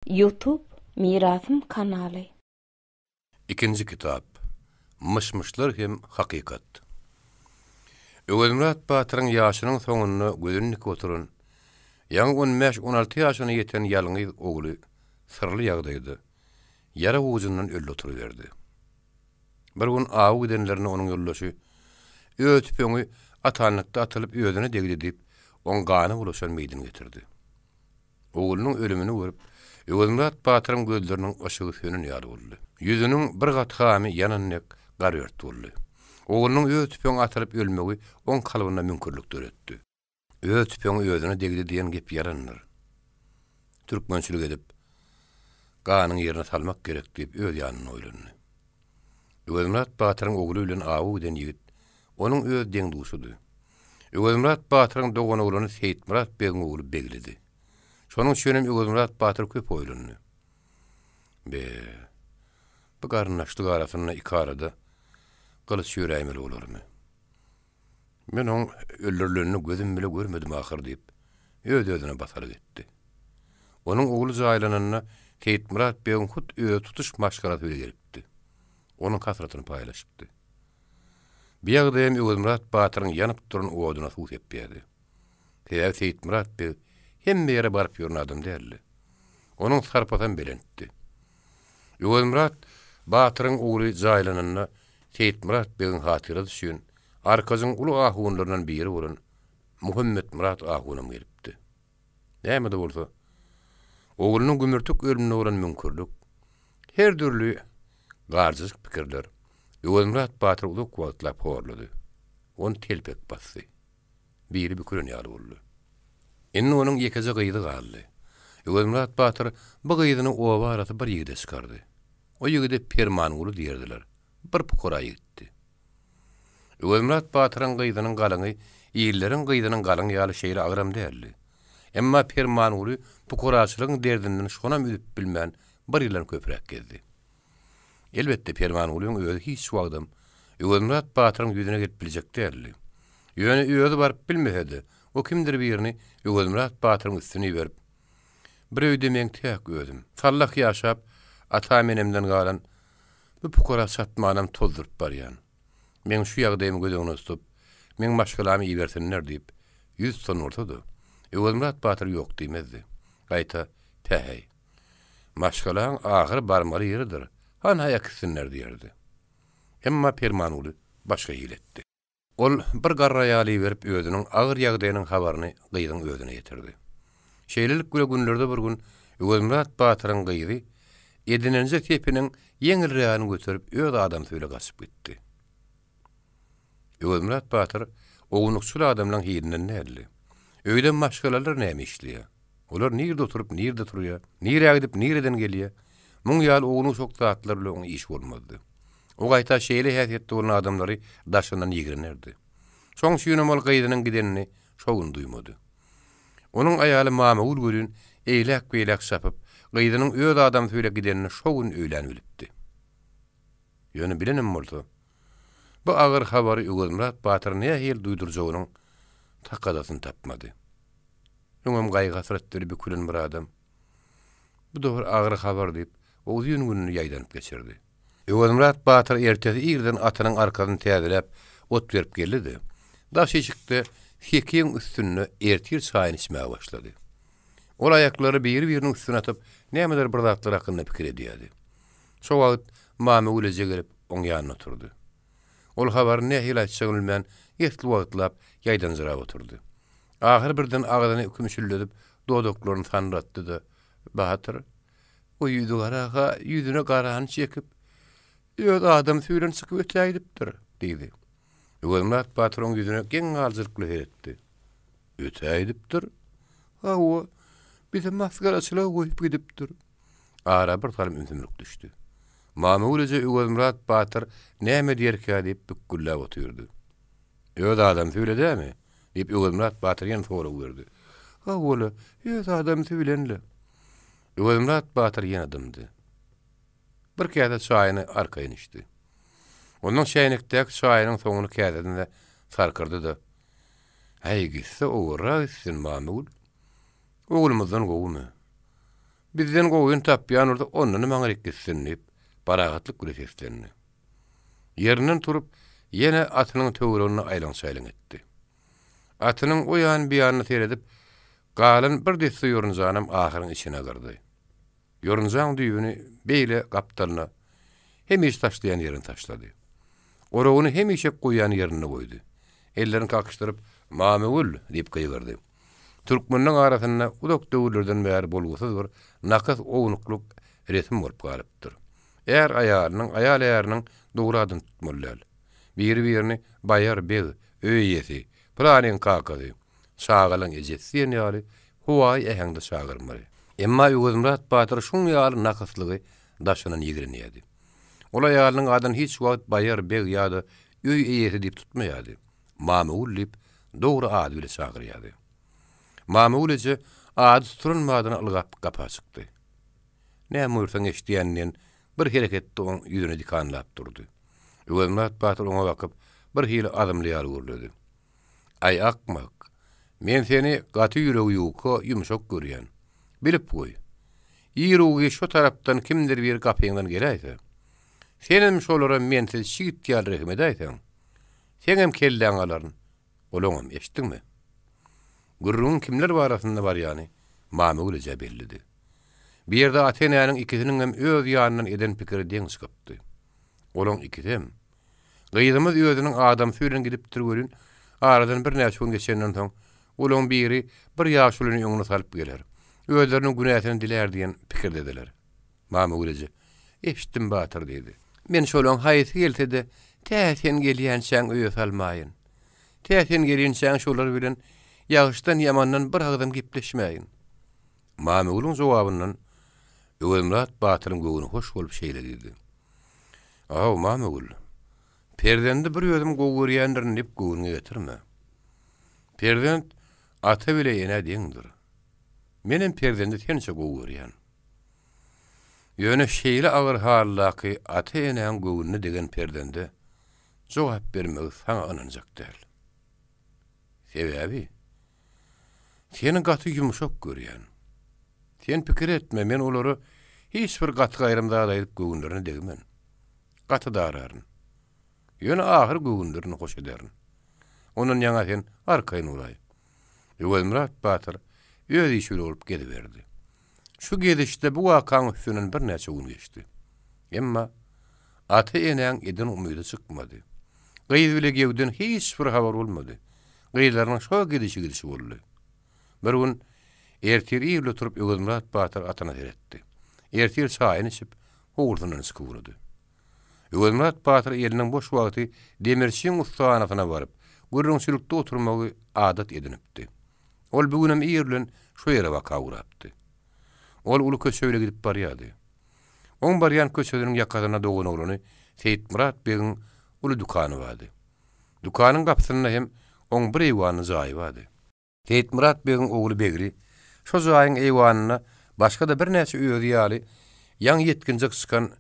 Youtube Mirasym kanaly. Ikinji kitap. Myş-myşlar hem hakykat. Öwezmyrat batyryň ýaşynyň soňunda gözüni dikip oturan, ýaňy on bäş-on alty ýaşyna ýeten ýalňyz ogly syrly ýagdaýda, ýara ujundan öldi oturyberdi. Bir gün awa gidenlerinde onuň ýoldaşy, Öz tüpeňi atanlykda atylyp özüne degdi diýip, oň gana bulaşan meýdini getirdi. Oglunyň ölümini görüp, Öwezmyrat batyryň gözleriniň yşygy sönen ýaly boldy. Ýüzüniň bir gat hamy ýanan dek garört boldy. Oglunyň öz tüpeňi atylyp ölmegi oň kalbynda müňkürlik döretdi. Öz tüpeňi özüne degdi diýen gep ýalandyr. Türkmençilik edip, ganyň ýerine salmak gerek diýip öz ýanynda oýlandy. Öwezmyrat batyryň ogly bilen awa giden ýigit onuň öz deň-duşudy. Öwezmyrat batyryň doganoglany Seýitmyrat begiň ogly Beglidi. Şonuň üçinem Öwezmyrat batyr köp oýlandy. Be, bu garyndaşlyk arasynda ikarada gylyç ýöräýmeli bolarmy? Men oň öldürilenini gözüm bile görmedim ahyr diýip, öz-özüne basalyk etdi. Onuň ogly jaýlananda Seýitmyrat begiň hut özi tutuş maşgalasy bile gelipdi. Onuň hasratyny paýlaşypdy. Bu ýagdaýam Öwezmyrat batyryň ýanyp duran oduna suw sepýärdi. Sebäbi Seýitmyrat beg hemme ýere baryp ýören adam däldi. Onuň sarpasam belentdi. Öwezmyrat batyryň ogly jaýlananda Seýitmyrat begiň hatyrasy üçin Arkajyň uly ahunlaryndan biri bolan Muhammetmyrat ahunam gelipdi. Näme-de bolsa, oglunyň gümürtik ölümine bolan müňkürlik, her dürli garjyjyk pikirler Öwezmyrat batyry uzak wagtlap horlady. Ony telpek basdy. Biri bükülen ýaly boldy. Indi onuň ýekeje gyzy galdy. Öwezmyrat batyr bu gyzyny oba arasy bir ýigide çykardy. O ýigide Permanguly diýerdiler. Bir pukara ýigitdi. Öwezmyrat batyryň gyzynyň galyňy illeriň gyzynyň galyňy ýaly şeýle agyram däldi. Emma Permanguly pukaraçylygyň derdinden şonam üzüp bilmän bir ýyldan köpräk gezdi. Elbetde, Permangulyň özi hiç wagtam Öwezmyrat batyryň ýüzüne gelip biljek däldi. Ýöne özi baryp bilmese-de, o kimdir birini Öwezmyrat batyryň üstüne iberip, Bir öýde meň täk özüm, sallah ýaşap, atam-enemden galan bu pukara çatmanam tozduryp barýan. Meň şu ýagdaýymy göz öňünde tutup, meň maşgalamy ibersinler diýip, ýüz tutan bolsa-da, Öwezmyrat batyr ýok diýmezdi. Gaýta, Päheý. Maşgalaň ahyr barmaly ýeridir, hanha äkitsinler diýerdi. Emma Permanguly başga hile etdi. Ol bir garry aýaly iberip özüniň agyr ýagdaýynyň habaryny gyzyň özüne ýetirdi. Şeýlelik bile günlerde bir gün Öwezmyrat batyryň gyzy edinenje sepiniň ýeňilrägini göterip öz adamsy bile gaçyp gitdi. Öwezmyrat batyr ownukçyl adamlaň hilinden däldi. Öýde maşgalalar näme işleýär? Olar nirde oturyp, nirde turýar? Nirä gidip, nireden gelýär? Muň ýaly ownuk-uşak zatlar bilen oň işi bolmazdy. O gaýta şeýle häsiýetde bolan adamlary daşyndan ýigrenerdi. Şoň üçinem ol gyzynyň gidenini şo gün duýmady. Onuň aýaly Mamagül welin eýläk-beýläk çapyp, gyzynyň öz adamsy bile gidenini şo gün öýlän bilipdi. Ýöne bilenem bolsa, bu agyr habary Öwezmyrat batyra nähili duýdurjagynyň takadasyny tapmady. Öňem gaýgy-hasrat bile bükülen bir adam, Bu-da bir agyr habar diýip, o uzyn gününi ýaýdanyp geçirdi. Öwezmyrat batyr ertesi irden atynyň arkasyny täzeläp, ot berip geldi-de, daş işikde sekiň üstünde ertir çaýyny içmäge başlady. Ol aýaklaryny biri-biriniň üstüne atyp, nämedir bir zatlar hakynda pikir edýärdi. Şo wagt Mamagül eje gelip, oň ýanynda oturdy. Ol habary nähili aýtjagyny bilmän, esli wagtlap ýaýdanjyrap oturdy. Ahyry birden agzyny kümşülledip, dodaklaryny sandyratdy-da, Batyr, o ýüzügara-ha ýüzüne garany çekip, öz adamsy bilen çykyp ötägidipdir, diýdi. Öwezmyrat batyr oň ýüzüne geň galyjylyk bilen seretdi. Ötägidipdir? Hawa, bizi masgaraçylyga goýup gidipdir. Ara bir salym ümsümlik düşdi. Mamagül eje Öwezmyrat batyr näme diýerkä diýip bükgülläp otyrdy. Öz adamsy bile dämi? diýip Öwezmyrat batyr ýene sorag berdi. Hawa-la, öz adamsy bilen-le. Öwezmyrat batyr ýene dymdy. Bir käse çaýyny arkaýyn içdi. Ondan çäýnekdäki çaýynyň soňuny käsesine sarkyrdy-da, Häý, gitse owarra gitsin, Mamagül. Oglumyzdan gowumy? Bizden gowyny tapýan bolsa ondanam aňryk gitsin diýip, parahatlyk bile seslendi. Ýerinden turup, ýene atynyň töwereginde aýlaň-çaýlaň etdi. Atynyň o ýan-bu ýanyna seredip, galan bir desse ýorunjanam ahyryň içine gyrdy. Ýorunjaň düýbüni beýle gapdalyna, hemişe taşlaýan ýerine taşlady. Oragyny hemişe goýýan ýerinde goýdy. Ellerini kakyşdyryp, Mamagül! diýip gygyrdy. Türkmenleň arasynda uzak döwürlerden bäri bolgusyz bir nakys ownuklyk resim bolup galypdyr. Är aýalynyň, aýal äriniň dogry adyny tutmaly däl. Biri-birini baýar beg, öý eýesi, pylanyň kakasy, çagalaň ejesi diýen ýaly howaýy äheňde çagyrmaly. Emma Öwezmyrat batyr şuň ýaly nakyslygy daşyndan ýigrenýärdi. Ol aýalynyň adyny hiç wagt baýar beg ýa-da öý eýesi diýip tutmaýardy. Mamagül diýip, dogry ady bile çagyrýardy. Mamagül eje ady tutulan badyna ylgap gapa çykdy. Näme buýursaň eşidýän diýen bir hereketde oň ýüzüne dikanlap durdy. Öwezmyrat batyr oňa bakyp, bir hili azmly ýaly gürledi. Aý, akmak! Men seni gaty ýüregi ýuka, ýumşak görýän. Bilip goý. Iru-giç şo tarapdan kimdir biri gapyňdan geläýse, senem şolara mensiz çigit ýaly rehim edäýseň, Seňem kelläňi alaryn, olaňam, eşitdiňmi? Gürrüňiň kimler barasynda barýany Mamagül ejä bellidi. Bu ýerde ata-enäniň ikisiniňem öz ýanyndan eden pikiri deň çykypdy. Olaň ikisem, Gyzymyz özüniň adamsy bilen gidipdir welin, aradan birnäçe gün geçenden soň, olaň biri bir ýaşulyny öňüne salyp geler, özleriniň günäsini dilär diýen pikirdediler. Mamagül eje, Eşitdim, batyr, diýdi. Men şolaň haýsy gelse-de, tä sen gelýänçäň öýe salmaýyn. Tä sen gelinçäň şolar bilen ýagşydan-ýamandan bir agyzam gepleşmäýin. Mamagülüň jogabyndan Öwezmyrat batyryň göwni hoş bolup şeýle diýdi. Aw, Mamagül, perzendi bir özüm gowy görýändirin diýip göwnüňe getirme. Perzent ata bile enä deňdir. Menem perzendi sençe gowy görýän. Ýöne şeýle agyr haldaky ata-enäň göwnüne degen perzende jogap bermegi saňa ynanjak däl. Sebäbi, seni gaty ýumşak görýän. Sen pikir etme, men olara hiç bir gaty-gaýrym zat aýdyp göwünlerine degmen. Gaty dararyn. Ýöne ahyr göwünlerini hoş ederin. Ondan ýaňa sen arkaýyn bolaý. Öwezmyrat batyr öz işi bile bolup geziberdi. Şu gezişde bu wakaň üstünden birnäçe gün geçdi. Emma ata-enäň eden umydy çykmady. Gyz bile gewden hiç bir habar bolmady. Gyzlarynyň şo gidişi gidişi boldy. Bir gün ertir ir bile turup Öwezmyrat batyr atyna seretdi. Ertir çaýyny içip, howlusyndan çykyp ugrady. Öwezmyrat batyr eliniň boş wagty demirçiň ussahanasyna baryp, gürrüňçilikde oturmagy adat edinipdi. Ol bu günem ir bilen şo ýere baka ugrapdy. Ol uly köçe bile gidip barýardy. Oň barýan köçesiniň ýakasynda doganoglany Seýitmyrat begiň uly dükany bardy. Dükanyň gapysynda hem oň bir eýwanly jaýy bardy. Seýitmyrat begiň ogly Begli şo jaýyň eýwanynda başga-da birnäçe özi ýaly ýaňy ýetginjek çykan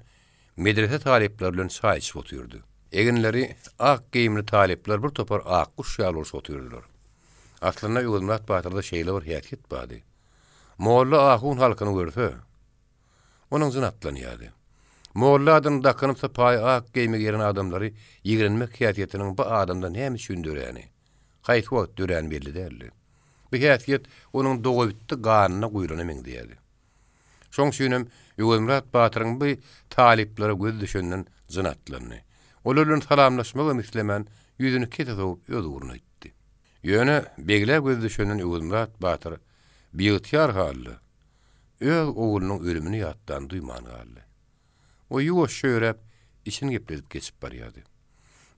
medrese talyplary bilen çaý içip otyrdy. Eginleri ak geýimli talyplar bir topar akguş ýaly bolşup otyrdylar. Aslynda Öwezmyrat batyrda şeýle bir häsiýet bardy. Molla ahun halkyny görse, onuň jyny atlanýardy. Molla adyny dakynyp sypaýy ak geýime giren adamlary ýigrenmek häsiýetiniň bu adamda näme üçin döräni, haýsy wagt döräni belli däldi. Bu häsiýet onuň dogabitdi ganyna guýlana meňzeýärdi. Şoň üçinem Öwezmyrat batyryň bu talyplara gözi düşenden jyny atlandy. Olar bilen salamlaşmagam islemän, ýüzüni kese sowup öz ugruna gitdi. Ýöne beglä gözi düşenden Öwezmyrat batyr biygtyýar halda öz oglunyň ölümini ýatdan duýman galdy. O ýuwaşja ýöräp, içini gepledip geçip barýardy.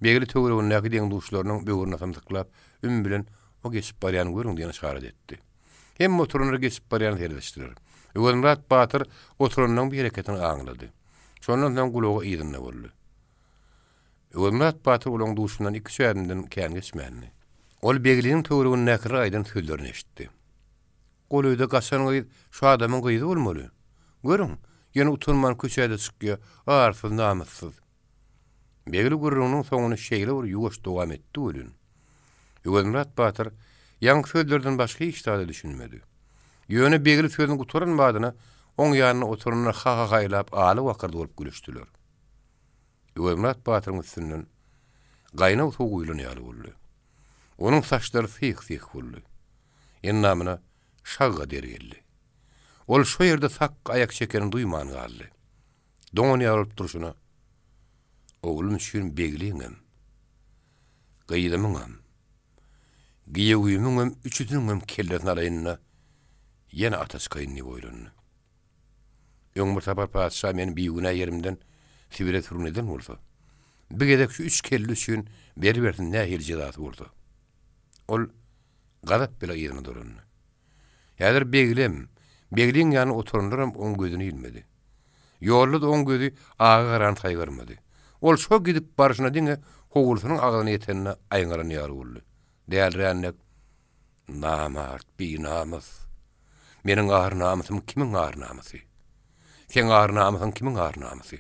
Begli töweregindäki deň-duşlarynyň böwrüne symsyklap, üm bilen o geçip barýany görüň diýen yşarat etdi. Hemme oturanlar geçip barýany seredişdiler. Öwezmyrat batyr oturanlaryň bu hereketini aňlady. Şondan soň gulagy yzynda boldy. Öwezmyrat batyr olaryň duşundan iki-üç ädimden kän geçmändi. Ol Begliniň töweregindäkileriň aýdan sözlerini eşitdi. Golaýda gaçan gyz şu adamyň gyzy bolmaly. Görüň, ýene utanman köçä-de çykýa, arsyz, namyssyz. Begli gürrüňiniň soňuny şeýle bir ýuwaş dowam etdi welin, Öwezmyrat batyr ýaňky sözlerden başga hiç zada düşünmedi. Ýöne Begli sözüni gutaran badyna. Oň ýanynda oturanlar ha-ha-haýlap aly-wakyrdy bolup gülüşdiler. Öwezmyrat batyryň üstünden gaýnag suw guýlan ýaly boldy. Onuň saçlary syh-syh boldy. Endamyna şagga der geldi. Ol şo ýerde sakga aýak çekenini duýman galdy. Doňan ýaly bolup durşuna, Oglum üçin begliňem, gyzymyňam, giýewimiňem üçüsiniňem kellesini alaýyn-da, ýene ata çykaýyn diýip oýlandy. Öň bir sapar patyşa meni bigünä ýerimden Sibire sürgün eden bolsa, bir gezek şu üç kelle üçin beribersin nähili jezasy bolsa. Ol gazap bile yzyna dolandy. Häzir Beglem, Begliň ýanynda oturanlaram oň gözüne ilmedi. Ýolda-da oň gözi aga garany saýgarmady. Ol şo gidip barşyna diňe howlusynyň agzyna ýetende aýňalan ýaly boldy. Dälirän dek, Namart, binamys! Meniň ar-namysym kimiň ar-namysy? Seň ar-namysyň kimiň ar-namysy?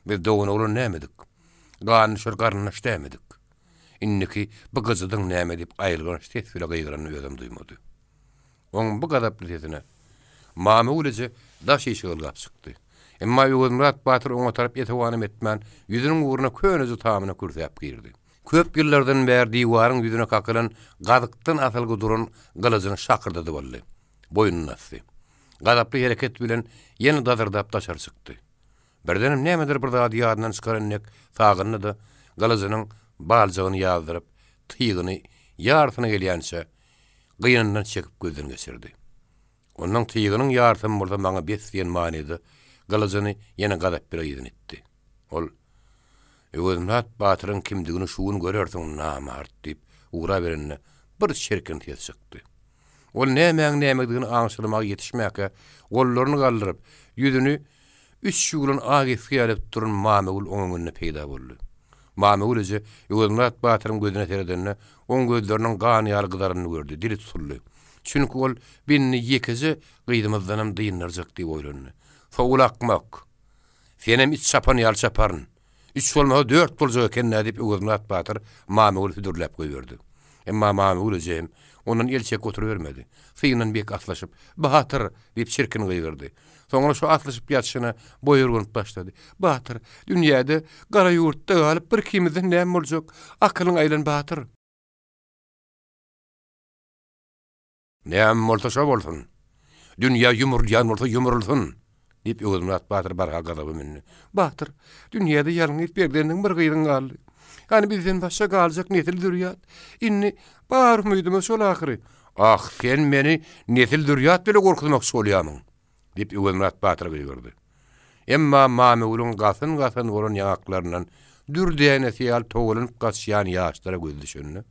Biz dogan-oglan nämedik? Ganly-şor garyndaş dämedik? Indiki bu gyjydyň näme diýip aýylganç ses bile gygyranyny özem duýmady. Oň bu gazaply sesine Mamagül eje daş işige ylgap çykdy. Emma Öwezmyrat batyr oňa tarap esewanam etmän, ýüzüniň ugruna köneje tamyna kürsäp girdi. Köp ýyllardan bäri diwaryň ýüzüne kakylan gazykdan asylgy duran gylyjyny şakyrdadyp aldy. Boýnuna asdy. Gazaply hereket bilen ýene dazyrdap daşary çykdy. Birdenem nämedir bir zady ýadyndan çykaran dek sagyndy-da, gylyjynyň baljagyny ýazdyryp, tygyny ýarysyna gelýänçä gynyndan çekip gözden geçirdi. Ondan tygynyň ýarysam bolsa maňa bes diýen manyda gylyjyny ýene gazap bire yzyna itdi. Ol, Öwezmyrat batyryň kimdigini şu gün görersiň, namart diýip, ugraberende bir çirkin ses çykdy. Ol nämäň-nämedigini aňşyrmaga ýetişmäkä, gollaryny galdyryp, ýüzüni üç ýuwlan ak esgi ýaly edip duran Mamagül oň öňünde peýda boldy. Mamagül eje Öwezmyrat batyryň gözüne seredende, oň gözleriniň gan ýaly gyzaranyny gördi, dili tutuldy. Çünki ol bindi ýekeje gyzymyzdanam dyndarjak diýip oýlandy. Sowul akmak! Senem it çapan ýaly çaparyn. Üç bolmasa dört boljak eken-dä, diýip, Öwezmyrat batyr Mamagüli südürläp goýberdi. Emma Mamagül eje hem ondan el çekip oturybermedi. Syndan bek aslyşyp, Batyr! diýip çirkin gygyrdy. Soňra şo aslyşyp ýatyşyna boýurganyp başlady. Batyr, dünýäde, gara ýurtda galyp bir ikimizden näme boljak? Akylyň aýlan, batyr! Näme bolsa şo bolsun. Dünýä ýumrulýan bolsa ýumrulsyn! diýip, Öwezmyrat batyr barha gazaba mündi. Batyr, dünýäde ýalňyz perzendiň bir gyzyň galdy. Hany bizden başga galjak nesil-zürýat? Indi bar umydymyz şol ahyry. Ah, sen meni nesil-zürýat bile gorkuzmakçy bolýamyň? Diýip, Öwezmyrat batyr gygyrdy. Emma Mamegülüň gasyn-gasyn bolan ýaňaklaryndan dür dänesi ýaly togalanyp gaçýan ýaşlara gözi düşende,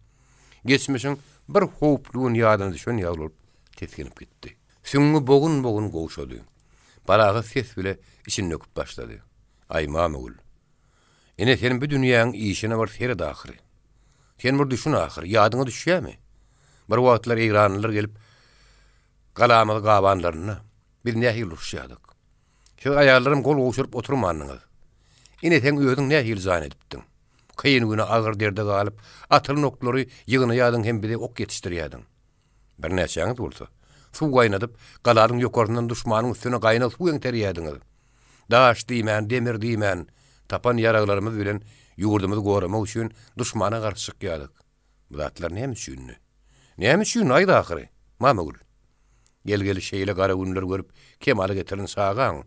geçmişiň bir howply gün ýadyna düşen ýaly bolup tisginip gitdi. Süňňi bogun-bogun gowşady. Parahat ses bile içini döküp başlady. Aý, Mamagül! Ine, sen bu dünýäň işine bir seret ahyry. Sen bir düşün ahyry, ýadyňa düşýärmi? Bir wagtlar eýranlylar gelip, galamyzy gabanlarynda, biz nähili uruşýardyk. Siz aýallaram gol gowşuryp oturmandyňyz. Ine, seň özüň nähili jan edipdiň. Kyn güne agyr derde galyp, atylan oklary ýygnaýardyň hem bize ok ýetişdirýärdiň. Birnäçäňiz bolsa, suw gaýnadyp, galanyň ýokarsyndan duşmanyň üstüne gaýnag suw eňterýärdiňiz. Daş diýmän, demir diýmän, tapan ýaraglarymyz bilen ýurdumyzy goramak üçin duşmana garşy çykýardyk. Bu zatlar näme üçindi? Näme üçin, aýt ahyry, Mamagül? Gel-gel şeýle gara günler görüp kemala getiren çagaň,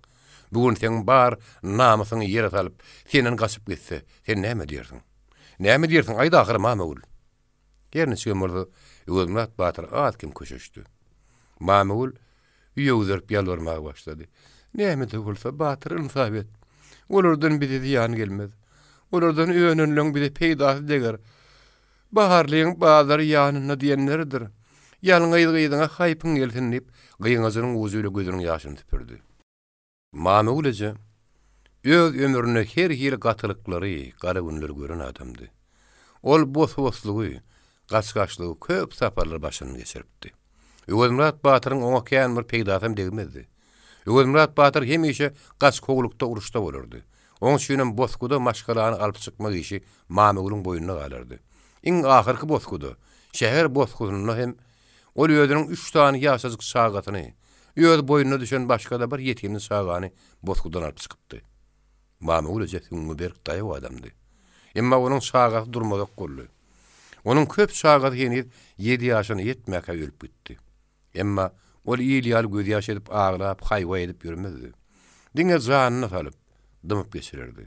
bu gün seň bar namysyňy ýere salyp, senden gaçyp gitse, sen näme diýersiň? Näme diýersiň, aýt ahyry, Mamagül? Her niçigem bolsa, Öwezmyrat batyr az-kem köşeşdi. Mamagül ýüwzerip ýalbarmaga başlady. Näme-de bolsa, batyr, ynsap et. Olardan bize zyýan gelmez. Olardan önenleň bize peýdasy deger. Baharlyň bazary ýanynda diýenleridir. Ýalňyz gyzyňa haýpyň gelsin diýip, gyňajynyň ujy bile gözüniň ýaşyny süpürdi. Mamagül eje öz ömründe her hili gatylyklary, gara günleri gören adamdy. Ol bos-boslugy, gaç-gaçlygy köp saparlar başyndan geçiripdi. Öwezmyrat batyryň oňa kän bir peýdasam degmezdi. Öwezmyrat batyr hemişe gaç-kowlukda uruşda bolardy. Oň üçinem bosguda maşgalany alyp çykmak işi Mamagülüň boýnuna galardy. Iň ahyrky bosguda, şäher bosgusynda hem ol özüniň üç sany ýaşajyk çagasyny. öz boýnuna düşen başga-da bir ýetimli çagany bosgudan alyp çykypdy. Mamagül eje süňňi berk daýaw adamdy. Emma onuň çagasy durmazak boldy. Onuň köp çagasy heniz ýedi ýaşyna ýetmäkä ölüp gitdi. Emma ol il ýaly gözýaş edip aglap, haý-waý edip ýörmezdi. Diňe janyny salyp, dymyp geçirerdi.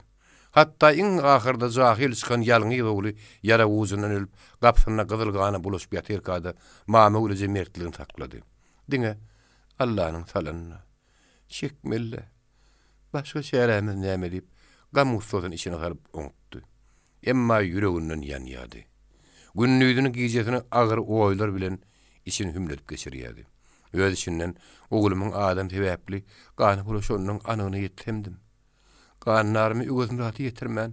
Hatda iň ahyrda jahyl çykan ýalňyz ogly ýara ujundan ölüp, gapysynda gyzyl gana bulaşyp ýatyrka-da Mamagül eje mertligini saklady. Diňe Allanyň salanyny çekmeli-dä. Başga çärämiz näme diýip, gam-gussasyny içine salyp oňupdy. Emma ýüreginden ýanýardy. Gündizini, gijesini agyr oýlar bilen içini hümledip geçirýärdi. Öz içinden, Oglumyň adam sebäpli gany bulaşanynyň anygyna ýetsemdim. Gandarymy Öwezmyrata ýetirmän,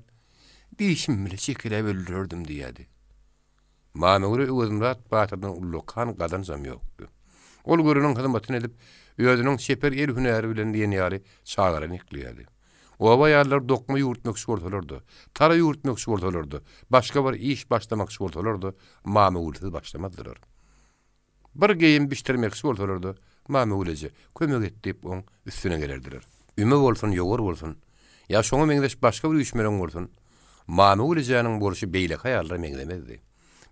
dişim bile çekeläp öldürerdim diýýärdi. Mamöwre Öwezmyrat batyrdan ullakan gazanjam ýokdy. Ol göreniň hyzmatyny edip, özüniň çeper el hünäri bilen diýen ýaly çagalaryny ekleýärdi. Oba aýallary dokma ýüwürtmekçi bolsalar-da, tara ýüwürtmekçi bolsalar-da, başga bir iş başlamakçy bolsalar-da, Mamöwresiz başlamazdylar. Bir geýim biçdirmekçi bolsalar-da, Mamöwül eje, kömek et diýip, oň üstüne gelerdiler. Üme bolsun, ýowar bolsun, ýa şoňa meňzeş başga bir üýşmeleň bolsun, Mamöwül ejäniň bolşy beýleki aýallara meňzemezdi.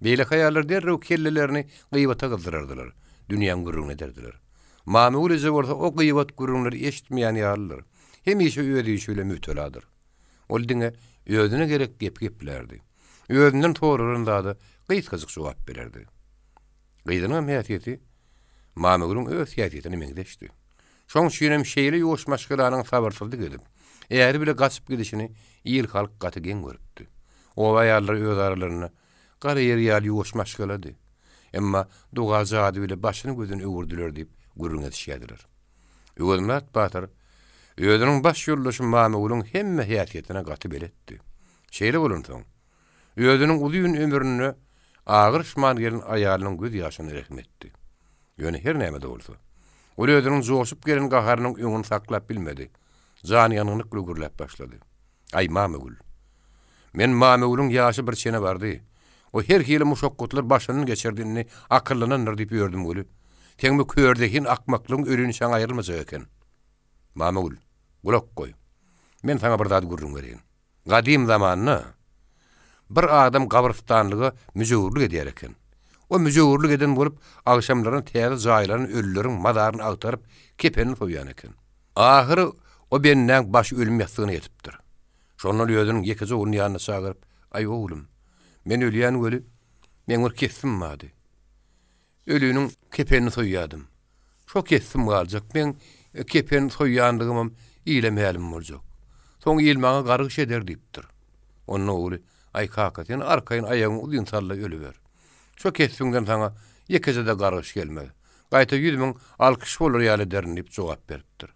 Beýleki aýallar derrew kellelerini gybata gyzdyrardylar, dünýäň gürrüňini ederdiler. Mamöwül eje bolsa o gybat gürrüňleri eşitmeýän ýalydyr. Hemişe öz işi bilen mübteladyr. Ol diňe özüne gerek gepi geplärdi. Özünden soralan zada gysgajyk jogap bererdi. Gyzynyňam häsiýeti Mamagülüň öz häsiýetine meňzeşdi. Şoň üçinem şeýle ýuwaş maşgalanyň sabyrsyzlyk edip, äri bile gaçyp gidişini il-halk gaty geň görüpdi. Oba aýallary öz aralarynda, Gara ýer ýaly ýuwaş maşgalady. Emma doga-jady bile başyny-gözüni öwürdiler diýip gürrüň edişýärdiler. Öwezmyrat batyr özüniň baş ýoldaşy Mamagülüň hemme häsiýetine gaty beletdi. Şeýle bolansoň, Özüniň uzyn ömründe agyryşman gelen aýalynyň göz ýaşyna rehim etdi. Ýöne her näme-de bolsa, ol özüniň joşup gelen gaharynyň öňüni saklap bilmedi. Janyýangynlyk bilen gürläp başlady. Aý, Mamagül! Men Mamagülüň ýaşy bir çene bardy. O her hili muşakgatlar başyndan geçirdi, indi akyllanandyr diýip ýördüm weli, seň bu körzehin akmaklygyň ölinçäň aýrylmajak eken. Mamagül, gulak goý. Men saňa bir zat gürrüň bereýin. Gadym zamanda bir adam gabrystanlyga müjewürlik edýär eken. O müjewürlik eden bolup, agşamlaryna täze jaýlanan ölüleriň mazaryny agtaryp, kepenini soýýan eken. Ahyry o bendäň başy ölüm ýassygyna ýetipdir. Şonda ol özüniň ýekeje ogluny ýanyna çagyryp, Aý, oglum, men ölýän weli, meň bir kesbim bardy. Ölüniň kepenini soýýardym. Şo kesdim galjak. Meň kepen soýýanlygymam ile mälim boljak. Soň il maňa gargyş eder diýipdir. Onda ogly, Aý kaka, sen arkaýyn aýagyňy uzyn salla ölüber. Şo kesbiňden saňa ýekeje-de gargyş gelmez. Gaýta 100 mün alkyş bolar ýaly ederin diýip jogap beripdir.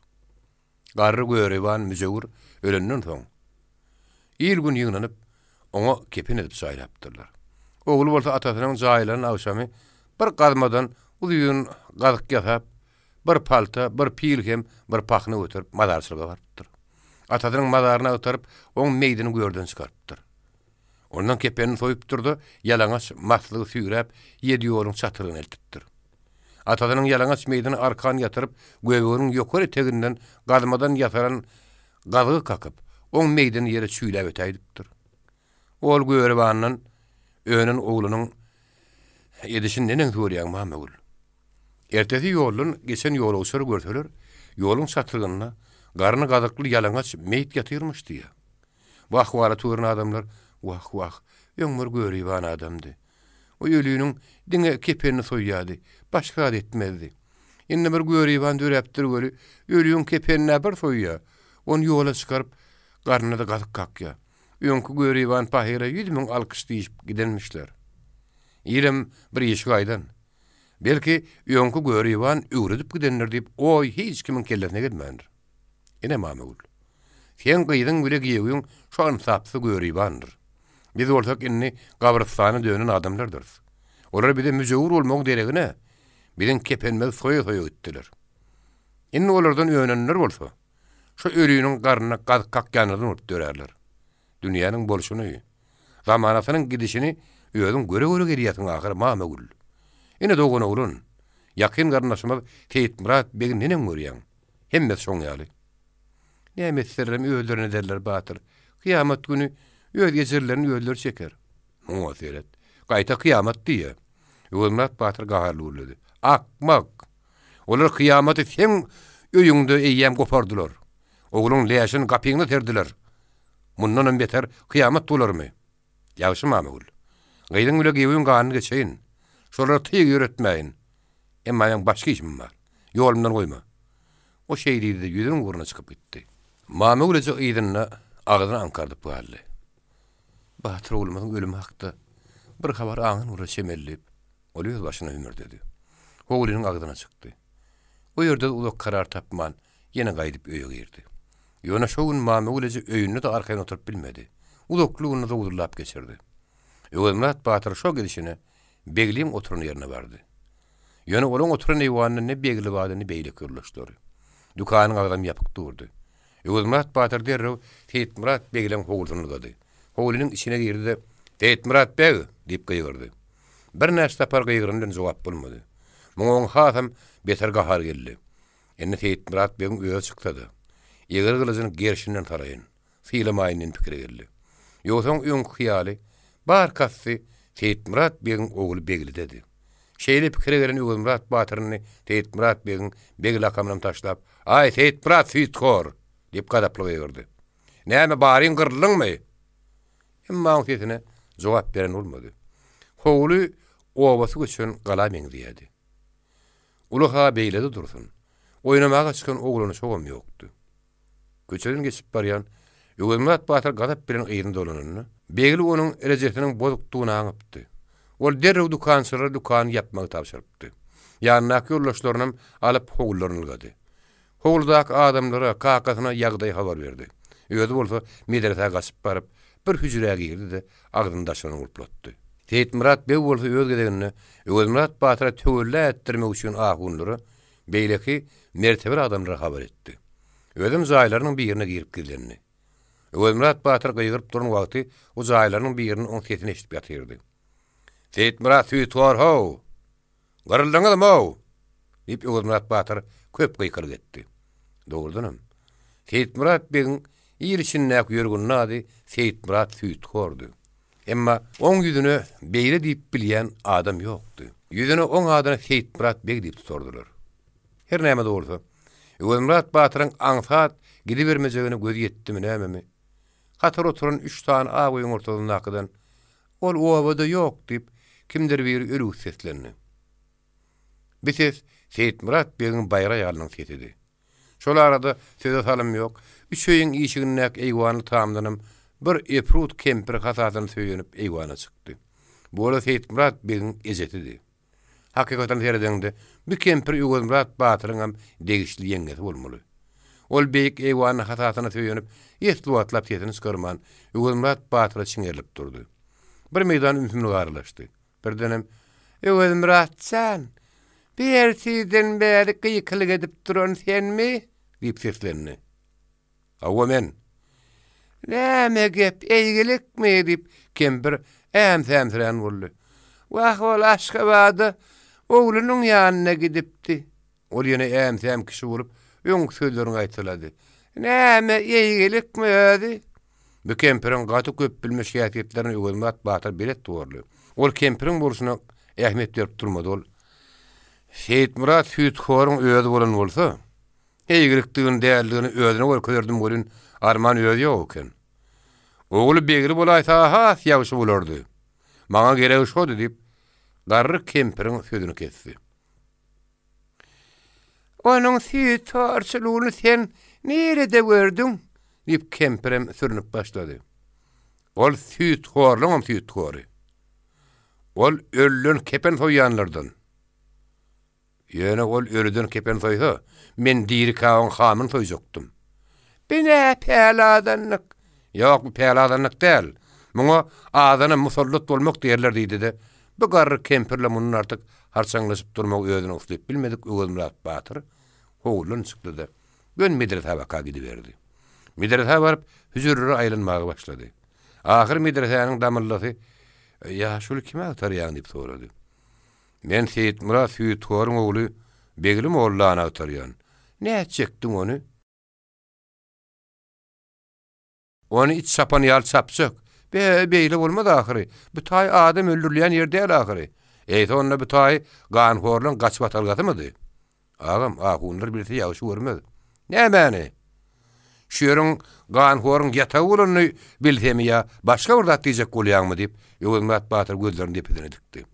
Garry göriban müjewür ölenden soň, il-gün ýygnanyp, oňa kepen edip jaýlapdyrlar. Ogly bolsa atasynyň jaýlanan agşamy bir gazmadan uzyn gazyk ýasap, bir palta, bir pil hem bir pahna göterip mazarçylyga barypdyr. Atasynyň mazaryny agtaryp, oň meýdini görden çykarypdyr. Ondan kepenini soýupdyr-da, ýalaňaç maslygy süýräp, ýedi ýoluň çatrygyna eltipdir. Atasynyň ýalaňaç meýdini arkan ýatyryp, göbeginiň ýokary eteginden gazmadan ýasalan gazygy kakyp, oň meýdini ýere çüýläp ötäýdipdir. Ol göribandan önen oglunyň edişini neneňsi görýäň, Mamagül? Ertesi ýoldan geçen ýolagçylar görseler, ýoluň çatrygynda garny gazykly ýalaňaç meýit ýatyrmyş diýýär. Bu ahwalaty gören adamlar, Wah, wah, öň bir göriban adamdy. O ölüniň diňe kepenini soýýardy, başga zat etmezdi. Indi bir göriban döräpdir weli, ölüň kepenini-ä bir soýýar, ony ýola çykaryp, garnyna-da gazyk kakýar. Öňki göriban pahyra 100 mün alkyş diýşip gidenmişler. Ilem bir işi gaýdan. Belki, öňki göriban öwredip gidendir diýip, oý hiç kimiň kellesine gelmändir. Ine, Mamagül. Seň gyzyň bile giýewiň şo ynsapsyz göribandyr. Biz bolsak indi gabrystana dönen adamlardyrys. Olar bize müjewür bolmagyň deregine, biziň kepenimizi soýa-soýa gitdiler. Indi olardan önenler bolsa, şo öliniň garnyna gazyk kakýanlardan bolup dörärler. Dünýäniň bolşuny, zamanasynyň gidişini özüň göre-göre gelýärsiň ahyry, Mamagül. Ine doganoglan. Ýakyn garyndaşymyz Seýitmyrat begi neneň görýäň? Hemmesi şoň ýaly. Näme etselerem özlerine ederler, batyr. Kyýamat güni öz ejirlerini özleri çeker. Muňa seret. Gaýta kyýamat diýýä. Öwezmyrat batyr gaharly gürledi. Akmak! Olar kyýamaty seň öýüňde eýýäm gopardylar. Ogluň läşini gapyňda serdiler. Mundanam beter kyýamat bolarmy? Ýagşy Mamagül. Gyzyň bile giwiň ganyny geçeýin. Şolara tyg ýöretmäýin. Emma meň başga işim bar. Ýolumdan goýma. O şeý diýdi-de ýüzüniň ugruna çykyp gitdi. Mamagül eje yzynda agzyny aňkardyp galdy. Batyr oglumyzyň ölümi hakda bir habar aňan bolar çemeli diýip, ol öz başyna hümürdedi. Howlynyň agzyna çykdy. O ýerde-de uzak karar tapman, ýene gaýdyp öýe girdi. Ýöne şo gün Mamagül eje öýünde-de arkaýyn oturyp bilmedi. Uzakly gününi zowzullap geçirdi. Öwezmyrat batyr şo gidişine Begliň oturan ýerine bardy. Ýöne olaň oturan eýwanynda ne Begli bardy, ne beýleki ýoldaşlary. Dükanyň agzam ýapyk durdy. Öwezmyrat batyr derrew Seýitmyrat begleň howlusyna ylgady. Howlynyň içine girdi-de, Seýitmyrat beg! diýip gygyrdy. Birnäçe sapar gygyrany bilen jogap bolmady. Muňa oň hasam beter gahary geldi. Indi Seýitmyrat begiň özi çyksa-da, egri gylyjyny gerşinden salaýyn, sylamaýyn diýen pikire geldi. Ýogsa oň öňki hyýaly, bar kasty Seýitmyrat begiň ogly Beglidedi. Şeýle pikire gelen Öwezmyrat batyr indi Seýitmyrat begiň beg lakamynam taşlap, Aý, Seýitmyrat süýthor! diýip gazaply gygyrdy. Näme, baryň gyryldyňmy? Emma oň sesine jogap beren bolmady. Howly obasy göçen gala meňzeýärdi. Uly-ha beýle-de dursun. Oýnamaga çykan oglany şogam ýokdy. Köçeden geçip barýan Öwezmyrat batyr gazap bilen yzyna dolananda, Begli onuň rejesiniň bozukdygyny aňypdy. Ol derrew dükançylara dükany ýapmagy tabşyrypdy. Ýanyndaky ýoldaşlarynam alyp howlularyna ylgady. Howludaky adamlara, kakasyna ýagdaýy habar berdi. Özi bolsa medresä gaçyp baryp, bir hüjrä girdi-de, agzyny daşyndan gulplatdy. Seýitmyrat beg bolsa öz gezeginde Öwezmyrat batyra töwella etdirmek üçin ahunlara, beýleki mertebeli adamlara habar etdi. Özem jaýlarynyň birine girip gizlendi. Öwezmyrat batyr gygyryp duran wagty o jaýlarynyň birinde oň sesini eşidip ýatyrdy. Seýitmyrat süýthor-how! Gyryldyňyzm-ow! diýip, Öwezmyrat batyr köp gykylyk etdi. Dogrudanam, Seýitmyrat begiň il içindäki ýörgünli ady Seýitmyrat süýthordy. Emma oň ýüzüne beýle diýip bilýän adam ýokdy. Ýüzüne oň adyny Seýitmyrat beg diýip tutardylar. Her näme-de bolsa, Öwezmyrat batyryň aňsat gidibermejegine gözi ýetdimi nämemi, hatar oturan üç sany ak öýüň ortasyndakydan Ol obada ýok, diýip, kimdir biri ölügsi seslendi. Bi ses Seýitmyrat begiň baýry aýalynyň sesidi. Şol arada söze salym ýok, üç öýüň işigindäki eýwanly tamdanam bir eprut kempir hasasyna söýenip eýwana çykdy. Bu-ola Seýitmyrat begiň ejesidi. Hakykatyna seredeňde, bu kempir Öwezmyrat batyryňam degişli ýeňňesi bolmaly. Ol beýik eýwanyň hasasyna söýenip, esli wagtlap sesini çykarman, Öwezmyrat batyra çiňerilip durdy. Bir meýdan ümsümlik aralaşdy. Birdenem, Öwezmyrat jan, bu ertirden bäri gykylyk edip duran senmi? diýip seslendi. Hawa, men. Näme gep, eýgilikmi? diýip, kempir äm-sämsirän boldy. Wah, ol Aşgabada oglunyň ýanyna gidipdi. Ol ýene äm-säm kişi bolup, öňki sözlerini gaýtalady. Näme, eýgilikmi özi? Bu kempiriň gaty köp bilmiş häsiýetlerine Öwezmyrat batyr belet borly. Ol kempiriň bolşuna ähmiýet berip durmady. Ol, Seýitmyrat süýthoryň özi bolan bolsa, Eýgilikdigini, däldigini özüne görkezerdim welin, arman özi ýok eken. Ogly begli bolaýsa has ýagşy bolardy. Maňa geregi şody diýip, garry kempiriň sözüni kesdi. Onuň süýthorçulygyny sen nirede gördüň? diýip, kempirem sürnüp başlady. Ol süýthorlaňam süýthory. Ol ölüden kepen soýýanlardan. Ýöne ol ölüden kepen soýsa, men dirikä oň hamyny soýjakdym. Bi nä pälazanlyk? Ýok, bu pälazanlyk däl. Muňa azana musallat bolmak diýerler diýdi-de, bu garry kempirle mundan artyk harçaňlaşyp durmagy özüne uslyp bilmedik Öwezmyrat batyr howludan çykdy-da, göni medresä baka gidiberdi. Medresä baryp, hüjrelere aýlanmaga başlady. Ahyry medresäniň damyllasy, Ýaşuly kimi agtarýaň? diýip sorady. Men Seýitmyrat süýthoryň ogly Begli mollany agtarýan. Nätjekdiň ony? Ony it çapan ýaly çapjak. Be, beýle bolmaz ahyry. Bu taý adam öldürilýän ýer däl ahyry. Eýse onda bu taý ganhorlaň gaçybatalgasymydy? Agam, ahunlar bilse ýagşy görmez. Nämäni? Şu ýeriň ganhoryň ýatagy bolanyny bilsemi ýa başga bir zat diýjek bolýaňmy? diýip, Öwezmyrat batyr gözlerini depesine dikdi.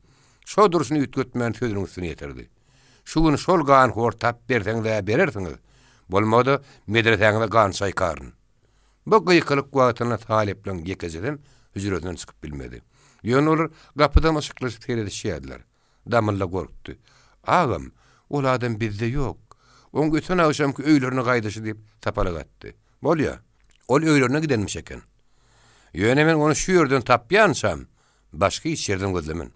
Şo durşuny üýtgetmän sözüniň üstüni ýetirdi. Şu gün şol ganhory tapyp berseňiz-ä berersiňiz, bolmada medresäňize gan çaýkaryn. Bu gykylyk wagtynda talyplaryň ýekejesem hüjresinden çykyp bilmedi. Ýöne olar gapydan yşyklaşyp seredişýärdiler. Damylla gorkdy. Agam, ol adam bizde ýok. Oň öten agşamky öýlerine gaýdyşy diýip, sapalak atdy. Bolýa. Ol öýlerine gidenmiş eken. Ýöne men ony şu ýerden tapýançam, başga hiç ýerden gözlemen.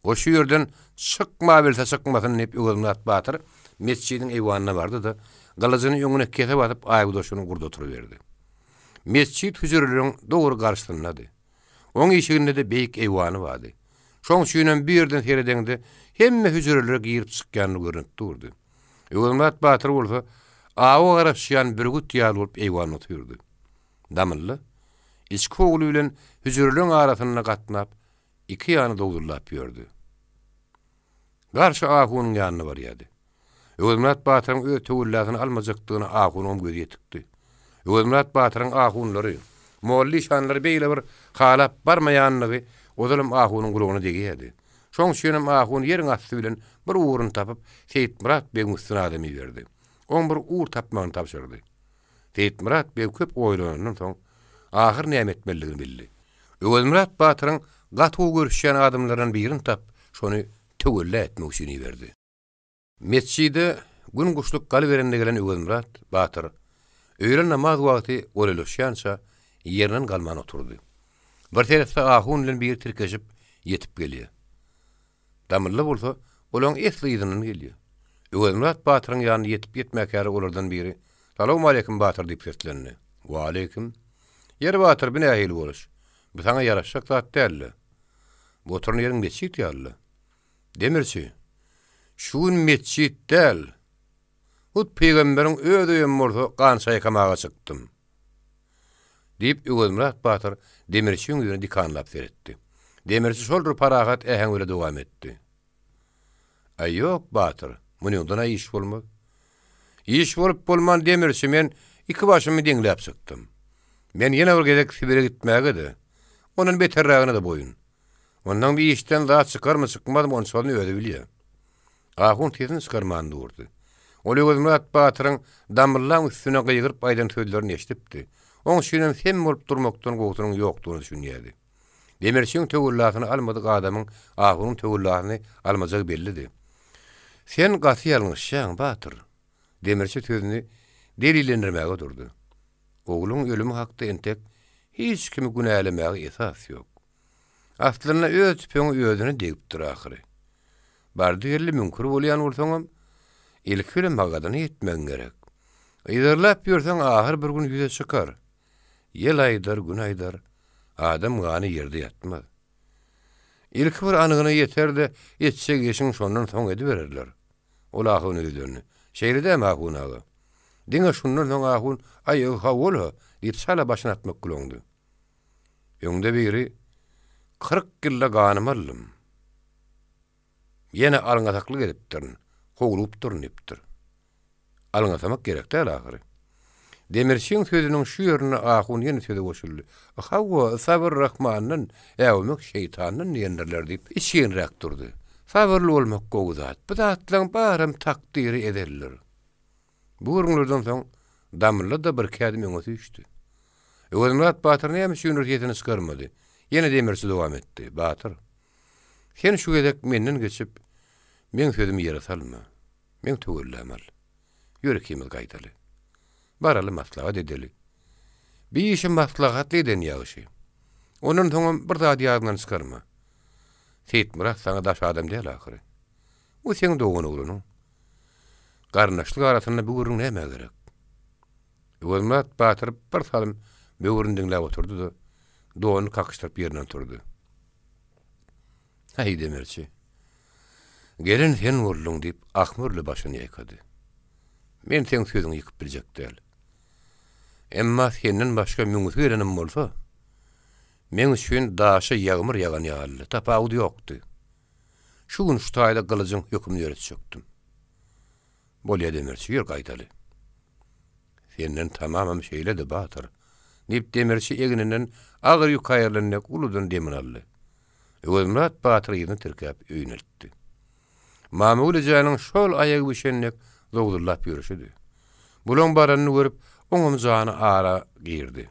O şu ýerden çykmabilse çykmasyn diýip Öwezmyrat batyr metjidiň eýwanyna bardy-da, gylyjyny öňüne kese basyp aýgudaşyny gurdy oturyberdi. Metjit hüjreleriň dogry garşysyndady. Oň işiginde-de beýik eýwany bardy. Şoň üçinem bu ýerden seredeňde hemme hüjrelere girip çykýandy görnüp durdy. Öwezmyrat batyr bolsa awa garaşýan bürgüt ýaly bolup eýwanda otyrdy. Damylla içki howly bilen hüjreleriň arasynda gatnap, iki ýana dowzullap ýördi. Garşy ahunyň ýanyna barýardy. Öwezmyrat batyryň öz töwellasyny almajakdygyna ahunyňam gözi ýetikdi. Öwezmyrat batyryň ahunlary, molla-işanlary beýle bir halap barmaýandygy ozalam ahunyň gulagyna degýärdi. Şoň üçinem ahun ýeriň asty bilen bir ugruny tapyp, Seýitmyrat begiň üstüne adam iberdi. Oň bir ugur tapmagyny tabşyrdy. Seýitmyrat beg köp oýlanandan soň, ahyr näme etmelidigini bildi. Öwezmyrat batyryň gaty gowy görüşýän adamlaryndan birini tap, şony töwella etmek üçin iberdi. Metjide gün guşluk galyberende gelen Öwezmyrat batyr öýle namaz wagty golaýlaşýança ýerinden galman oturdy. Bir seretse ahun bilen biri tirkeşip ýetip gelýär. Damylla bolsa olaň esli yzyndan gelýär. Öwezmyrat batyryň ýanyna ýetip-ýetmäkäre olardan biri, Salowmaleýkim, batyr diýip seslendi. Waleýkim. Ýeri batyr, bu nähili boluş? Bu saňa ýaraşjak zat däl-le. Bu oturan ýeriň metjit ýaly-la. Demirçi, Şu gün metjit däl, hut pygamberiň öz öýem bolsa gan çaýkamaga çykdym. Diýip, Öwezmyrat batyr demirçiň ýüzüne dikanlap seretdi. Demirçi şol bir parahat äheň bile dowam etdi. Aý, ýok, batyr, munyňdan-a iş bolmaz. Iş bolup-bolman demirçi men iki başymy deňläp çykdym. Men ýene bir gezek Sibire gitmäge-de, ondan beterrägine-de boýun. Ondan bir işden zat çykarmy, çykmazmy, onçasyny özi bilýär. Ahun sesini çykarman durdy. Ol Öwezmyrat batyryň damyllaň üstüne gygyryp aýdan sözlerini eşidipdi. Oň üçinem sem bolup durmakdan gowusynyň ýokdugyna düşünýärdi. Demirçiň töwellasyny almadyk adamyň ahunyň töwellasyny almajagy bellidi. Sen gaty ýalňyşýaň, batyr. Demirçi sözüni delillendirmäge durdy. Ogluň ölümi hakda entek hiç kimi günälemäge esas ýok. Aslynda öz tüpeňi özüne degipdir ahyry. Bardy-geldi müňkür bolýan bolsaňam, ilki bilen magadyna ýetmegiň gerek. Yzarlap ýörseň ahyr bir gün ýüze çykar. Ýel aýdar, gün aýdar, adam gany ýerde ýatmaz. Ilki bir anygyna ýeter-de, etjek işiň şondan soň edibererler. Ol ahuna ýüzlendi. Şeýle dämi, ahun aga? Diňe şundan soň ahun, Aý, hawa-la, diýip çala başyny atmak bilen oňdy. Öňde biri, 40 ýylda ganym aldym. Ýene alňasaklyk edipdirin, howlugupdyryn diýipdir. Alňasamak gerek däl ahyry. Demirçiň sözüniň şu ýerinde ahun ýene söze goşuldy. Hawa, sabyr Rahmandan, äwmek şeýtandan diýendirler diýip, içginräk durdy. Sabyrly bolmak gowy zat. Bu zatlaň baram takdyry ezeldir. Bu gürrüňlerden soň Damylla-da birki ädim öňe süýşdi. Öwezmyrat batyr näme üçindir sesini çykarmady. Ýene demirçi dowam etdi, Batyr, sen şu gezek menden geçip, meň sözümi ýere salma. Meň töwellämi al. Ýör ikimiz gaýdaly. Baraly maslahat edeli. Bir işi maslahatly eden ýagşy. Ondan soňam bir zady ýadyňdan çykarma. Seýitmyrat saňa daş adam däl ahyry. Bu seň doganoglanyň. Garyndaşlyk arasynda bu gürrüň nämä gerek? Öwezmyrat batyr bir salym böwrüni diňläp oturdy-da, donuny kakyşdyryp ýerinden turdy. Häý, demirçi! Gelen sen bolduň, diýip, ahmyrly başyny ýaýkady. Men seň sözüňi ýykyp biljek däl. Emma senden başga müňüsi gelenem bolsa, meň üçin daşa ýagmyr ýagan ýalydy, tapawudy ýokdy. Şu gün şu taýda gylyjyň hökümini ýöretjekdim. Bolýa demirçi, ýör gaýdaly. Senden tamamam şeýle-de, batyr, diýip, demirçi egninden agyr ýük aýrylan dek uludan demini aldy. Öwezmyrat batyr yzyny tirkäp öýüne eltdi. Mamagül ejäniň şol aýagy bişen dek zowzullap ýörşüdi. Bulaň baranyny görüp, oňam jany ara girdi.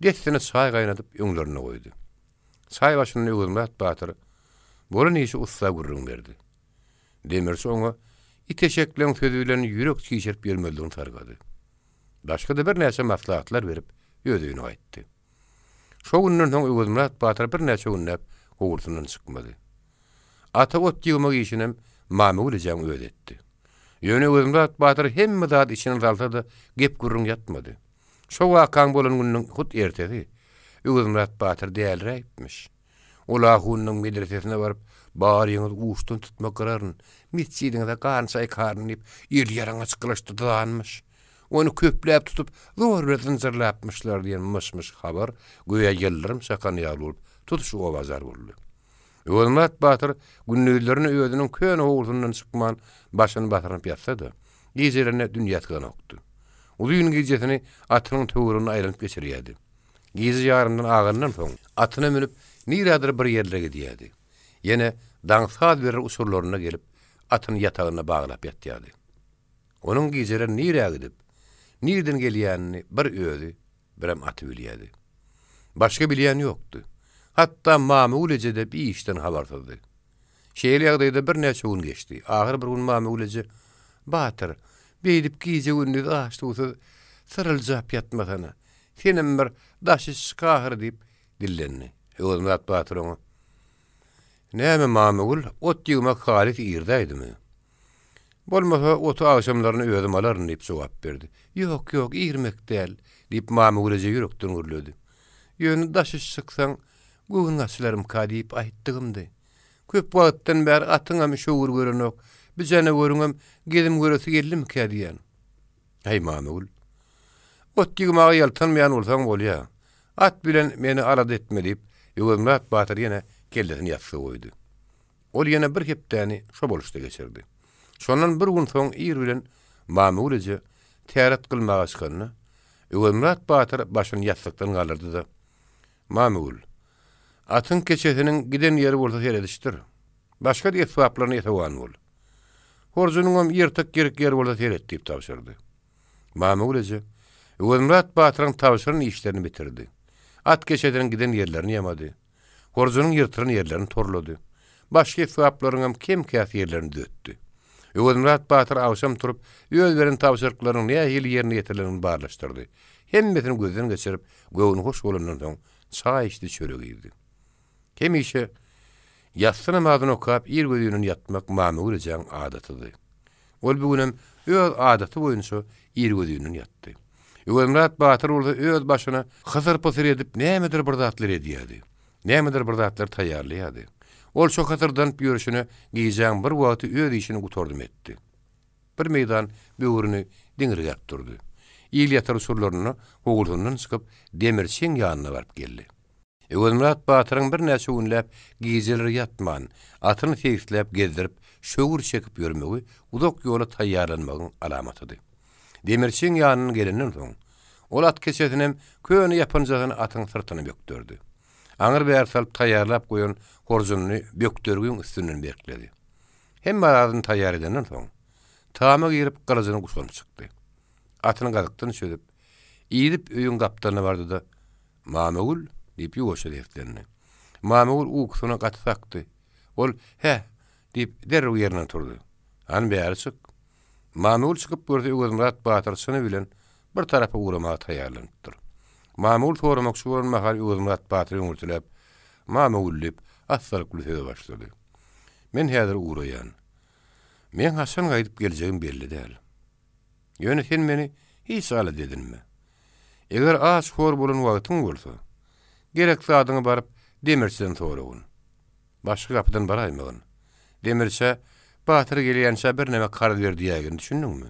Dessine çaý gaýnadyp öňlerinde goýdy. Çaý başynda Öwezmyrat batyr bolan işi ussa gürrüň berdi. Demirçi oňa it eşekleň sözi bilen ýürek çişirip ýörmezligini sargady. Başga-da birnäçe maslahatlar berip, öz öýüne gaýtdy. Şo günden soň Öwezmyrat batyr birnäçe günläp howlusyndan çykmady. Ata ot ýygmak işinem Mamagül ejäň özi etdi. Ýöne Öwezmyrat batyr hemme zady içine salsa-da, gep-gürrüň ýatmady. Şo wakaň bolan gününiň hut ertesi Öwezmyrat batyr däliräýipmiş. Ol ahunyň medresesine baryp, Baryňyzy uçdan tutma gyraryn, metjidiňize gan çaýkaryn diýip, eli ýalaňaç gylyçda dyzanmyş. Ony köpläp tutup, zor bilen zynjyrlapmyşlar diýen myş-myş habar göýä ýyldyrym çakan ýaly bolup, tutuş oba jar boldy. Öwezmyrat batyr gündizlerine özüniň köne howlusyndan çykman, başyny basyrynyp ýatsa-da, gijelerine dünýä syganokdy. Uzyn gijesini atynyň töwereginde aýlanyp geçirýärdi. Gije ýarymdan agandan soň, atyna münüp, nirädir bir ýerlere gidýärdi. Ýene daň saz berer uçurlarynda gelip, atyny ýatagynda baglap ýatýardy. Onuň gijeler nirä gidip, nirden gelýänini bir özi, birem aty bilýärdi. Başga bilýän ýokdy. Hatda Mamagül eje-de bi işden habarsyzdy. Şeýle ýagdaýda birnäçe gün geçdi. Ahyr bir gün Mamagül eje, Batyr, beýdip gije-gündiz aç-suwsuz syryljap ýatmasana. Senem bir daşy çyk ahyr diýip dillendi. Öwezmyrat batyr oňa, Näme Mamagül, ot ýygmak halys irdäýdimi? Bolmasa, oty agşamlaryna özüm alaryn diýip jogap berdi. Ýok, ýok, irmek däl, diýip Mamagül eje ýürekden gürledi. Ýöne daşy çyksaň, göwün açylarmyka diýip aýtdygymdy. Köp wagtdan bäri atyňam şöwür görenok, bi janaweriňem gezim göresi geldimikä diýýän. Äý, Mamagül, ot ýygmaga ýaltanmaýan bolsaň bolýa. At bilen meni alada etme diýip, Öwezmyrat batyr ýene kellesini ýassyga goýdy. Ol ýene bir hepdäni şo boluşda geçirdi. Şondan bir gün soň ir bilen Mamagül eje täret kylmaga çykanda, Öwezmyrat batyr başyny ýassykdan galdyrdy-da, Mamagül, atyň keçesiniň giden ýeri bolsa seredişdir. Başga-da esbaplaryna esewan bol. Horjunyňam ýyrtyk-ýirik ýeri bolsa seret diýip tabşyrdy. Mamagül eje Öwezmyrat batyryň tabşyran işlerini bitirdi. At keçesiniň giden ýerlerini ýamady. Horjunyň ýyrtylan ýerlerini torlady. Başga esbaplaryňam kem-käs ýerlerini düzetdi. Öwezmyrat batyr agşam turup, öz beren tabşyryklarynyň nähili ýerine ýetirilenini barlaşdyrdy. Hemmesini gözden geçirip, göwni hoş bolandan soň, çaý içdi, çörek iýdi. Hemişe ýassy namazyny okap, irgözinden ýatmak Mamagül ejäň adatydy. Ol bu günem öz adaty boýunça irgözinden ýatdy. Öwezmyrat batyr bolsa öz başyna hysyr-pysyr edip nämedir bir zatlar edýärdi. Nämedir bir zatlar taýýarlaýardy. Ol şo hysyrdanyp ýörşüne gijäň bir wagty öz işini gutardym etdi. Bir meýdan böwrüni diňirgäp durdy. Il ýatar uçurlarynda howlusyndan çykyp demirçiň ýanyna baryp geldi. Öwezmyrat batyryň birnäçe günläp gijeler ýatman, atyny seýisläp gezdirip, şöwür çekip ýörmegi uzak ýola taýýarlanmagyň alamatydy. Demirçiň ýanyndan gelenden soň, ol at keçesinem, köne ýapynjasyny atyň syrtyna bökderdi. Aňry-bäri salyp taýýarlap goýan horjunyny bökdergiň üstünden berkledi. Hemme zadyny taýýar edenden soň, tama girip gylyjyny guşanyp çykdy. Atyny gazykdan çözüp, idip öýüň gapdalyna bardy-da, Mamagül! diýip ýuwaşja seslendi. Mamagül ukusyna gaty sakdy. Ol, Hä! diýip, derrew ýerinden turdy. Hany bäri çyk. Mamagül çykyp görse Öwezmyrat batyr çyny bilen bir tarapa ugramaga taýýarlanypdyr. Mamagül soramakçy bolan mahal Öwezmyrat batyr öňürtiläp, Mamagül diýip, assalykly söze başlady. Men häzir ugraýan. Meň haçan gaýdyp geljegim belli däl. Ýöne sen meni hiç alada edinme. Eger aç-hor bolan wagtyň bolsa, gerek zadyňy baryp demirçiden soragyn. Başga gapydan baraýmagyn. Demirçä, Batyr gelýänçä birneme karz ber diýäýgin, düşündiňmi?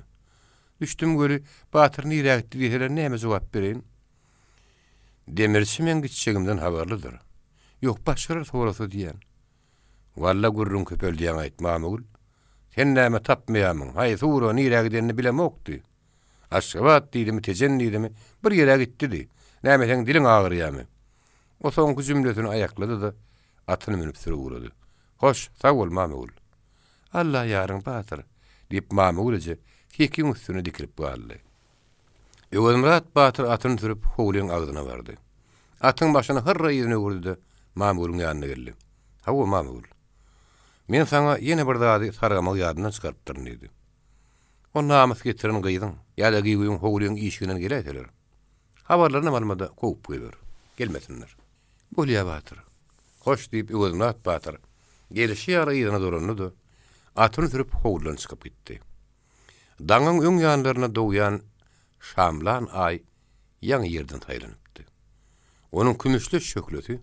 Düşdüm weli, Batyr nirä gitdi diýseler näme jogap bereýin? Demirçi meň gitjegimden habarlydyr. Ýok, başgalar sorasa diýýän. Walla gürrüň köpeldýäň-aýt, Mamagül. Sen näme tapmaýamyň, haýsy ugra, nirä gidenini bilemokdy. Aşgabat diýdimi, Tejen diýdimi, bir ýere gitdi-di. Näme seň diliň agyrýamy? O soňky jümlesini aýaklady-da, atyny münüp sürüp ugrady. Hoş, sag bol, Mamagül. Alla ýaryň, batyr, diýip, Mamagül eje sekiň üstünde dikilip galdy. Öwezmyrat batyr atyny sürüp, howlyň agzyna bardy. Atyň başyny hyrra yzyna öwürdi-de, Mamagülüň ýanyna geldi. Hawa, Mamagül. Men saňa ýene bir zady sargamagy ýadymdan çykarypdyryn, diýdi. O namys getiren gyzyň ýa-da giwiň howlyň işiginden geläýseler, habarlarynam alma-da, kowup goýber. Gelmesinler. Bolýa, batyr. Hoş, diýip, Öwezmyrat batyr gelşi ýaly yzyna dolandy-da, atyny sürüp howludan çykyp gitdi. Daňyň öň ýanlarynda dogýan şamlan aý ýaňy ýerden saýlanypdy. Onuň kümüşleş şöhlesi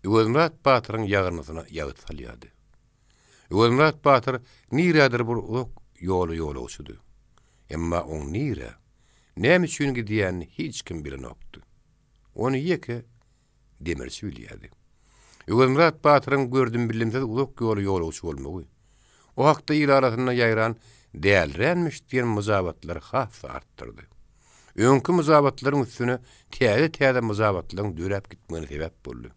Öwezmyrat batyryň ýagyrnysyna ýagty salýardy. Öwezmyrat batyr nirädir bir uzak ýola ýolagçydy. Emma oň nirä, näme üçin gidýänini hiç kim bilenokdy. Ony ýeke demirçi bilýärdi. Öwezmyrat batyryň gördüm-bildimsiz uzak ýola ýolagçy bolmagy, o hakda il arasynda ýaýran däliränmiş diýen myjabatlary has-da artdyrdy. Öňki myjabatlaryň üstüne täze-täze myjabatlaryň döräp gitmegine sebäp boldy.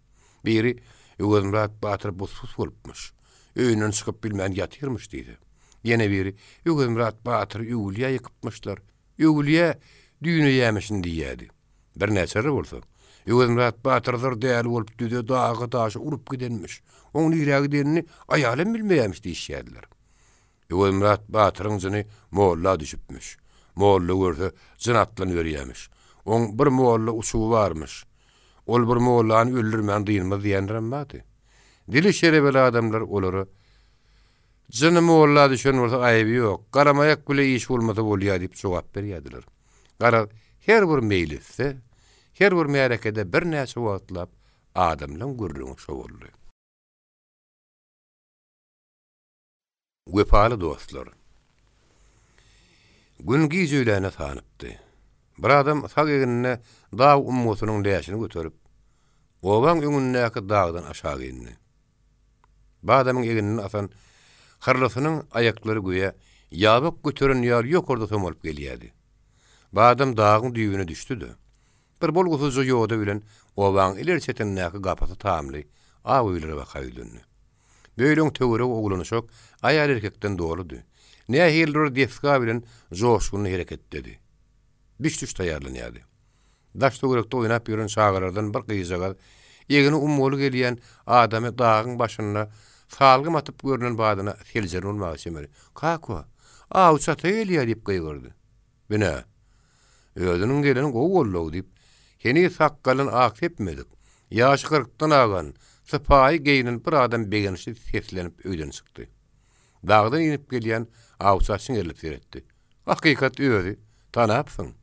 Biri, Öwezmyrat batyr bus-sus bolupmyş, öýünden çykyp bilmän ýatyrmyş diýse, ýene biri, Öwezmyrat batyry öwülýä ýykypmyşlar, öwülýä düýneýämişin diýýärdi. Birnäçeleri bolsa, Öwezmyrat batyr zyr däli bolup düze, daga, daşa urup gidenmiş, oň nirä gidenini aýalam bilmeýärmiş diýişýärdiler. Öwezmyrat batyryň jyny molla düşüpmiş. Molla görse, jyn atlanyberýärmiş. Oň bir molla uçugy barmyş. Ol bir mollany öldürmän dynmaz diýenlerem bardy. Dili şerebeli adamlar olara, Jyny molla düşen bolsa aýby ýok, garamaýak bile iş bolmasa bolýar diýip jogap berýärdiler. Garaz, her bir meýlisde, her bir märekede birnäçe wagtlap adamlaň gürrüňi şo boldy. Wepaly dostlar. Gün giç öýläne sanypdy. Bir adam sag egnine dag umgasynyň läşini göterip, obaň öňündäki dagdan aşak indi. Bu adamyň egninden asan hyrlysynyň aýaklary göýä ýabak göteren ýaly ýokarda somalyp gelýärdi. Bu adam dagyň düýbüne düşdi-de, bir bolgusyzja ýoda bilen obaň ileri çetindäki gapysy tamly ak öýlere baka ýüzlendi. Böýleň töweregi oglan-uşak, aýal-erkekden doludy. Nähilidir bir desga bilen joşgunly hereketdedi. Biş-düş taýýarlanýardy. Daş-töwerekde oýnap ýören çagalardan bir gyzjagaz egni umgaly gelýän adamy dagyň başynda salgym atyp görnen badyna seljerin bolmaga çemeli, Kaka, awçy ata gelýär! diýip gygyrdy. Bine, özüniň geleni gowy boldy-ow diýip, heniz sakgalyna ak sepmedik, ýaşy kyrkdan agan, sypaýy geýnen bir adam begençli seslenip öýden çykdy. Dagdan inip gelýän awça çiňerilip seretdi. Hakykat özi, tanapsyň.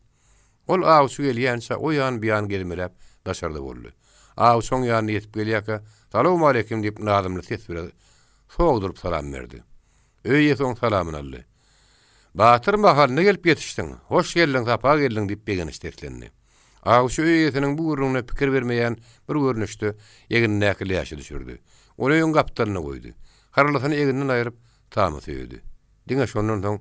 Ol awçy gelýänçä o ýan bu ýan gezmeläp daşarda boldy. Awçy oň ýanyna ýetip gelýärkä, Salowmaleýkim diýip nazymly ses bilen sogduryp salam berdi. Öý eýesi oň salamyny aldy. Batyr mahalynda gelip ýetişdiň. Hoş geldiň, sapa geldiň diýip begenç seslendi. Awçy öý eýesiniň bu gürrüňine pikir bermeýän bir görnüşde egnindäki läşi düşürdi. Ony öýüň gapdalyna goýdy. Hyrlysyny egninden aýryp, tama söýedi. Diňe şondan soň,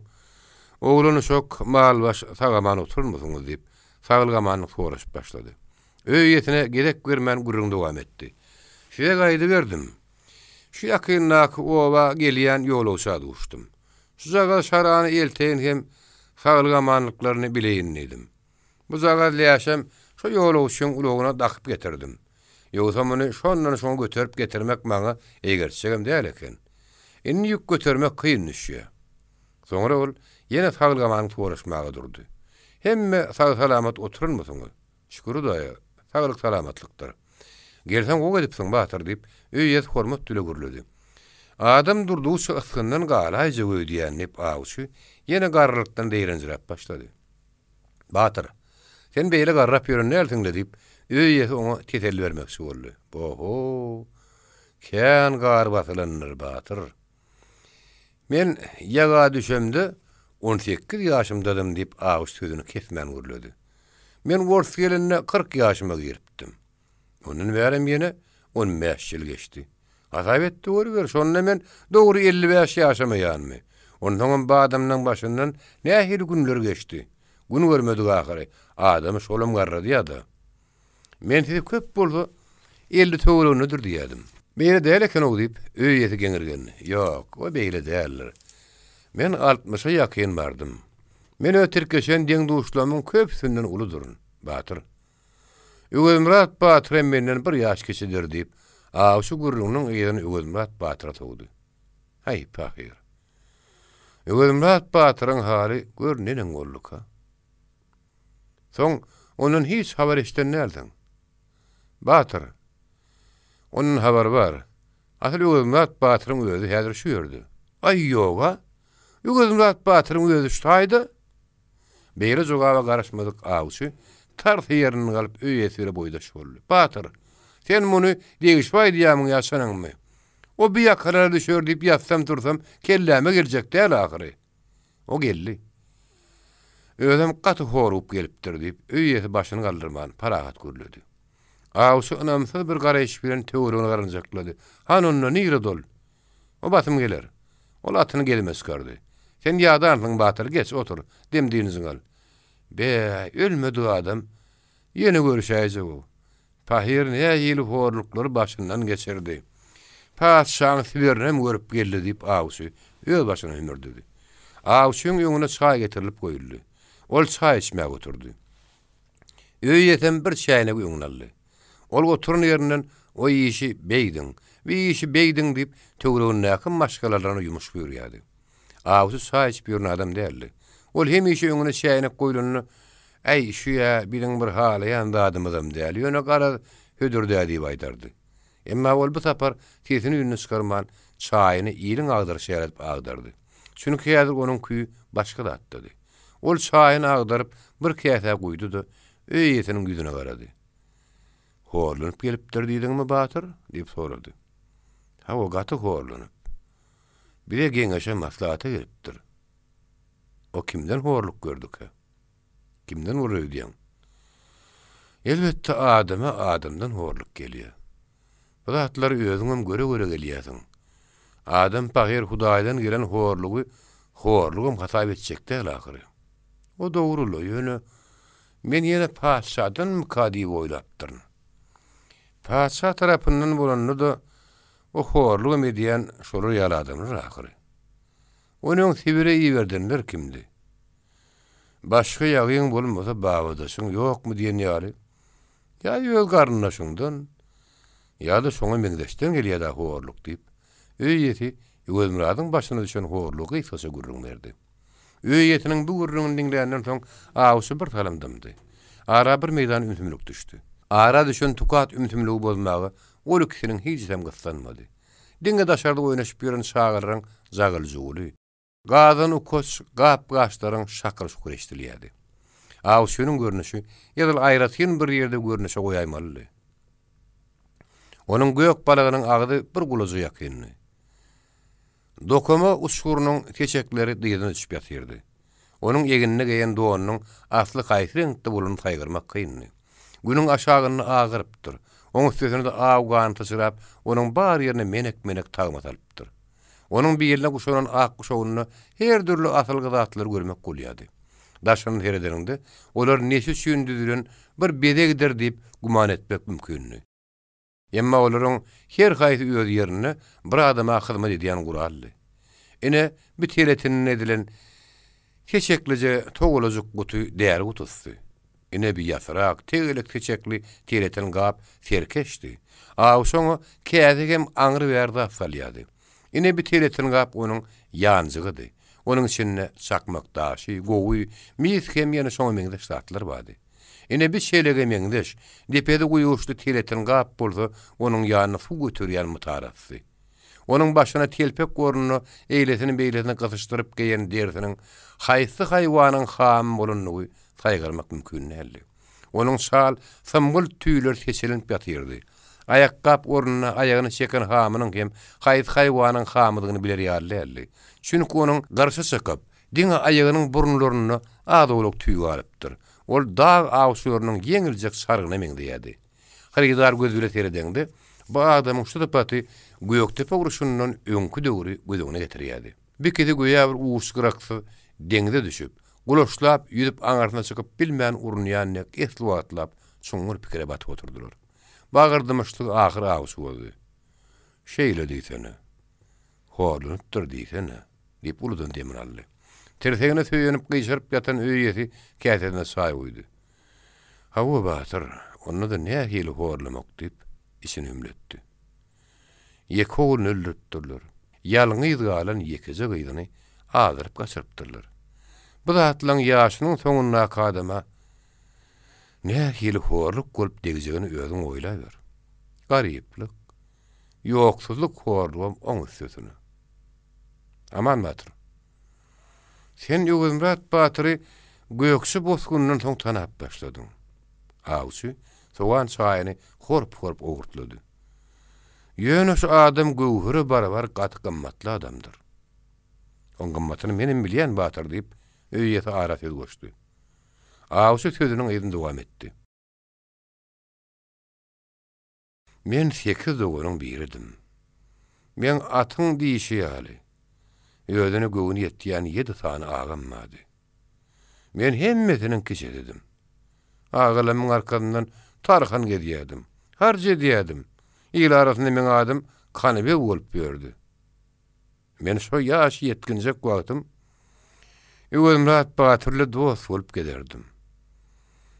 Oglan-uşak, mal-baş sag-aman oturmysyňyz diýip, saglyk-amanlyk soraşyp başlady. Öý eýesine gezek bermän gürrüň dowam etdi. Size gaýdyberdim. Şu ýakyndaky oba gelýän ýolagça duşdum. Şujagaz şarany elteýin hem saglyk-amanlyklaryny bileýin diýdim. Bujagaz läşem şo ýolagçyň ulagyna dakyp getirdim. Ýogsa muny şondan şoňa göterip getirmek maňa eýgertjegem däl eken. Indi ýük götermek kyn düşýär. Soňra ol ýene saglyk-amanlyk soraşmaga durdy. Hemme sag-salamat oturanmysyňyz? Şükür Hudaýa, saglyk-salamatlykdyr. Gelseň gowy edipsiň, batyr, diýip, öý eýesi hormat bile gürledi. Adam durdugyça ysgyndan galaýjak öýdýän, diýip, awçy ýene garrylykdan zeýrenjiräp başlady. Batyr, sen beýle garrap ýören dälsiň-le, diýip, öý eýesi oňa teselli bermekçi boldy. Bo-ho, kän gar basylandyr, batyr. Men ýaga düşemde 18 ýaşymdadym diýip Awuş sözüni kesmän gürledi. Men ors gelende 40 ýaşyma giripdim. Ondan bärem ýene 15 ýyl geçdi. Hasap et-de görüber, şonda men dogry 55 ýaşamaýanmy? Onsoňam bu adamlaň başyndan nähili günler geçdi? Gün görmedik ahyry, adamy şolam garradýa-da. Men sizi köp bolsa 50 töweregindedir diýerdim. Beýle däl eken-ow diýip, öý eýesi geňirgendi. Ýok, o beýle däldir. Men altmyşa ýakyn bardym. Men öz tirkeşen deň-duşlarymyň köpüsinden uludyryn, batyr. Öwezmyrat batyr hem menden bir ýaş kiçidir, diýip, awçy gürrüňiniň yzyny Öwezmyrat batyra sowdy. Häý, pahyr. Öwezmyrat batyryň haly gör neneň bolduka? Soň ondan hiç habar eşiden dälsiň. Batyr. Ondan habar bar. Asyl Öwezmyrat batyryň özi häzir şu ýerde. Aý, ýog-a. Öwezmyrat batyryň özi şu taýda. Beýle jogaba garaşmadyk awçy tarsa ýerinden galyp öý eýesi bile boýdaş boldy. Batyr, sen muny degişip aýdýarmyň ýa çynyňmy? O bir ýakalara düşer diýip ýatsam-tursam kelläme geljek däl ahyry. O geldi. Özem gaty horup gelipdir, diýip, öý eýesi başyny galdyrman, parahat gürledi. Awçy ynamsyz bir garaýyş bilen töweregine garanjaklady. Hany onda, nirede ol? O basym geler. Ol atyny gezime çykardy. Sen ýadansyň, batyr, geç, otur, dem-dynjyňy al. Be, ölmedik adam ýene görüşäýjeg-ow. Pahyr nähili horluklary başyndan geçirdi. Patyşaň Siberinem görüp geldi diýip awçy öz başyna hümürdedi. Awçyň öňüne çaý getirilip goýuldy. Ol çaý içmäge oturdy. Öý eýesem bir çäýnegi öňüne aldy. Ol oturan ýerinden o işi beýdiň, bu işi beýdiň diýip töweregindäki maşgalalaryna ýumuş buýurýardy. Awçy çaý içip ýören adam däldi. Ol hemişe öňüne çäýnek goýlanda, Äý, şü-ä biziň bir halaýan zadymyzam däl, ýöne garaz, hödür-dä diýip aýdardy. Emma ol bu sapar sesini-üýnüni çykarman, çaýyny iliň agdaryşy ýaly edip agdardy. Çünki häzir onuň küýi başga zatdady. Ol çaýyny agdaryp, bir käsä guýdy-da, öý eýesiniň ýüzüne garady. Horlanyp gelipdir diýdiňmi, batyr? diýip sorady. Hawa, gaty horlanyp. Bize geňeşe, maslahata gelipdir. O kimden horluk gördükä? Kimden bolar öýdýäň? Elbetde, adama adamdan horluk gelýär. Bu zatlary özüňem göre-göre gelýärsiň. Adam pahyr Hudaýdan gelen horlugy horlugam hasap etjek däl ahyry. O dogry-la, ýöne men ýene patyşadanmyka diýip oýlapdyryn. Patyşa tarapyndan bolanda-da o horlugam edýän şolar ýaly adamlar ahyry. Ony öň Sibire iberdenler kimdi? Başga ýagyň bolmasa babadaşyň ýokmy diýen ýaly, ýa öz garyndaşyňdan, ýa-da şoňa meňzeşden gelýär-dä horluk diýip, öý eýesi Öwezmyradyň başyna düşen horlugy gysgaça gürrüň berdi. Öý eýesiniň bu gürrüňini diňländen soň awçy bir salym dymdy. Ara bir meýdan ümsümlik düşdi. Ara düşen tukat ümsümligi bozmaga ol ikisiniň hiçisem gyssanmady. Diňe daşarda oýnaşyp ýören çagalaryň jagyl-juguly, gazan ukaç gap-gaçlaryň şakyr-şukury eşidilýärdi. Awçynyň görnüşi edil aýratyn bir ýerde görnüşe goýaýmalydy. Onuň gök balagynyň agzy bir gulaja ýakyndy. Dokama uçgurynyň seçekleri dyzyna düşüp ýatyrdy. Onuň egnine geýen donunyň asly haýsy reňkde bolanyny saýgarmak kyndy. Günüň aşagynda agarypdyr. Oň üstesine-de aw gany syçrap, onuň bar ýerine menek-menek tagma salypdyr. Onuň biline guşanan ak guşagynda her dürli asylgy zatlary görmek bolýardy. Daşyndan seredeniňde, olar neşe üçin düzülen bir bezegdir diýip güman etmek mümkindi. Emma olaryň her haýsy öz ýerinde bir adama hyzmat edýän guraldy. Ine, bi teletinden edilen seçeklije togalajyk guty däri gutusy. Ine, bi ýasyrak, tegelek seçekli teleten gap serkeşdi. Awçy oňa käse hem aňry-bäri zat salýardy. Ine, bi teleten gap onuň ýanjygydy. Onuň içinde çakmak daşy, gowy, mis hem ýene şoňa meňzeş zatlar bardy. Ine, bi çelege meňzeş, depesi guýguçly teletin gap bolsa onuň ýanynda suw göterýän mytarasy. Onuň başyna telpek ornuna eýlesini-beýlesini gysyşdyryp geýen derisiniň haýsy haýwanyň hamy bolandygy saýgarmak mümkin däldi. Onuň çal, symgylt tüýleri seçelenip ýatyrdy. Aýakgap ornuna aýagyny çeken hamynyň hem haýsy haýwanyň hamydygyny biler ýaly däldi. Çünki onuň garşy çykyp, diňe aýagynyň burunlarynda az-owlak tüý galypdyr. Ol dag awçylarynyň ýeňiljek çargyna meňzeýärdi. Hyrydar göz bile seredeňde, bu adamyň şu sypaty Gökdepe urşundan öňki döwri göz öňüne getirýärdi. Bikisi göýä bir uç-gyraksyz deňze düşüp, gulaçlap ýüzüp aňyrsyna çykyp bilmän urunýan dek esli wagtlap çuňňur pikire batyp oturdylar. Bagyr dymyşlygy ahyr awçy bozdy. Şeýle diýsene. Horlanypdyr diýsene, diýip uludan demini aldy. Tirsegine söýenip gyşaryp ýatan öý eýesi käsesine çaý guýdy. Hawa, batyr, onda-da nähili horlamak diýip, içini hümletdi. Ýeke ogluny öldüripdirler. Ýalňyz galan ýekeje gyzyny azdyryp gaçyrypdyrlar. Bu zatlaň ýaşynyň soňundaky adama nähili horluk bolup degjegini özüň oýlaber. Garyplyk, ýoksuzlyk horlugam oň üstesine. Aman batyr, sen Öwezmyrat batyry Gökje bosgundan soň tanap başladyň. Awçy sowan çaýyny horp-horp owurtlady. Ýöne şu adam göwhere barabar gaty gymmatly adamdyr. Oň gymmatyny menem bilýän, batyr, diýip, öý eýesi ara söz goşdy. Awçy sözüniň yzyny dowam etdi. Men sekiz doganyň biridim. Meň atyň dişi ýaly, özüne göwni ýetýän ýedi sany agam bardy. Men hemmesiniň kiçisidim. Agalarymyň arkasyndan tarhan gezýärdim, harç edýärdim. Il arasynda meň adym Kanybeg bolup ýördi. Men şo ýaş ýetginjek wagtym Öwezmyrat batyr bilen dost bolup gezerdim.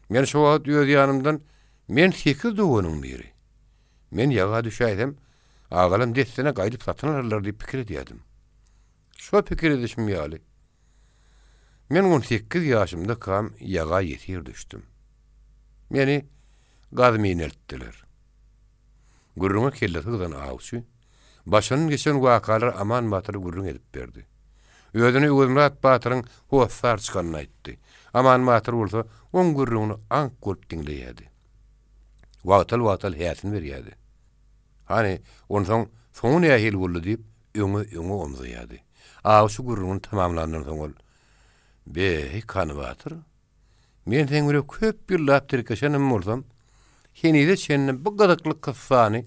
Men şo wagt öz ýanymdan Men sekiz doganyň biri. Men ýaga düşäýsem, agalam dessine gaýdyp satyn alarlar diýip pikir edýärdim. Şo pikir edişim ýaly, men on sekiz ýaşymdakam ýaga ýesir düşdüm. Meni Gazmine eltdiler. Gürrüňe kellesi gyzan awçy, başyndan geçen wakalary Aman batyra gürrüň edip berdi. Özüne Öwezmyrat batyryň hossar çykanyny aýtdy. Aman batyr bolsa oň gürrüňini aňk bolup diňleýärdi. Wagtal-wagtal häsin berýärdi. Hany, onsoň soňy nähili boldy diýip, öňe-öňe omzaýardy. Awçy gürrüňini tamamlandan soň ol, Be-eý, Kany batyr, Men seň bilen köp ýyllap tirkeşenem bolsam, henize çenli bu gyzykly kyssany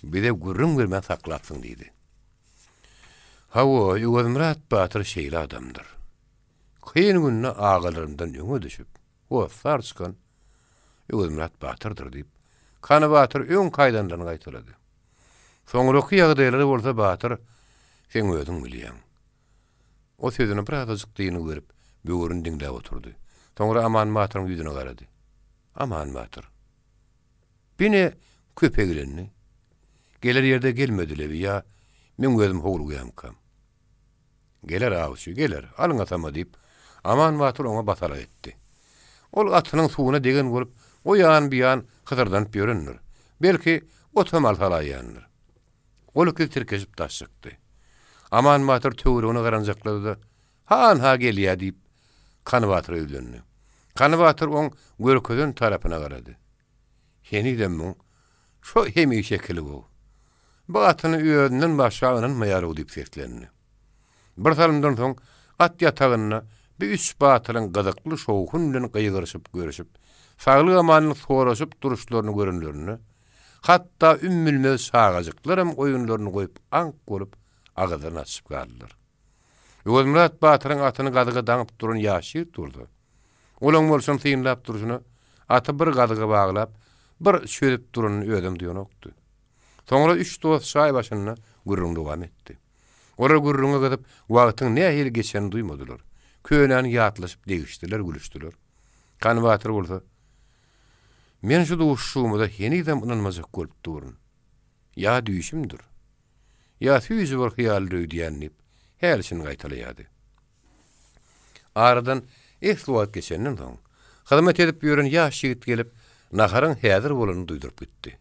bize gürrüň bermän saklapsyň diýdi. Hawa, Öwezmyrat batyr şeýle adamdyr. Kyn günde agalarymdan öňe düşüp, hossar çykan Öwezmyrat batyrdyr diýip, Kany batyr öňki aýdanlaryny gaýtalady. Soňraky ýagdaýlary bolsa batyr, seň özüň bilýäň. O sözüne birazajyk dyngy berip, böwrüni diňläp oturdy. Soňra Aman batyryň ýüzüne garady. Aman batyr. Bine köp eglendi. Geler ýerde gelmedi-le bi, ýa meň özüm howlugýamkam? Geler, awçy, geler, alňasama, diýip, Aman batyr oňa basalyk etdi. Ol atynyň suwuna degen bolup, o ýan-bu ýan hysyrdanyp ýörendir. Belki, otam al salaýandyr. Ol ikisi tirkeşip daş çykdy. Aman batyr töweregine garanjaklady-da, Ha-ha gelýä diýip, Kany batyra ýüzlendi. Kany batyr oň görkezen tarapyna garady. Henizem muň şo hemişekiligi-ow. Bu atyny özünden başga ynanmaýar-ow diýip seslendi. Bir salymdan soň at ýatagynda bu üç batyryň gyzykly şowhun bilen gygyryşyp görüşip, saglyk-amanlyk soraşyp duruşlaryny görenlerinde, Hatda ümmülmez çagajyklaram oýunlaryny goýup aňk bolup agyzlaryny açyp galdylar. Öwezmyrat batyryň atyny gazyga daňyp duran ýaş ýigit bolsa, olaň bolşuny synlap durşuna aty bir gazyga baglap, bir çözüp duranyny özem duýanokdy. Soňra üç dost çaý başynda gürrüň dowam etdi. Olar gürrüňe gyzyp, wagtyň nähili geçenini duýmadylar. Könäni ýatlaşyp degişdiler, gülüşdiler. Kany batyr bolsa, Men şu duşuşygymyza henizem ynanmajak bolup durun. Ýa düýşümdir, ýa süýji bir hyýaldyr öýdýän diýip, häli-şindi gaýtalaýardy. Aradan esli wagt geçenden soň, hyzmat edip ýören ýaş ýigit gelip, naharyň häzir bolanyny duýduryp gitdi.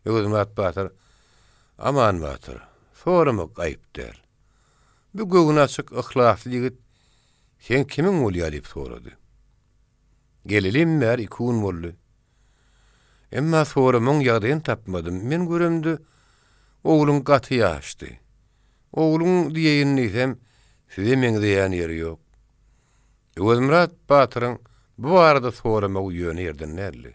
Öwezmyrat batyr, Aman batyr, soramak aýyp däl. Bu göwnaçyk, yhlasly ýigit seň kimiň bolýar diýip sorady. Gelelim bäri iki gün boldy. Emma soramagyň ýagdaýyny tapmadym. Men göremde, ogluň gaty ýaşdy. Ogluň diýeýin diýsem, size meňzeýän ýeri ýok. Öwezmyrat batyryň bu barada soramagy ýöne ýerden däldi.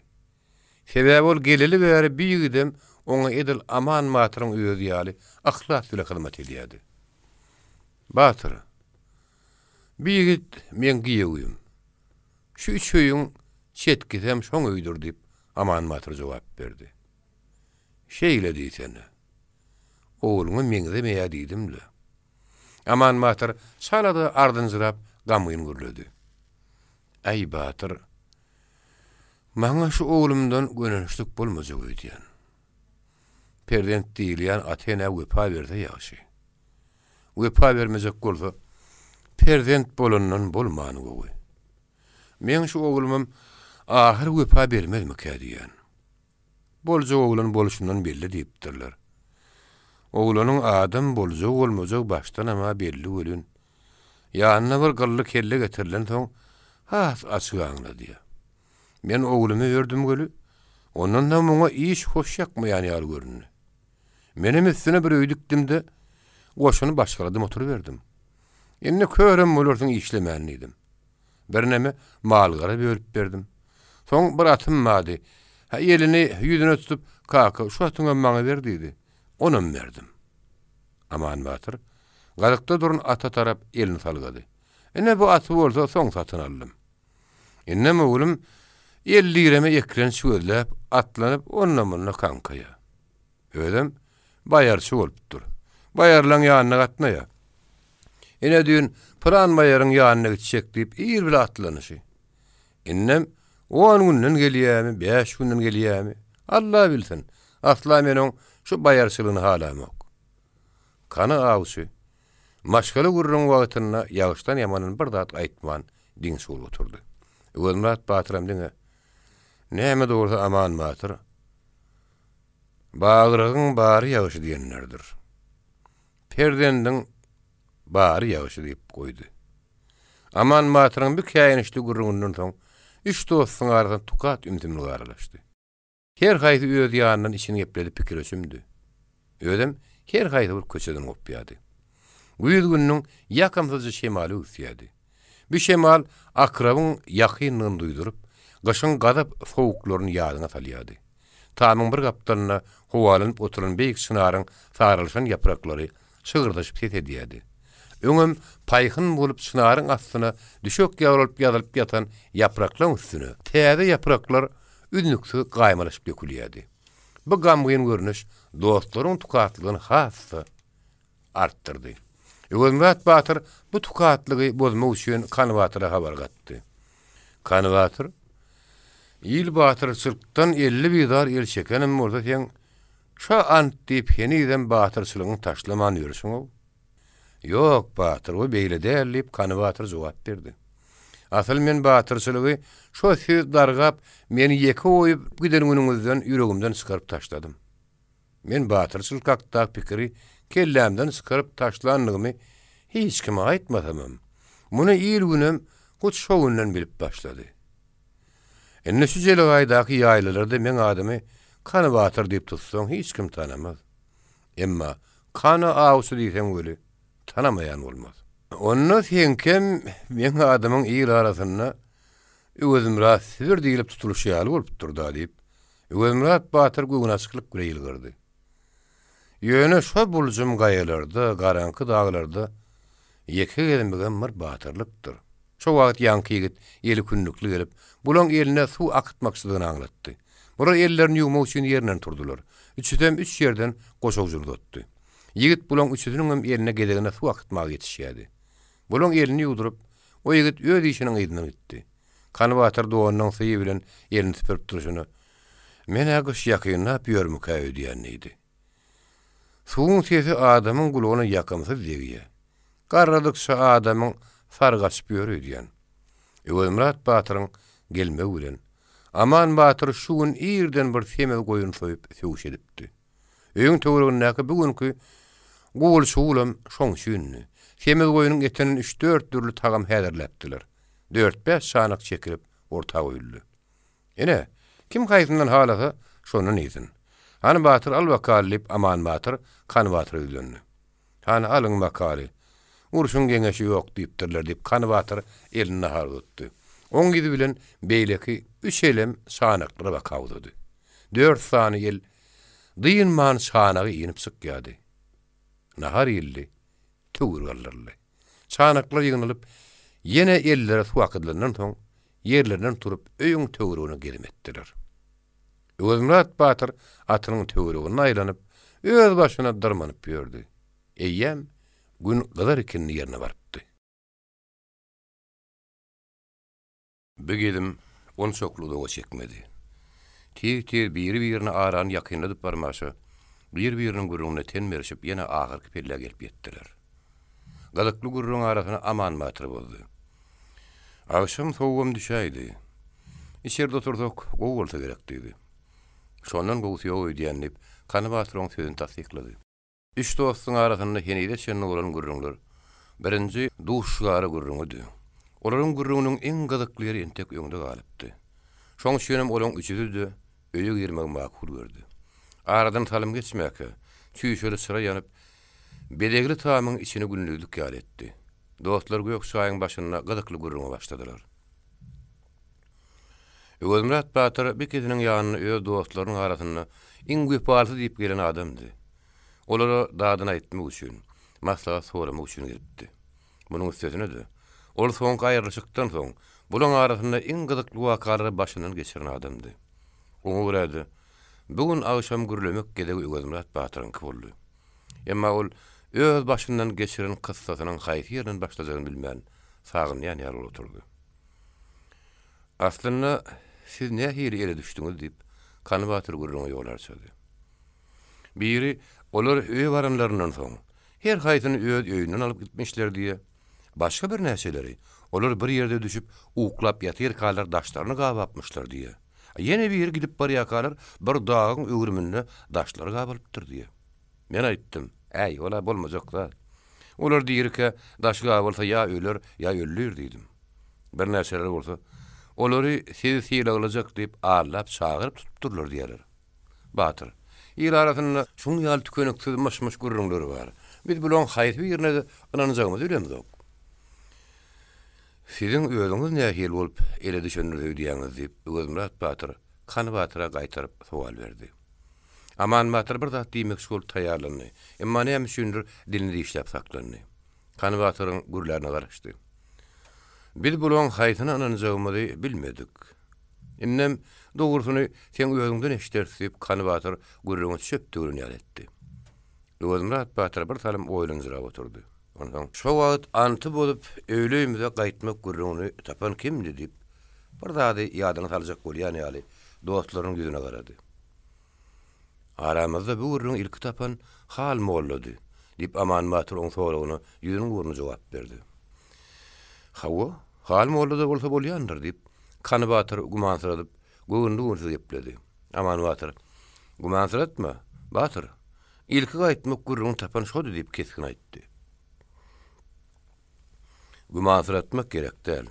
Sebäbi ol geleli bäri bi ýigidem oňa edil Aman batyryň özi ýaly yhlas bile hyzmat edýärdi. Batyr, bi ýigit meň giýewim. Şu üç öýüň çetkisem şoň öýüdir diýip, Aman batyr jogap berdi. Şeýle diýsene. Ogluňa meňzemeýär diýdim-le. Aman batyr çala-da ardynjyrap gamgyn gürledi. Äý, batyr, maňa şu oglumdan gönençlik bolmajak öýdýän. Perzent diýilýän ata-enä wepa berse ýagşy. Wepa bermejek bolsa, perzent bolandan bolmany gowy. Meň şu oglumam ahyr wepa bermezmikä diýýän. Boljak oglan bolşundan belli diýipdirler. Oglanyň adam boljak-bolmajagy başdanam-a belli welin, ýanyna bir gylly kelle getirilensoň, has açyk aňladýar. Men oglumy berdim weli, ondan soň muňa iş hoş ýakmaýan ýaly göründi. Menem üstüne bir öý dikdim-de, goşuny başgaladym oturyberdim. Indi körem bolarsyň işlemän diýdim. Birneme mal-gara bölüp berdim. Soň bir atym bardy. Hä, elini ýüzüne tutup, Kaka, şu atyňam maňa ber diýdi. Onam berdim. Aman batyr gazykda duran ata tarap elini salgady. Ine, bu aty bolsa soň satyn aldym. Indem oglum el direme eklenç gözläp, atlanyp onda-munda kaňkaýar. Özem baýarçy bolupdyr. Baýarlaň ýanyna gatnaýar. Ine düýn pylan baýaryň ýanyna gitjek diýip ir bile atlanyşy. Indem on günden gelýämi, bäş günden gelýämi, Alla bilsin. Asla men oň şu baýarçylygyny halamok. Kany awçy, maşgala gürrüň wagtynda ýagyşdan ýamanyn bir zat aýtman diňşi bolup oturdy. Öwezmyrat batyram diňe, Näme-de bolsa Aman batyr, Bagrygyň bary ýagşy diýenlerdir. Perzendiň bary ýagşy diýip goýdy. Aman batyryň bu käýinçli gürrüňinden soň, üç dostuň arasyna tukat ümsümlik aralaşdy. Her haýsy öz ýanyndan içini gepledip pikire çümdi. Özem her haýsy bir köçeden gopýardy. Güýz gününiň ýakymsyzja şemaly öwüsýärdi. Bu şemal akrabyň ýakynlygyny duýduryp, gyşyň gazap sowuklaryny ýadyňa salýardy. Tamyň bir gapdalynda howalanyp oturan beýik çynaryň saralyşan ýapraklary şygyrdaşyp ses edýärdi. Öňem paýhyn bolup çynaryň astyna düşek ýaly bolup ýazylyp ýatan ýapraklaň üstüne täze ýapraklar üznüksiz gaýmalaşyp dökülýärdi. Bu gamgyn görnüş dostlaryň tukatlygyny has-da artdyrdy. Öwezmyrat batyr bu tukatlygy bozmak üçin Kany batyra habar gatdy. Kany batyr, Il batyrçylykdan 50 bizar el çekenem bolsa seň şa ant diýip henizem batyrçylygyňy taşlaman ýörşüň-ow. Ýok, batyr, o beýle däl, diýip, Kany batyr jogap berdi. Asyl men batyrçylygy şo siz dargap, meni ýeke goýup giden günüňizden ýüregimden çykaryp taşladym. Men batyrçylyk hakdaky pikiri kellämden çykaryp taşlandygymy hiç kime aýtmasamam, muny il-günem hut şo günden bilip başlady. Indi şu jelegaýdaky ýaýlalarda meň adymy Kany batyr diýip tutsaň hiç kim tanamaz. Emma Kany awçy diýseň weli, tanamaýan bolmaz. Onda seňkem meň adymyň il arasynda Öwezmyrat Sibir diýlip tutulyşy ýaly bolupdyr-da, diýip, Öwezmyrat batyr göwnaçyklyk bile ýylgyrdy. Ýöne şo buljum gaýalarda, garaňky daglarda ýeke gezmegem bir batyrlykdyr. Şo wagt ýaňky ýigit eli kündükli gelip, bulaň eline suw akytmakçydygyny aňlatdy. Bular ellerini ýuwmak üçin ýerinden turdular. Üçüsem üç ýerden goşawjyny uzatdy. Ýigit bulaň üçüsiniňem eline gezegine suw akytmaga ýetişýärdi. Bulaň elini ýuwduryp, o ýigit öz işiniň yzyndan gitdi. Kany batyr donunyň syýy bilen elini süpürip durşuna, Men-ä gyş ýakynlap ýörmükä öýdýän diýdi. Suwuň sesi adamyň gulagyna ýakymsyz degýär. Garradykça adamyň sary gaçyp ýör öýdýän. Öwezmyrat batyryň gelmegi bilen, Aman batyr şu gün irden bir semiz goýun soýup söwüş edipdi. Öýüň töweregindäki bu günki gugul-şugulam şoň üçindi. Semiz goýnuň etinden üç-dört dürli tagam häzirläpdiler. Dört-bäş çanak çekilip, orta goýuldy. Ine, Kim haýsyndan halasa, şondan iýsin. Hany batyr al bakaly, diýip, Aman batyr Kany batyra ýüzlendi. Hany alyň bakaly. Urşuň geňeşi ýok diýipdirler, diýip, Kany batyr elini nahara uzatdy. Oň ýüzi bilen beýleki üç elem çanaklara baka uzady. Dört sany el dynman çanagy iýnip çykýardy. Nahar iýildi, töwir galdyryldy. Çanaklar ýygnalyp, ýene ellere suw akydylandan soň, ýerlerinden turup öýüň töweregine gezim etdiler. Öwezmyrat batyr atynyň töwereginde aýlanyp, öz başyna dyrmanyp ýördi. Eýýäm Gün gyzar ikindi ýerine barypdy. Bu gezim onçakly uzaga çekmedi. Tiz-tiz biri-birine arany ýakynladyp barmaşa, bir-biriniň gürrüňine ten berşip ýene ahyrky pellä gelip ýetdiler. Gyzykly gürrüň arasyny Aman batyr bozdy. Agşam sowugam düşäýdi. Içerde otursak, gowy bolsa gerek diýdi. Şondan gowusy ýok öýdýän diýip, Kany batyr oň sözüni tassyklady. Üç dostuň arasynda henize çenli bolan gürrüňler birinji duşuşygara gürrüňidi. Olaryň gürrüňiniň iň gyzykly ýeri entek öňde galypdy. Şoň üçinem olaň üçüsi-de öýe girmegi makul gördi. Aradan salym geçmäkä, çüýşeli çyra ýanyp, bezegli tamyň içini gündizlik ýaly etdi. Dostlar gök çaýyň başynda gyzykly gürrüňe başladylar. Öwezmyrat batyr bikesiniň ýanyna öz dostlarynyň arasynda iň wepalysy diýip gelen adamdy. Olara dadyny aýtmak üçin, maslahat soramak üçin gelipdi. Munuň üstesine-de, ol soňky aýrylyşykdan soň, bulaň arasynda iň gyzykly wakalary başyndan geçiren adamdy. Oňa görä-de, bu gün agşam gürlemek gezegi Öwezmyrat batyryňky boldy. Emma ol öz başyndan geçiren kyssasynyň haýsy ýerinden başlajagyny bilmän, sagynýan ýaly bolup oturdy. Aslynda, siz nähili ele düşdüňiz? diýip, Kany batyr gürrüňe ýol arçady. Biri, olar öýe baranlaryndan soň, her haýsyny öz öýünden alyp gitmişler diýýär. Başga birnäçeleri, olar bir ýerde düşüp, uklap ýatyrkalar daşlaryny gabapmyşlar diýýär. Ýene biri gidip barýarkalar bir dagyň öwrüminde daşlary gabalypdyr diýýär. Men aýtdym, Äý, ol-a bolmajak zat. Olar dirikä daşy gabalsa ýa öler, ýa öldür diýdim. Birnäçeleri bolsa, Olary sizi sylaglajak diýip aldap çagyryp tutupdyrlar diýýärler. Batyr, il arasynda şuň ýaly tükeniksiz myş-myş gürrüňler bar. Biz bulaň haýsy birine-de ynanjagymyzy bilemzok. Siziň özüňiz nähili bolup ele düşendir öýdýäňiz, diýip, Öwezmyrat batyr Kany batyra gaýtaryp sowal berdi. Aman batyr bir zat diýmekçi bolup taýýarlandy. Emma näme üçindir dilini dişläp saklandy. Kany batyryň gürlärine garaşdy. Biz bulaň haýsyna ynanjagymyzy bilmedik. Indem, dogrusyny seň özüňden eşideris, diýip, Kany batyr gürrüňi çöp döwlen ýaly etdi. Öwezmyrat batyr bir salym oýlanjyrap oturdy. Onsoň. Şo wagt anty bozup, öýli-öýümize gaýtmak gürrüňini tapan kimdi? diýip, bir zady ýadyna saljak bolýan ýaly, dostlarynyň ýüzüne garady. Aramyzda bu gürrüňi ilki tapan Hal mollady, diýip, Aman batyr oň soragyna ýüzüniň ugruna jogap berdi. Hawa, Hal molla-da bolsa bolýandyr, diýip, Kany batyr gümansyradyp, göwünli-göwünsiz gepledi. Aman batyr, Gümansyratma, batyr. Ilki gaýtmak gürrüňini tapan şody diýip kesgin aýtdy. Gümansyratmak gerek däl.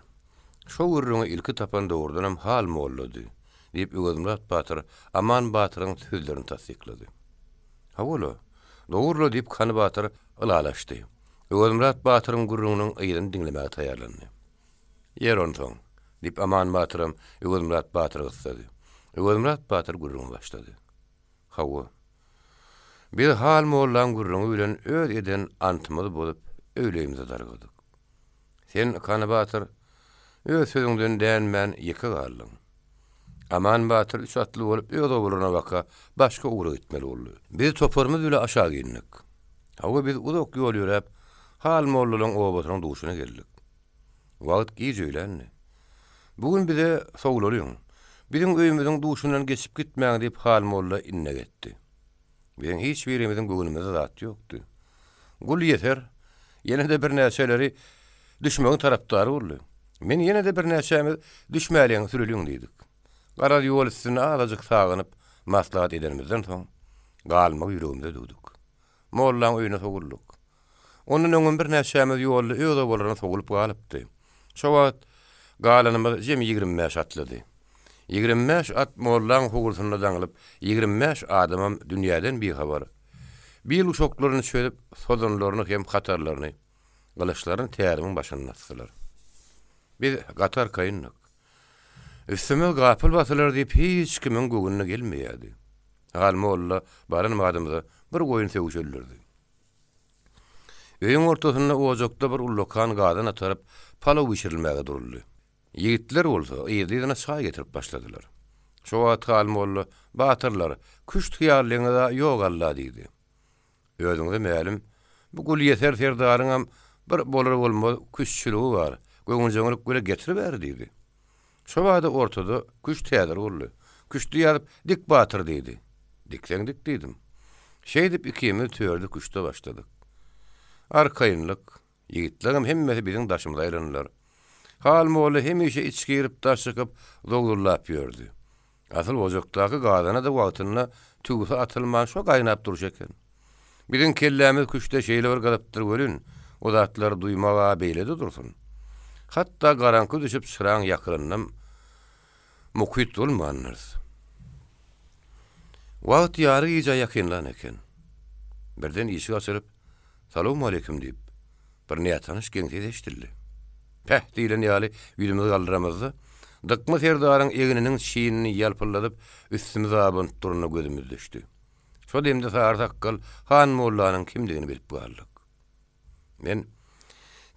Şo gürrüňi ilki tapan dogrudanam Hal mollady, diýip, Öwezmyrat batyr Aman batyryň sözlerini tassyklady. Hawa-la, dogry-la, diýip, Kany batyr ylalaşdy. Öwezmyrat batyryň gürrüňiniň yzyny diňlemäge taýýarlandy. Ýer onsoň, diýip, Aman batyram Öwezmyrat batyry gyssady. Öwezmyrat batyr gürrüňe başlady. Hawa. Biz Hal mollaň gürrüňi bilen öz eden antymyzy bozup, öýleýimize dargadyk. Sen, Kany batyr, öz sözüňden dänmän ýeke galdyň. Aman batyr üç atly bolup öz obalaryna baka başga ugra gitmeli boldy. Biz toparymyz bile aşak indik. Hawa, biz uzak ýol ýöräp, Hal mollalaň obasynyň duşuna geldik. Wagt giç öýländi. Bu gün bize sowulalyň. Biziň öýümiziň duşundan geçip gitmäň diýip Hal molla innek etdi. Biziň hiç birimiziň göwnümizde zat ýokdy. Gul ýeser, ýene-de birnäçeleri düşmegiň tarapdary boldy. Men ýene-de birnäçämiz düşmäliň, süreliň diýdik. Garaz ýol üstünde azajyk sagynyp, maslahat edenimizden soň, galmagy ýüregimize düwdük. Mollaň öýüne sowuldyk. Ondan öňem birnäçämiz ýolda öz obalaryna sowulyp galypdy. Şo wagt galanymyz jemi 25 atlydy. 25 at mollaň howlusynda daňylyp, 25 adamam dünýäden bihabar. Bil guşaklaryny çözüp, sozanlaryny hem hatarlaryny, gylyçlaryny tärimiň başynda asdylar. Biz gaty arkaýyndyk. Üstümiz gapyl basylar diýip hiç kimiň göwnüne gelmeýärdi. Hal molla baran badymyza bir goýun sögüş öldürdi. Öýüň ortasynda ojakda bir ullakan gazan ataryp, palaw bişirilmäge duruldy. Ýigitler bolsa yzly-yzyna çaý getirip başladylar. Şo wagt Hal molla, Batyrlar, küşt hyýallyňyz-a ýok Alla diýdi. Özüňize mälim, bu Gulýeser serdaryňam bir bolar-bolmaz küştçüligi bar, göwünjeňlik bile getiriberi diýdi. Şo bada ortada küşt häzir boldy. Küşdi ýazyp, Dik batyr diýdi. Dikseň dik diýdim. Şeýdip ikimiz törde küşde başladyk. Arkaýynlyk, Ýigitleňem hemmesi biziň daşymyza aýlandylar. Hal molla hemişe iç girip, daş çykyp, zowzullap ýördi. Asyl ojakdaky gazana-da wagtynda tüwsi atylman şo gaýnap durşy eken. Biziň kellämiz küşde şeýle bir gyzypdyr welin, o zatlary duýmag-a beýle-de dursun. Hatda garaňky düşüp çyraň ýakylanynam mukyt bolmandyrys. Wagt ýary gijä ýakynlan eken. Birden işik açylyp, Salowmaleýkim diýip, bir nätanyş geň ses eşidildi. Päh diýlen ýaly ýüzümizi galdyramyzda, Dykma serdaryň egniniň çinini ýalpyldadyp, üstümize abanyp duranyna gözümiz düşdi. Şo demde sary sakgal Han mollanyň kimdigini bilip galdyk. Men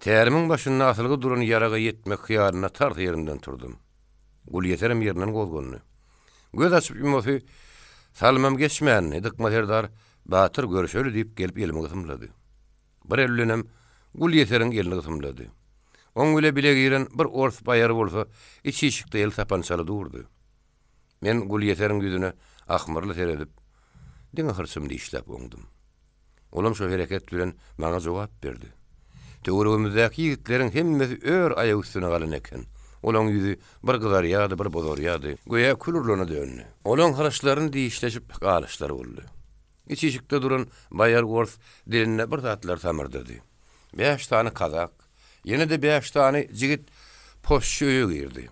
tärimiň başynda asylgy duran ýaraga ýetmek hyýalynda tars ýerimden turdum. Gulýeserem ýerinden gozgandy. Göz açyp ýumasy salymam geçmändi, Dykma serdar, Batyr, görüşeli diýip gelip elimi gysymlady. Bir eli bilenem Gulýeseriň elini gysymlady. Oň bile bile giren bir ors baýary bolsa iç işikde eli sapançaly durdy. Men Gulýeseriň ýüzüne ahmyrly seredip, diňe hyrçymy dişläp oňdum. Olam şo hereket bilen maňa jogap berdi. Töweregimizdäki ýigitleriň hemmesi ör aýak üstüne galan eken. Olaň ýüzi bir gyzarýardy, bir bozarýardy. Göýä kül urlana döndi. Olaň hyrçlaryny dişleşip galyşlary boldy. Iç işikde duran baýar ors dilinde bir zatlar samyrdady. Bäş sany kazak, ýene-de bäş sany jigit poşşy öýe girdi.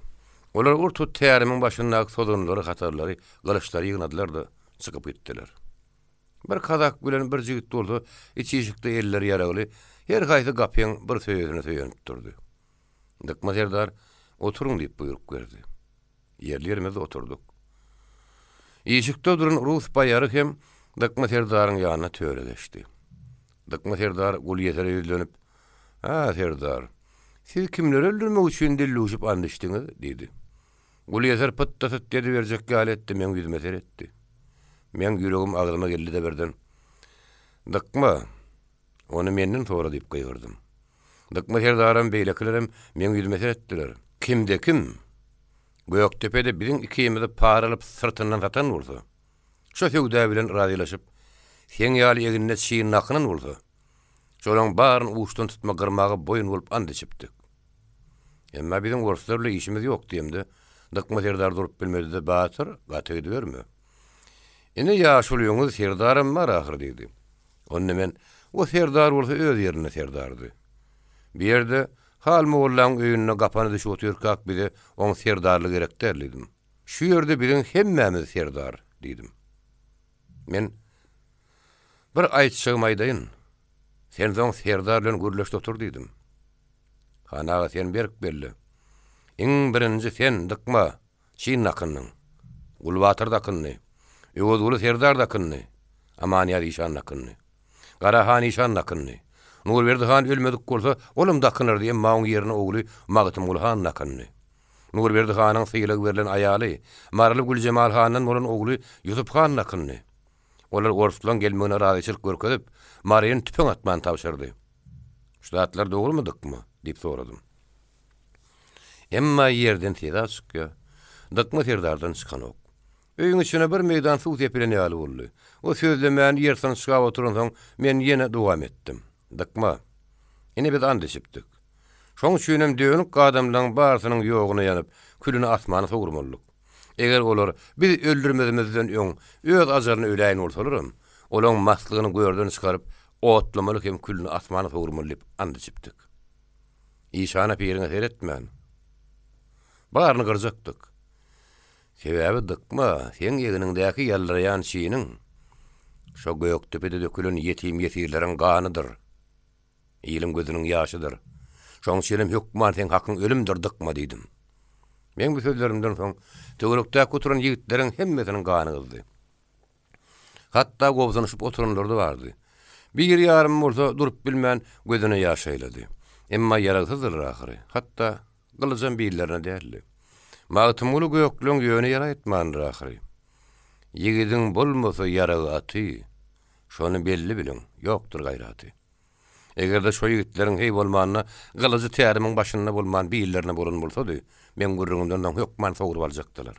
Olar ur-tut tärimiň başyndaky sozanlary, hatarlary, gylyçlary ýygnadylar-da, çykyp gitdiler. Bir kazak bilen bir jigit bolsa iç işikde elleri ýaragly, her haýsy gapyň bir söýesine söýenip durdy. Dykma serdar, Oturyň diýip buýruk berdi. Ýerli-ýerimizde oturdyk. Işikde duran rus baýary hem Dykma serdaryň ýanyna töre geçdi. Dykma serdar Gulýesere ýüzlenip, Hä, serdar, siz kimleri öldürmek üçin dillüwşüp and içdiňiz? diýdi. Gulýeser pyt-da-syt ediberjek ýaly etdi, meň ýüzüme seretdi. Meň ýüregim agzyma geldi-de birden, Dykma, ony menden sora diýip gygyrdym. Dykma serdaram, beýlekilerem meň ýüzüme seretdiler. Kimde-kim Gökdepede biziň ikimizi para alyp syrtyndan satan bolsa, şo söwda bilen razylaşyp, seň ýaly egnine çyn dakynan bolsa, şolaň baryny uçdan tutma gyrmaga boýun bolup ant içipdik. Emma biziň orslar bilen işimiz ýok diýemde, Dykma serdar durup bilmedi-de, Batyr, gaty gidiberme. Ine, ýaşulyňyz serdaram bar ahyr diýdi. Onda men, O serdar bolsa öz ýerinde serdardy. Bu ýerde Hal mollaň öýünde gapana düşüp otyrkak bize oň serdarlygy gerek däl diýdim. Şu ýerde biziň hemmämiz serdar diýdim. Men, Bir aýtjagymy aýdaýyn. Sen soň serdar bilen gürleş-de otur diýdim. Han aga sen berk belle. Iň birinji sen, Dykma, çyn dakyndyň. Gulbatyr dakyndy. Öwezguly serdar dakyndy. Amanýaz işan dakyndy. Garahan işan dakyndy. Nurberdi han ölmedik bolsa, olam dakynardy, emma oň ýerine ogly Magtymguly han dakyndy. Nurberdi hanyň sylag berlen aýaly, Maryly Güljemal handan bolan ogly Ýusup han dakyndy. Olar orslaň gelmegine razyçylyk görkezip, Maryny tüpeň atman tabşyrdy. Şu zatlar dogrumy, Dykma? diýip soradym. Emma ýerden seza çykýar. Dykma serdardan çykanok. Öýüň içine bir meýdan suw sepilen ýaly boldy. O sözlemän ýer synçgap oturansoň, men ýene dowam etdim. Dykma. Ine biz ant içipdik. Şoň üçinem dönük adamlaň barysynyň ýoguna ýanyp, külüni asmana sowurmalydyk. Eger olar biz öldürmezimizden öň öz ajalyna öläýen bolsalaram, olaň maslygyny görden çykaryp, otlamaly hem külüni asmana sowurmaly diýip ant içipdik. Işana piriňe seretmän, baryny gyrjakdyk. Sebäbi Dykma, seň egniňdäki ýaldyraýan çiniň, şo Gökdepede dökülen ýetim-ýesirleriň ganydyr. Iliň gözüniň ýaşydyr. Şoň üçinem hökman seň hakyň ölümdir, Dykma diýdim. Meň bu sözlerimden soň töwerekdäki oturan ýigitleriň hemmesiniň gany gyzdy. Hatda gobsunyşyp oturanlar-da bardy. Bir ýarym bolsa durup bilmän gözüne ýaş aýlady. Emma ýaragsyzdyrlar ahyry. Hatda gylyjam billerine däldi. Magtymguly gökleň ýöne ýere aýtmandyr ahyry. Ýigidiň bolmasa ýaragy aty, Şony belli biliň, ýokdur gaýraty. Eger-de şo ýigitleriň heý bolmanda gylyjy tärimiň başynda bolman billerine bolan bolsady, meň gürrüňimden soň hökman sogrup aljakdylar.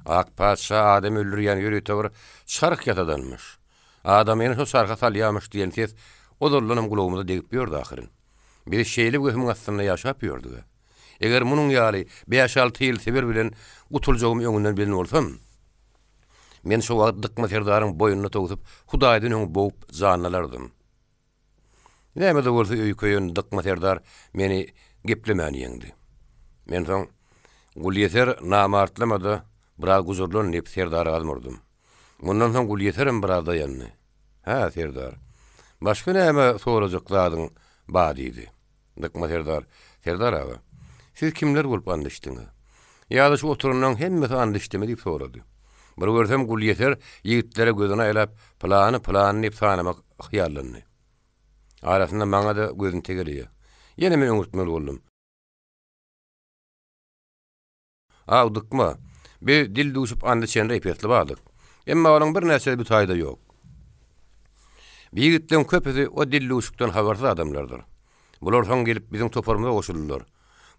Ak patyşa adam öldürýän ýörite bir çarh ýasadanmyş. Adamyny şo çarha salýamyş diýen ses ozaldanam gulagymyza degip ýördi ahyryn. Biz şeýle wehimiň astynda ýaşap ýördüg-ä. Eger munuň ýaly bäş-alty ýyl Sibir bilen gutuljagymy öňünden bilen bolsam, men şo wagt Dykma serdaryň boýnuna towsup, Hudaýdan öň bogup janyny alardym. Näme-de bolsa öýi köýen Dykma serdar meni geplemän ýeňdi. Men soň, Gulýeser namartlama-da, biraz gujurlan diýip serdara gazm urdum. Mundan soň Gulýeserem biraz daýandy. Hä, serdar, başga näme sorajak zadyň ba diýdi. Dykma serdar, Serdar aga, siz kimler bolup and içdiňiz? Ýa-da şu oturanlaryň hemmesi and içdimi diýip sorady. Bir görsem Gulýeser ýigitlere gözüni aýlap, pylany, pylany diýip sanamak hyýallandy. Arasynda maňa-da gözüni tegeleýär. Ýene men öňürtmeli boldum. Aw, Dykma, biz dil duşup and içen epesli bardyk. Emma olaň birnäçesi bu taýda ýok. Bu ýigitleň köpüsi o dildüwşükden habarsyz adamlardyr. Bular soň gelip biziň toparymyza goşuldylar.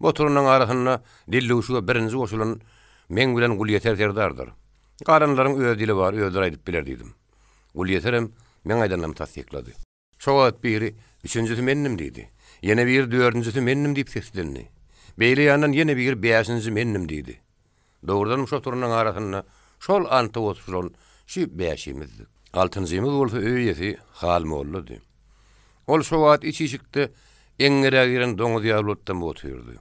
Bu oturanlaryň arasynda dildüwşüge birinji goşulan meň bilen Gulýeser serdardyr. Galanlaryň öz dili bar, özleri aýdyp biler diýdim. Gulýeserem meň aýdanlarymy tassyklady. Şo wagt biri, Üçünjisi mendim diýdi. Ýene biri Dördünjisi mendim diýip seslendi. Beýle ýandan ýene biri Bäşinji mendim diýdi. Dogrudanam şo oturanyň arasynda şol anta goşulan şu bäşimizdik. Altynjymyz bolsa öý eýesi Hal mollady. Ol şo wagt iç işikde eňňere giren doňuz ýaly bolup dymyp otyrdy.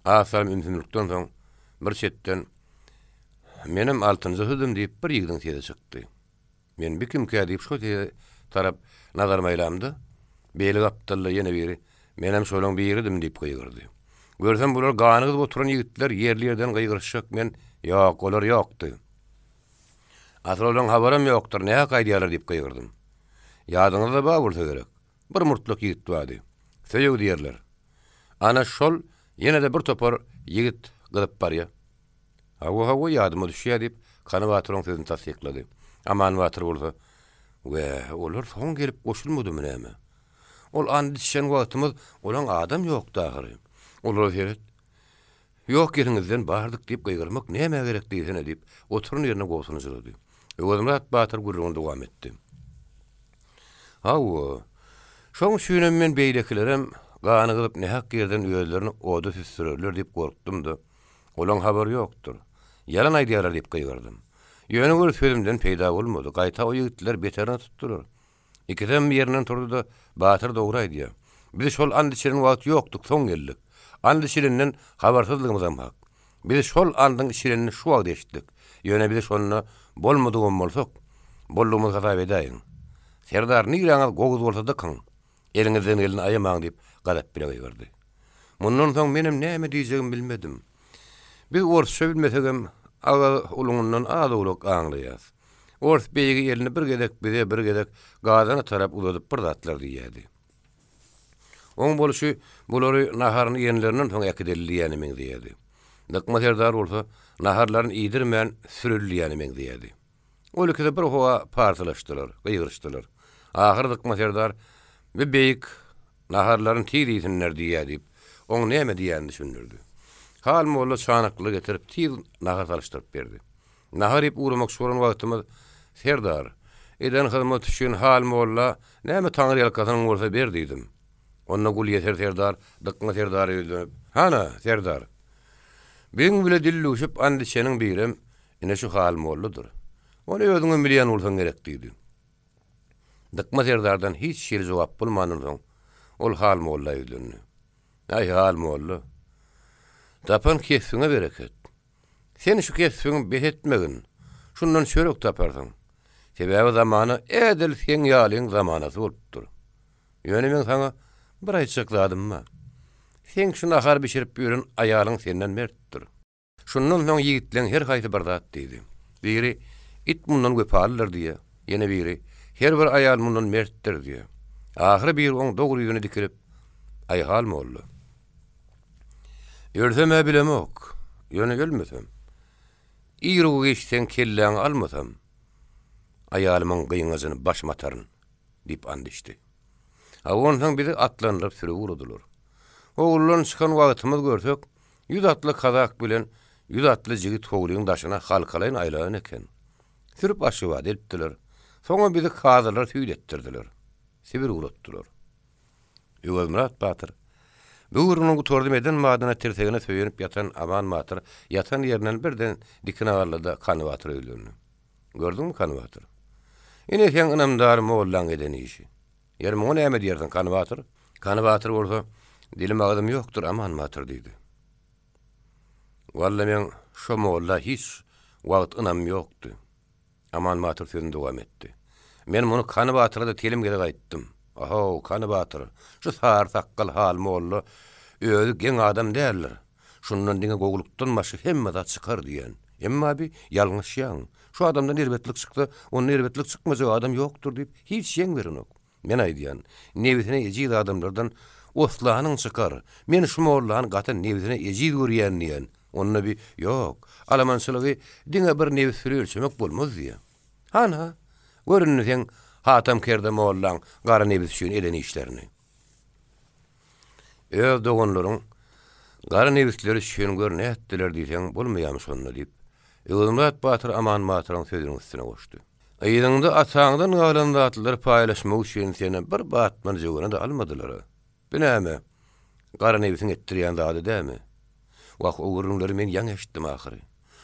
Az salym ümsümlikden soň bir çetden, Menem altynjysydym diýip bir ýigidiň sesi çykdy. Men bi kimkä diýip şo sese tarap nazarymy aýlamda, beýle gapdalda ýene biri, Menem şolaň biridim diýip gygyrdy. Görsem bular gany gyzyp oturan ýigitler ýerli-ýerden gygyryşjak men, Ýok, olar ýokdy. Asyl olaň habaram ýokdur, nähak aýdýarlar diýip gygyrdym. Ýadyňyzda bar bolsa gerek, bir murtlak ýigit bardy. Söýeg diýerler. Ana şol ýene-de bir topar ýigit gyzyp barýa. Hawa, hawa, ýadyma düşýär, diýip, Kany batyr oň sözüni tassyklady. Aman batyr bolsa, Wä, olar soň gelip goşulmadymy näme? Ol and içişen wagtymyz olaň adam ýokdy ahyry. Olara seret. Ýok ýeriňizden bardyk diýip gygyrmak nämä gerek diýsene, diýip, oturan ýerinde gobsunyjyrady. Öwezmyrat batyr gürrüňini dowam etdi. Hawa, şoň üçinem men beýlekilerem gany gyzyp nähak ýerden özlerini oda süsdürerler diýip gorkdum-da, Olaň habary ýokdur. Ýalan aýdýarlar diýip gygyrdym. Ýöne bir sözümden peýda bolmady. Gaýta o ýigitler beterine tutdular. Ikisem ýerinden turdy-da, Batyr dogry aýdýar. Biz şol and içilen wagt ýokduk, soň geldik. And içilenden habarsyzlygymyzam hak. Biz şol andyň içilenini şu wagt eşitdik. Ýöne biz şonda bolmadygam bolsak, boldugymyzy hasap edäýiň. Serdar, niräňiz gowuz bolsa dykyň. Eliňizden geleni aýamaň diýip, gazap bile gygyrdy. Mundan soň menem näme diýjegimi bilmedim. Biz orsça bilmesegem, agyz uluňyndan az-owlak aňlaýas. Ors beýigi elini bir gezek bize, bir gezek Gazana tarap uzadyp bir zatlar diýýärdi. Oň bolşy bulary naharyny iýenlerinden soň äkideli diýýäne meňzeýärdi. Dykma serdar bolsa naharlaryny iýdirmän süreli diýýäne meňzeýärdi. Ol ikisi bir howa parsylaşdylar, gygyryşdylar. Ahyr Dykma serdar, Bi beýik naharlaryny tiz iýsinler diýýä diýip, oň näme diýýänini düşündirdi. Hal molla çanaklygy getirip, tiz nahar salyşdyryp berdi. Nahar iýip ugramakçy bolan wagtymyz, Serdar, eden hyzmat üçin Hal molla näme taňryýalkasynyň bolsa ber diýdim. Onda Gulýeser serdar Dykma serdara ýüzlenip, Hana, serdar, biziň bile dildüwşüp and içeniň birem Ine şu Hal molladyr. Ony özüňem bilýän bolsaň gerek diýdi. Dykma serdardan hiç hili jogap bolmandan soň, ol Hal molla ýüzlendi. Aý, Hal molla, tapan kesbiňe bereket. Sen şu kesbiňi bes etmegin. Şundan çörek taparsyň. Sebäbi zamana edil seň ýalyň zamanasy bolupdyr. Ýöne meň saňa bir aýtjak zadym bar. Seň şu nahar bişirip ýören aýalyň senden mertdir. Şundan soň ýigitleň her haýsy bir zat diýdi. Biri, It mundan wepalydyr diýýär. Ýene biri, Her bir aýal mundan mertdir diýýär. Ahyry biri oň dogry ýüzüne dikilip, Aýhal molla. Ölsem-ä bilemok, ýöne ölmesem, iru-giç seň kelläňi almasam, aýalymyň gyňajyny başyma ataryn diýip and içdi. A onsoň bizi atlandyryp sürüp ugradylar. Howludan çykan wagtymyz görsek, ýüz atly kazak bilen ýüz atly jigit howlyň daşyna halkalaýyn aýlanan eken. Sürüp Aşgabada eltdiler. Soňam bizi kazylar süýt etdirdiler. Sibir ugratdylar. Öwezmyrat batyr bu gürrüňini gutardym eden badyna tirsegine söýenip ýatan Aman batyr ýatan ýerinden birden dikine galdy-da Kany batyra ýüzlendi. Gördüňmi, Kany batyr? Ine seň ynamdar mollaň eden işi. Ýeri muňa näme diýersiň, Kany batyr? Kany batyr bolsa, Dilim-agzym ýokdur, Aman batyr diýdi. Walla meň şo molla hiç wagt ynamym ýokdy. Aman batyr sözüni dowam etdi. Men muny Kany batyra-da telim gezek aýtdym. Ahow, Kany batyr, şu sary sakgal Haly molla özi geň adam däldir. Şundan diňe gowulykdan başga hemme zat çykar diýen. Emma bi, ýalňyşýaň. Şu adamdan erbetlik çyksa, onda erbetlik çykmajak adam ýokdur diýip, hiç ýeň berenok. Men aýdýan, nebsine ejiz adamlardan oslanyň çykar. Men şu mollany gaty nebsine ejiz görýän diýen. Onda bi, ýok, alamançylygy diňe bir nebis bilen ölçemek bolmaz diýýär. Hana, gör indi seň Hatam kerde mollaň gara nebis üçin eden işlerini. Öz doganlaryň gara nebisleri üçin gör nätdiler diýseň bolmaýamy şonda diýip, Öwezmyrat batyr Aman batyryň sözüniň üstüne goşdy. Yzyňda ataňdan galan zatlary paýlaşmak üçin seni bir batman jöwene-de almadylar-a. Bu näme, gara nebsiň etdirýän zady dämi? Wah, o gürrüňleri men ýaňy eşitdim ahyry.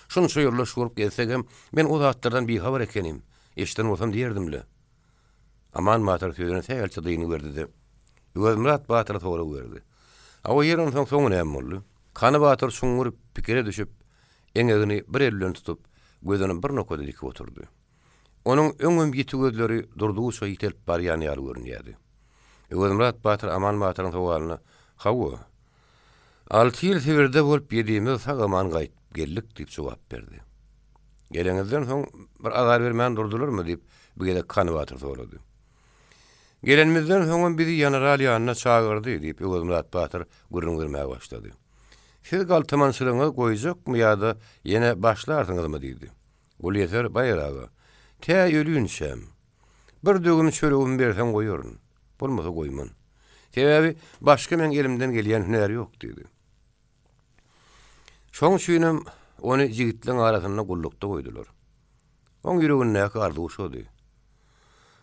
Şunça ýoldaş bolup gezsegem, men o zatlardan bihabar ekenim. Eşiden bolsam diýerdim-le. Aman batyr sözüne sähelçe dyngy berdi-de, Öwezmyrat batyra sorag berdi. Hawa, ýeri onsoň soňy näme boldy? Kany batyr çuňňur pikire düşüp, eňegini bir eli bilen tutup, gözüni bir nokada dikip oturdy. Onuň öňem ýiti gözleri durdugyça ýitelip barýan ýaly görünýärdi. Öwezmyrat batyr Aman batyryň sowalyna, Hawa, alty ýyl Sibirde bolup ýedimiz sag-aman gaýdyp geldik diýip jogap berdi. Geleňizden soň bir azar bermän durdularmy diýip, bu gezek Kany batyr sorady. Gelenimizden soňam bizi ýanaral ýanyna çagyrdy, diýip, Öwezmyrat batyr gürrüň bermäge başlady. Siz galtamançylygyňyzy goýjakmy ýa-da ýene başlarsyňyzmy diýdi. Gulýeser baýar aga, Tä ölünçäm, bir döwüm çöregimi berseň goýaryn, bolmasa goýman. Sebäbi başga meň elimden gelýän hünär ýok diýdi. Şoň üçinem ony jigitleň arasynda gullukda goýdular. Oň ýüregindäki arzuwy şody.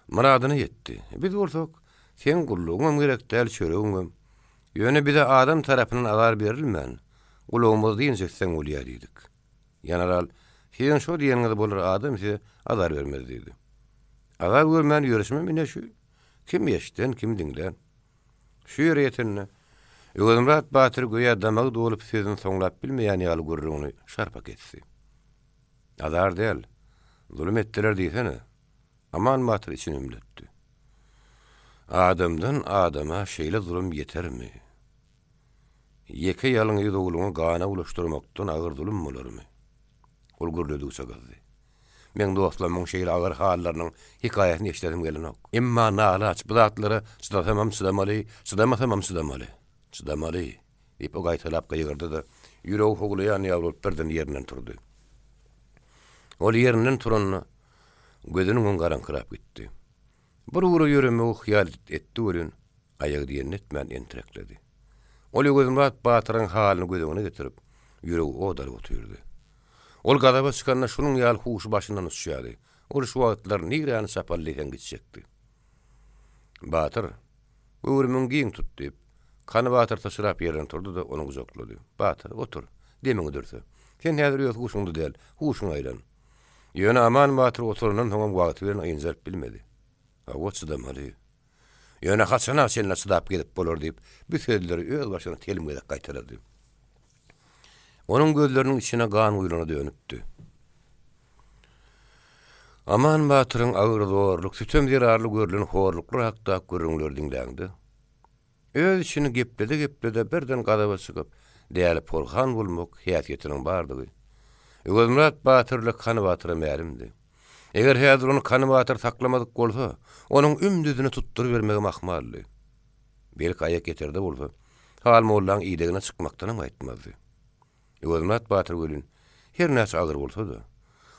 Myradyna ýetdi. Biz bolsak, seň gullugyňam gerek däl, çöregiňem. Ýöne bize adam tarapyndan azar berilmän, gulagymyzy dynç etseň bolýar diýdik. Ýanaral, Siziň şo diýeniňiz bolar, adam size azar bermez diýdi. Azar görmän ýörşümem ine şu. Kim eşden, kim diňlän. Şu ýere ýetende, Öwezmyrat batyr göýä damagy dolup sözüni soňlap bilmeýän ýaly gürrüňini şarpa kesdi. Azar däl, zulum etdiler diýsene. Aman batyr içini ümletdi. Adamdan adama şeýle zulum ýetermi? Ýeke ýalňyz ogluňy gana bulaşdyrmakdan agyr zulum bolarmy? Ol gürledigiçe gyzdy. Meň dostlarymyň şeýle agyr hallarynyň hekaýasyny eşidesim gelenok. Emma nalaç, bu zatlara çydasamam çydamaly, çydamasamam çydamaly. Çydamaly! diýip, o gaýtalap gygyrdy-da, ýüregi howlaýan ýaly bolup birden ýerinden turdy. Ol ýerinden turanda, gözüniň öňi garaňkyrap gitdi. Bir ugra ýöremegi hyýal etdi welin, aýagy diýenini etmän entirekledi. Ol Öwezmyrat batyryň halyny göz öňüne getirip, ýüregi ot alyp otyrdy. Ol gazaba çykanda şunuň ýaly huşy başyndan uçýardy. Ol şu wagtlar niräni çapaly diýseň gitjekdi. Batyr, göwrümiňi giň tut, diýip, Kany batyr syçrap ýerden turdy-da, ony gujaklady. Batyr, otur, demiňi dürse. Sen häzir öz huşuňda däl, huşuň aýlan. Ýöne Aman batyr oturandan soňam wagty bilen ynjalyp bilmedi. Hawa, çydamaly. Ýöne haçana çenli çydap gezip bolar diýip, bu sözleri öz başyna telim gezek gaýtalady. Onuň gözleriniň içine gan guýlana dönüpdi. Aman batyryň agyr zorluk, sütem zerarly görlen horluklar hakdaky gürrüňleri diňläňde, öz içini geplede-geplede birden gazaba çykyp, däli porhan bolmak häsiýetiniň bardygy Öwezmyrat batyr ile Kany batyra mälimdi. Eger häzir ony Kany batyr saklamadyk bolsa, onuň ümdüzini tutdurybermegem ahmaldy. Belki aýak ýeterde bolsa, Hal mollaň idegine çykmakdanam gaýtmazdy. Öwezmyrat batyr welin, her näçe agyr bolsa-da,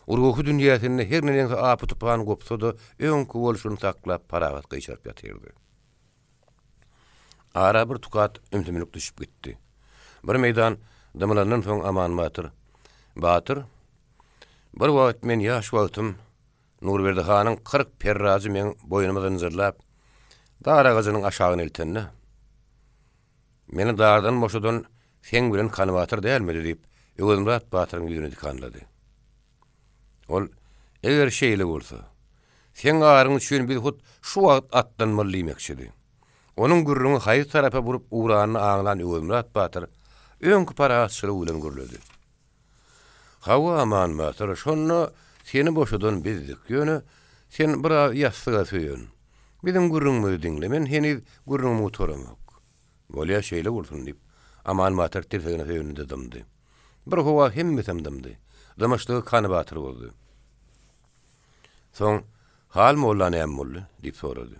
ruhy dünýäsinde her neneňsi apy-tupan gopsa-da öňki bolşuny saklap parahat gyşaryp ýatyrdy. Ara bir tukat ümsümlik düşüp gitdi. Bir meýdan dymylandan soň Aman batyr, Batyr, bir wagt men ýaş wagtym Nurberdi hanyň 40 perrajy meň boýnumy zynjyrlap, dar agajynyň aşagyna eltende, meni dardan boşadan seň bilen Kany batyr dälmidi diýip, Öwezmyrat batyryň ýüzüne dikanlady. Ol, Eger şeýle bolsa, seň aryň üçin biz hut şu wagt atlanmaly diýmekçidi. Onuň gürrüňi haýsy tarapa burup ugranyny aňlan Öwezmyrat batyr öňki parahatçylygy bilen gürledi. Hawa, Aman batyr, şonda seni boşadan bizdik. Ýöne sen biraz ýassyga söýen. Biziň gürrüňimizi diňle, men heniz gürrüňimi gutaramok. Bolýa, şeýle bolsun, diýip, Aman batyr tirsegine söýendi-de dymdy. Bir howa hemmesem dymdy. Dymyşlygy Kany batyr bozdy. Soň, Hal molla näme boldy? diýip sorady.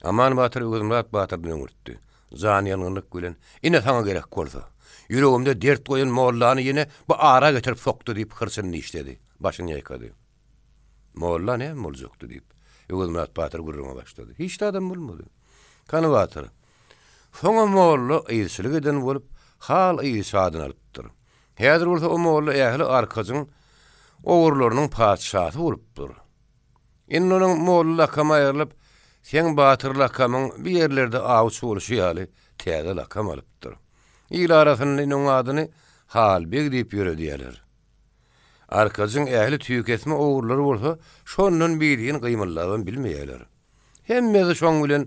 Aman batyr Öwezmyrat batyrdan öňürtdi. Janyýangynlyk bilen, Ine saňa gerek bolsa! Ýüregimde dert goýan mollany ýene bu ara getirip sokdy diýip hyrçyny dişledi, başyny ýaýkady. Molla näme boljakdy? diýip, Öwezmyrat batyr gürrüňe başlady. Hiç zadam bolmady. Kany batyr, Soňam molla yzçylyk eden bolup, hal yzçy adyny alypdyr. Häzir bolsa o molla ähli Arkajyň ogurlarynyň patyşasy bolupdyr. Indi onuň molla lakamy aýrylyp, seň batyr lakamyň bir ýerlerde awçy bolşy ýaly täze lakam alypdyr. Il arasynda indi oň adyny Halbeg diýip ýöredýärler. Arkajyň ähli tüýkesme ogurlary bolsa şondan birin gymyldabam bilmeýärler. Hemmesi şoň bilen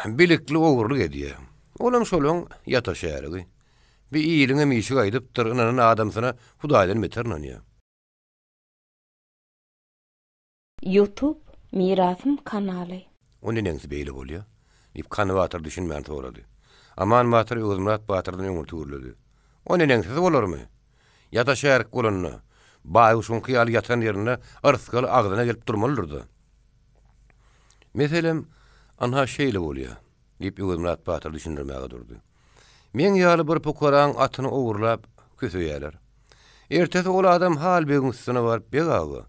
bilikli ogurlyk edýär. Olam şolaň ýata şärigi. Bi iliňem işi gaýdypdyr, ynanan adamsyna Hudaýdan beter ynanýar. Youtube Mirasym kanaly. O neneňsi beýle bolýa? diýip, Kany batyr düşünmän sorady. Aman batyr Öwezmyrat batyrdan öňürti gürledi. O neneňsisi bolarmy? Ýata şärik bolanda, baýguşuňky ýaly ýatan ýerinde yrsgaly agzyna gelip durmalydyr-da. Meselem, anha şeýle bolýa, diýip, Öwezmyrat batyr düşündirmäge durdy. Meň ýaly bir pukaraň atyny ogurlap, köseýärler. Ertesi ol adam Hal begiň üstüne baryp, Beg aga,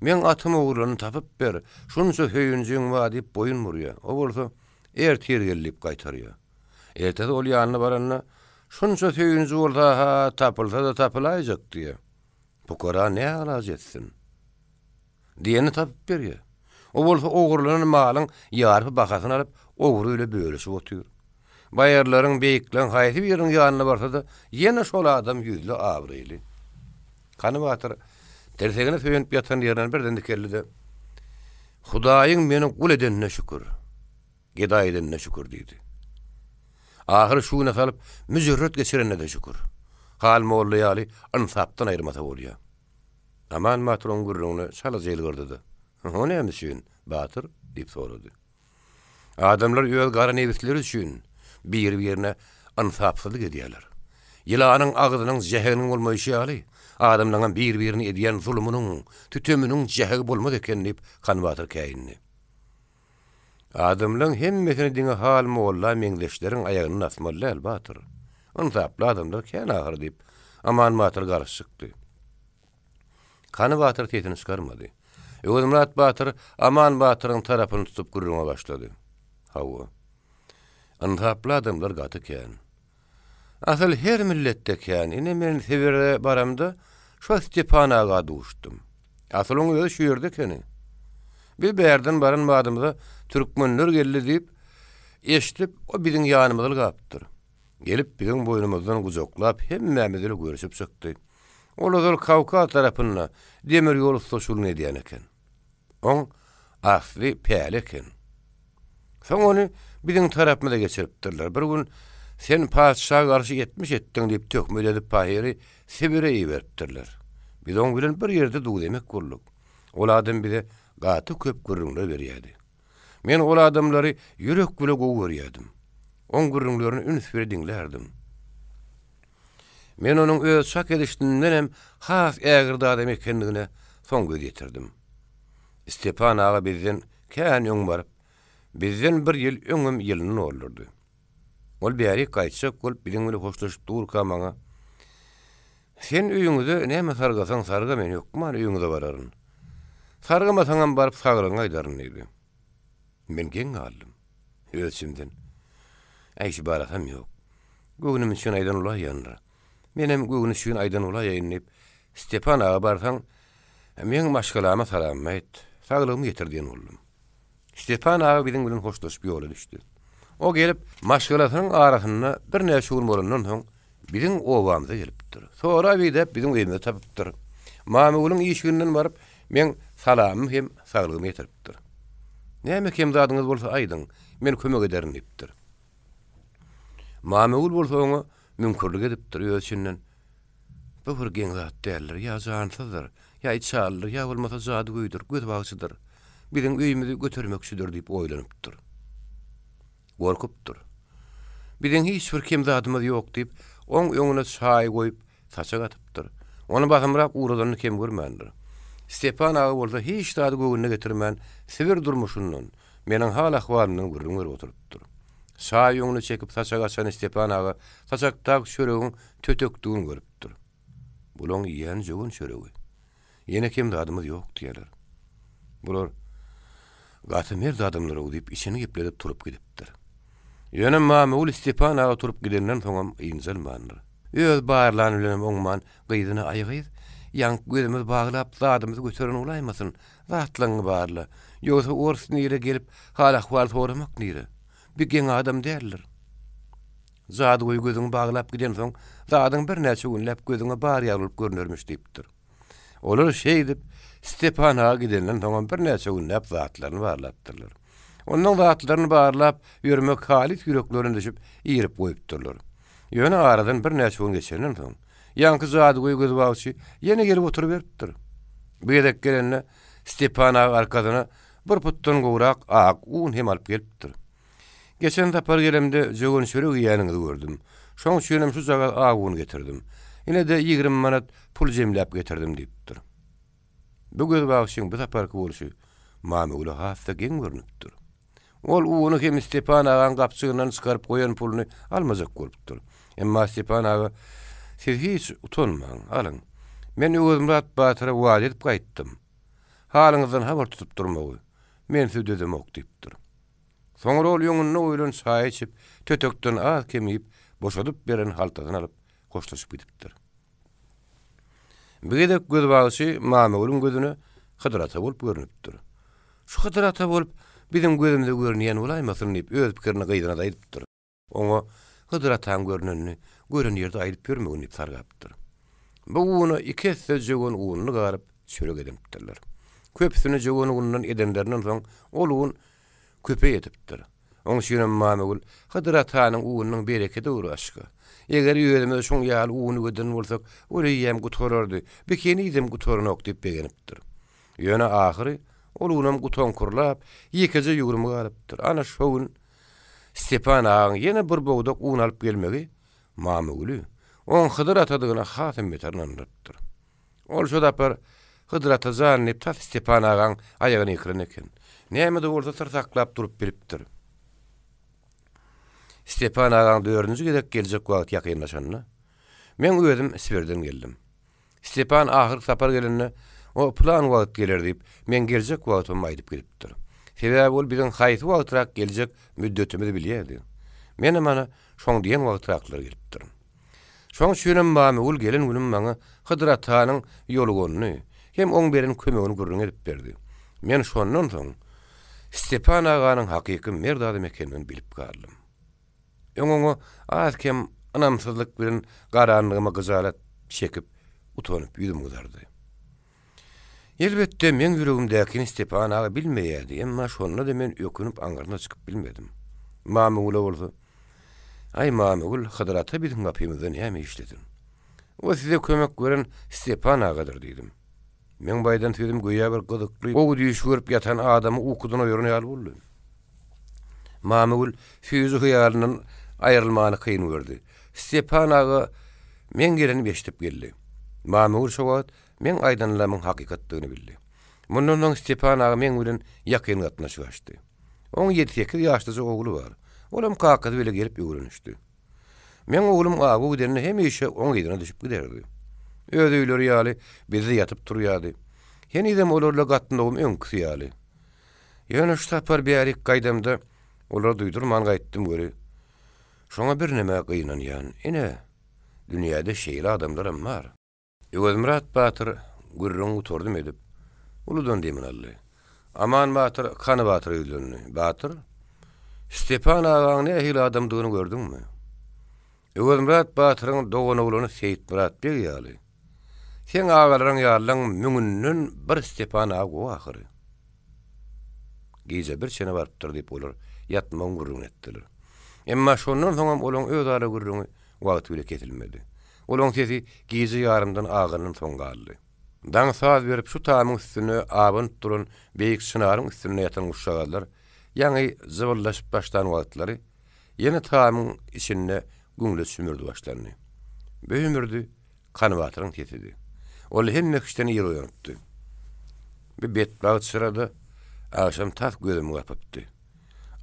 meň atym ogurlanyny tapyp ber, şunça söýünjiň bar diýip boýun burýar. O bolsa, Ertir gel diýip gaýtarýar. Ertesi ol ýanyna baranda, Şunça söýünji bolsa-ha, tapylsa-da tapylaýjak diýýär. Pukara nä alaç etsin? Diýenini tapyp berýär. O bolsa ogurlanan malyň ýarpy bahasyny alyp, ogry bile bölüşip otyr. Baýarlaryň, beýikleriň haýsy biriniň ýanyna barsa-da, ýene şol adam ýüzli abraýly. Kany batyr tirsegine söýenip ýatan ýerinden birden dikeldi-de, Hudaýyň meni gul edenine şükür! Gedaý edenine şükür diýdi. Ahyry şu güne salyp, müjerret geçirenine-de şükür. Hal molla ýaly ynsapdan aýyrmasa bolýa. Aman batyr oň gürrüňine çalaja ýylgyrdy-da, O näme üçin, batyr? diýip sorady. Adamlar öz gara nebisleri üçin biri-birine ynsapsyzlyk edýärler. Ýylanyň agzynyň jäheginiň bolmaýşy ýaly, adamlaňam bir-birine edýän zulumynyň, süteminiň jähegi bolmaz eken diýip, Han batyr käýindi. Adamlaň hemmesini diňe Hal molla meňzeşleriň aýagyndan asmaly däl, batyr. Ynsaply adamlar kän ahyry, diýip, Aman batyr garşy çykdy. Kany batyr sesini çykarmady. Öwezmyrat batyr Aman batyryň tarapyny tutup gürrüňe başlady. Hawa. Ynsaply adamlar gaty kän. Asyl her milletde kän. Ine men Sibire baramda şo Stepan aga duşdum. Asyl oň özi şu ýerde ekeni. Biz bärden baran badymyza türkmenler geldi diýip, eşidip, o biziň ýanymyza ylgapdyr. Gelip biziň boýnumyzdan gujaklap hemmämiz ile görüşip çykdy. Ol ozal Kawkaz tarapynda demir ýol ussaçylygyny edýän eken. Oň asly päli eken. Soň ony biziň tarapymyza geçiripdirler. Bir gün. Sen patyşa garşy etmiş etdiň diýip töhmet edip pahyry Sibire iberipdirler. Biz oň bilen bir ýerde duz-emek bolduk. Ol adam bize gaty köp gürrüňler berýärdi. Men ol adamlary ýürek bile gowy görýärdim. Oň gürrüňlerini üns bile diňlärdim. Men onuň öz çak edişindenem has ägirdi adam ekenligine soň göz ýetirdim. Stepan aga bizden kän öň baryp, bizden bir ýyl öňem ýylyny doldurdy. Ol bärik gaýtjak bolup biziň bile hoşlaşyp durka maňa, Sen öýüňize näme sargasaň sarga men hökman öýüňize bararyn. Sargamasaňam baryp saglygyňy aýdaryn diýdi. Men geň galdym. Öz içimden, Äý şu barasam ýok. Göwnüm üçin aýdan bolaýandyr. Menem göwni üçin aýdan bolaýaýyn diýip, Stepan aga barsaň, meň maşgalama salamymy aýt, saglygymy ýetir diýen boldum. Stepan aga biziň bilen hoşlaşyp ýola düşdi. O gelip, maşgalasynyň arasynda birnäçe gün bolandan soň, biziň obamyza gelipdir. Sorap-idäp biziň öýümizi tapypdyr. Mamygülüň işiginden baryp, meň salamymy hem saglygymy ýetiripdir. Näme kem zadyňyz bolsa aýdyň, men kömek ederin diýipdir. Mamygül bolsa oňa müňkürlik edipdir, öz içinden, Bu bir geň zat däldir, ýa jansyzdyr, ýa içalydyr, ýa bolmasa jadygöýdür, gözbagçydyr, biziň öýümizi götermekçidir diýip oýlanypdyr. Gorkupdyr. Biziň hiç bir kem zadymyz ýok diýip, oň öňüne çaý goýup, saçak atypdyr. Ony basymrak ugradanyny kem görmändir. Stepan aga bolsa hiç zady göwnüne getirmän, Sibir durmuşyndan, meniň hal-ahwalymdan gürrüň berip oturypdyr. Çaý öňüne çekip saçak açan Stepan aga saçakdaky çöregiň tötekdigini görüpdir. Bulaň iýýäni jöwen çöregi. Ýene kem zadymyz ýok diýýärler. Bular gaty mert adamlar-ow diýip içini gepledip turup gidipdir. Ýöne Mamygül Stepan aga turup gidenden soňam ynjalmandyr. Öz barlany bilenem oňman gyzyna Aý gyz, ýaňky gözümiz baglap zadymyzy göteren bolaýmasyn, zatlaňňy barla. Ýogsa ors nire gelip hal-ahwal soramak nire. Bi geň adam däldir. Jadygöý gözüňi baglap gidensoň, zadyň birnäçe günläp gözüňe bar ýaly bolup görnermiş diýipdir. Olar şeýdip, Stepan aga gidenden soňam birnäçe günläp zatlaryny barlapdyrlar. Onnoň zatlaryny barlap ýörmek halys ýüreklerine düşüp, irip goýupdyrlar. Ýöne aradan birnäçe gün geçenden soň, ýaňky jadygöý gözbagçy ýene gelip oturyberipdir. Bu gezek gelende Stepan aga arkasyna bir putdan gowrak ak un hem alyp gelipdir. Geçen sapar gelemde jöwen çörek iýeniňizi gördüm. Şoň üçinem şujagaz ak un getirdim. Ine-de 20 manat pul jemläp getirdim diýipdir. Bu gözbagçyň bu saparky bolşy Mamygüle has-da geň görnüpdir. Ol uny hem Stepan agaň gapjygyndan çykaryp goýan puluny almajak bolupdyr. Emma Stepan aga, Siz hiç utanmaň, alyň. Men Öwezmyrat batyra wada edip gaýtdym. Halyňyzdan habar tutup durmagy. Men sizi dözemok diýipdir. Soňra ol öňünde goýlan çaýy içip, tötekden az-kem iýip, boşadyp beren haltasyny alyp, hoşlaşyp gidipdir. Bir gezek gözbagçy Mamagülüň gözüne Hydyr ata bolup görnüpdir. Şu Hydyr ata bolup, biziň gözümize görünýän bolaýmasyn diýip, öz pikirini gyzyna-da aýdypdyr. Oňa Hydyr ataň görnenini gören ýerde aýdyp ýörmegin diýip sargapdyr. Bu una iki esse jöwen ununy garyp, çörek edinipdirler. Köpüsini jöwen unundan edenlerinden soň, ol un köpe ýetipdir. Oň üçinem Mamagül, Hydyr atanyň ununyň berekedi bir başga. Eger özümiz şoň ýaly un üweden bolsak, ol eýýäm gutarardy, bi henizem gutaranok diýip begenipdir. Ýöne ahyry ol unam gutaňkyrlap, ýekeje ýugrumy galypdyr. Ana şo gün Stepan agaň ýene bir bogdak un alyp gelmegi Mamagüli oň Hydyr atadygyna hasam beter ynandyrypdyr. Ol şo sapar Hydyr ata jan diýip tas Stepan agaň aýagyna ýykylan eken. Näme-de bolsa syr saklap durup bilipdir. Stepan agaň dördünji gezek geljek wagty ýakynlaşanda, meň özüm Sibirden geldim. Stepan ahyrky sapar gelende, o pylan wagt geler diýip, meň geljek wagtymam aýdyp gidipdir. Sebäbi ol biziň haýsy wagtrak geljek müddetimizi bilýärdi. Menem ana, şoň diýen wagtraklar gelipdirin. Şoň üçinem Mamygül gelen günüm maňa Hydyr atanyň ýoluganyny hem oň beren kömegini gürrüň edip berdi. Men şondan soň Stepan aganyň hakyky mert adam ekendigini bilip galdym. Öň oňa az-kem ynamsyzlyk bilen garanlygyma gyjalat çekip, utanyp ýüzüm gyzardy. Elbetde, meň ýüregimdäkini Stepan aga bilmeýärdi, emma şonda-da men ökünip aňryna çykyp bilmedim. Mamagüle bolsa. Aý, Mamagül, Hydyr ata biziň gapymyzda näme işlesin? O size kömek beren Stepan agadyr, diýdim. Meň bu aýdan sözüm göýä bir gyzykly, gowy düýş görüp ýatan adamy ukudan oýaran ýaly boldy. Mamagül süýji hyýalyndan aýrylmany kyn gördi. Stepan aga meň gelenimi eşidip geldi. Mamagül şo wagt meň aýdanlarymyň hakykatdygyny bildi. Mundan soň Stepan aga meň bilen ýakyn gatnaşyk açdy. Oň ýedi-sekiz ýaşlyja ogly bar. Olam kakasy bile gelip öwrenişdi. Meň oglum awa gidende hemişe oň yzyna düşüp giderdi. Öz öýleri ýaly bizde ýatyp turýardy. Henizem olarla gatnawym öňküsi ýaly. Ýöne şu sapar bärik gaýdamda olara duýdurman gaýtdym weli, şoňa birneme gynanýan. Ine, dünýäde şeýle adamlaram bar. Öwezmyrat batyr gürrüňi gutardym edip, uludan demini aldy. Aman batyr Kany batyra ýüzlendi. Batyr, Stepan agaň nähili adamdygyny gördüňmi? Öwezmyrat batyryň doganoglany Seýitmyrat beg ýaly. Seň agalaryň ýalylaň müňünden bir Stepan aga gowy ahyry. Gije bir çene barypdyr diýip olar ýatmagyň gürrüňini etdiler. Emma şondan soňam olaň özara gürrüňi wagty bile kesilmedi. Olaň sesi gije ýarymdan agandan soň galdy. Daň saz berip şu tamyň üstünde abanyp duran beýik çynaryň üstünde ýatan guşjagazlar ýaňy jybyldaşyp başlan wagtlary ýene tamyň içinde güňleç hümürdi başlandy. Bu hümürdi Kanybatyryň sesidi. Ol hemme kişiden ir oýanypdy. Bu betbagt çyra-da agşam tas gözümi gapypdy.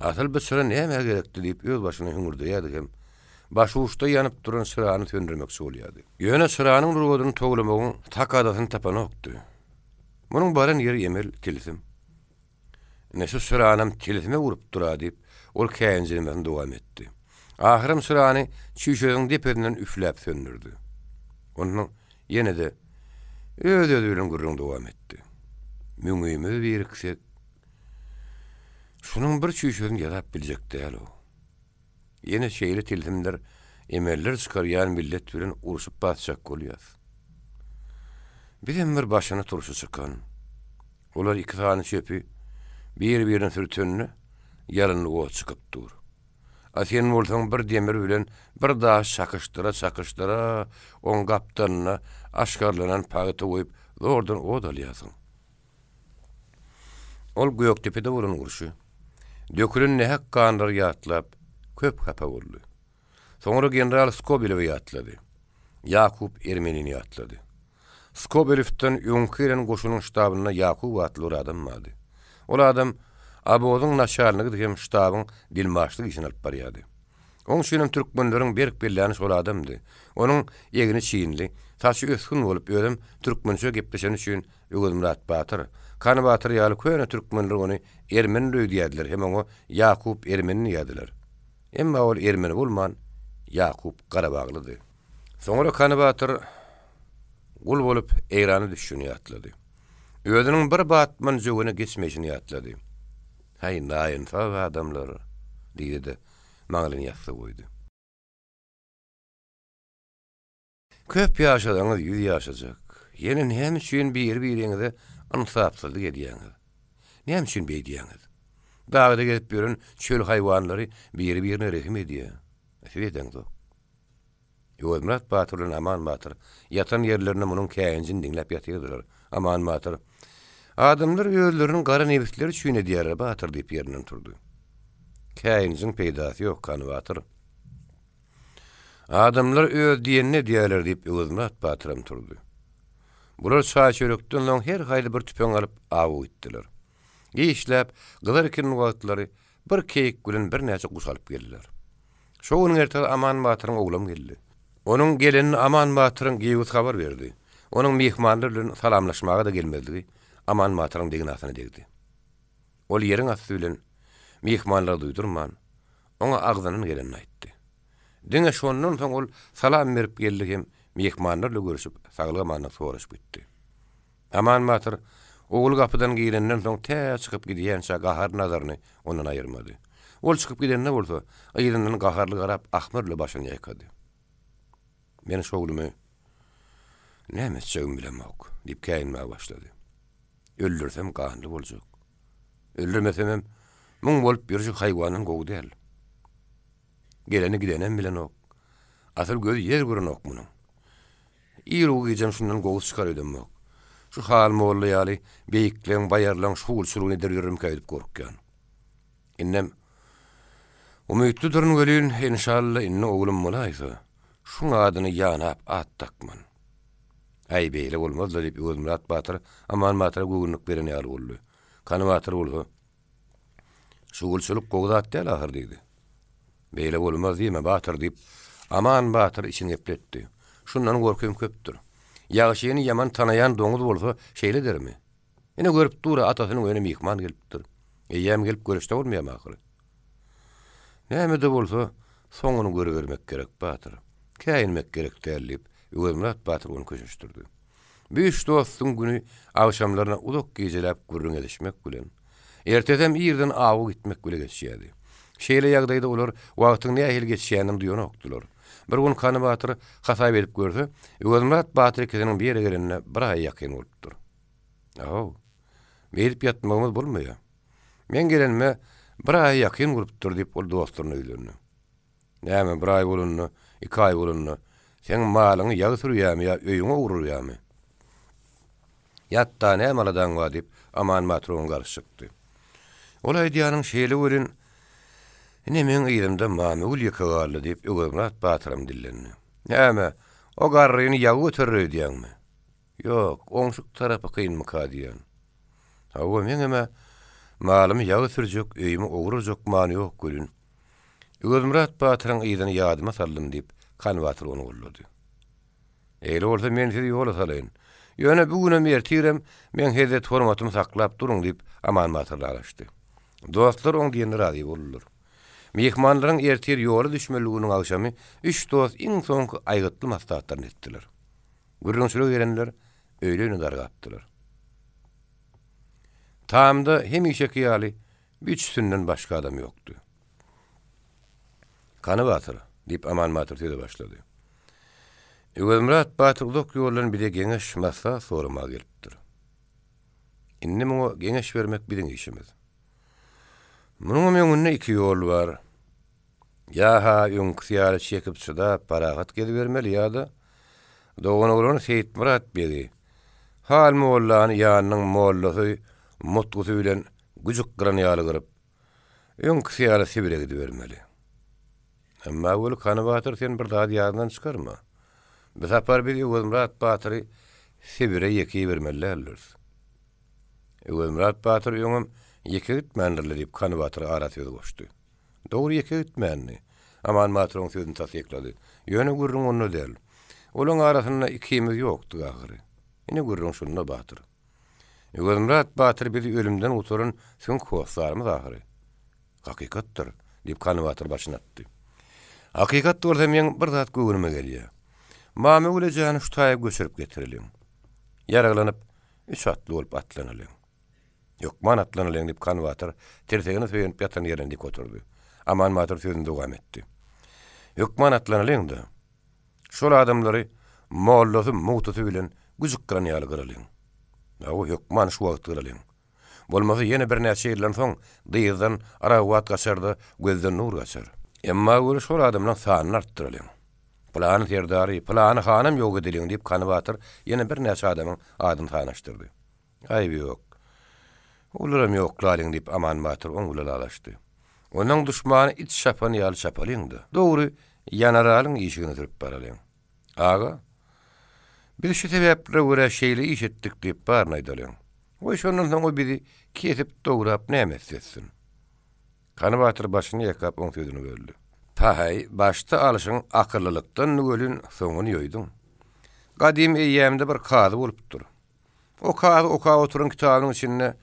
Asyl bu çyra nämä gerekdi diýip özbaşyna hüňürdeýärdi hem başuçda ýanyp duran çyrany söndürmekçi bolýardy. Ýöne çyranyň rubadyny towlamagyň takadasyny tapanokdy. Munuň baran ýeri emel, tilsim. Ine şu çyranam tilsime urupdyr-a diýip, ol käýinjilemesini dowam etdi. Ahyram çyrany çüýşesiniň depesinden üfläp söndürdi. Onsoň ýene-de öz-özi bilen gürrüň dowam etdi. Müňimiz biriksek, şunuň bir çüýşesini ýasap biljek däl-ow. Ýene şeýle tilsimler, emeller çykarýan millet bilen urşup basjak bolýas. Bizem bir başyna turşy çykan. Olar iki sany çöpi bir-birine sürtende, ýalynly ot çykyp dur. A sen bolsaň bir demir bilen bir daşy çakyşdyra-çakyşdyra, oň gapdalyna aşgarlanan pagta goýup zordan ot alýarsyň. Ol Gökdepede bolan urşy, dökülen nähak ganlary ýatlap, köp hapa boldy. Soňra general Skobelewi ýatlady. Ýakup ermenini ýatlady. Skobelewden öňki gelen goşunyň ştabynda Ýakup atly bir adam bardy. Ol adam obozyň naçalnigidi hem ştabyň dilmaçlyk işini alyp barýardy. Oň üçinem türkmenleriň berk belläni şol adamdy. Onuň egni çinli, saçy ösgün bolup, özem türkmençe gepleşeni üçin Öwezmyrat batyr, Kany batyr ýaly köne türkmenler ony ermeni öýdýärdiler hem oňa Ýakup ermeni diýýärdiler. Emma ol ermeni bolman, Ýakup garabaglydy. Soňra Kany batyr gul bolup Eýrana düşüşini ýatlady. Özüniň bir batman jöwene geçmeýşini ýatlady. Haý, naýynsap adamlar! diýdi-de, maňlaýyny ýassyga goýdy. Köp ýaşasaňyz ýüz ýaşajak. Ýene näme üçin biri-biriňize ynsapsyzlyk edýäňiz? Näme üçin beýdýäňiz? Dagda gezip ýören çöl haýwanlary biri-birine rehim edýär. Siz edeňzok. Öwezmyrat batyr bilen Aman batyr ýatan ýerlerinde munuň käýinjini diňläp ýatyrdylar. Aman batyr, Adamlar özleriniň gara nebisleri üçin edýärler, batyr diýip ýerinden turdy. Käýinjiň peýdasy ýok, Kany batyr. Adamlar öz diýenini edýärler, diýip, Öwezmyrat batyram turdy. Bular çaý-çörekden soň her haýsy bir tüpeň alyp, awa gitdiler. Işläp, gyzar ikindi wagtlary bir keýik bilen birnäçe guş alyp geldiler. Şo günüň ertesi Aman batyryň oglam geldi. Onuň gelenini Aman batyryň giýewisi habar berdi. Onuň myhmanlar bilen salamlaşmaga-da gelmezligi Aman batyryň degnasyna degdi. Ol ýeriň asty bilen myhmanlara duýdurman, oňa agzyndan gelenini aýtdy. Diňe şondan soň ol salam berip geldi hem myhmanlar bilen görüşip, saglyk-amanlyk soraşyp gitdi. Aman batyr ogly gapydan girenden soň tä çykyp gidýänçä gaharly nazaryny ondan aýyrmady. Ol çykyp gidende bolsa, yzyndan gaharly garap ahmyr bilen başyny ýaýkady. Men şu oglumy näme etjegimi bilemok, diýip käýinmäge başlady. Öldürsem ganly boljak. Öldürmesemem, muň bolup ýörjek haýwandan gowy däl. Geleni gidenem bilenok. Asyl gözi ýer görenok munuň. Iru-gijem şundan gowusy çykar öýdemok. Şu Hal molla ýaly beýikleň, baýarlaň şugulçylygyny eder ýöremkä öýdüp gorkýan. Indem umytlydyryn welin, enşalla indi oglum bolaýsa, şuň adyny ýanap at dakman. Äý, beýle bolmaz-la, diýip, Öwezmyrat batyr Aman batyra göwünlik beren ýaly boldy. Kany batyr bolsa, Şugulçylyk gowy zat däl ahyr, diýdi. Beýle bolmaz diýme, batyr, diýip, Aman batyr içini gepletdi. Şundan gorkym köpdür. Ýagşyny ýaman tanaýan doňuz bolsa, şeýle edermi? Ine, görüp dur-a, atasynyň öýüne myhman gelipdir. Eýýäm gelip görüşse bolmaýarmy ahyry? Näme-de bolsa, soňuny görübermek gerek, batyr. Käýinmek gerek däl, diýip, Öwezmyrat batyr ony köşeşdirdi. Bu üç dostuň güni agşamlaryna uzak gijeläp gürrüň edişmek bilen, ertesem irden awa gitmek bile geçýärdi. Şeýle ýagdaýda olar wagtyň nähili geçýäninem duýanokdylar. Bir gün Kany batyr hasap edip görse, Öwezmyrat batyr ikisiniň bir ýere gelenine bir aýa ýakyn bolupdyr. Ahow, beýdip ýatmagymyz bolmaýar. Meň gelenime bir aýa ýakyn bolupdyr diýip, ol dostlaryna ýüzlendi. Näme, bir aý bolanda, iki aý bolanda, seň malyňy ýagy sürýärmi ýa öýüňi ogurlaýarmy? Ýat-da, näme aladaň bar diýip, Aman batyr oňa garşy çykdy. Ol aýdýanyň şeýle welin, ine meň yzymda Mamygül ýeke galdy diýip, Öwezmyrat batyram dillendi. Näme, o garryny ýagy göterer öýdýäňmi? Ýok, oňşuk tarapy kynmyka diýýän. Hawa, meňem-ä malymy ýagy sürjek, öýümi ogurlajak many ýok welin, Öwezmyrat batyryň yzyny ýadyma saldym, diýip, Kan batyr ony goldady. Eýle bolsa men sizi ýola salaýyn. Ýöne bu günem ertirem meň hezzet-hormatymy saklap duruň, diýip, Aman batyr lalaşdy. Dostlar oň diýenine razy boldular. Myhmanlaryň ertir ýola düşmeli günüň agşamy üç dost iň soňky aýgytly maslahatlaryny etdiler. Gürrüňçilige gelenler öýli-öýüne dargapdylar. Tamda hemişeki ýaly üçüsinden başga adam ýokdy. Kany batyr, diýip, Aman batyr söze başlady. Öwezmyrat batyr uzak ýoldan bize geňeş, maslahat soramaga gelipdir. Indi muňa geňeş bermek biziň işimiz. Munuňam öňünde iki ýol bar. Ýa-ha öňküsi ýaly çekip-çydap, parahat gezibermeli ýa-da doganoglan Seýitmyrat begi Hal mollany ýanynyň mollasy mutgusy bilen güjük gyran ýaly gyryp, öňküsi ýaly Sibire gidibermeli. Emma weli Kany batyr sen bir zady ýadyňdan çykarma. Bu sapar biz Öwezmyrat batyry Sibire ýeke ibermeli däldiris. Öwezmyrat batyr öňem ýeke gitmändir-le diýip Kany batyr ara söz goşdy. Dogry ýeke gitmändi. Aman batyr oň sözüni tassyklady. Ýöne gürrüň onda däl. Olaň arasynda ikimiz ýokduk ahyry. Ine gürrüň şunda batyr. Öwezmyrat batyr bizi ölümden gutaran süňk hossarymyz ahyry. Hakykatdyr, diýip Kany batyr başyny atdy. Hakykat bolsa meň bir zat göwnüme gelýär. Mamagül ejäni şu taýa göçürip getireliň. Ýaraglanyp, üç atly bolup atlanalyň. Hökman atlanalyň, diýip, Kan batyr tirsegine söýenip ýatan ýerinden dik oturdy. Aman batyr sözüni dowam etdi. Hökman atlanalyň-da, şol adamlary mollasy, mugtusy bilen güjük gyran ýaly gyralyň. Hawa, hökman şu wagt gyralyň. Bolmasa ýene birnäçe ýyldan soň dyzdan arawat gaçar-da, gözden nur gaçar. Emma weli şol adamlaň sanyny artdyralyň. Pylany serdary, pylany hanam ýok edeliň, diýip, Kany batyr ýene birnäçe adamyň adyny sanaşdyrdy. Aýby ýok. Olaram ýoklalyň, diýip, Aman batyr oň bilen ylalaşdy. Onuň duşmany it çapan ýaly çapalyň-da, dogry Ýanaralyň işigine sürüp baralyň. Aga, biz şu sebäplere görä şeýle iş etdik diýip baryny aýdalyň. Goý, şondan soň o bizi kesip, dograp näme etse etsin. Kany batyr başyny ýaýkap oň sözüni böldi. Pahaý, başda alşyň akyllylykdandy welin, soňuny ýoýduň. Gadym eýýämde bir kazy bolupdyr. O kazy okap oturan kitabynyň içinde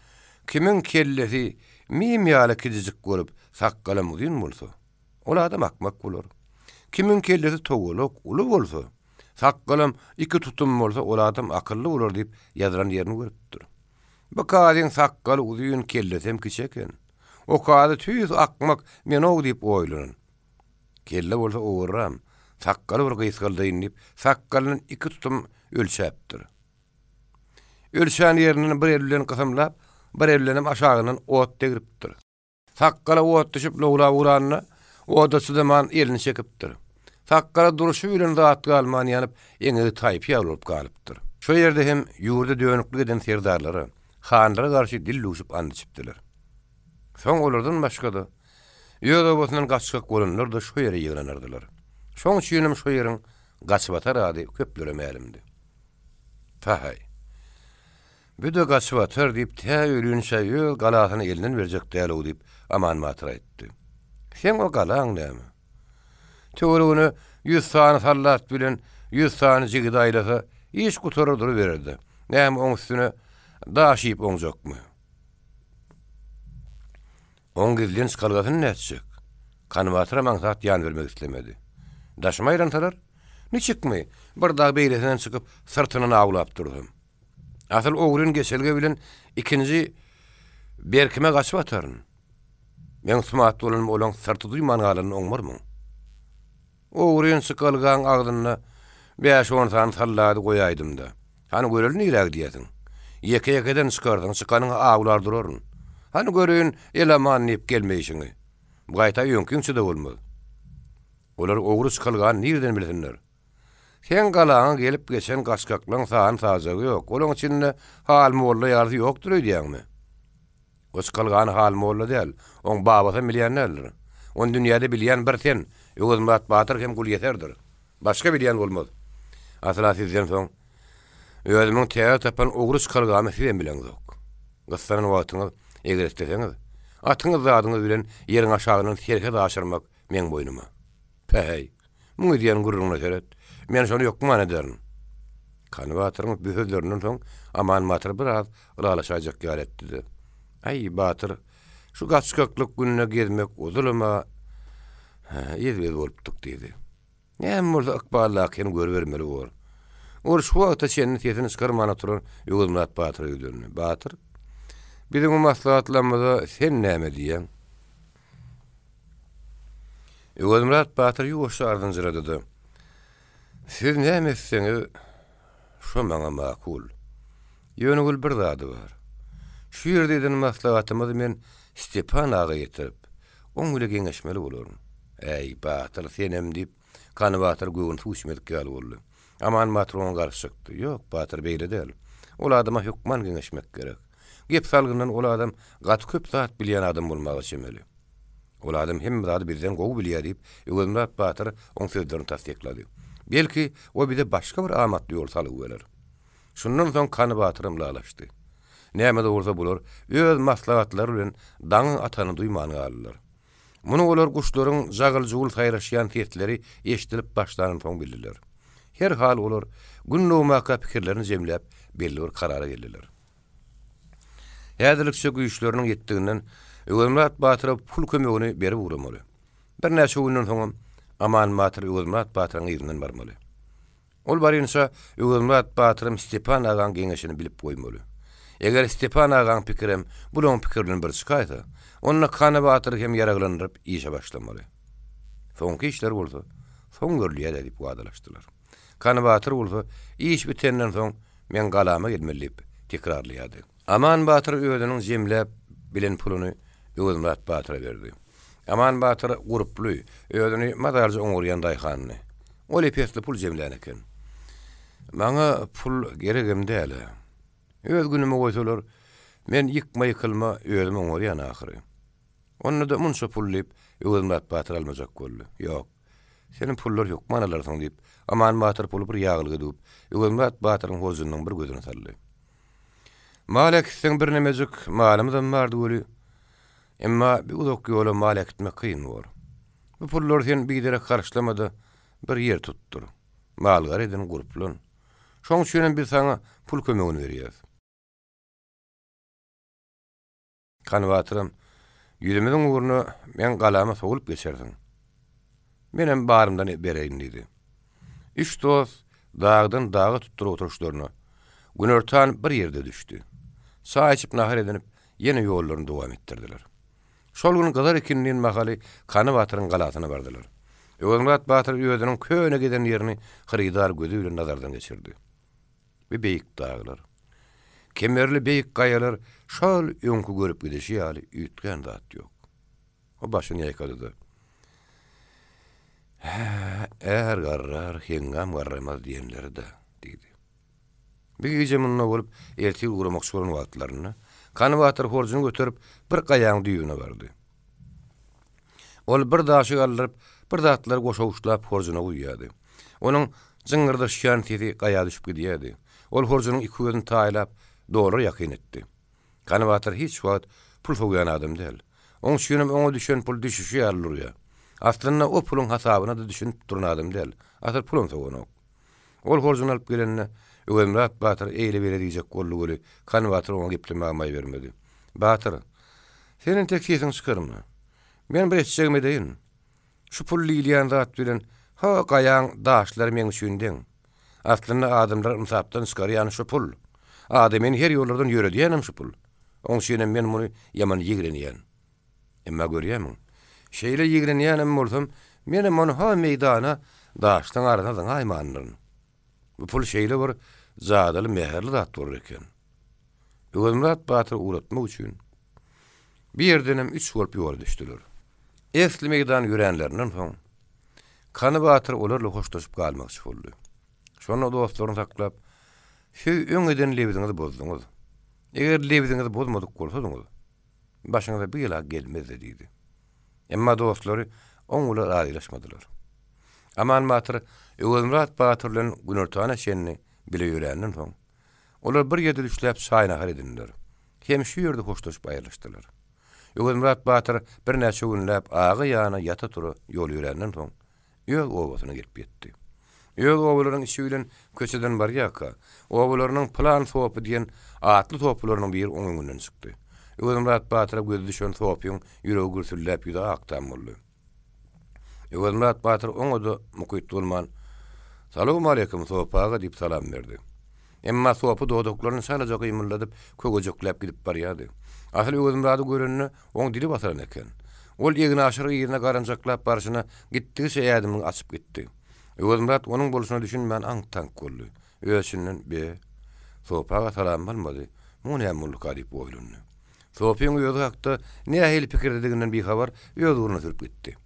kimiň kellesi mim ýaly kijijik bolup, sakgalam uzyn bolsa, ol adam akmak bolar. Kimiň kellesi togalak, uly bolsa, sakgalam iki tutum bolsa, ol adam akylly bolar diýip ýazylan ýerini görüpdir. Bu kazyň sakgaly uzyn, kellesem kiçi eken. O kazy tüýs akmak men-ow diýip oýlanan. Kelle bolsa owarram, sakgaly bir gysgaldaýyn diýip, sakgalyndan iki tutum ölçäpdir. Ölçän ýerinden bir eli bilen gysymlap, bir eli bilenem aşagyndan ot degripdir. Sakgala ot düşüp lowlap ugranda, Oda çydaman elini çekipdir. Sakgaly durşy bilen zat galman ýanyp, eňegi taýpy ýaly bolup galypdyr. Şo ýerde hem ýurda dönüklik eden serdarlara, hanlara garşy dil düwşüp and içipdiler. Soň olardan başga-da, öz obasyndan gaçgak bolanlar-da şo ýere ýygnanardylar. Şoň üçinem şo ýeriň Gaçybatar ady köplere mälimdi. Pahaý. Bü-de Gaçybatar diýip, tä ölünçä öz galasyny elinden berjek däl-ow diýip, Aman batyr aýtdy. Seň o galaň näme? Töweregine ýüz sany sallat bilen ýüz sany jigidi aýlasa, iş gutarar duruberer-dä. Näme oň üstüne daş iýip oňjakmy? Oň gizlin çykalgasyny nätjek? Kany batyram aňsat ýan bermek islemedi. Daşyma aýlansalar? Niçikmi, bir dag beýlesinden çykyp, syrtyndan awlap dursam. Asyl ogryn geçelge bilen ikinji berkime gaçyp ataryn. Meň sumat bolanymy olaň syrty duýman galanyny oňmarmyň? Ogryn çykalgaň agzynda bäş-on sany sallady goýaýdym-da. Hany göreli nirä gidýärsiň? Ýeke-ýekeden çykarsyň, çykanyňy awlar duraryn. Hany göreýin el-aman diýip gelmeýşiňi. Bu gaýta öňkiňçe-de bolmaz. Olar ogry çykalgany nireden bilsinler? Seň galaňa gelip geçen gaçgaklaň sany-sajagy ýok. Olaň içinde Hal molla ýalysy ýokdur öýdýäňmi? O çykalgany Hal molla däl, oň babasam bilýän däldir. Ony dünýäde bilýän bir sen, Öwezmyrat batyr hem Gulýeserdir. Başga bilýän bolmaz. Asyl-a sizden soň, özümiň täze tapan ogry çykalgamy sizem bileňzok. Gyssanan wagtyňyz, eger isleseňiz, atyňyz-zadyňyz bilen ýeriň aşagyndan serhet aşyrmak meň boýnuma. Päheý, muň edýän gürrüňine seret. Men şony hökman ederin. Kany batyryň bu sözlerinden soň Aman batyr biraz ylalaşaýjak ýaly etdi-de. Äý, batyr, şu gaçgaklyk günde gezmek ozalam-a ýezbez bolupdyk diýdi. Näme bolsa ykbaldakyny görübermeli bor. Ol şu wagta çenli sesini çykarman oturan Öwezmyrat batyra ýüzlendi. Batyr, biziň bu maslahatlarymyza sen näme diýýäň? Öwezmyrat batyr ýuwaşja ardynjyrady-da, Siz näme etseňiz, şo maňa makul. Ýöne gül bir zady bar. Şu ýerde eden maslahatymyzy men Stepan aga ýetirip, oň bile geňeşmeli bolaryn. Äý, batyr, senem, diýip, Kany batyr göwni suw içmedik ýaly boldy. Aman batyr oňa garşy çykdy. Ýok, batyr, beýle däl. Ol adama hökman geňeşmek gerek. Gep salgyndan ol adam gaty köp zat bilýän adam bolmaga çemeli. Ol adam hemme zady bizden gowy bilýär diýip, Öwezmyrat batyr oň sözlerini tassyklady. Belki, o bize başga bir amatly ýol salgy berer. Şundan soň Kany batyram lalaşdy. Näme-de bolsa bular öz maslahatlary bilen daňyň atanyny duýman galdylar. Muny olar guşlaryň jagyl-jugul saýraşýan sesleri eşidilip başlanynsoň bildiler. Her hal olar Gün dogmaka pikirlerini jemläp, belli bir karara geldiler. Häzirlikçe güýçleriniň ýetdiginden Öwezmyrat batyra pul kömegini berip ugramaly. Birnäçe günden soňam Aman batyr Öwezmyrat batyryň yzyndan barmaly. Ol barynça Öwezmyrat batyram Stepan agaň geňeşini bilip goýmaly. Eger Stepan agaň pikirem bulaň pikiri bilen bir çykaýsa, onda Kany batyry hem ýaraglandyryp işe başlamaly. Soňky işler bolsa, soň görülýä-dä diýip wadalaşdylar. Kany batyr bolsa, iş bitenden soň meň galama gelmeli diýip tekrarlaýardy. Aman batyr özüniň jemläp bilen puluny Öwezmyrat batyra berdi. Aman batyr gurply, özüni mazalyja oňarýan daýhandy. Ol ep-esli pul jemlän eken. Maňa pul geregem däl-ä. Öz günüme goýsalar, men ýykma-ýykylma özüm oňarýan ahyry. Onda-da munça pul diýip, Öwezmyrat batyr almajak boldy. Ýok. Sen pullary hökman alarsyň diýip, Aman batyr puly bir ýaglyga düwüp, Öwezmyrat batyryň horjunynyň bir gözüne saldy. Mal äkitseň birnemejik malymyzam bardy weli, emma bi uzak ýola mal äkitmek kyn bor. Bu pullary sen biderek harçlama-da, bir ýer tutdur. Mal-gara edin, gurplan. Şoň üçinem biz saňa pul kömegini berýäs. Hany batyram, ýüzümiziň ugruna meň galama sowulyp geçersiň. Menem barymdan bereýin diýdi. Üç dost dagdan daga tutduryp oturyşlaryna, günortan bir ýerde düşdi. Çaý içip nahar edinip, ýene ýollaryny dowam etdirdiler. Şol gün gyzar ikindin mahaly Kany batyryň galasyna bardylar. Öwezmyrat batyr özüniň köne gezen ýerini hyrydar gözi bilen nazardan geçirdi. Bu beýik daglar, kemerli beýik gaýalar şol öňki görüp gidişi ýaly üýtgän zat ýok. O başyny ýaýkady-da. Hä, är garrar, heňňam garramaz diýenleri-dä, diýdi. Bir gije munda bolup, ertir ugramakçy bolan wagtlarynda, Kany batyr horjuny göterip, bir gaýaň düýbüne bardy. Ol bir daşy galdyryp, bir zatlary goşawuçlap horjuna guýýardy. Onuň jyňňyrdaşýan sesi gaýa düşüp gidýärdi. Ol horjunyň iki gözüni taýlap, dolara ýakyn etdi. Kany batyr hiç wagt pul sowýan adam däl. Oň üçinem oňa düşen pul düşüşi ýaly durýar. Aslynda o puluň hasabyna-da düşünip duran adam däl. Asyl pulam sowanok. Ol horjuny alyp gelende, Öwezmyrat batyr eýle-beýle diýjek boldy weli, Kany batyr oňa geplemäge maý bermedi. Batyr, sen entek sesiňi çykarma. Men bir etjegimi edeýin. Şu pul diýilýän zat bilen ho gaýaň daşlary meň üçin deň. Aslynda adamlary ynsapdan çykarýan şu pul. Adamyny her ýollardan ýöredýänem şu pul. Oň üçinem men muny ýaman ýigrenýän. Emma görýärmiň, şeýle ýigrenýänem bolsam, menem ony ho meýdana daşlaň arasyna zyňaýmandyryn. Bu pul şeýle bir jadyly mähirli zat bolar eken. Öwezmyrat batyry ugratmak üçin bir ýerdenem üç bolup ýola düşdüler. Esli meýdan ýöränlerinden soň, Kany batyr olar bilen hoşlaşyp galmakçy boldy. Şonda dostlaryny saklap, Siz öň eden lebziňizi bozduňyz. Eger lebziňizi bozmadyk bolsadyňyz, başyňyza bir ýyla gelmezdi diýdi. Emma dostlary oň bilen razylaşmadylar. Aman batyr Öwezmyrat batyr bilen günortana çenli bile ýöränden soň, olar bir ýerde düşläp çaý-nahar edindiler. Hem şu ýerde hoşlaşyp aýrylyşdylar. Öwezmyrat batyr birnäçe günläp aga ýana ýata-tura ýol ýöränden soň, öz obasyna gelip ýetdi. Öz obalarynyň içi bilen köçeden barýarka, obalarynyň Pylan sopy diýen atly sopularynyň biri oň öňünden çykdy. Öwezmyrat batyra gözi düşen sopyň ýüregi gürsüldäp ýüzi ak-tam boldy. Öwezmyrat batyr oňa-da mukyt bolman, Salowmaleýkim, sopy aga diýip salam berdi. Emma sopy dodaklaryny çalaja gymyldadyp, köwejekläp gidip barýardy. Asyl Öwezmyrady görende, oň dili basylan eken. Ol eginaşyr yzyna garanjaklap barşyna gitdigiçe ädimini açyp gitdi. Öwezmyrat onuň bolşuna düşünmän aňk-taňk boldy. Öz içinden, Be, Sopy aga salam almady, muňa näme bolduka diýip oýlandy. Sopyň özi hakda nähili pikirdedigininden bihabar öz ugruna sürüp gitdi.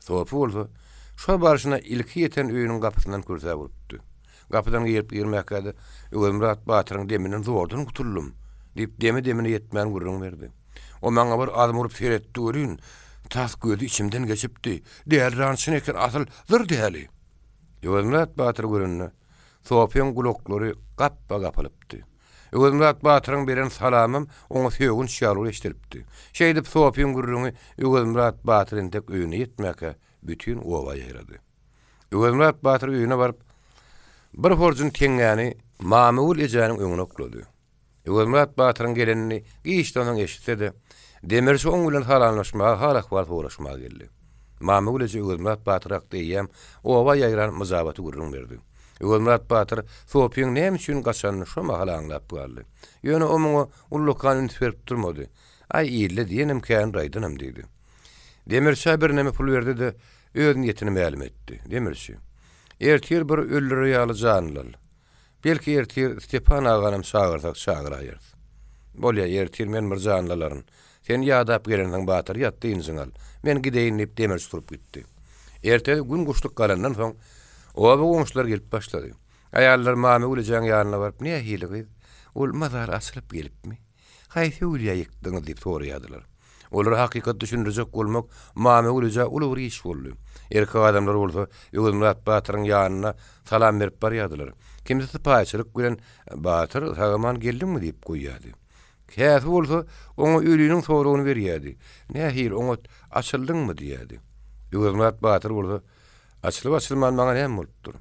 Sopy bolsa, şo barşyna ilki ýeten öýüniň gapysyndan kürsäp urupdy. Gapydan girip-girmäkä-de, Öwezmyrat batyryň deminden zordan gutuldym, diýip, demi-demine ýetmän gürrüň berdi. O maňa bir azm urup seretdi welin, tas gözi içimden geçipdi. Däliran çyn eken, asyl zyr däli. Öwezmyrat batyry görende, Sopyň gulaklary gapba-gapylypdy. Öwezmyrat batyryň beren salamam oňa sögünç ýaly bolup eşidilipdi. Şeýdip Sopyň gürrüňi Öwezmyrat batyr entek öýüne ýetmäkä bütin oba ýaýrady. Öwezmyrat batyr öýüne baryp, bir horjun teňňäni Mamagül ejäniň öňüne oklady. Öwezmyrat batyryň gelenini giçden soň eşitse-de, demirçi oň bilen salamlaşmaga, hal-ahwal soraşmaga geldi. Mamagül eje Öwezmyrat batyr hakda eýýäm oba ýaýran myjabaty gürrüň berdi. Öwezmyrat batyr Sopyň näme üçin gaçanyny şo mahal aňlap galdy. Ýöne o muňa ullakan üns berip durmady. Aý, ilde diýenem kändir aýdanam diýdi. Demirçä birneme pul berdi-de, öz niýetini mälim etdi. Demirçi, ertir bir öldürer ýaly janly al. Belki ertir Stepan aganam çagyrsak çagyraýarys. Bolýa, ertir men bir janly alaryn. Sen ýadap gelensiň batyr, ýat dynjyňy al. Men gideýin diýip demirçi turup gitdi. Ertesi gün guşluk galandan soň oba goňşulary gelip başlady. Aýallar Mamygül ejäň ýanyna baryp, Nähili gyz? Ol mazary açylyp gelipmi? Haýsy öwülýä ýykdyňyz diýip soraýardylar. Olara hakykaty düşündirjek bolmak Mamygül ejä uly bir iş boldy. Erkek adamlar bolsa Öwezmyrat batyryň ýanyna salam berip barýardylar. Kimsi sypaýyçylyk bilen, Batyr, sag-aman geldiňmi diýip goýýardy. Käsi bolsa oňa öliniň soragyny berýärdi. Nähili, oňat açyldyňmy? diýýärdi. Öwezmyrat batyr bolsa, Açylyp-açylman maňa näme bolupdyr?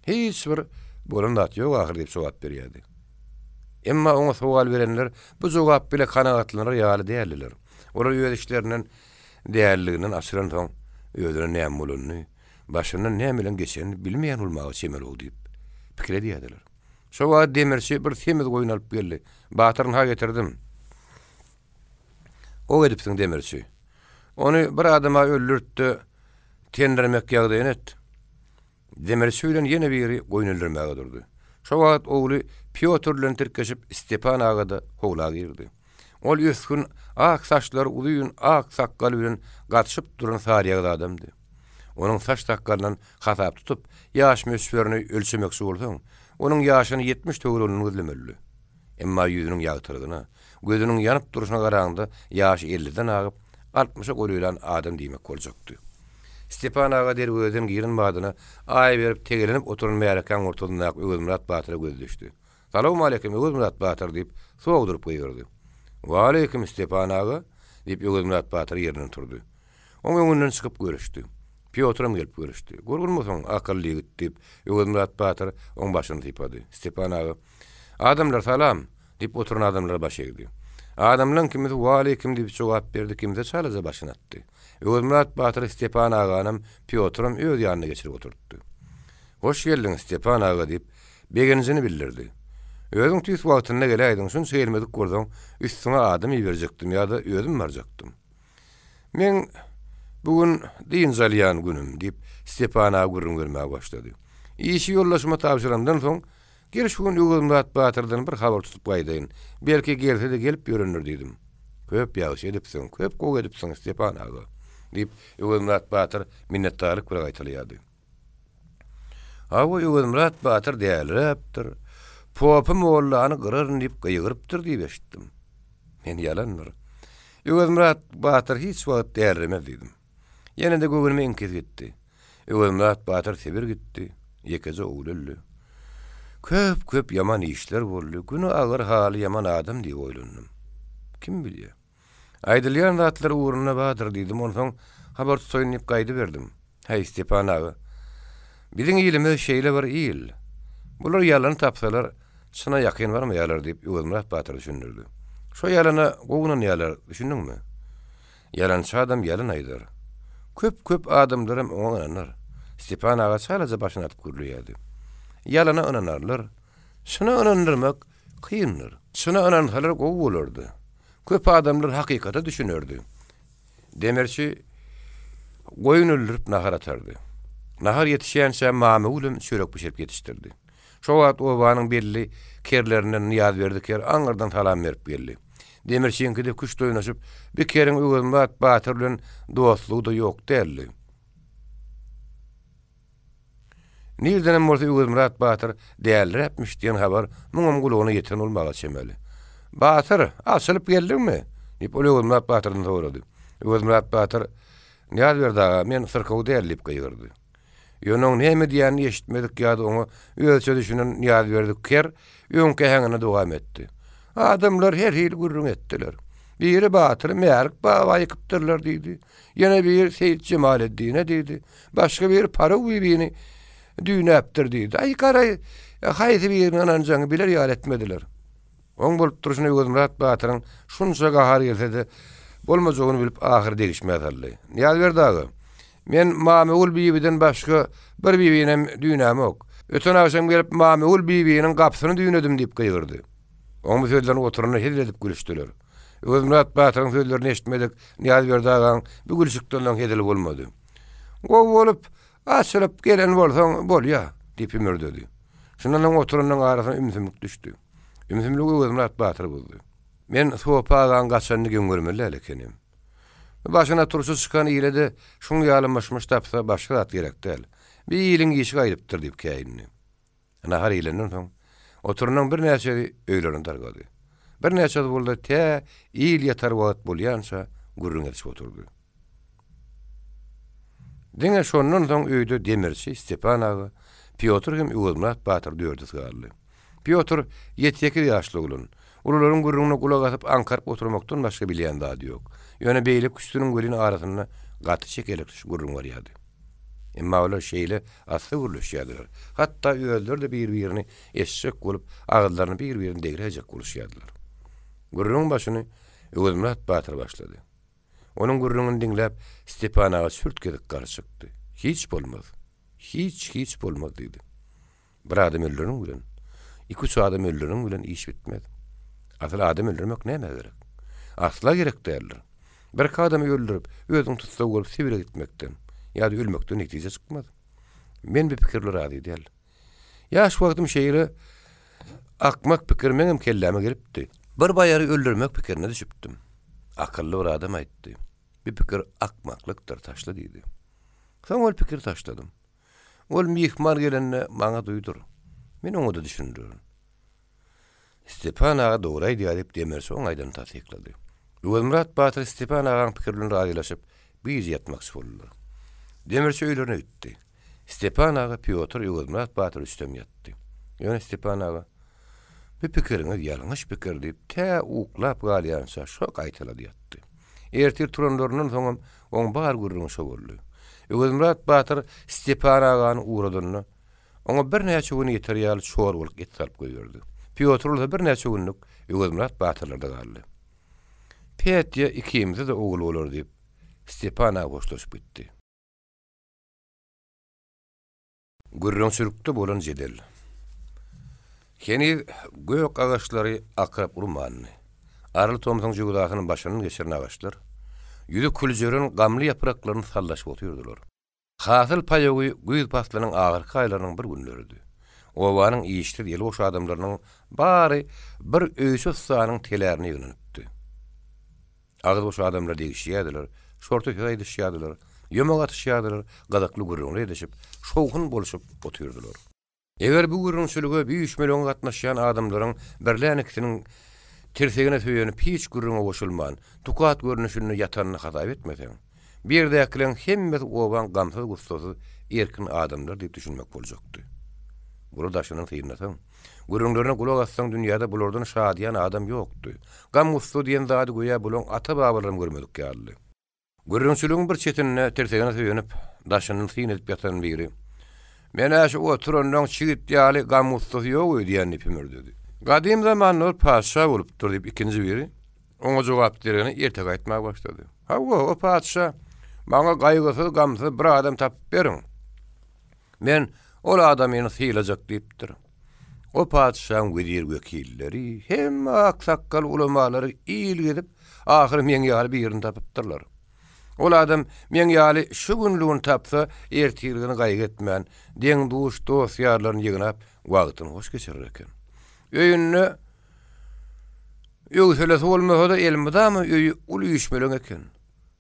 Hiç bir bolan zat ýok ahyry diýip jogap berýärdi. Emma oňa sowal berenler bu jogap bile kanagatlanar ýaly däldiler. Olar öz işlerinden däliliginden açylansoň, özüne näme bolanyny, başyndan näme bilen geçenini bilmeýän bolmaga çemeli-ow diýip, pikir edýärdiler. Şo wagt demirçi bir semiz goýun alyp geldi. Batyr ynha getirdim. Gowy edipsiň demirçi. Ony bir adama öldürt-de, tendirmek ýagdaýyny et. Demirçi bilen ýene biri goýun öldürmäge durdy. Şo wagt ogly Pýotr bilen tirkeşip Stepan aga-da howla girdi. Ol ösgün ak saçlary uzyn ak sakgaly bilen gatyşyp duran saryýagyz adamdy. Onuň saç-sakgalyndan hasap tutup, ýaş möçberini ölçemekçi bolsaň, onuň ýaşyny 70 töwereginden gözlemelidi. Emma ýüzüniň ýagtylygyna, gözüniň ýanyp durşuna garaňda ýaşy elliden agyp, altmyşa golaýlan adam diýmek boljakdy. Stepan aga derwezeden giren badyna aý berip tegelenip oturan märekäň ortasyndaky Öwezmyrat batyra gözi düşdi. Salowmaleýkim, Öwezmyrat batyr! diýip, sogduryp gygyrdy. Waleýkim, Stepan aga! diýip, Öwezmyrat batyr ýerinden turdy. Oň öňünden çykyp görüşdi. Pýotram gelip görüşdi. Gurgunmysyň, akylly ýigit? diýip, Öwezmyrat batyr oň başyny sypady. Stepan aga, Adamlar, salam! Diýip, oturan adamlara baş egdi. Adamlaň kimisi Waleýkim diýip jogap berdi, kimisi çalaja başyny atdy. Öwezmyrat batyr Stepan aganam, Pýotram öz ýanyna geçirip oturtdy. Hoş geldiň, Stepan aga! diýip, begenjini bildirdi. Özüň tüýs wagtynda geläýdiň, şunça gelmedik bolsaň, üstüňe adam iberjekdim ýa-da özüm barjakdym. Meň bu gün dynç alýan günüm, diýip, Stepan aga gürrüň bermäge başlady. Işi ýoldaşyma tabşyrandan soň, Gel şu gün Öwezmyrat batyrdan bir habar tutup gaýdaýyn. Belki gelse-de gelip ýörendir diýdim. Köp ýagşy edipsiň, köp gowy edipsiň, Stepan aga, diýip, Öwezmyrat batyr minnetdarlyk bilen gaýtalaýardy. Hawa, Öwezmyrat batyr däliräpdir. Popy mollany gyraryn diýip gygyrypdyr diýip eşitdim. Men ýalandyr. Öwezmyrat batyr hiç wagt däliremez diýdim. Ýene-de göwnüme iňkis gitdi. Öwezmyrat batyr Sibir gitdi. Ýekeje ogly öldi. Köp-köp ýaman işler boldy. Güni agyr, haly ýaman adam diýip oýlandym. Kim bilýär. Aýdylýan zatlar ugrunda bardyr diýdim, onsoň habar tutaýyn diýip gaýdyberdim. Häý, Stepan aga, biziň ilimiz şeýle bir il. Bular ýalan tapsalar, çyna ýakyn barmaýarlar diýip, Öwezmyrat batyr düşündirdi. Şo ýalana gowy ynanýarlar, düşündiňmi? Ýalançy adam ýalan aýdar. Köp-köp adamlaram oňa ynanar. Stepan aga çalaja başyny atyp gürleýärdi. Ýalana ynanarlar. Çyna ynandyrmak kyndyr. Çyna ynansalar gowy bolardy. Köp adamlar hakykata düşünerdi. Demirçi goýun öldürip nahar atardy. Nahar ýetişýänçä Mamagülem çörek bişirip ýetişdirdi. Şo wagt obanyň belli kerlerinden Nyýazberdi ker aňyrdan salam berip geldi. Demirçiňkide küşt oýnaşyp, bi keriň Öwezmyrat batyr bilen dostlugy-da ýok däldi. Nirdenem bolsa Öwezmyrat batyr däliräpmiş diýen habar muňam gulagyna ýeten bolmaga çemeli. Batyr, açylyp geldiňmi? diýip, ol Öwezmyrat batyrdan sorady. Öwezmyrat batyr, Nyýazberdi aga, men syrkaw däl diýip gygyrdy. Ýöne oň näme diýenini eşitmedik ýa-da oňa özüçe düşünen Nyýazberdi ker öňki äheňinde dowam etdi. Adamlar her hili gürrüň etdiler. Biri Batyry Mälik baba ýykypdyrlar diýdi. Ýene biri Seýit Jemaleddine diýdi. Başga biri Paraw bibini düýnäpdir diýdi. Aý, garaý, haýsy birine ynanjagyňy biler ýaly etmediler. Oň bolup durşuna Öwezmyrat batyryň şunça gahary gelse-de, bolmajagyny bilip ahyry degişmä saldy. Nyýazberdi aga, men Mamygül bibiden başga bir bibinem düýnämok. Öten agşam gelip Mamygül bibiniň gapysyny düýnedim diýip gygyrdy. Oň bu sözlerini oturanlar hezil edip gülüşdiler. Öwezmyrat batyryň sözlerini eşitmedik Nyýazberdi agaň bu gülşükden soň hezili bolmady. Gowy bolup, açylyp gelen bolsaň bolýa, diýip hümürdedi. Şundan soň oturanlaryň arasyna ümsümlik düşdi. Ümsümligi Öwezmyrat batyr bozdy. Men Sopy agaň gaçanyny geň görmeli däl ekenim. Bu başyna turşy çykan ile-de şuň ýaly myş-myş tapsa başga zat gerek däl. Bir iliň işi gaýdypdyr diýip käýindi. Nahar iýlenden soň, oturanyň birnäçesi öýlerine dargady. Birnäçesi bolsa tä il ýatar wagt bolýança gürrüň edişip oturdy. Diňe şondan soň öýde demirçi Stepan aga, Pýotr hem Öwezmyrat batyr dördüsi galdy. Pýotr ýedi-sekiz ýaşly oglan. Ulularyň gürrüňine gulak asyp aňkaryp oturmakdan başga bilýän zady ýok. Ýöne beýleki üçüsiniň welin arasynda gaty çekeleşikli gürrüň barýardy. Emma olar şeýle assa gürleşýärdiler. Hatda özleri-de bir-birini eşitjek bolup, agyzlaryny bir-birine degräýjek boluşýardylar. Gürrüňiň başyny Öwezmyrat batyr başlady. Onuň gürrüňini diňläp, Stepan aga çürt gezek garşy çykdy. Hiç bolmaz. Hiç, hiç bolmaz diýdi. Bir adam öldüreniň bilen, iki-üç adam öldüreniň bilen iş bitmez. Asyl adam öldürmek nämä gerek? Asla gerek däldir. Birki adamy öldürip, özüň tussag bolup Sibire gitmekden ýa-da ölmekden netije çykmaz. Men bu pikirle razy däl. Ýaş wagtym şeýle akmak pikir meňem kelläme gelipdi. Bir baýary öldürmek pikirine düşüpdim. Akylly bir adam aýtdy. Bu pikir akmaklykdyr, taşla diýdi. Soň ol pikiri taşladym. Ol myhman gelende maňa duýdur. Men oňa-da düşündirerin. Stepan aga dogry aýdýar diýip, demirçi oň aýdanyny tassyklady. Öwezmyrat batyr Stepan agaň pikiri bilen razylaşyp, bu gije ýatmakçy boldular. Demirçi öýlerine gitdi. Stepan aga, Pýotr, Öwezmyrat batyr üçüsem ýatdy. Ýöne Stepan aga, Bu pikiriňiz ýalňyş pikir diýip, tä uklap galýança şo gaýtalady ýatdy. Ertir turanlaryndan soňam oň bar gürrüňi şo boldy. Öwezmyrat batyr Stepan agany ugradanda, oňa birnäçe gün ýeter ýaly çorbalyk et salyp goýberdi. Pýotr bolsa birnäçe günlük Öwezmyrat batyrlarda galdy. Petýa ikimize-de ogul bolar diýip, Stepan aga hoşlaşyp gitdi. Gürrüňçilikde bolan jedel. Heniz gök agaçlary akrap urmandy. Arly tomsuň jöwzasyny başyndan geçiren agaçlar, ýüzi küljeren gamly ýapraklaryny sallaşyp otyrdylar. Hasyl paýawy güýz paslynyň ahyrky aýlarynyň bir günleridi. Obanyň işsiz, eli boş adamlarynyň bary bir öýçi ussanyň telärine ýygnanypdy. Agyz boş adamlar degişýärdiler, şorta söz aýdyşýardylar, ýomak atyşýardylar, gyzykly gürrüňler edişip, şowhun bolşup otyrdylar. Eger bu gürrüňçilige, bu üýşmeleňe gatnaşýan adamlaryň birlän-ikisiniň tirsegine söýenip hiç gürrüňe goşulman, tukat görnüşinde ýatanyny hasap etmeseň, bu ýerdäkileriň hemmesi obaň gamsyz-gussasyz erkin adamlar diýip düşünmek boljakdy. Bular daşyndan synlasaň, gürrüňlerine gulak assaň dünýäde bulardan şadyýan adam ýokdy. Gam-gussa diýen zady göýä bulaň ata-babalaram görmedik ýalydy. Gürrüňçiligiň bir çetinde tirsegine söýenip, daşyndan syn edip ýatan biri, Men-ä şu oturanlaň çigit ýaly gam-gussasy ýok öýdýän diýip hümürdedi. Gadym zamanda bir patyşa bolupdyr diýip ikinji biri oňa jogap deregine erteki aýtmaga başlady. Hawa, o patyşa, Maňa gaýgysyz, gamsyz bir adam tapyp beriň. Men ol adamyny sylajak diýipdir. O patyşaň wezir-wekilleri, hemme aksakgal ulamalary il gezip, ahyry meň ýaly birini tapypdyrlar. Ol adam meň ýaly şu günlügini tapsa, ertirligini gaýgy etmän, deň-duş, dost-ýarlaryny ýygnap, wagtyny hoş geçirer eken. Öýünde öwselesi bolmasa-da, elmydama öýi uly üýşmeleň eken.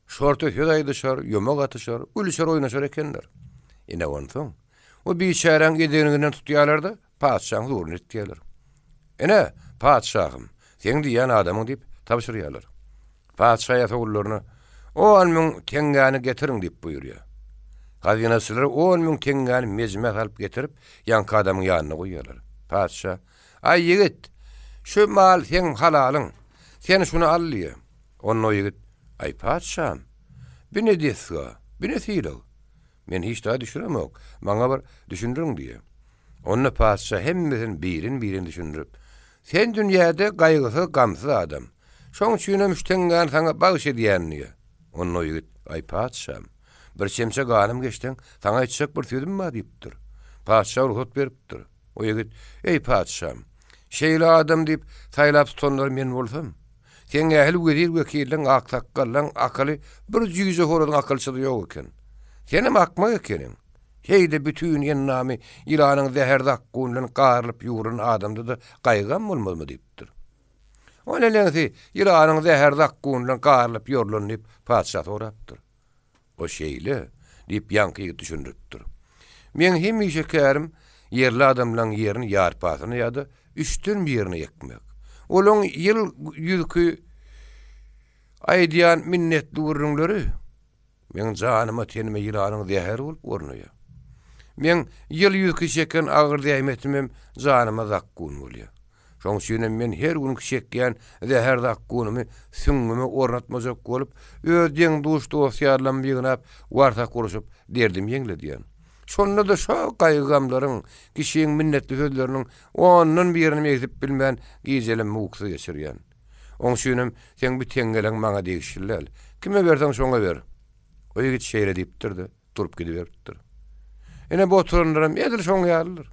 Şorta söz aýdyşar, ýomak atyşar, gülüşer-oýnaşar ekenler. Ine onsoň, o biçäräň edeginden tutýarlar-da, patyşaň huzuryna eltýärler. Ine, patyşahym, seň diýýän adamyň diýip, tabşyrýarlar. Patyşa ýasawullaryna, 10 müň teňňäni getiriň diýip buýurýar. Hazynaçylar on müň teňňäni mejmä salyp getirip, ýaňky adamyň ýanynda goýýarlar. Patyşa, Aý ýigit, şu mal seň halalyň, sen şuny al diýýär. Onda o ýigit, Aý, patyşam, bi ne desga, bi ne sylag? Men hiç zada düşünemok, maňa bir düşündiriň diýýär. Onda patyşa hemmesini birin-birin düşündirip, Sen dünýäde gaýgysyz-gamsyz adam. Şoň üçinem şu teňňäni saňa bagyş edýän diýýär. Onda o ýigit, Aý, patyşam, bir çemçe ganym geçseň, saňa aýtjak bir sözüm bar diýipdir. Patyşa rugsat beripdir. O ýigit, Eý, patyşam, şeýle adam diýip saýlap tutanlary men bolsam, Seň ähli wezir-wekilleň, aksakgallaň akyly bir jüýje horazyň akylyça-da ýok eken. Senem akmak ekeniň. Heý-de bütin endamy ýylanyň zäher-zakgun bilen garylyp ýugrulan adamda-da gaýgy-gam bolmazmy diýipdir. O neneňsi ýylanyň zäher-zakgun bilen garylyp ýorlan diýip, patyşa sorapdyr. O şeýle, diýip, ýaňky ýigit düşündiripdir. Meň hemişe kärim ýerli adamlaň ýerini ýarpasyna ýa-da üçden birine ekmek. Olaň ýyl ýüzki aýdýan minnetli gürrüňleri meň janyma-tenime ýylanyň zäheri bolup ornaýar. Meň ýyl ýüzki çeken agyr zähmetimem janyma zakgun bolýar. Şoň üçinem men her günki çekýän zäher-zakgunymy süňňüme ornatmajak bolup, öz deň-duş dost-ýarlarymy ýygnap, warsak urşup, derdimi ýeňledýän. Şonda-da şo gaýgy-gamlaryň, kişiň minnetli sözleriniň ondan birini egsip bilmän, gijelemmi ukusyz geçirýän. Oň üçinem seň bu teňňeleň maňa degişli däl. Kime berseň şoňa ber. O ýigit şeýle diýipdir-de, turup gidiberipdir. Ine, bu oturanlaram edil şoň ýalydyr.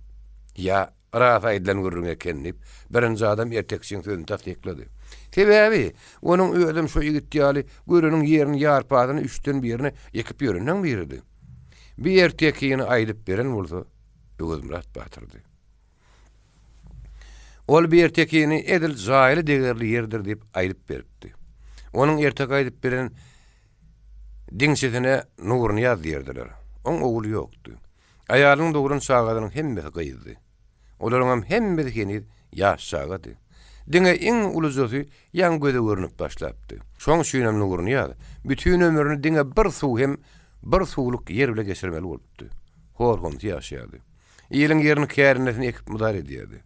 Ýa, ras aýdylan gürrüň eken diýip, birinji adam ertekçiň sözüni tassyklady. Sebäbi, onuň özem şo ýigit ýaly göreniň ýerini ýarpasyny üçden birine ekip ýörenleň biridi. Bir ertekini aýdyp beren bolsa Öwezmyrat batyrdy. Ol bir ertekini edil jaýly degerli ýerdir diýip aýdyp beripdi. Onuň erteki aýdyp beren diňçisine Nurnyýaz diýerdiler. Oň ogly ýokdy. Aýalynyň dogran çagalarynyň hemmesi gyzdy. Olaryňam hemmesi heniz ýaş çagady. Diňe iň ulujasy ýaňy göze görnüp başlapdy. Şoň üçinem Nurnyýaz bütin ömrüni diňe bir suw hem bir suwluk ýer bile geçirmeli bolupdy. Hor-homsy ýaşaýardy. Iliň ýerini kärendesine ekip mydar edýärdi.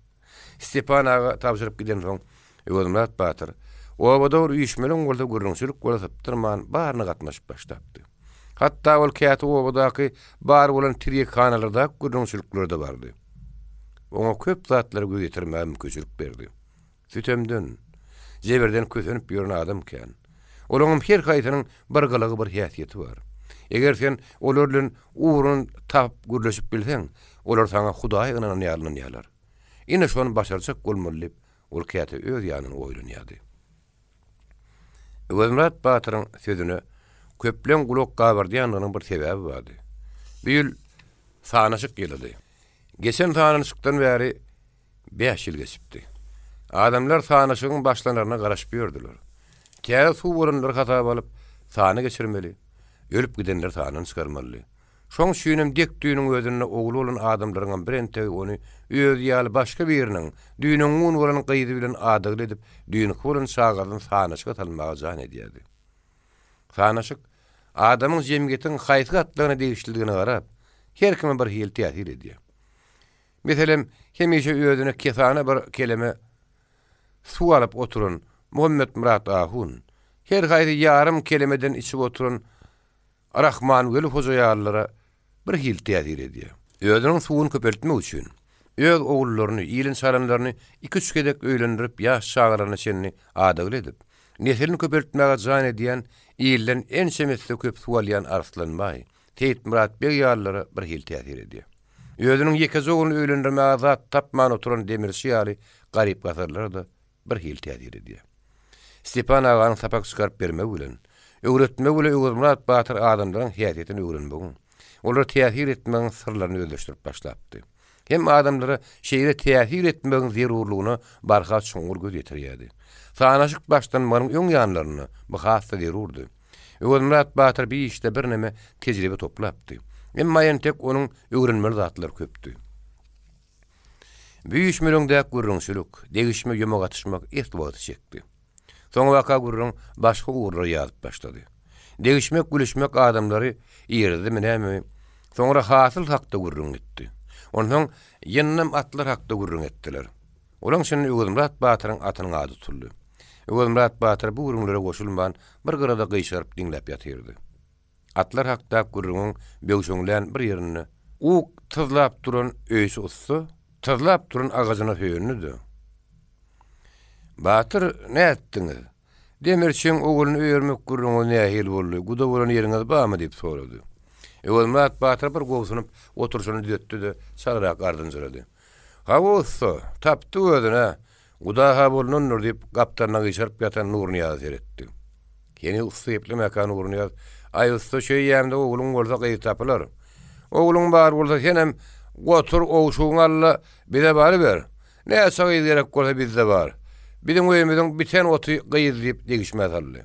Stepan aga tabşyryp gidensoň, Öwezmyrat batyr, obada bir üýşmeleň bolsa, gürrüňçilik bolsa sypdyrman, baryna gatnaşyp başlapdy. Hatda ol käte obadaky bar bolan tirýekhanalardaky gürrüňçiliklere-de bardy. Oňa köp zatlara göz ýetirmäge mümkinçilik berdi. Sütemden, jebirden kösenip ýören adam kän. Olaryňam her haýsynyň bir gylygy, bir häsiýeti bar. Eger sen olar bilen ugruny tapyp gürleşip bilseň, olar saňa Hudaý ynanan ýaly ynanýarlar. Ine şony başarjak bolmaly diýip, ol käte öz ýanynda oýlanýardy. Öwezmyrat batyryň sözüne köpleň gulak gabardýandygynyň bir sebäbi bardy. Bu ýyl sanaşyk ýylydy. Geçen sanaşykdan bäri Bäş ýyl geçipdi. Adamlar sanaşygyň başlanaryna garaşyp ýördüler. Täze suw bolanlary hasaba alyp, sana geçirmeli, ölüp gidenleri sandan çykarmalydy. Şoň üçinem dek düýnüň özünde ogly bolan adamlaryňam birentegi ony özi ýaly başga biriniň düýn-öňňun bolan gyzy bilen adagly edip, düýnki bolan çagasyny sanaşyga salmaga jan edýärdi. Sanaşyk, adamyň jemgyýetiň haýsy gatlagyna degişlidigine garap, her kime bir hili täsir edýär. Meselem, hemişe özüne kesana bir keleme suw alyp oturan Muhammetmyrat ahun, her haýsy ýarym kelemeden içip oturan Rahmangöli hoja ýalylara bir hili täsir edýär. Özüniň suwuny köpeltmek üçin, öz ogullaryny, ýylyny çalanlaryny iki-üç gezek öýlendirip ýaş çagalaryna çenli adagly edip, neslini köpeltmäge jan edýän, ilden ençeme esse köp suw alýan Arslanbaý, Seýitmyrat beg ýalylara bir hili täsir edýär. Özüniň ýekeje ogluny öýlendirmäge zat tapman oturan demirçi ýaly garyp-gasarlara-da bir hili täsir edýär. Stepan aganyň sapak çykaryp bermegi bilen, öwretmegi bilen Öwezmyrat batyr adamlaryň häsiýetini öwrenmegiň, olara täsir etmegiň syrlaryny özleşdirip başlapdy. Hem adamlara şeýle täsir etmegiň zerurlygyna barha çuňňur göz ýetirýärdi. Sanaşyk başlanmagynyň öň ýanlarynda bu has-da zerurdy. Öwezmyrat batyr bir işde birneme tejribe toplapdy. Emma entek onuň öwrenmeli zatlary köpdi. Bu üýşmeleňdäki gürrüňçilik, degişme ýomak atyşmak esli wagty çekdi. Soňabaka gürrüň başga ugurlara ýazyp başlady. Degişmek, gülüşmek adamlary irizdimi nämemi, soňra hasyl hakda gürrüň gitdi. Onsoň ýyndam atlar hakda gürrüň etdiler. Olaň içinde Öwezmyrat batyryň atynyň ady tutuldy. Öwezmyrat batyr bu gürrüňlere goşulman, bir gyrada gyşaryp diňläp ýatyrdy. Atlar hakdaky gürrüňiň böwşeňlän bir ýerinde uk tyzlap duran öýçi ussa tyzlap duran agajyna söýendi-de, Batyr, nätdiňiz? Demirçiň ogluny öýermek gürrüňiz nähili boldy, guda bolan ýeriňiz barmy? diýip sorady. Öwezmyrat batyr bir gobsunyp, oturyşyny düzetdi-de, çalarak ardynjyrady. Hawa, ussa, tapdy özün-ä. Guda-ha bolnandyr, diýip, gapdalyna gyşaryp ýatan Nurnyýaza seretdi. Heniz ussa geplemäkä Nurnyýaz, Aý, ussa, şeýýämde ogluň bolsa gyz tapylar. Ogluň bar bolsa, senem gotur owşugyňy al-da, bize baryber. Näçe gyz gerek bolsa bizde bar. Biziň öýümiziň biten oty gyz diýip degişmä saldy.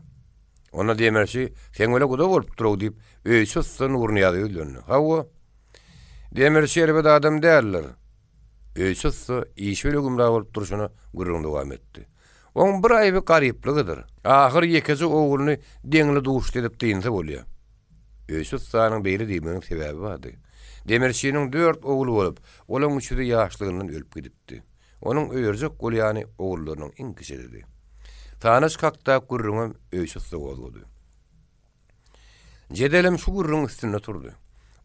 Onda demirçi, Seň bile guda bolupdyr-ow diýip, öýçi ussa Nurnyýaza ýüzlendi. Hawa. Demirçi erbet adam däldir. Öýçi ussa işi bile gümra bolup durşuna gürrüňini dowam etdi. Oň bir aýby garyplygydyr. Ahyr ýekeje ogluny deňli-duşly edip dynsa bolýa. Öýçi ussanyň beýle diýmeginiň sebäbi bardy. Demirçiniň dört ogly bolup, olaň üçüsi ýaşlygyndan ölüp gidipdi. Onuň öýerjek bolýany ogullarynyň iň kiçisidi. Sanaç hakdaky gürrüňem öýçi ussa gozgady. Jedelem şu gürrüňiň üstünde turdy.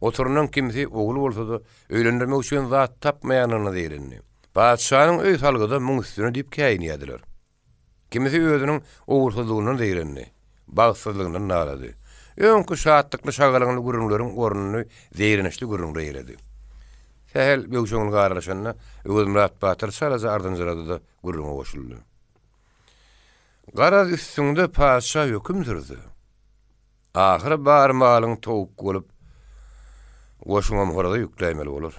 Oturanyň kimsi ogly bolsa-da, öýlendirmek üçin zat tapmaýandygyna zeýrendi. Patyşanyň öý salgyda muň üstüne diýip käýinýärdiler. Kimisi özüniň ogulsyzlygyndan zeýrendi, bagtsyzlygyndan nalady. Öňki şatlykly-şagalaňly gürrüňleriň ornuny zeýrenişli gürrüňler eýeledi. Sähel böwşeňlik aralaşanda Öwezmyrat batyr çalaja ardynjyrady-da gürrüňe goşuldy. Garaz, üstüňde patyşa höküm sürse. Ahyry bar malyň towuk bolup, goşuňam horaza ýükläýmeli bolar.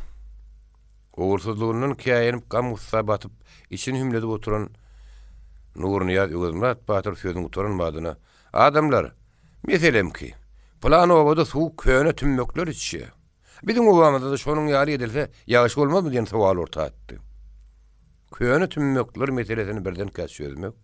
Ugursyzlygyndan käýinip gam-gussa batyp, içini hümledip oturan Nurnyýaz Öwezmyrat batyr sözüni gutaran badyna, Adamlar, meselemki, pylan obada suwy köne tümmekler içýär. Biziň obamyzda-da şonuň ýaly edilse, ýagşy bolmazmy diýen sowaly orta atdy. Köne tümmekler meselesini birdenkä çözmek,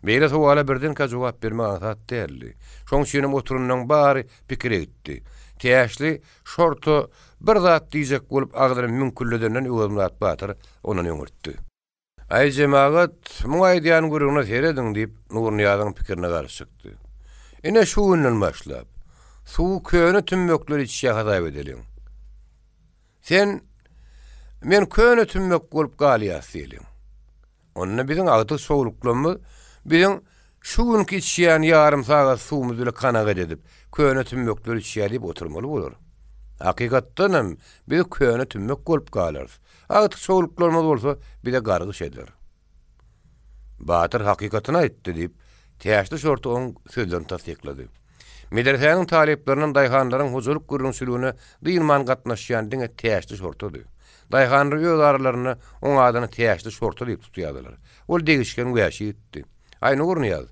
beýle sowala birdenkä jogap bermek aňsat däldi. Şoň üçinem oturanlaryň bary pikire gitdi. Täşli şorta bir zat diýjek bolup agzyny müňkülledenden Öwezmyrat batyr ondan öňürtdi. Aý, jemagat, muň aýdýan gürrüňine serediň, diýip, Nurnyýazyň pikirine garşy çykdy. Ine, şu günden başlap, suwy köne tümmekler içýä hasap edeliň. Sen, men köne tümmek bolup galýas diýeliň. Onda biziň agtyk çowluklarymyz biziň şu günki içýän ýarym sagat suwumyz bile kanagat edip, köne tümmekleri içýär diýip oturmaly bolar. Hakykatdan hem biz köne tümmek bolup galarys. Agtyk çowluklarymyz bolsa bize gargyş eder. Batyr hakykatyny aýtdy, diýip, Täşli şorta oň sözlerini tassyklady. Medresäniň talyplaryndan daýhanlaryň hojalyk gürrüňçiligine dynman gatnaşýan diňe Täşli şortady. Daýhanlar öz aralarynda oň adyny Täşli şorta diýip tutýardylar. Ol degişgen wäşi ýigitdi. Aý, Nurnyýaz,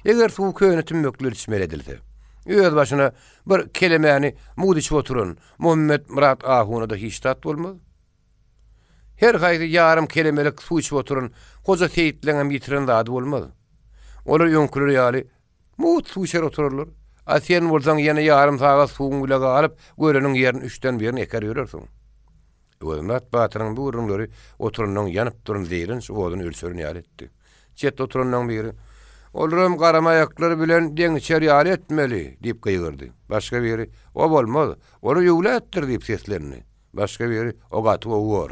eger suwy köne tümmekli içmeli edilse, öz başyna bir kelemäni mugt içip oturan Muhammetmyrat ahuna-da hiç zat bolmaz. Her haýsy ýarym kelemelik suw içip oturan Hoja Seýitleňem ýitiren zady bolmaz. Olar öňküler ýaly mugt suw içer oturarlar. A sen bolsaň ýene ýarym sagat suwuň bile galyp, göreniň ýerini üçden birini eker ýörersiň. Öwezmyrat batyryň bu gürrüňleri oturanyň ýanyp duran zeýrenç oduny ölçeren ýaly etdi. Çetde oturanlaryň biri, Olaram garamaýaklar bilen deň içer ýaly etmeli! diýip gygyrdy. Başga biri, O bolmaz, olar öwlatdyr! diýip seslendi. Başga biri, O gaty gowy bor.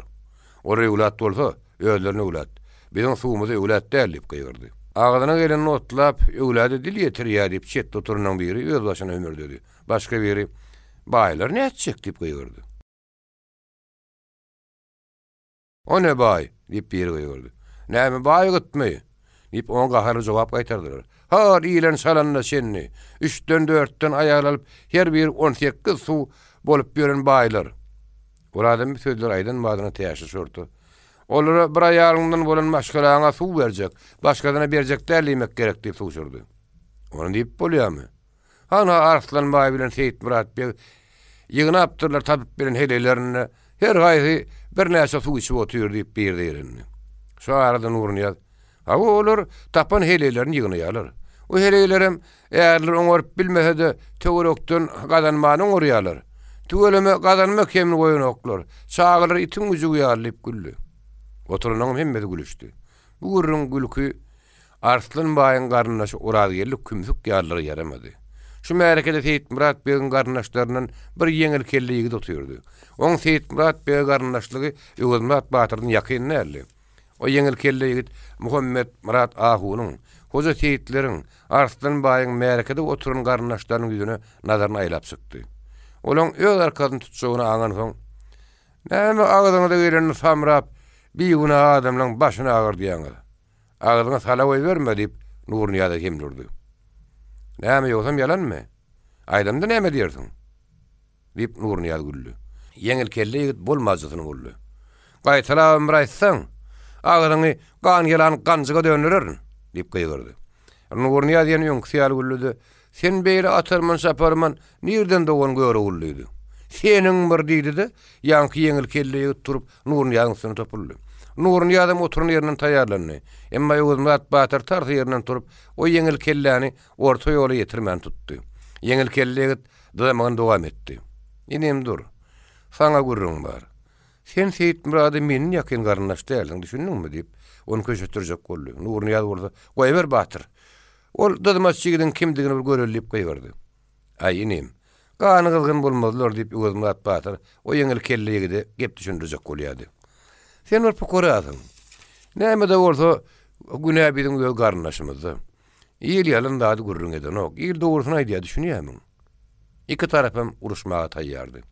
Olar öwlat bolsa, özlerine öwlat. Biziň suwumyz öwlat däl diýip gygyrdy. Agzyna gelenini otlap, öwlada dil ýetirýär diýip çetde oturanlaryň biri özbaşyna hümürdedi. Başga biri, Baýlar nätjek diýip gygyrdy. O ne baý? diýip biri gygyrdy. Näme baý gytmy? Diýip, oňa gaharly jogap gaýtardylar. Hol iýlen çalanyna çenli, üçden-dörtden aýal alyp, her biri 18 suw bolup ýören baýlar. Ol adam bu sözleri aýdan badyna Täşli şorta, Olara bir aýalyňdan bolan maşgalaňa suw berjek, başgasyna berjek däl diýmek gerek diýip sugşurdy. Ony diýip bolýarmy? Hana Arslan baý bilen Seýitmyrat beg ýygnapdyrlar tapyp bilen heleýlerinde her haýsy birnäçe suw içip otyr diýip bir zeýrendi. Şu arada Nurnyýaz, Hawa olar tapan heleýlerini ýygnaýarlar. O heleýlerem ärleri oňaryp bilmese-de töwerekden gazanmany oňarýarlar. Tüweleme gazanma kemini goýanoklar. Çagalary itiň güjügi ýaly diýip güldi. Oturanlaryň hemmesi gülüşdi. Bu gürrüň gülki Arslan baýyň garyndaşy Orazgeldi kümsük ýalylara ýaramady. Şu märekede Seýitmyrat begiň garyndaşlaryndan bir ýeňil kelle ýigit otyrdy. Oň Seýitmyrat bege garyndaşlygy Öwezmyrat batyrdan ýakyn däldi. O ýeňil kelle ýigit Muhammetmyrat ahunyň, Hoja Seýitleriň, Arslan baýyň märekede oturan garyndaşlarynyň ýüzüne nazaryny aýlap çykdy. Olaň öz arkasyny tutjagyny aňansoň, Näme agzyňyza gelenini samrap, bigünä adamlaň başyny agyrdýaňyz? Agzyňa sala goýberme, diýip, Nurnyýaza hem durdy. Näme, ýogsam ýalanmy? Aýdamda näme diýersiň? Diýip, Nurnyýaz güldi. Ýeňil kelle ýigit bolmajysyny boldy. Gaýtalabam bir aýtsaň, agzyňy gan ýalan ganjyga döndererin! diýip gygyrdy. Nurnyýaz ýene öňküsi ýaly güldi-de, Sen beýle atarman-çaparman nirden dogan Görogul diýdi. Seniň bir diýdi-de, ýaňky ýeňil kelle ýigit turup Nurnyýazyň üstüne topuldy. Nurnyýazam oturan ýerinden taýýarlandy. Emma Öwezmyrat batyr tarsa ýerinden turup, o ýeňil kelläni orta ýola ýetirmän tutdy. Ýeňil kelle ýigit dyzamagyny dowam etdi. Inim dur. Saňa gürrüň bar. Sen Seýitmyrada menden ýakyn garyndaş dälsiň, düşündiňmi? diýip, ony köşeşdirjek boldy. Nurnyýaz bolsa, Goýber, batyr. Ol dyzmaç ýigidiň kimdigini bir göreli diýip gygyrdy. Aý, inim, gany gyzgyn bolmazlar, diýip, Öwezmyrat batyr o ýeňil kelle ýigide gep düşündirjek bolýardy. Sen bir pukarasyň. Näme-de bolsa, günä biziň öz garyndaşymyzda. Il ýalan zady gürrüň edenok. Il dogrusyny aýdýar, düşünýärmiň? Iki tarapam uruşmaga taýýardy.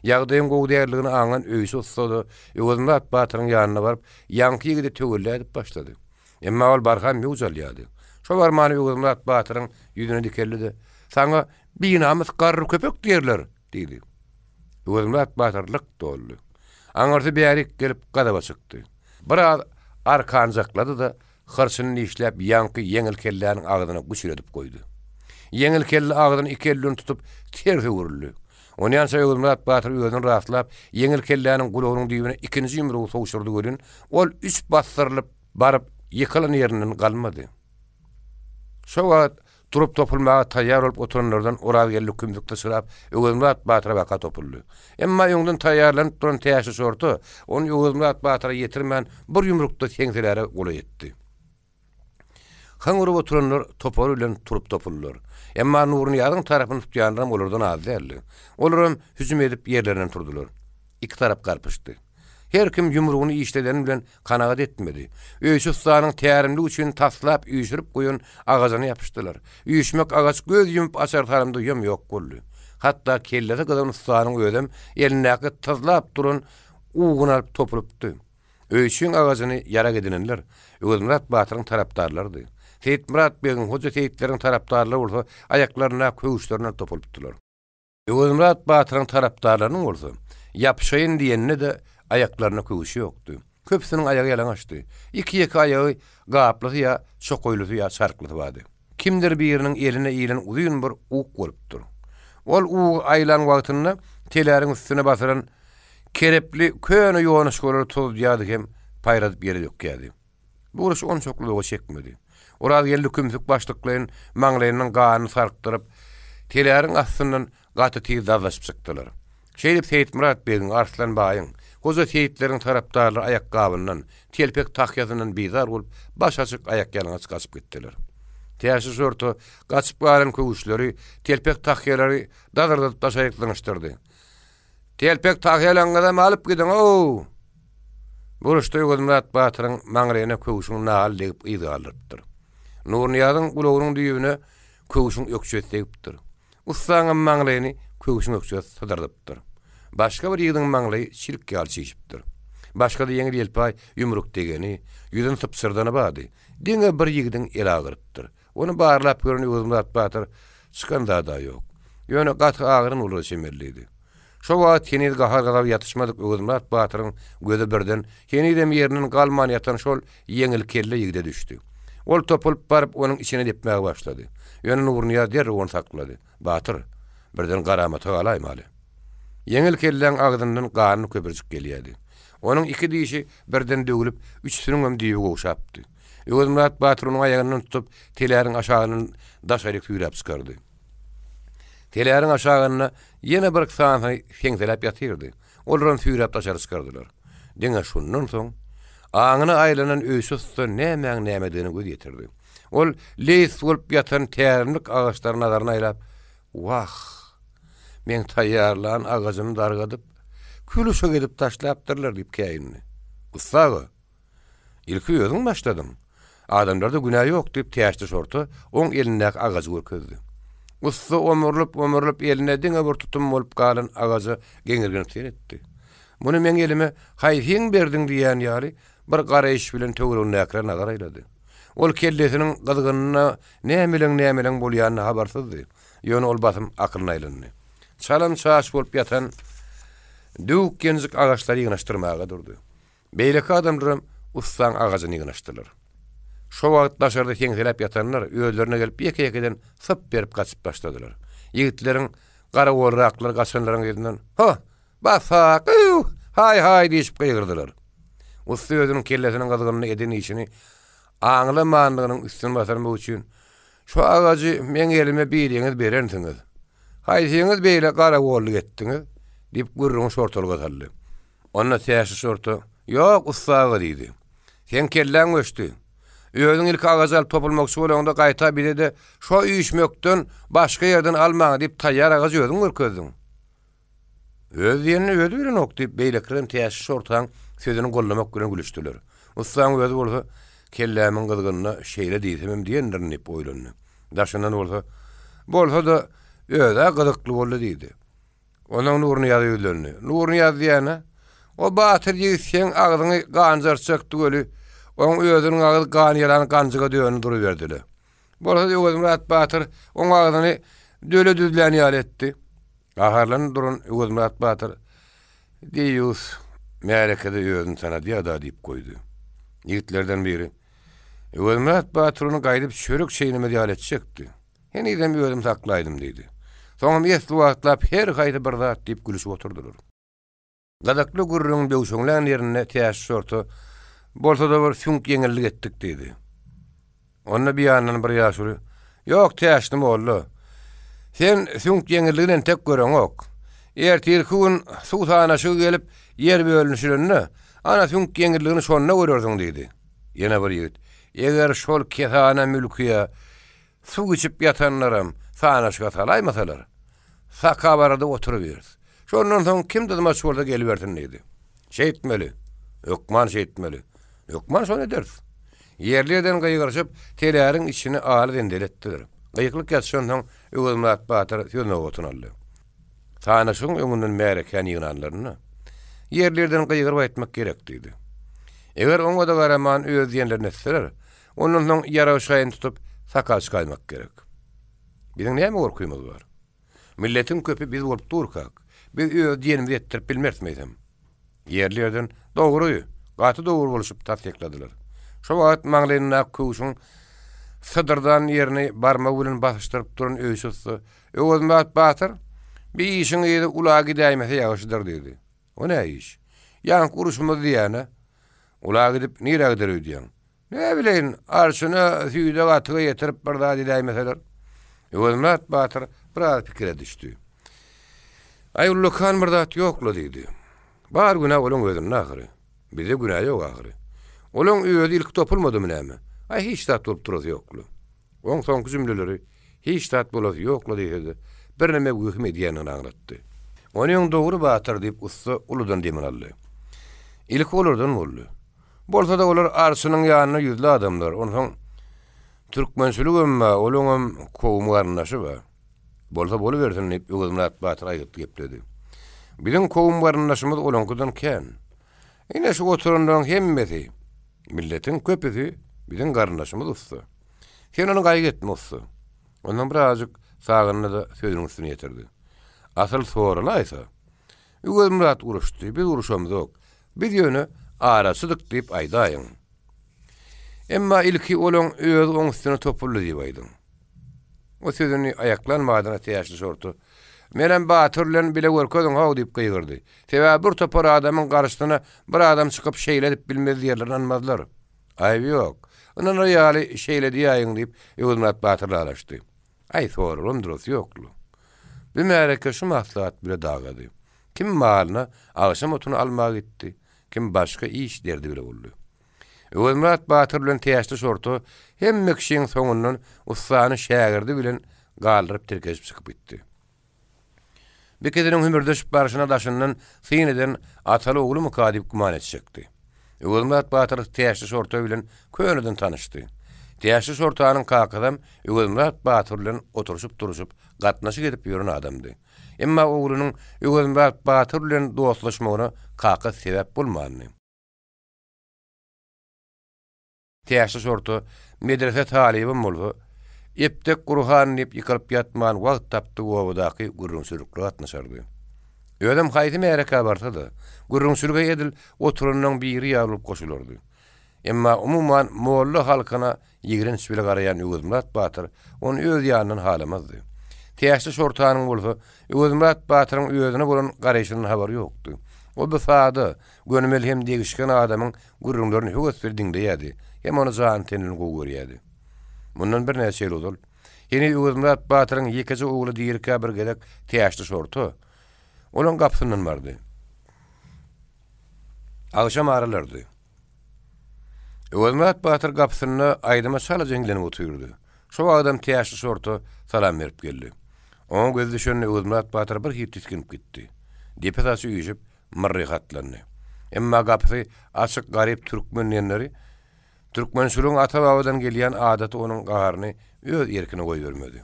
Ýagdaýyň gowy däldigini aňan öýçi ussa-da Öwezmyrat batyryň ýanyna baryp, ýaňky ýigidi töwella edip başlady. Emma ol barha möwç alýardy. Şo barmana Öwezmyrat batyryň ýüzüne dikeldi-de, Saňa binamys garry köpek diýerler! diýdi. Öwezmyrat batyr lyk doldy. Aňyrsy bärik gelip gazaba çykdy. Biraz arkanjaklady-da, hyrçyny dişläp ýaňky ýeňil kelläniň agzyna güçüredip goýdy. Ýeňil kelle agzyny iki elden tutup ters öwrüldi. Onýança Öwezmyrat batyr özüni rastlap, ýeňil kelläniň gulagynyň düýbüne ikinji ýumrugy sowşurdy welin, ol üç basdyrylyp baryp, ýykylan ýerinden galmady. Şo wagt turup topulmaga taýýar bolup oturanlardan Orazgeldi kümsük syçrap, Öwezmyrat batyra baka topuldy. Emma öňden taýýarlanyp duran Täşli şorta ony Öwezmyrat batyra ýetirmän, bir ýumrukda seňseläre golaý etdi. Hyň urup oturanlar topary bilen turup topuldylar. Emma Nurnyýazyň tarapyny tutýanlaram olardan az däldi. Olaram hüjüm edip ýerlerinden turdular. Iki tarap garpyşdy. Her kim ýumrugyny işledeni bilen kanagat etmedi. Öýçi ussanyň tärimlik üçin taslap üýşürip goýan agajyna ýapyşdylar. Üýşmek agaç göz ýumup açar salymda ýom-ýok boldy. Hatda kellesi gyzan ussanyň özem elindäki tyzlap duran uguny alyp topulypdy. Öýçüň agajyny ýarag edinenler Öwezmyrat batyryň tarapdarlarydy. Seýitmyrat begiň, Hoja Seýitleriň tarapdarlary bolsa aýaklaryndaky köwüşlerinden topulypdylar. Öwezmyrat batyryň tarapdarlarynyň bolsa ýapyşaýyn diýende-de aýaklarynda köwüşi ýokdy. Köpüsiniň aýagy ýalaňaçdy. Iki-ýeke aýagy gaplysy ýa çokaýlysy ýa çarklysy bardy. Kimdir biriniň eline ilen uzyn bir uk bolupdyr. Ol ugy aýlan wagtynda teläriň üstüne basylan kerepli köne ýonuşgalary tozudýardy hem paýradyp ýere dökýärdi. Bu uruş onçakly uzaga çekmedi. Orazgeldi kümsük başlyklaýyn maňlaýynyň ganyny sarkdyryp, teläriň astyndan gaty tiz dazlaşyp çykdylar. Şeýdip Seýitmyrat begiň, Arslan baýyň, Hoja Seýitleriň tarapdarlary aýakgabyndan, telpek-tahýasyndan bizar bolup, baş açyk, aýakýalaňaç gaçyp gitdiler. Täşli şorta gaçyp galan köwüşleri, telpek-tahýalary dazyrdadyp daşaryk zyňyşdyrdy. Telpek-tahýalaryňyzam alyp gidiň-ow! Bu uruşda Öwezmyrat batyryň maňlaýyna köwşüň naly degip yz galdyrypdyr. Nurnyýazyň gulagynyň düýbüne köwşüň ökjesi degipdir. Ussaňam maňlaýyny köwşüň ökjesi sydyrdypdyr. Başga bir ýigidiň maňlaýy çilik ýaly çişipdir. Başga-da ýeňil-ýelpaý ýumruk degeni, ýüzüni sypjyrdany bardy. Diňe bir ýigidiň eli agyrypdyr. Ony barlap gören Öwezmyrat batyr çykan zad-a ýok. Ýöne gaty agyran bolara çemelidi. Şo wagt heniz gahar-gazaby ýatyşmadyk Öwezmyrat batyryň gözi birden henizem ýerinden galman ýatan şol ýeňil kelle ýigide düşdi. Ol topulyp baryp, onuň içine depmäge başlady. Ýöne Nurnyýaz derrew ony saklady. Batyr, birden garamata galaýmaly. Ýeňil kelläň agzyndan ganly köpürjik gelýärdi. Onuň iki dişi birden döwlüp, üçüsiniňem düýbi gowşapdy. Öwezmyrat batyr onuň aýagyndan tutup, teläriň aşagyndan daşaryk süýräp çykardy. Teläriň aşagynda ýene birki sanysy seňseläp ýatyrdy. Olaram süýräp daşary çykardylar. Diňe şundan soň, aňyna aýlanan öýçi ussa nämäň nämedigine göz ýetirdi. Ol leýs bolup ýatan tärimlik agaçlara nazaryny aýlap, Wah, meň taýýarlan agajymy dargadyp, kül-uşak edip taşlapdyrlar diýip käýindi. Ussa aga, Ilki özüň başladyň. Adamlarda günä ýok, diýip, Täçli şorta oň elindäki agajy görkezdi. Ussa omurlyp-omurlyp eline diňe bir tutum bolup galan agaja geňirgenip seretdi. Muny meň elime haýsyň berdiň diýýän ýaly bir garaýyş bilen töweregindäkilere nazar aýlady. Ol kellesiniň gyzgynyna nämeleň-nämeleň bolýanyna habarsyzdy. Ýöne ol basym akylyna aýlandy. Çalam-çaş bolup ýatan döwük-ýenjik agaçlary ýygnaşdyrmaga durdy. Beýleki adamlaram ussaň agajyny ýygnaşdylar. Şo wagt daşarda seňseläp ýatanlar özlerine gelip ýeke-ýekeden syp berip gaçyp başladylar. Ýigitleriň garagolraklary gaçanlaryň yzyndan, Ho! Bas-ha! Gyýw! Haý-haý! diýşip gygyrdylar. Ussa özüniň kellesiniň gyzgynyna eden işini aňlamanlygynyň üstüni basyrmak üçin, Şu agajy meň elime biriňiz berensiňiz. Haýsyňyz beýle garagolluk etdiňiz? diýip gürrüňi şortalyga saldy. Onda Täşli şorta, Ýok, ussa aga diýdi. Seň kelläň göçdi. Özüň ilki agajy alyp topulmakçy bolaňda gaýta bize-de şo üýşmekden başga ýerden almaň diýip taýýar agajy özüň görkezdiň. Öz diýenini özi bilenok diýip, beýlekilerem Täşli şortaň sözüni goldamak bilen gülüşdiler. Ussaň özi bolsa, Kellämiň gyzgynyna şeýle diýsemem diýendirin diýip oýlandy. Daşyndan bolsa, Bolsa-da, öz-ä gyzykly boldy diýdi. Onsoň Nurnyýaza ýüzlendi. Nurnyýaz diýýän-ä, o batyr ýigit seň agzyňy ganjartjakdy weli, oň özüniň agyzy gan ýalan ganjyga döndi duruberdi-le. Bolsa-da Öwezmyrat batyr oň agzyny döle düzlän ýaly etdi. Gaharlanyp duran Öwezmyrat batyr, Deýýus, märekede özüni tanadýa-da diýip goýdy. Ýigitlerden biri, Öwezmyrat batyr ony gaýdyp çörek çeýnemez ýaly etjekdi. Henizem özüm saklaýdym diýdi. Soňam esli wagtlap her haýsy bir zat diýip gülüşip oturdylar. Gyzykly gürrüňiň böwşeňlän ýerinde Täşli şorta, Bolsa-da bir süňk ýeňillik etdik diýdi. Onda bir ýandan bir ýaşuly, Ýok, Täşli molla, sen süňk ýeňilligini entek göreňok. Ertirki gün suw sanaşygy gelip, ýer bölünişilende, ana süňk ýeňilligini şonda görersiň diýdi. Ýene bir ýigit, Eger şol kesana mülkiýe Suw içip ýatanlaram sanaşyga salaýmasalar, sakabarada oturybiris. Şondan soň kim dyzmaç bolsa gelibersin diýdi. Şeýtmeli. Hökman şeýtmeli. Hökman şony ederis. Ýerli-ýerden gygyryşyp, teläriň içini aly-zendeli etdiler. Gykylyk ýatyşansoň, Öwezmyrat batyr söz nobatyny aldy. Sanaşygyň öňünden märekäni ýygnanlarynda, ýerli-ýerden gygyryp aýtmak gerek diýdi. Eger oňa-da garaman öz diýenlerini etseler, Ondan soň ýarag şaýyny tutup, saka çykaýmak gerek. Biziň näme gorkymyz bar? Milletiň köpi biz bolup durkak, biz öz diýenimizi etdirip bilmeris meýsem. Ýerli-ýerden, Dogry! Gaty dogry bolşup tassykladylar. Şo wagt maňlaýyndaky köwşüň sydyrdan ýerini barmagy bilen basyşdyryp duran öýçi ussa, Öwezmyrat batyr, bi işiň yzy ula gidäýmese ýagşydyr diýdi. O nä iş? Ýaňky urşumyz diýýän-ä. Ula gidip nirä gider öýdýäň? Näbileýin, arçyna süýde-gatyga ýetirip bir zat edäýmeseler. Öwezmyrat batyr biraz pikire düşdi. Aý, ullakan bir zat ýok-la, diýdi. Bar günä olaň özünde ahyry. Bizde günä ýok ahyry. Olaň özi ilki topulmadymy näme? Aý, hiç zat bolup durasy ýok-la. Oň soňky jümleleri hiç zat bolasy ýok-la diýse-de, birneme wehim edýändigini aňlatdy. Onyň dogry, batyr, diýip, ussa uludan demini aldy. Ilki olardan boldy. Bolsa-da olar arçynyň ýanynda ýüzli adamlar, onsoň türkmençiligem bar, olaňam kowum-garyndaşy bar. Bolsa bolubersin, diýip, Öwezmyrat batyr aýgytly gepledi. Biziň kowum-garyndaşymyz olaňkydan kän. Ine şu oturanlaryň hemmesi, milletiň köpüsi biziň garyndaşymyz ussa. Sen ony gaýgy etme ussa. Ondan birazajyk sagyndy-da sözüniň üstüni ýetirdi. Asyl soralaýsa, Öwezmyrat uruşdy, biz uruşamzok. Biz ýöne araçydyk diýip aýdaýyň. Emma ilki olaň özi oň üstüne topuldy diýip aýdyň. O sözüni aýaklan badyna Täşli şorta, Menem Batyr bilen bile görkeziň-how diýip gygyrdy. Sebäbi bir topar adamyň garşysyna bir adam çykyp şeýle edip bilmez diýerler ynanmazlar. Aýby ýok. Ynanar ýaly şeýle diýäýiň diýip, Öwezmyrat batyr lalaşdy. Aý, soragam durasy ýokly. Bu märeke şu maslahat bile dagady. Kim malyna agşam otuny almaga gitdi, kim başga iş derdi bile boldy. Öwezmyrat batyr bilen Täçli şorta hemme kişiň soňundan ussany şägirdi bilen galdyryp tirkeşip çykyp gitdi. Bikesiniň hümürdeşip barşyna daşyndan syn eden ataly-oglumyka diýip güman etjekdi. Öwezmyrat batyr Täçli şorta bilen köneden tanyşdy. Täçli şortanyň kakasam Öwezmyrat batyr bilen oturyşyp-turuşyp, gatnaşyk edip ýören adamdy. Emma oglunyň Öwezmyrat batyr bilen dostlaşmagyna kakasy sebäp bolmandy. Täşli şorta medrese talybam bolsa, epdek Gurhan diýip ýykylyp ýatman wagt tapdygy obadaky gürrüňçilikle gatnaşardy. Özem haýsy märekä barsa-da, gürrüňçilige edil oturanlaň biri ýaly bolup goşulardy. Emma umuman molla halkyna Ýigrenç bile garaýan Öwezmyrat batyr ony öz ýanyndan halamazdy. Täşli şortanyň bolsa Öwezmyrat batyryň özüne bolan garaýşyndan habary ýokdy. Ol bu sada, gönümel hem degişgen adamyň gürrüňlerini höwes bilen diňleýärdi hem ony jany-teni bilen gowy görýärdi. Mundan birnäçe ýyl ozal, heniz Öwezmyrat batyryň ýekeje ogly dirikä bir gezek Täşli şorta olaň gapysyndan bardy. Agşam aralardy. Öwezmyrat batyr gapysynda aýdyma çalaja hiňlenip otyrdy. Şo wagtam Täşli şorta salam berip geldi. Oňa gözi düşende Öwezmyrat batyr bir hili tisginip gitdi. Depe saçy üýşüp, myrryhy atlandy. Emma gapysy açyk garyp türkmen diýenleri, türkmençiligiň ata-babadan gelýän adaty onuň gaharyny öz erkine goýbermedi.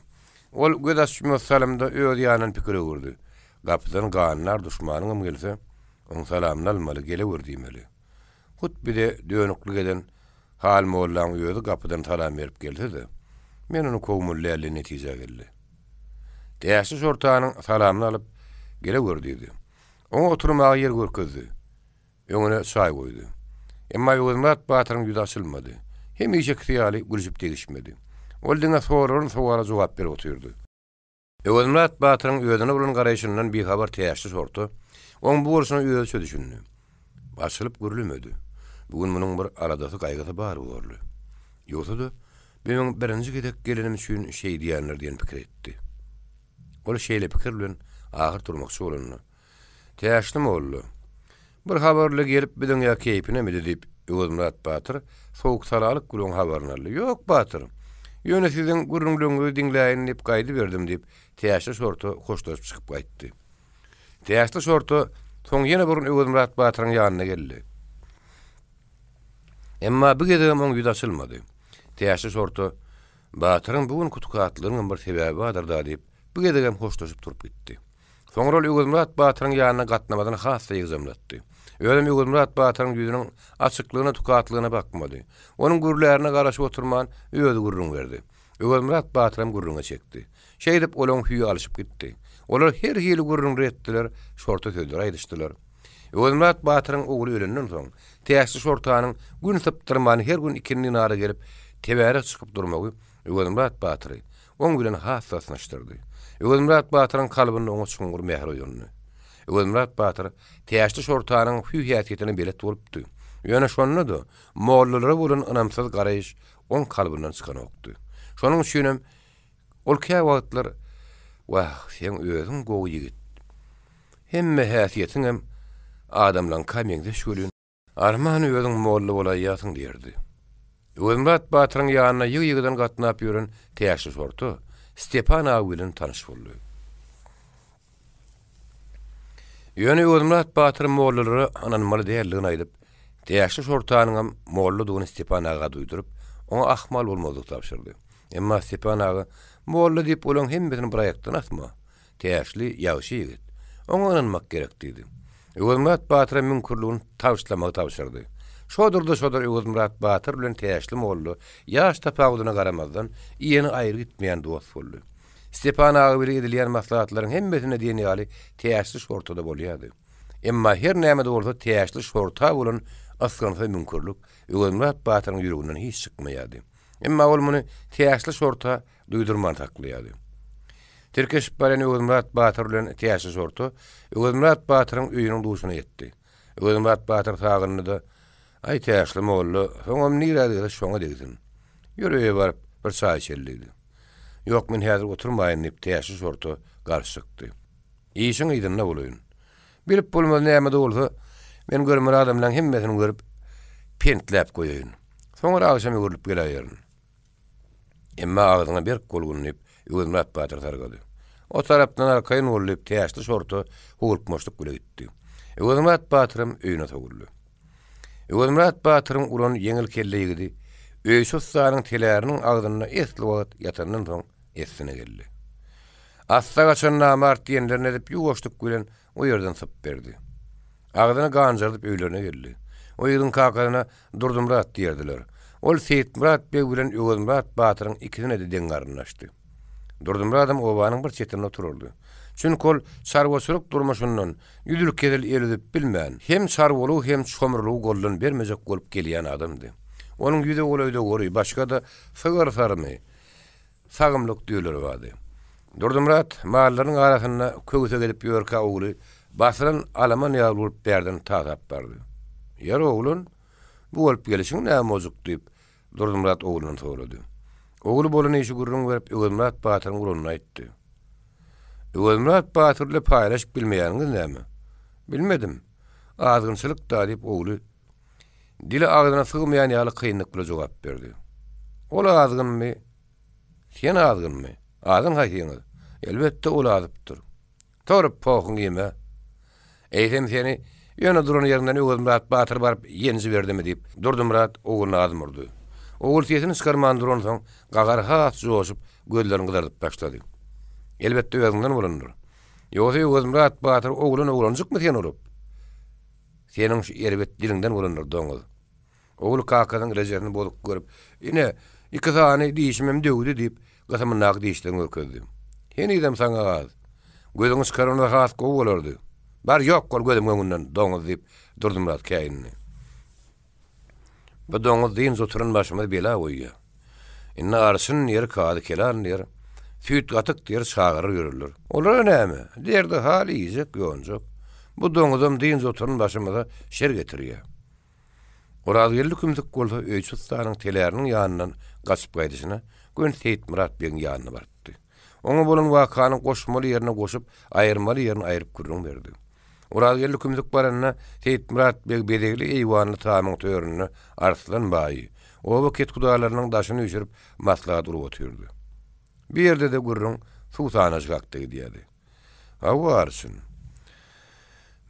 Ol göz açyp-ýumasy salymda öz ýanyndan pikir öwürdi, Gapydan gandar duşmanyňam gelse, oň salamyny almaly, gelewer diýmeli. Hut bize dönüklik eden Hal mollaň özi gapydan salam berip gelse-de, men ony kowmaly däl diýen netijä geldi. Täşli şortanyň salamyny alyp, Gelewer diýdi. Oňa oturmaga ýer görkezdi. Öňüne çaý goýdy. Emma Öwezmyrat batyryň ýüzi açylmady. Hemişekisi ýaly gülşüp degişmedi. Ol diňe soralan sowala jogap berip otyrdy. Öwezmyrat batyryň özüne bolan garaýşyndan bihabar Täçli şorta oň bu bolşuna özüçe düşündi. Açylyp gürlemedi. Bu gün munuň bir aladasy-gaýgysy bar borly. Ýogsa-da, bu meň birinji gezek gelenim üçin şeýdýändir diýen pikir etdi. Ol şeýle pikir bilen ahyr turmakçy bolanda, Täşli molla, bir habarly gelip biziň ýa keýpinemidi diýip, Öwezmyrat batyr sowuk-salalyk bilen oň habaryny aldy. Ýok, batyr. Ýöne siziň gürrüňleriňizi diňläýin diýip gaýdyberdim diýip, Täşli şorta hoşlaşyp çykyp gaýtdy. Täşli şorta soň ýene bir gün Öwezmyrat batyryň ýanyna geldi. Emma bu gezegem oň ýüzi açylmady. Täşli şorta, Batyryň bu günki tukatlygynyňam bir sebäbi bardyr-da diýip, bu gezegem hoşlaşyp turup gitdi. Soňra ol Öwezmyrat batyryň ýanyna gatnamasyny has-da ýygjamlatdy. Özem Öwezmyrat batyryň ýüzüniň açyklygyna-tukatlygyna bakmady. Onuň gürlärine garaşyp oturman, özi gürrüň berdi. Öwezmyrat batyram gürrüňe çekdi. Şeýdip, olaň hüýi alşyp gitdi. Olar her hili gürrüňler etdiler, şorta sözler aýdyşdylar. Öwezmyrat batyryň ogly ölenden soň, Täçli şortanyň gün sypdyrman her gün ikindi nara gelip, tebärek çykyp durmagy Öwezmyrat batyry oň bilen has ysnyşdyrdy. Öwezmyrat batyryň kalbynda oňa çuňňur mähir oýandy. Öwezmyrat batyr Täçli şortanyň hüý-häsiýetine belet bolupdy. Ýöne şonda-da mollalara bolan ynamsyz garaýyş oň kalbyndan çykanokdy. Şonuň üçinem ol käwagtlar, Wah, seň özüň gowy ýigit. Hemme häsiýetiňem adamlaňka meňzeş welin, arman özüň molla bolaýýarsyň diýerdi. Öwezmyrat batyryň ýanyna ýygy-ýygydan gatnap ýören Täşli şorta Stepan aga bilen tanyş boldy. Ýöne Öwezmyrat batyr mollalara ynanmaly däldigini aýdyp, Täşli şortanyňam molladygyny Stepan aga duýduryp, oňa ahmal bolmazlygy tabşyrdy. Emma Stepan aga, Molla diýip olaň hemmesini bir aýakdan asma. Täşli ýagşy ýigit. Oňa ynanmak gerek diýdi. Öwezmyrat batyra müňkürligini tabyşlamagy tabşyrdy. Şodur-da-şodur Öwezmyrat batyr bilen Täşli molla ýaş tapawudyna garamazdan, iýeni aýry gitmeýän dost boldy. Stepan aga bile edilýän maslahatlaryň hemmesinde diýen ýaly Täşli şortada bolýardy. Emma her näme-de bolsa Täşli şorta bolan ysgynsyz müňkürlik Öwezmyrat batyryň ýüreginden hiç çykmaýardy. Emma ol muny Täşli şorta duýdurman saklaýardy. Tirkeşip barýan Öwezmyrat batyr bilen Täşli şorta Öwezmyrat batyryň öýüniň duşuna ýetdi. Öwezmyrat batyr sagyndy-da, Aý, Täşli molla, soňam nirä degse şoňa degsin. Ýör öýe baryp, bir çaý içeli diýdi. Ýok, men häzir oturmaýyn diýip, Täşli şorta garşy çykdy. Işiň yzynda bolaýyn. Bilip bolmaz näme-de bolsa, men görmeli adamlaň hemmesini görüp, pentläp goýaýyn. Soňra agşam öwrülip geläýerin. Emma agzyňa berk bolgun, diýip, Öwezmyrat batyr sargady. O tarapdan arkaýyn bol, diýip, Täşli şorta howlukmaçlyk bile gitdi. Öwezmyrat batyram öýüne sowuldy. Öwezmyrat batyryň uran ýeňil kelle ýigidi öýçi ussanyň teläriniň agzynda esli wagt ýatandan soň essine geldi. Assa gaçan namart diýenlerini edip ýuwaşlyk bilen o ýerden syp berdi. Agzyny ganjardyp öýlerine geldi. O ýigidiň kakasyna Durdymyrat diýerdiler. Ol Seýitmyrat beg bilen Öwezmyrat batyryň ikisine-de deň garyndaşdy. Durdymyradam obanyň bir çetinde oturardy. Çünki ol çarwaçylyk durmuşyndan ýüzül-kezil el üzüp bilmän, hem çarwalygy hem çomrulygy goldan bermejek bolup gelýän adamdy. Onuň ýüze golaý dowary, başga-da sygyr-sarymy, sagymlyk düýeleri bardy. Durdymyrat mallarynyň arasynda köwsek edip ýörkä ogly basylan alaman ýaly bolup bärden tasap bardy. Ýeri oglan, bu bolup gelşiň näme mojuk diýip, Durdymyrat oglundan sorady. Ogly bolan işi gürrüň berip, Öwezmyrat batyryň uranyny aýtdy. Öwezmyrat batyr bile paýlaşyp bilmeýäniňiz näme? Bilmedim. Azgynçylyk-da, diýip, ogly dili agzyna sygmaýan ýaly kynlyk bile jogap berdi. Ol azgynmy? Sen azgynmy? Azgyn haýsyňyz? Elbetde, ol azypdyr. Torup pohuň iýme. Eýsem seni ýöne duran ýeriňden Öwezmyrat batyr baryp ýenjiberdimi diýip, Durdymyrat ogluny azm urdy. Ogul sesini çykarman duransoň, gahary has joşup, gözlerini gyzardyp başlady. Elbetde özüňden bolandyr. Ýogsa Öwezmyrat batyr oglan oglanjykmy seni urup? Seniň şu erbet diliňden bolandyr, doňuz. Ogul kakasynyň rejesini bozuk görüp, Ine, iki sany dişimem döwdi diýip, gysymyndaky dişlerini görkezdi. Henizem saňa az. Gözüňi çykaranda has gowy bolardy. Bar, ýok bol gözümiň öňünden, doňuz diýip, Durdymyrat käýindi. Bu doňuz dynç oturan başymyzy bela goýýar. Indi arçyn diýer, kazy kelan diýer. Süýt-gatyk diýer çagyrar ýörerler. Olara näme, derdi-hal iýjek, ýonjak. Bu doňuzam dynç oturan başymyza şer getirýär. Orazgeldi kümsük bolsa öýçi ussanyň teläriniň ýanyndan gaçyp gaýdyşyna göni Seýitmyrat begiň ýanyna barypdy. Oňa bolan wakany goşmaly ýerine goşup, aýyrmaly ýerini aýryp gürrüň berdi. Orazgeldi kümsük baranda Seýitmyrat beg bezegli eýwanly tamyň töründe Arslan baýy, oba kethudalarynyň daşyny üýşürip maslahat gurup otyrdy. Bu ýerde-de gürrüň suw sanajyk hakda gidýärdi. Hawa, arçyn.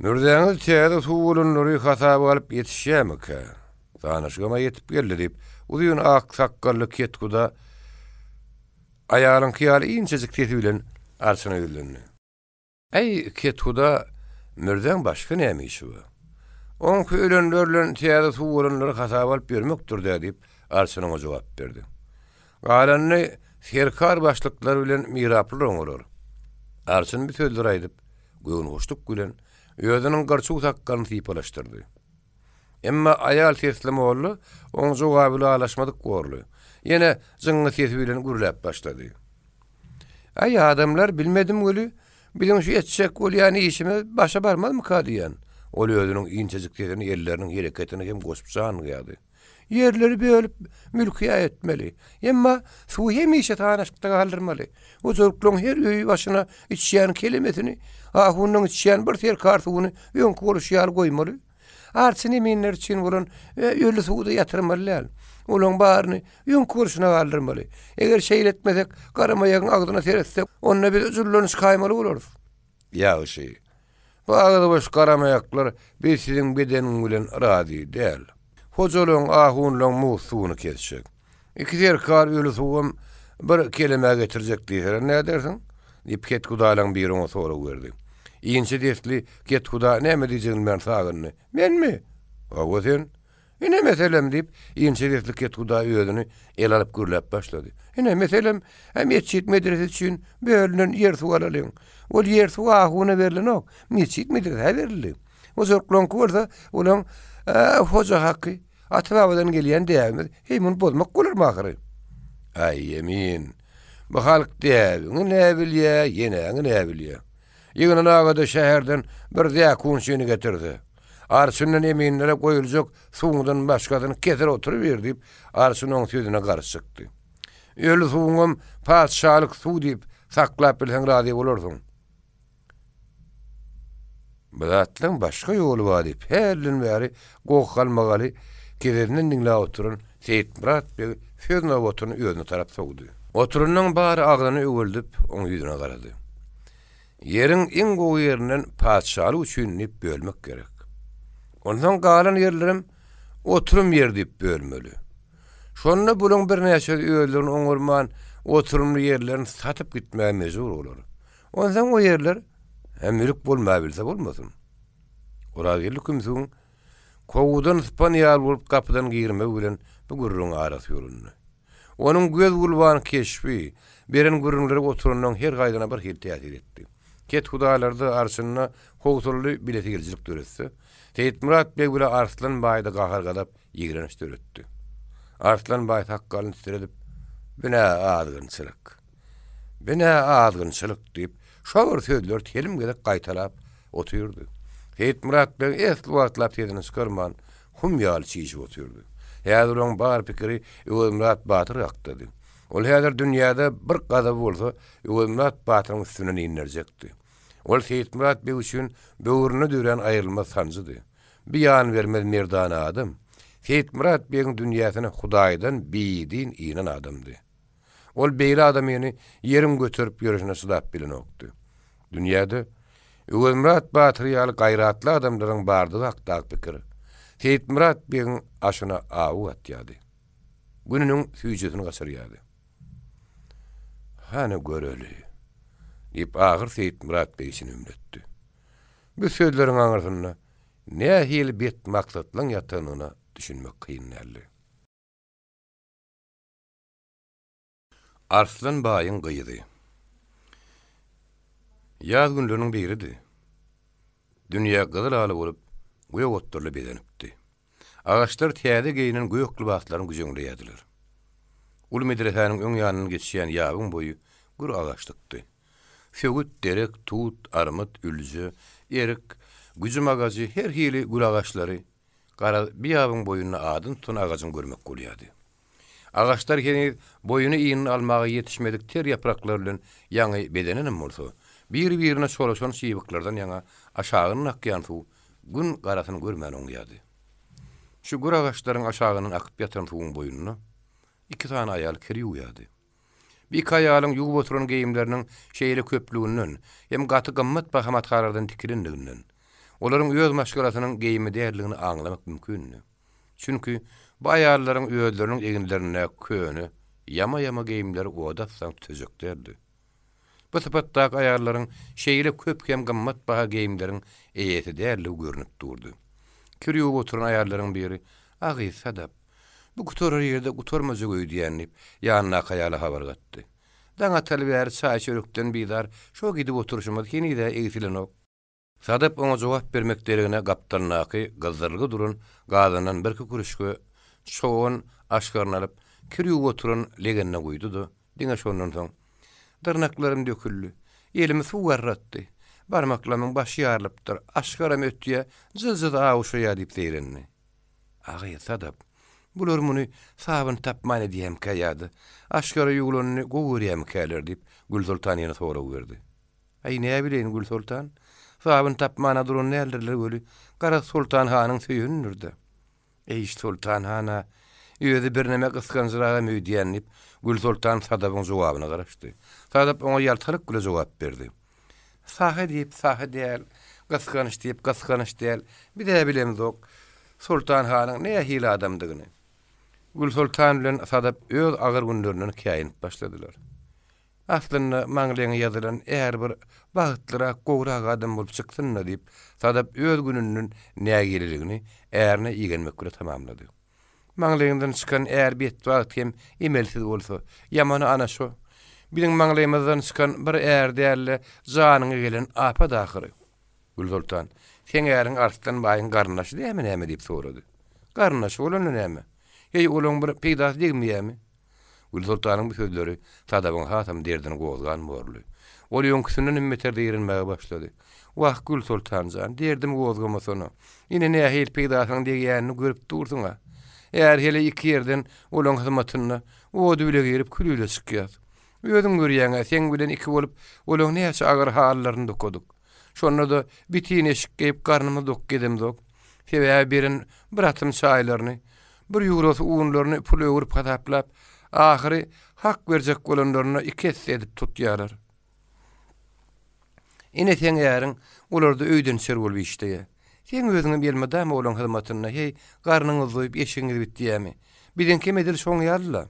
Mürzäňiz täze suw bolanlary hasaba alyp ýetişýärmikä? Sanaşygam-a ýetip geldi, diýip, uzyn ak sakgally kethuda aýalyňky ýaly inçejik sesi bilen arçyna ýüzlendi. Äý, kethuda, mürzäň başga näme işi bar? Oňky ölenler bilen täze suw bolanlary hasaba alyp ýörmekdir-dä, diýip, arçyn oňa jogap berdi. Galanyny serkar başlyklar bilen miraplylar oňarar. Arçyn bu sözleri aýdyp, göwünhoşluk bilen özüniň gyrçuw sakgalyny sypalaşdyrdy. Emma aýal sesli molla oň jogaby ylalaşmadyk borly. Ýene jyňňy sesi bilen gürläp başlady. Aý, adamlar, bilmedim weli, biziň şu etjek bolýan işimiz başa barmazmyka diýýän. Ol özüniň inçejik sesini elleriniň hereketini hem goşup janygýardy. Ýerleri bölüp, mülkiýe etmeli. Emma suwy hemişe sanaşykda galdyrmaly. Hojalyklaryň her öýi başyna içýän kelemesini, ahunlaryň içýän bir serkar suwuny öňki bolşy ýaly goýmaly. Arçyn eminler üçin bolan öli suwy-da ýatyrmaly däl. Olaryň baryny öňki bolşuna galdyrmaly. Eger şeýle etmesek, garamaýagyň agzyna seretsek, onda biz juldan çykaýmaly bolarys. Ýagşy. Bu agyzboş garamaýaklar biz siziň bedeniň bilen razy däl. Hojalygyň, ahunlaryň mugt suwuny kesjek. Iki serkar öli suwam bir kelemä getirjek diýseler nädersiň? diýip, kethudalaryň biri oňa sorag berdi. Inçe sesli kethuda näme diýjegini bilmän sagyndy. Menmi? Hawa, sen. Ine meselem, diýip, inçe sesli kethuda özüni ele alyp gürläp başlady. Ine meselem, hä metjit-medrese üçin bölünen ýer-suw alalyň. Ol ýer-suw ahuna berlenok, metjit-medresä berildi. Hojalyklaryňky bolsa, olaň hoja haky, ata-babadan gelýän däbimiz, heý muny bozmak bolarmy ahyry? Aý, emin, bu halk däbiňi näbilýä, ýenäňi näbilýä. Ýygnan aga-da şäherden bir zäkunçyny getirse. Arçyndan eminlere goýuljak suwuňdan başgasyny keser oturyber diýip, arçyn oň sözüne garşy çykdy. Öli suwuňam patyşalyk suw diýip saklap bilseň razy bolarsyň. Bu zatlaryň başga ýoly bar diýip, hälden bäri goh-galmagaly kezesinden diňläp oturan Seýitmyrat beg söz nobatyny özüne tarap sowdy. Oturanyň bary agzyny öweldip, oň ýüzüne garady. Ýeriň iň gowy ýerinden patyşalyk üçin diýip bölmek gerek. Onsoň galan ýerlerem oturym ýer diýip bölmeli. Şonda bulaň birnäçesi özlerini oňarman oturymly ýerlerini satyp gitmäge mejbur bolar. Onsoň o ýerler hä mülk bolmabilse bolmasyn. Orazgeldi kümsügiň kowgudan sypan ýaly bolup gapydan girmegi bilen bu gürrüňiň arasy ýolundy. Onuň göz-gülban keşbi, beren gürrüňleri oturanlaryň her haýsyna bir hili täsir etdi. Kethudalarda, arçynda howsalaly bilesigelijilik döretse, Seýitmyrat beg bile Arslan baýda gahar-gazap, ýigrenç döretdi. Arslan baý sakgalyny titredip, Bü-nä azgynçylyk! Bü-nä azgynçylyk! diýip, şo bir sözleri telim gezek gaýtalap otyrdy. Seýitmyrat beg esli wagtlap sesini çykarman, hum ýaly çişip otyrdy. Häzir oň bar pikiri Öwezmyrat batyr hakdady. Ol häzir dünýäde bir gazaby bolsa Öwezmyrat batyryň üstünden inderjekdi. Ol Seýitmyrat beg üçin böwründe dörän aýrylmaz sanjydy. Bir ýanbermez merdana adam, Seýitmyrat begiň dünýäsine Hudaýdan bidin inen adamdy. Ol beýle adamyny ýeriň göterip ýörüşine çydap bilenokdy. Dünýäde Öwezmyrat batyr ýaly gaýratly adamlaryň bardygy hakdaky pikir Seýitmyrat begiň aşyna awy gatýardy. Gününiň süýjüsini gaçyrýardy. Hany göreli, diýip, ahyr Seýitmyrat beg içini ümletdi. Bu sözleriň aňyrsynda nähili bet maksatlaryň ýatanyna düşünmek kyn däldi. Arslan baýyň gyzy. Ýaz günleriniň biridi. Dünýä gyzyl ala bolup, gök otlarla bezenipdi. Agaçlar täze geýnen gök lybaslaryny güjeňleýärdiler. Uly medresäniň öň ýanyndan geçýän ýabyň boýy. gür agaçlykdy. Söwüt, derek, tut, armyt, ülje, erik, güjüm agajy, her hili gül agaçlary, garaz, bi ýabyň boýunda adyny tutan agajyň görmek bolýardy. Agaçlar heniz boýuny-inini almaga ýetişmedik ter ýapraklar bilen ýaňy bezenenem bolsa, bir-birine çolaşan çybyklardan ýaňa aşagyndan akýan suw Gün garasyny görmän oňýardy. Şu gür agaçlaryň aşagyndan akyp ýatan suwuň boýunda iki sany aýal kir ýuwýardy. Bu iki aýalyň ýuwup oturan geýimleriniň şeýle köplüginden hem gaty gymmat baha matalardan tikilendiginden, olaryň öz maşgalasynyň geýimi däldigini aňlamak mümkindi. Çünki bu aýallaryň özleriniň eginlerindäki köne, ýama-ýama geýimleri oda atsaň tütejek däldi. Bu sypatdaky aýallaryň şeýle köp hem gymmat baha geýimleriň eýesi däldigi görnüp durdy. Kir ýuwup oturan aýallaryň biri, A gyz, Sadap, bu gutarar ýerde gutarmajak öýdýän diýip, ýanyndaky aýala habar gatdy. Daň ataly bäri çaý-çörekden bizar şo gidip oturyşymyz heniz-ä egsilenok. Sadap oňa jogap bermek deregine gapdalyndaky gyzdyrylgy duran gazandan birki kürüşge çogan aşgaryny alyp, kir ýuwup oturan legenine guýdy-da, diňe şondan soň, Dyrnaklarym döküldi. Elimi suw garratdy. Barmaklarymyň başy ýarylypdyr. Aşgaram ötýä, jyz-jyz awuşaýar diýip zeýrendi. Agy, Sadap, bular muny sabyn tapman edýämikä ýa-da aşgara ýuwlanyny gowy görýämikäler diýip, Gülsoltan ýene sorag berdi. Aý, näbileýin, Gülsoltan. Sabyn tapman-a duran däldirler weli, garaz, Soltan hanyň söýenidir-dä. Eý, Soltan han-a, özi birneme gysganjyragam öýdýän, diýip, Gülsoltan Sadabyň jogabyna garaşdy. Sadap oňa ýaltalyk bile jogap berdi. Sahy diýip, sahy däl, gysganç diýip, gysganç däl, biz-ä bilemzok, Soltan hanyň nähili adamdygyny. Gülsoltan bilen Sadap öz agyr günlerinden käýinip başladylar. Aslynda maňlaýyňa ýazylan är bir bagtlyrak, gowrak adam bolup çyksyn-da diýip, Sadap öz gününden nägileligini ärine igenmek bile tamamlady. Maňlaýyňdan çykan är betbagt hem emelsiz bolsa, ýamany ana şo. Biziň maňlaýymyzdan çykan bir är däl-de, janyňa gelen apat ahyry. Gülsoltan, Seň äriň Arslan baýyň garyndaşy dämi näme diýip sorady. Garyndaşy bolanda näme? Heý, olaň bir peýdasy degmeýämi? Gülsoltanyň bu sözleri Sadabyň hasam derdini gozgan borly. Ol öňküsinden hem beter zeýrenmäge başlady. Wah, Gülsoltan jan, derdimi gozgamasana. Ine nähili peýdasynyň degýänini görüp dursuň-a. Är heleý iki ýerden olaň hyzmatynda ody bile girip, küli bile çykýas. Özüň görýäň-ä, seň bilen iki bolup olaň näçe agyr halylaryny dokadyk. Şonda-da bitin eşik geýip garnymyz dok gezemzok. Sebäbi beren bir atym çaýlaryny, bir ýugrasy unlaryny pul öwrüp hasaplap, ahyry hak berjek bolanlarynda iki esse edip tutýarlar. Ine seň äriň olarda öýden-içeri bolup işleýär. Seň özüňem elmydama olaň hyzmatynda, heý, garnyňyz doýup, eşigiňiz bitýärmi? Biziňkem edil şoň ýaly-la.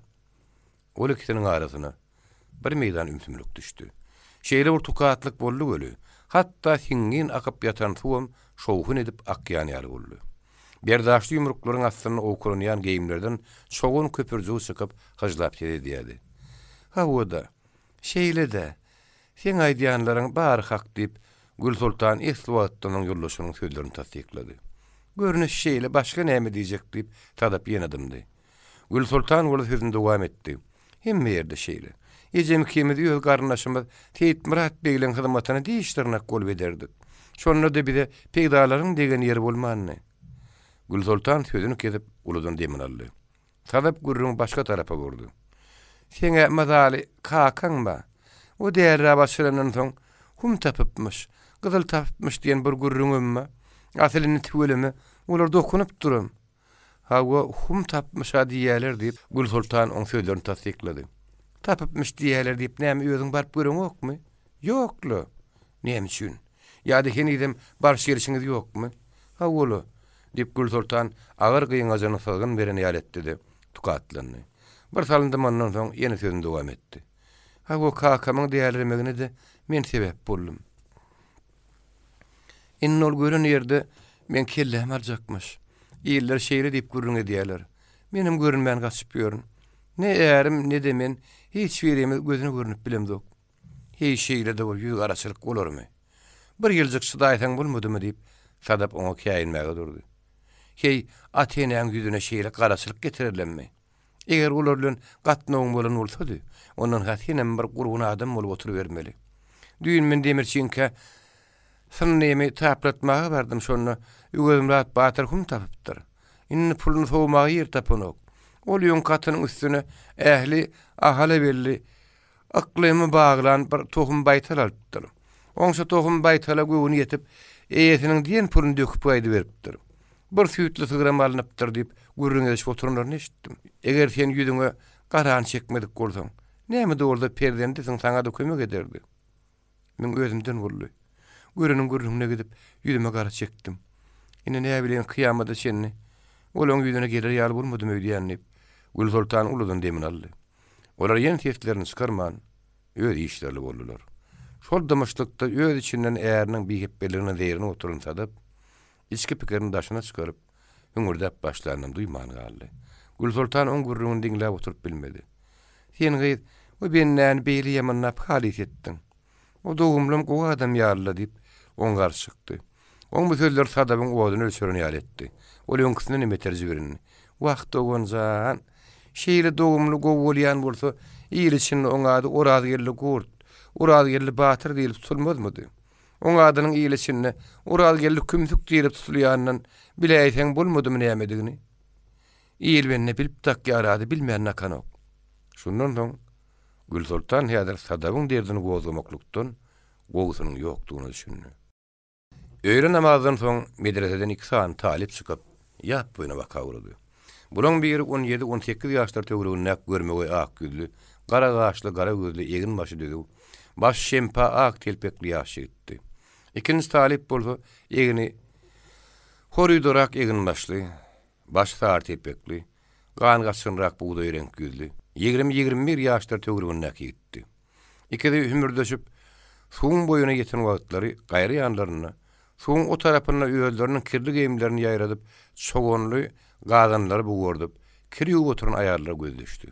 Ol ikisiniň arasyna bir meýdan ümsümlik düşdi. Şeýle bir tukatlyk boldy weli, hatda siňňin akyp ýatan suwam şowhun edip akýan ýaly boldy. Berdaşly ýumruklaryň astynda owkalanýan geýimlerden çogan köpürjigi çykyp, hyžlap ses edýärdi. Hawa-da, şeýle-dä. Seň aýdýanlaryň bary hak, diýip, Gülsoltan esli wagtdan soň ýoldaşynyň sözlerini tassyklady. Görnüş şeýle, başga näme diýjek, diýip, Sadap ýene dymdy. Gülsoltan bolsa sözüni dowam etdi. Hemme ýerde şeýle. Ejem ikimiz öz garyndaşymyz Seýitmyrat begleň hyzmatyny diş-dyrnak bolup ederdik. Şonda-da bize peýdalaryň degen ýeri bolmandy. Gülsoltan sözüni kesip, uludan demini aldy. Sadap gürrüňi başga tarapa burdy. Seň-ä mazaly kakaň bar. O dälirap açylandan soň, hum tapypmyş, gyzyl tapypmyş diýen bir gürrüňem bar. Asyl indi tüweleme, olar dokunyp duram. Hawa, hum tapmyş-a diýýäler, diýip, Gülsoltan oň sözlerini tassyklady. Tapypmyş diýýäler diýip, näme özüň baryp göreňokmy? Ýok-la. Näme üçin? Ýa-da henizem baryş-gelşiňiz ýokmy? Hawa-la, diýip, Gülsoltan agyr gyňajyny syzgyn beren ýaly etdi-de, tukatlandy. Bir salym dymandan soň, ýene sözüni dowam etdi. Hawa, kakamyň däliremegine-de men sebäp boldum. Indi ol gören ýerde meň kellämi aljakmyş. Iller şeýle diýip gürrüň edýärler. Menem görünmän gaçyp ýörün. Ne ärim, ne-de men hiç birimiz gözüne görnüp bilemzok. Heý, şeýle-de bir ýüzgaraçylyk bolarmy? Bir ýyljyk çydaýsaň bolmadymy diýip, Sadap oňa käýinmäge durdy. Heý, ata-enäň ýüzüne şeýle garaçylyk getirerlemmi? Eger olar bilen gatnawyň bolan bolsady, ondan-ha senem bir gurgun adam bolup oturybermeli. Düýn men demirçiňkä synnymy taplatmaga bardym, şonda Öwezmyrat batyr hum tapypdyr. Indi puluny sowmaga ýer tapanok. Ol öňki atynyň üstüne ähli Ahala belli Yklymy baglan bir tohum baýtal alypdyr. Oňşa tohum baýtala göwni ýetip, eýesiniň diýen puluny döküp gaýdyberipdir. Bir süýtli sygram alnypdyr diýip, gürrüň edişip oturanlaryny eşitdim. Eger sen ýüzüňe garany çekmedik bolsaň, näme-de bolsa perzendisiň, saňa-da kömek ederdi. Meň özümden boldy. Göreniň gürrüňine gidip, ýüzüme gara çekdim. Indi näbileýin kyýamada çenli olaň ýüzüne geler ýaly bolmadym öýdýän diýip, Gülsoltan uludan demini aldy. Olar ýene seslerini çykarman, öz işlerli boldular. Şol dymyşlykda öz içinden äriniň bihepbeligine zeýrenip oturan Sadap, içki pikirini daşyna çykaryp, hüňürdäp başlanynam duýman galdy. Gülsoltan oň gürrüňini diňläp oturyp bilmedi. Sen gyz, bu bendäni beýle ýamanlap halys etdiň. O dogumlam gowy adam ýaly-la diýip, oň garşy çykdy. Oň bu sözleri Sadabyň oduny ölçeren ýaly etdi. Ol öňküsinden hem beter jibirindi. Wah, dogan jan! Şeýle dogumly gowy bolýan bolsa, il içinde oň ady Orazgeldi gurt, Orazgeldi batyr diýlip tutulmazmydy? Oň adynyň il içinde Orazgeldi kümsük diýlip tutulýanyndan biläýseň bolmadymy nämedigini? Il bende bilip dakýar ady, bilmän dakanok. Şundan soň Gülsoltan häzir Sadabyň derdini gozgamaklykdan gowusynyň ýokdugyna düşündi. Öýle namazdan soň medreseden iki sany talyp çykyp, ýap boýuna baka ugrady. Bulaň biri on ýedi-on sekiz ýaşlar töweregindäki görmegeý ak ýüzli, gara gaşly, gara gözli, egin-başy düzüw, başy şempa ak telpekli ýaş ýigitdi. Ikinji talyp bolsa egni horydorak eginbaşly, başy sary telpekli, gan gaçgynrak bugdaý reňk ýüzli, ýigrimi-ýigrimi bir ýaşlar töweregindäki ýigitdi. Ikisi hümürdeşip, suwuň boýuna ýeten wagtlary gaýry ýanlarynda, suwuň o tarapynda özleriniň kirli geýimlerini ýaýradyp, çoganly gazanlary bugardyp, kir ýuwup oturan aýallara gözi düşdi.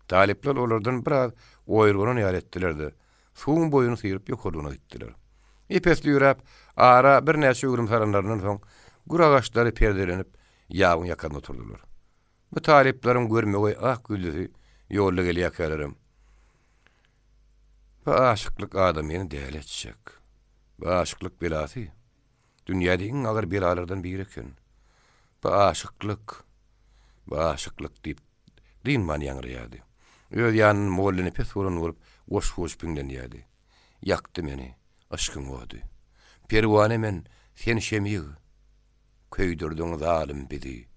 Talyplar olardan biraz oýurganan ýaly etdiler-de, suwuň boýuny syryp ýokarlygyna gitdiler. Ep-esli ýöräp, ara birnäçe öwrüm salanlaryndan soň, gür agaçlary perdelenip, ýabyň ýakasynda oturdylar. Bu talyplaryň görmegeý ak ýüzlüsi ýolda gelýärkälerem, Bu aşyklyk adamyny däli etjek. Bu aşyklyk belasy dünýäde iň agyr belalardan biri eken. Bu aşyklyk, bu aşyklyk diýip, dynman ýaňraýardy. Öz ýanyndan Mollanepes bolan bolup, goşgy goşup hiňlenýärdi. Ýakdy meni yşkyň ody. Perwana men, sen şemig. Köýdürdiň zalym bizi,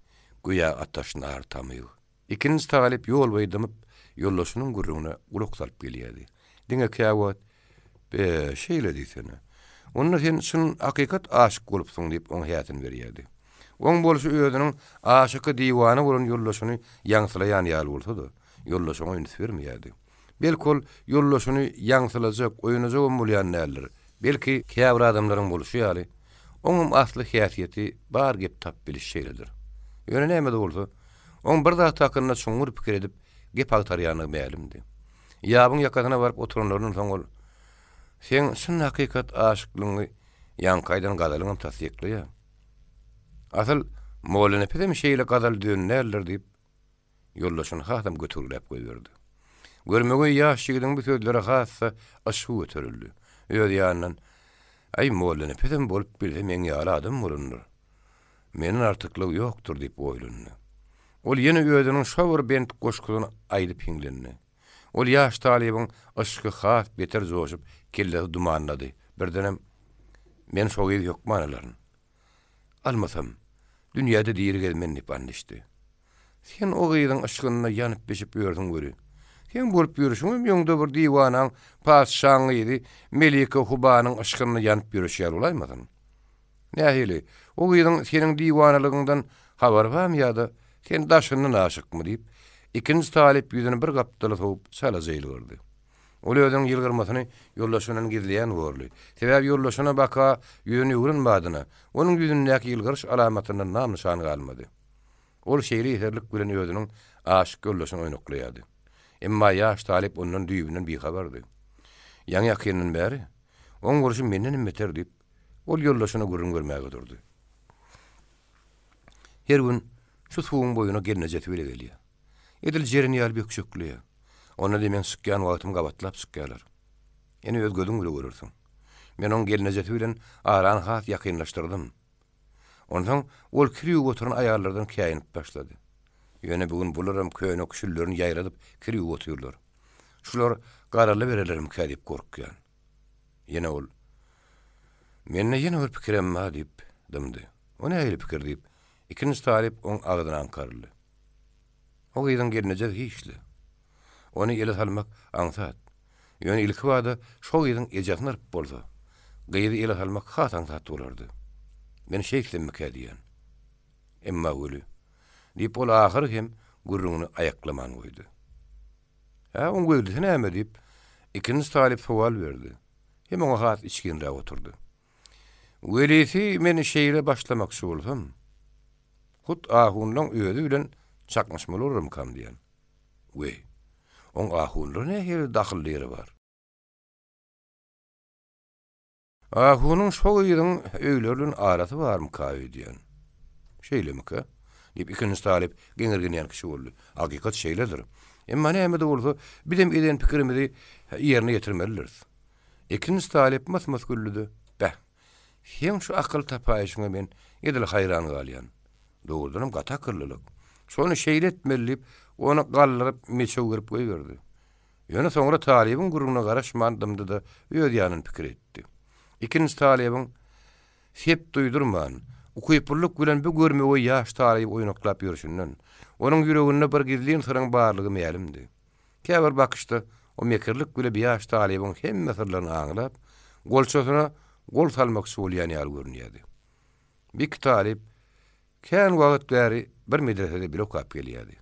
göýä ataş nar tamyg. Ikinji talyp ýol boýy dymyp, ýoldaşynyň gürrüňine gulak salyp gelýärdi. Diňe käwagt, Be, şeýle diýsene. Onda sen çyn hakykat aşyk bolupsyň diýip oňa häsini berýärdi. Oň bolşy özüniň aşyky diwana bolan ýoldaşyny ýaňsylaýan ýaly bolsa-da, ýoldaşy oňa üns bermeýärdi. Belki ol ýoldaşyny ýaňsylajak, oýnajagam bolýan däldir. Belki, käbir adamlaryň bolşy ýaly, oňam asly häsiýeti bar gep tap biliş şeýledir. Ýöne näme-de bolsa, oň bir zat hakynda çuňňur pikir edip, gep agtarýandygy mälimdi. Ýabyň ýakasyna baryp oturanlaryndan soň ol, Seň çyn hakykat aşyklygyňy ýaňky aýdan gazalyňam tassyklaýar. Asyl, Mollanepesem şeýle gazal düzen däldir diýip, ýoldaşyny hasam götergiläp goýberdi. Görmegeý ýaş ýigidiň bu sözlere has-da yşgy göterildi. Öz ýanyndan, Aý, Mollanepesem bolup bilse meň ýaly adam bolandyr. Menden artyklygy ýokdur diýip oýlandy. Ol ýene özüniň şo bir bent goşgusyny aýdyp hiňlendi. Ol ýaş talybyň yşky has beter joşup, kellesi dumanlady. Birdenem, Men şo gyzy hökman alaryn. Almasam, dünýäde diri gezmen diýip and içdi. Sen o gyzyň yşgynda ýanyp-bişip ýörsüň weli. Seň bolup ýörşüňem öňde bir diwanaň, patyşaň gyzy Melike Hubanyň yşgynda ýanyp ýörüşi ýaly bolaýmasyn? Nähili, o gyzyň seniň diwanalygyňdan habary barmy ýa-da sen daşyndan aşykmy? diýip, ikinji talyp ýüzüni bir gapdala sowup, çalaja ýylgyrdy. Ol özüniň ýylgyrmasyny ýoldaşyndan gizleýän borly. Sebäbi ýoldaşyna baka ýüzüni öwren badyna, onuň ýüzündäki ýylgyryş alamatyndan nam-nyşan galmady. Ol şeýle ýeserlik bilen özüniň aşyk ýoldaşyny oýnaklaýardy. Emma ýaş talyp ondan düýbünden bihabardy. Ýaňy-ýakyndan bäri, Oň bolşy mendenem beter diýip, ol ýoldaşyna gürrüň bermäge durdy. Her gün şu suwuň boýuna gelnejesi bile gelýär. Edil jeren ýaly bökjekleýär. Onda-da meň çykýan wagtym gabatlap çykýarlar. Ene öz gözüň bile görersiň. Men oň gelnejesi bilen arany has ýakynlaşdyrdym. Onsoň ol kir ýuwup oturan aýallardan käýinip başlady. Ýöne bu gün bularam köne küşüllerini ýaýradyp kir ýuwup otyrlar. Şular garalyberelermikä diýip gorkýan. Ýene ol, Mende ýene bir pikirem bar diýip, dymdy. O nähili pikir diýip, ikinji talyp oň agzyna aňkaryldy. O gyzyň gelnejesi hiç-le. Ony ele salmak aňsat. Ýöne ilkibada şo gyzyň ejesini alyp bolsa, gyzy ele salmak has aňsat bolardy. Men şeýtsemmikä diýýän. Emma weli. Diýip, ol ahyry hem gürrüňini aýaklaman goýdy. Hä, oň welisi näme? diýip, ikinji talyp sowal berdi. Hem oňa has içginräk oturdy. Welisi men şeýle başlamakçy bolsam, hut ahunlaň özi bilen çaknyşmaly bolarmykam diýýän. Weý, oň ahunlara nähili dahylly ýeri bar? Ahunyň şo gyzyň öýleri bilen arasy barmyka öýdýän. Şeýlemikä? diýip, ikinji talyp geňirgenýän kişi boldy. Hakykat şeýledir. Emma näme-de bolsa, bizem eden pikirimizi ýerine ýetirmelidiris. Ikinji talyp mys-mys güldi-de, Beh, seň şu akyl tapaýşyňa men edil haýran galýan. Dogrudanam gaty akyllylyk. Şony şeýle etmeli diýip, ony galdyryp meçew berip goýberdi. Ýöne soňra talybyň gürrüňine garaşman dymdy-da, öz ýanynda pikir etdi. Ikinji talybyň sep duýdurman, ukyplylyk bilen bu görmegeý ýaş talyby oýnaklap ýörşünden, onuň ýüreginde bir gizlin syryň barlygy mälimdi. Käbir bakyşda o mekirlik bile bi ýaş talybyň hemme syrlaryny aňlap, golçasyna gol salmakçy bolýan ýaly görünýärdi. Biki talyp Kän wagt bäri bir medresede bile okap gelýärdi.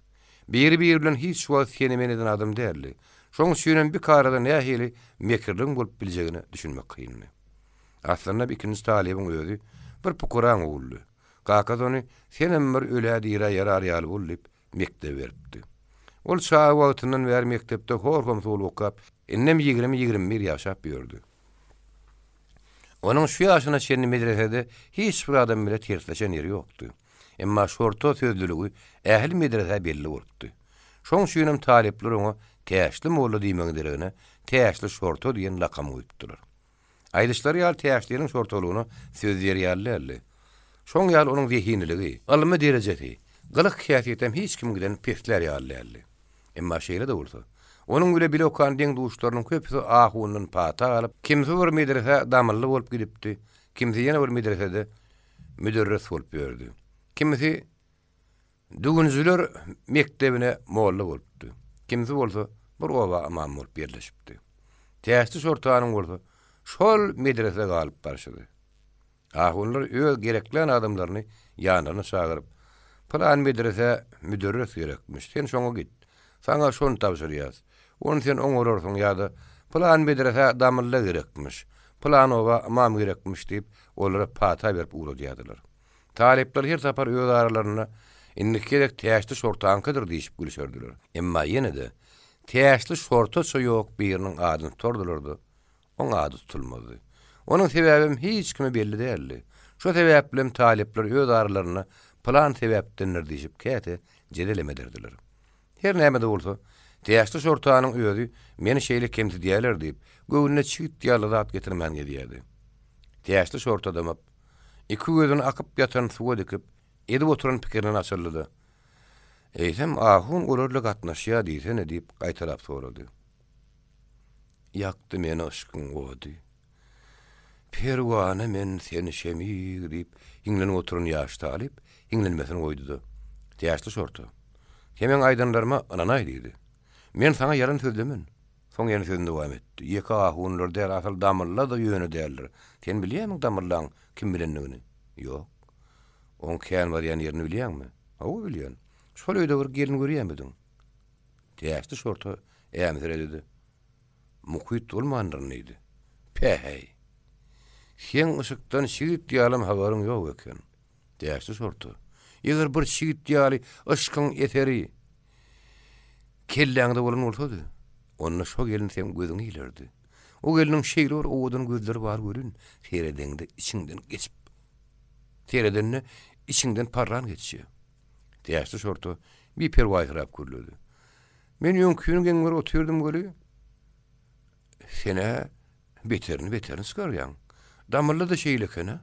Biri-biri bilen hiç wagt seni-men eden adam däldi. Şoň üçinem bik arada nähili mekirligiň bolup biljegine düşünmek kyndy. Aslynda ikinji talybyň özi bir pukaraň ogludy. Kakasy ony senem bir ölä-dirä ýarar ýaly bol diýip, mekdebe beripdi. Ol çaga wagtyndan bäri mekdepde hor-homsy bolup okap, indem 20-21 ýaşap ýördi. Onuň şu ýaşyna çenli medresede hiç bir adam bile tersleşen ýeri ýokdy. Emma şorta sözlüligi ähli medresä belli bolupdy. Şoň üçinem talyplar oňa Täşli molla diýmegiň deregine Täşli şorta diýen lakam goýupdylar. Aýdyşlary ýaly Täşliniň şortalygyna söz diýer ýaly däldi. Şoň ýaly onuň zehinliligi, ylmy derejesi, gylyk-häsiýetem hiç kimiňkiden peslär ýaly däldi. Emma şeýle-de bolsa, onuň bile bile okan deň-duşlarynyň köpüsi ahundan pata alyp, kimsi bir medresä damylly bolup gidipdi, kimsi ýene bir medresede müderris bolup ýördi. Kimisi düwünjiler mekdebine molla bolupdy. Kimsi bolsa bir oba ymam bolup ýerleşipdi. Täşli şortanyň bolsa şol medresede galyp barşydy. Ahunlar öz gereklän adamlaryny ýanlaryna çagyryp, Pylan medresä müderris gerekmiş, sen şoňa git. Saňa şony tabşyrýas. Ony sen oňararsyň ýa-da Pylan medresä damylla gerekmiş, pylan oba ymam gerekmiş diýip, olara pata berip ugradýardylar. Talyplar her sapar öz aralarynda, Indiki gezek Täşli şortaňkydyr diýşip gülüşerdiler. Emma ýene-de Täşli şortaça ýok biriniň adyny tutardylar-da, Oň ady tutulmazdy. Onuň sebäbem hiç kime belli däldi. Şo sebäplem talyplar öz aralarynda pylan sebäpdendir diýşip käte jedelem ederdiler. Her näme-de bolsa, Täşli şortanyň özi meni şeýle kemsidýärler diýip, göwnüne çigit ýaly zat getirmän gezýärdi. Täşli şorta dymyp, iki gözüni akyp ýatan suwa dikip, edip oturan pikirinden açyldy-da, Eýsem, ahun olar bile gatnaşýar diýsene diýip gaýtalap sorady. Ýakdy meni yşkyň ody. Perwana men seni şemig diýip, hiňlenip oturan ýaş talyp hiňlenmesini goýdy-da, Täşli şorta, sen meň aýdanlaryma ynanaý diýdi. Men saňa ýalan sözlemen. Soň ýene sözüni dowam etdi. Ýeke ahunlar däl, asyl damylla-da ýöne däldir. Sen bilýärmiň damyllaň kim bilendigini? Ýok. Oň kän barýan ýerini bilýäňmi? Hawa, bilýän. Şol öýde bir gelin görýärmidiň? Täşli şorta ämsiredi-de, Mukyt bolmandyryn diýdi. Päheý! Seň yşykdan çigit ýalam habaryň ýok eken. Täşli şorta, eger bir çigit ýaly yşkyň eseri kelläňde bolan bolsady, onda şo gelin seň gözüňi ilerdi. O gelniň şeýle bir owadan gözleri bar welin, seredeňde içiňden geçip, seredende içiňden parran geçýär. Täşli şorta biperwaýsyrap gürledi. Men öňkini geň görüp otyrdym weli, sen-ä beterini-beterini çykarýaň. Damylla-da şeýle eken-ä.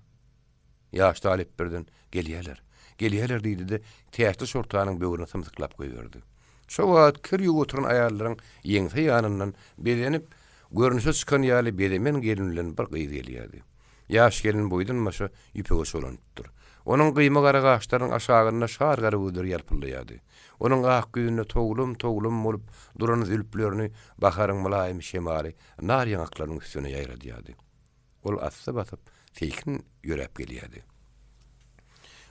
Ýaş talyp birden, Gelýäler, gelýäler diýdi-de, Täçli şortanyň böwrüne symsyklap goýberdi. Şo wagt kir ýuwup oturan aýallaryň ýeňse ýanyndan bezenip, görnüşe çykan ýaly bezemen gelin bilen bir gyz gelýärdi. Ýaş gelin boýdan-başa ýüpege çolanypdyr. Onuň gyýma gara gaşlarynyň aşagynda şar gara gözleri ýalpyldaýardy. Onuň ak ýüzünde towlam-towlam bolup duran zülplerini baharyň mylaýym şemaly nar ýaňaklarynyň üstüne ýaýradýardy. Ol assa basyp, seýkin ýöräp gelýärdi.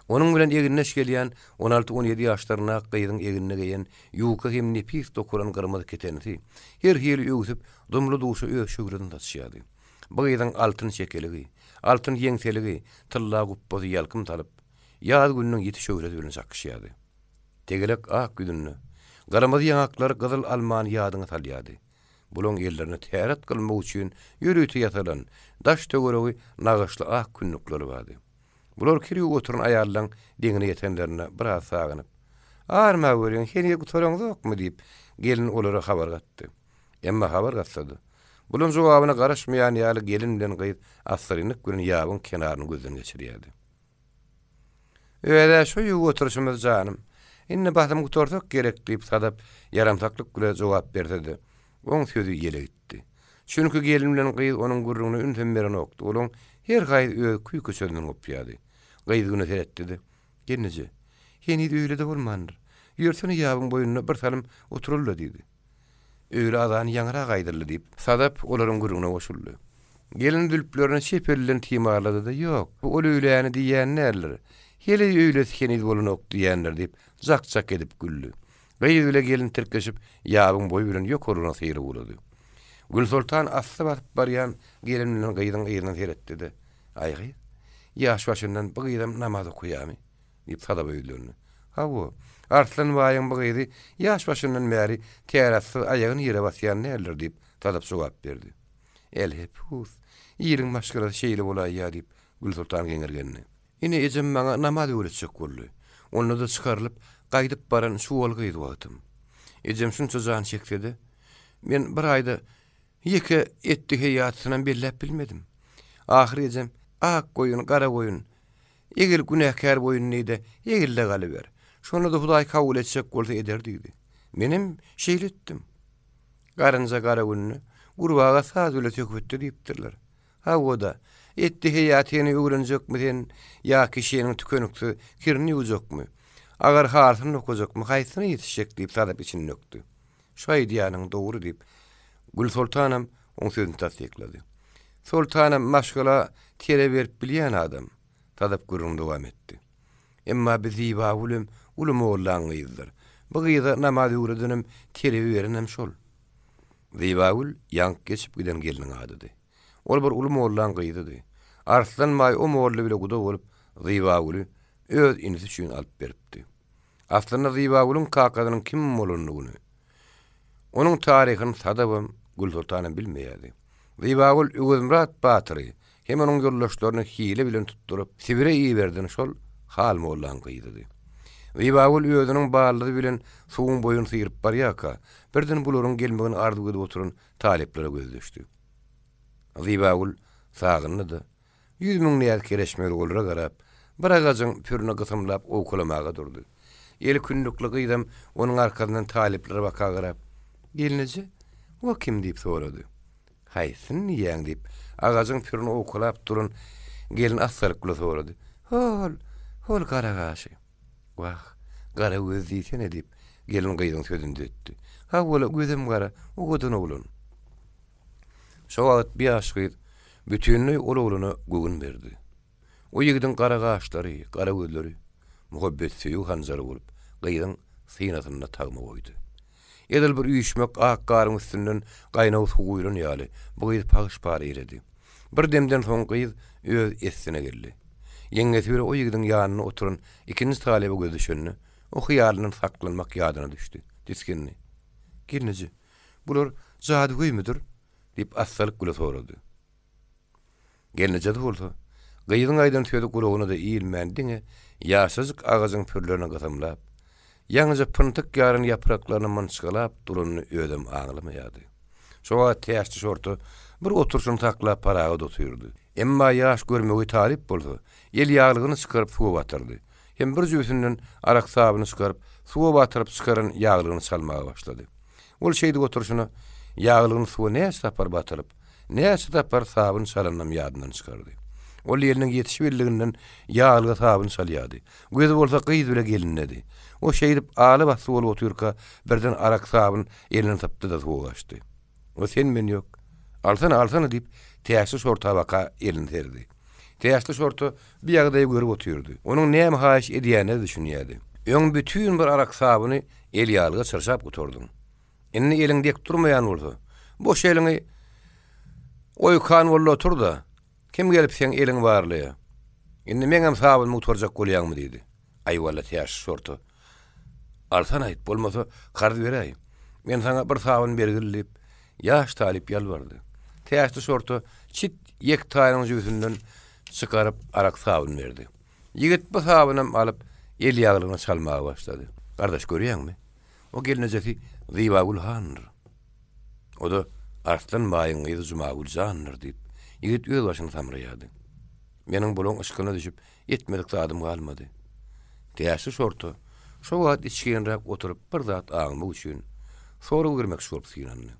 Onuň bilen egindeş gelýän on alty-on ýedi ýaşlaryndaky gyzyň egnine geýen ýuka hem nepis dokulan gyrmyzy ketenisi her hili öwsüp, dumly-duşa öz şöhlesini saçýardy. Bu gyzyň altyn çekeligi, altyn ýeňseligi, tylla gupbasy ýalkym salyp, ýaz gününiň ýiti şöhlesi bilen çakyşýardy. Tegelek ak ýüzünde, gyrmyzy ýaňaklary gyzyl almany ýadyňa salýardy. Bulaň ellerinde täret kylmak üçin ýörite ýasalan, daş-töweregi nagyşly ak kündükleri bardy. Bular kir ýuwup oturan aýallaň deňine ýetenlerinde biraz sagynyp, Arma görýän, heniz gutaraňzokmy? diýip, gelin olara habar gatdy. Emma habar gatsa-da, bulaň jogabyna garaşmaýan ýaly gelin bilen gyz assyrynlyk bilen ýabyň kenaryny gözden geçirýärdi. Öz-ä şu ýuwup oturyşymyz janym. Indi basym gutarsak gerek diýip Sadap ýaramsaklyk bile jogap berse-de, oň sözi ýele gitdi. Çünki gelin bilen gyz onuň gürrüňine ünsem berenokdy, olaň her haýsy öz küý-köçesinden gopýardy. Gyz Güne seretdi-de, Gelneje, heniz öýle-de bolmandyr. Ýörsene ýabyň boýunda bir salym oturaly-da diýdi. Öýle azany ýaňyrak aýdyldy, diýip, Sadap olaryň gürrüňine goşuldy. Gelin zülplerini çep eli bilen timarlady-da, Ýok, bu ol öýläni diýýän däldir. Heleý öýlesi heniz bolanok diýýändir, diýip, jak-jak edip güldi. Gyz bile gelin tirkeşip, ýabyň boýy bilen ýokarlygyna syryp ugrady. Gülsoltan assa basyp barýan gelin bilen gyzyň yzyna seretdi-de, Aý gyz, ýaş başyndan bu gyzam namaz okaýamy? Diýip Sadaba ýüzlendi. Hawa, Arslan baýyň bu gyzy ýaş başyndan bäri täretsyz aýagyny ýere basýan däldir, diýip, Sadap jogap berdi. Älhepus, iliň maşgalasy şeýle bolaýýa, diýip, Gülsoltan geňirgendi. Ine, ejem maňa namaz öwretjek boldy. Onda-da çykarylyp, gaýdyp baran çuwal gyz wagtym. Ejem şunça jan çekse-de, men bir aýda ýeke etdi-heýýatysynam belläp bilmedim. Ahyry ejem, Ak goýun, gara goýun, Egil günäkär boýun diýdi, egil-de galyber. Şonda-da Hudaý kabul etjek bolsa eder diýdi. Menem şeýle etdim. Garynja gara günde, gurbaga saz bile söhbetde diýipdirler. Hawa-da, etdi heýatyny öwrenjekmi sen ýa kişiniň tükeniksiz kirini ýuwjakmy? Agar halysyny dokajakmy, haýsysyna ýetişjek diýip Sadap içini dökdi. Şu aýdýanyň dogry diýip, Gülsoltanam oň sözüni tassyklady. Soltanam maşgala tere berip bilýän adam, Sadap gürrüňini dowam etdi. Emma bi Zybagülem uly mollaň gyzydyr. Bu gyza namaz öwredenem, terbiýe berenem şol. Zybagül ýaňky geçip giden gelniň adydy. Ol bir uly mollaň gyzydy. Arslan baý o molla bile guda bolup, Zybagüli öz inisi üçin alyp beripdi. Aslynda Zybagülüň kakasynyň kim bolandygyny, onuň taryhyny Sadabam, Gülsoltanam bilmeýärdi. Zybagül Öwezmyrat batyry hem onuň ýoldaşlaryny hile bilen tutduryp, Sibire iberden şol Hal mollaň gyzydy. Zybagül özüniň baldyzy bilen suwuň boýuny syryp barýarka, birden bularyň gelmegini arzuw edip oturan talyplara gözi düşdi. Zybagül sagyndy-da, 100.000 näz-kereşmeli olara garap, bir agajyň pürüni gysymlap owkalamaga durdy. Eli kündükli gyzam onuň arkasyndan talyplara baka garap, Gelneje, o kim? diýip sorady. Haýsyny diýýäň? diýip, agajyň pürüni owkalap duran gelin assalyk bilen sorady. Hol, hol gara gaşy. Wah, gara göz diýsene, diýip, gelin gyzyň sözüni düzetdi. Hawa-la, gözem gara, owadan oglan. Şo wagt bir ýaş gyz bütinleý ol oglana göwün berdi. O ýigidiň gara gaşlary, gara gözleri muhabbet-söýgi hanjary bolup, gyzyň synasynda tagma goýdy. Edil bir üýşmek ak garyň üstünden gaýnag suw guýlan ýaly, bu gyz pagyş-para eredi. Bir demden soň gyz öz essine geldi. Ýeňňesi bile o ýigidiň ýanynda oturan ikinji talyba gözi düşende, o hyýalyndan saklanmak ýadyna düşdi. Tisgindi. Gelneje, Bular jadygöýmüdir? diýip, assalyk bile sorady. Gelnejesi bolsa, gyzyň aýdan sözi gulagyna-da ilmän diňe ýaşajyk agajyň pürlerini gysymlap. Ýaňyja pyntyk ýaran ýapraklaryny mynçgalap duranyny özem aňlamaýardy. Şo wagt Täçli şorta bir oturyşyny saklap parahat otyrdy. Emma ýaş görmegeý talyp bolsa, el ýaglygyny çykaryp suwa batyrdy. Hem bir jübüsinden arak sabyny çykaryp, suwa batyryp çykaran ýaglygyny çalmaga başlady. Ol şeýdip oturyşyna ýaglygyny suwa näçe sapar batyryp, näçe sapar sabyn çalanynam ýadyndan çykardy. Ol eliniň ýetişibildiginden ýaglyga sabyn çalýardy. Gözi bolsa gyz bile gelindedi. O şeýdip aly-basly bolup otyrka, birden arak sabyn elinden sypdy-da suwa gaçdy. O sen-men ýok. Alsana, alsana diýip, Täçli şorta baka elini serdi. Täçli şorta bu ýagdaýy görüp otyrdy. Onuň näme haýyş edýänine-de düşünýärdi. Öň bütin bir arak sabyny elýaglyga çyrşap gutardyň. Indi eliň dek durmaýan bolsa, boş eliňi oýkan bol-da otur-da. Kim gelip seň eliňi barlaýa? Indi meňem sabynymy gutarjak bolýaňmy diýdi. Aý walla Täşli şorta. Alsana-aýt, bolmasa karz beräý. Men saňa bir sabyn bergil diýip, ýaş talyp ýalbardy. Täşli şorta çit ýektaýynyň jübüsinden çykaryp arak sabyn berdi. Ýigit bu sabynam alyp el ýaglygyna çalmaga başlady. Gardaş görýäňmi? O gelnejesi Zybagül handyr. O-da Arslan baýyň gyzy Jumagül jandyr diýip, ýigit öz başyny samraýardy. Meniň bulaň yşkyna düşüp, etmedik zadym galmady. Täşli şorta şo wagt içginräk oturyp bir zat aňmak üçin sorag bermekçi bolup synandy.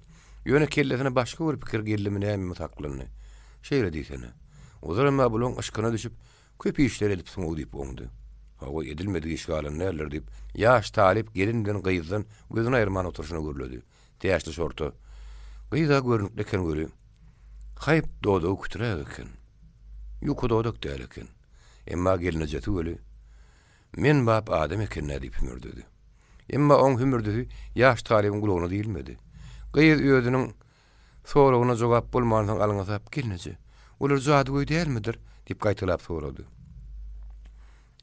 Ýöne kellesine başga bir pikir geldimi nämemi saklandy. Şeýle diýsene. Ozalam-a bulaň yşkyna düşüp, köp işler edipsiň-ow diýip oňdy. Hawa, edilmedik iş galan däldir diýip, ýaş talyp gelin bilen gyzdan gözüni aýyrman oturyşyna gürledi. Täşli şorta. Gyz-a görnükli eken weli, haýp dodagy kütüräk eken. Ýuka dodak däl eken. Emma gelnejesi weli, Men bap adam eken-dä diýip hümürdedi. Emma oň hümürdisi ýaş talybyň gulagyna diýilmedi. Gyz özüniň soragyna jogap bolmansoň alňasap, Gelneje, olar jadygöý dälmidir? diýip gaýtalap sorady.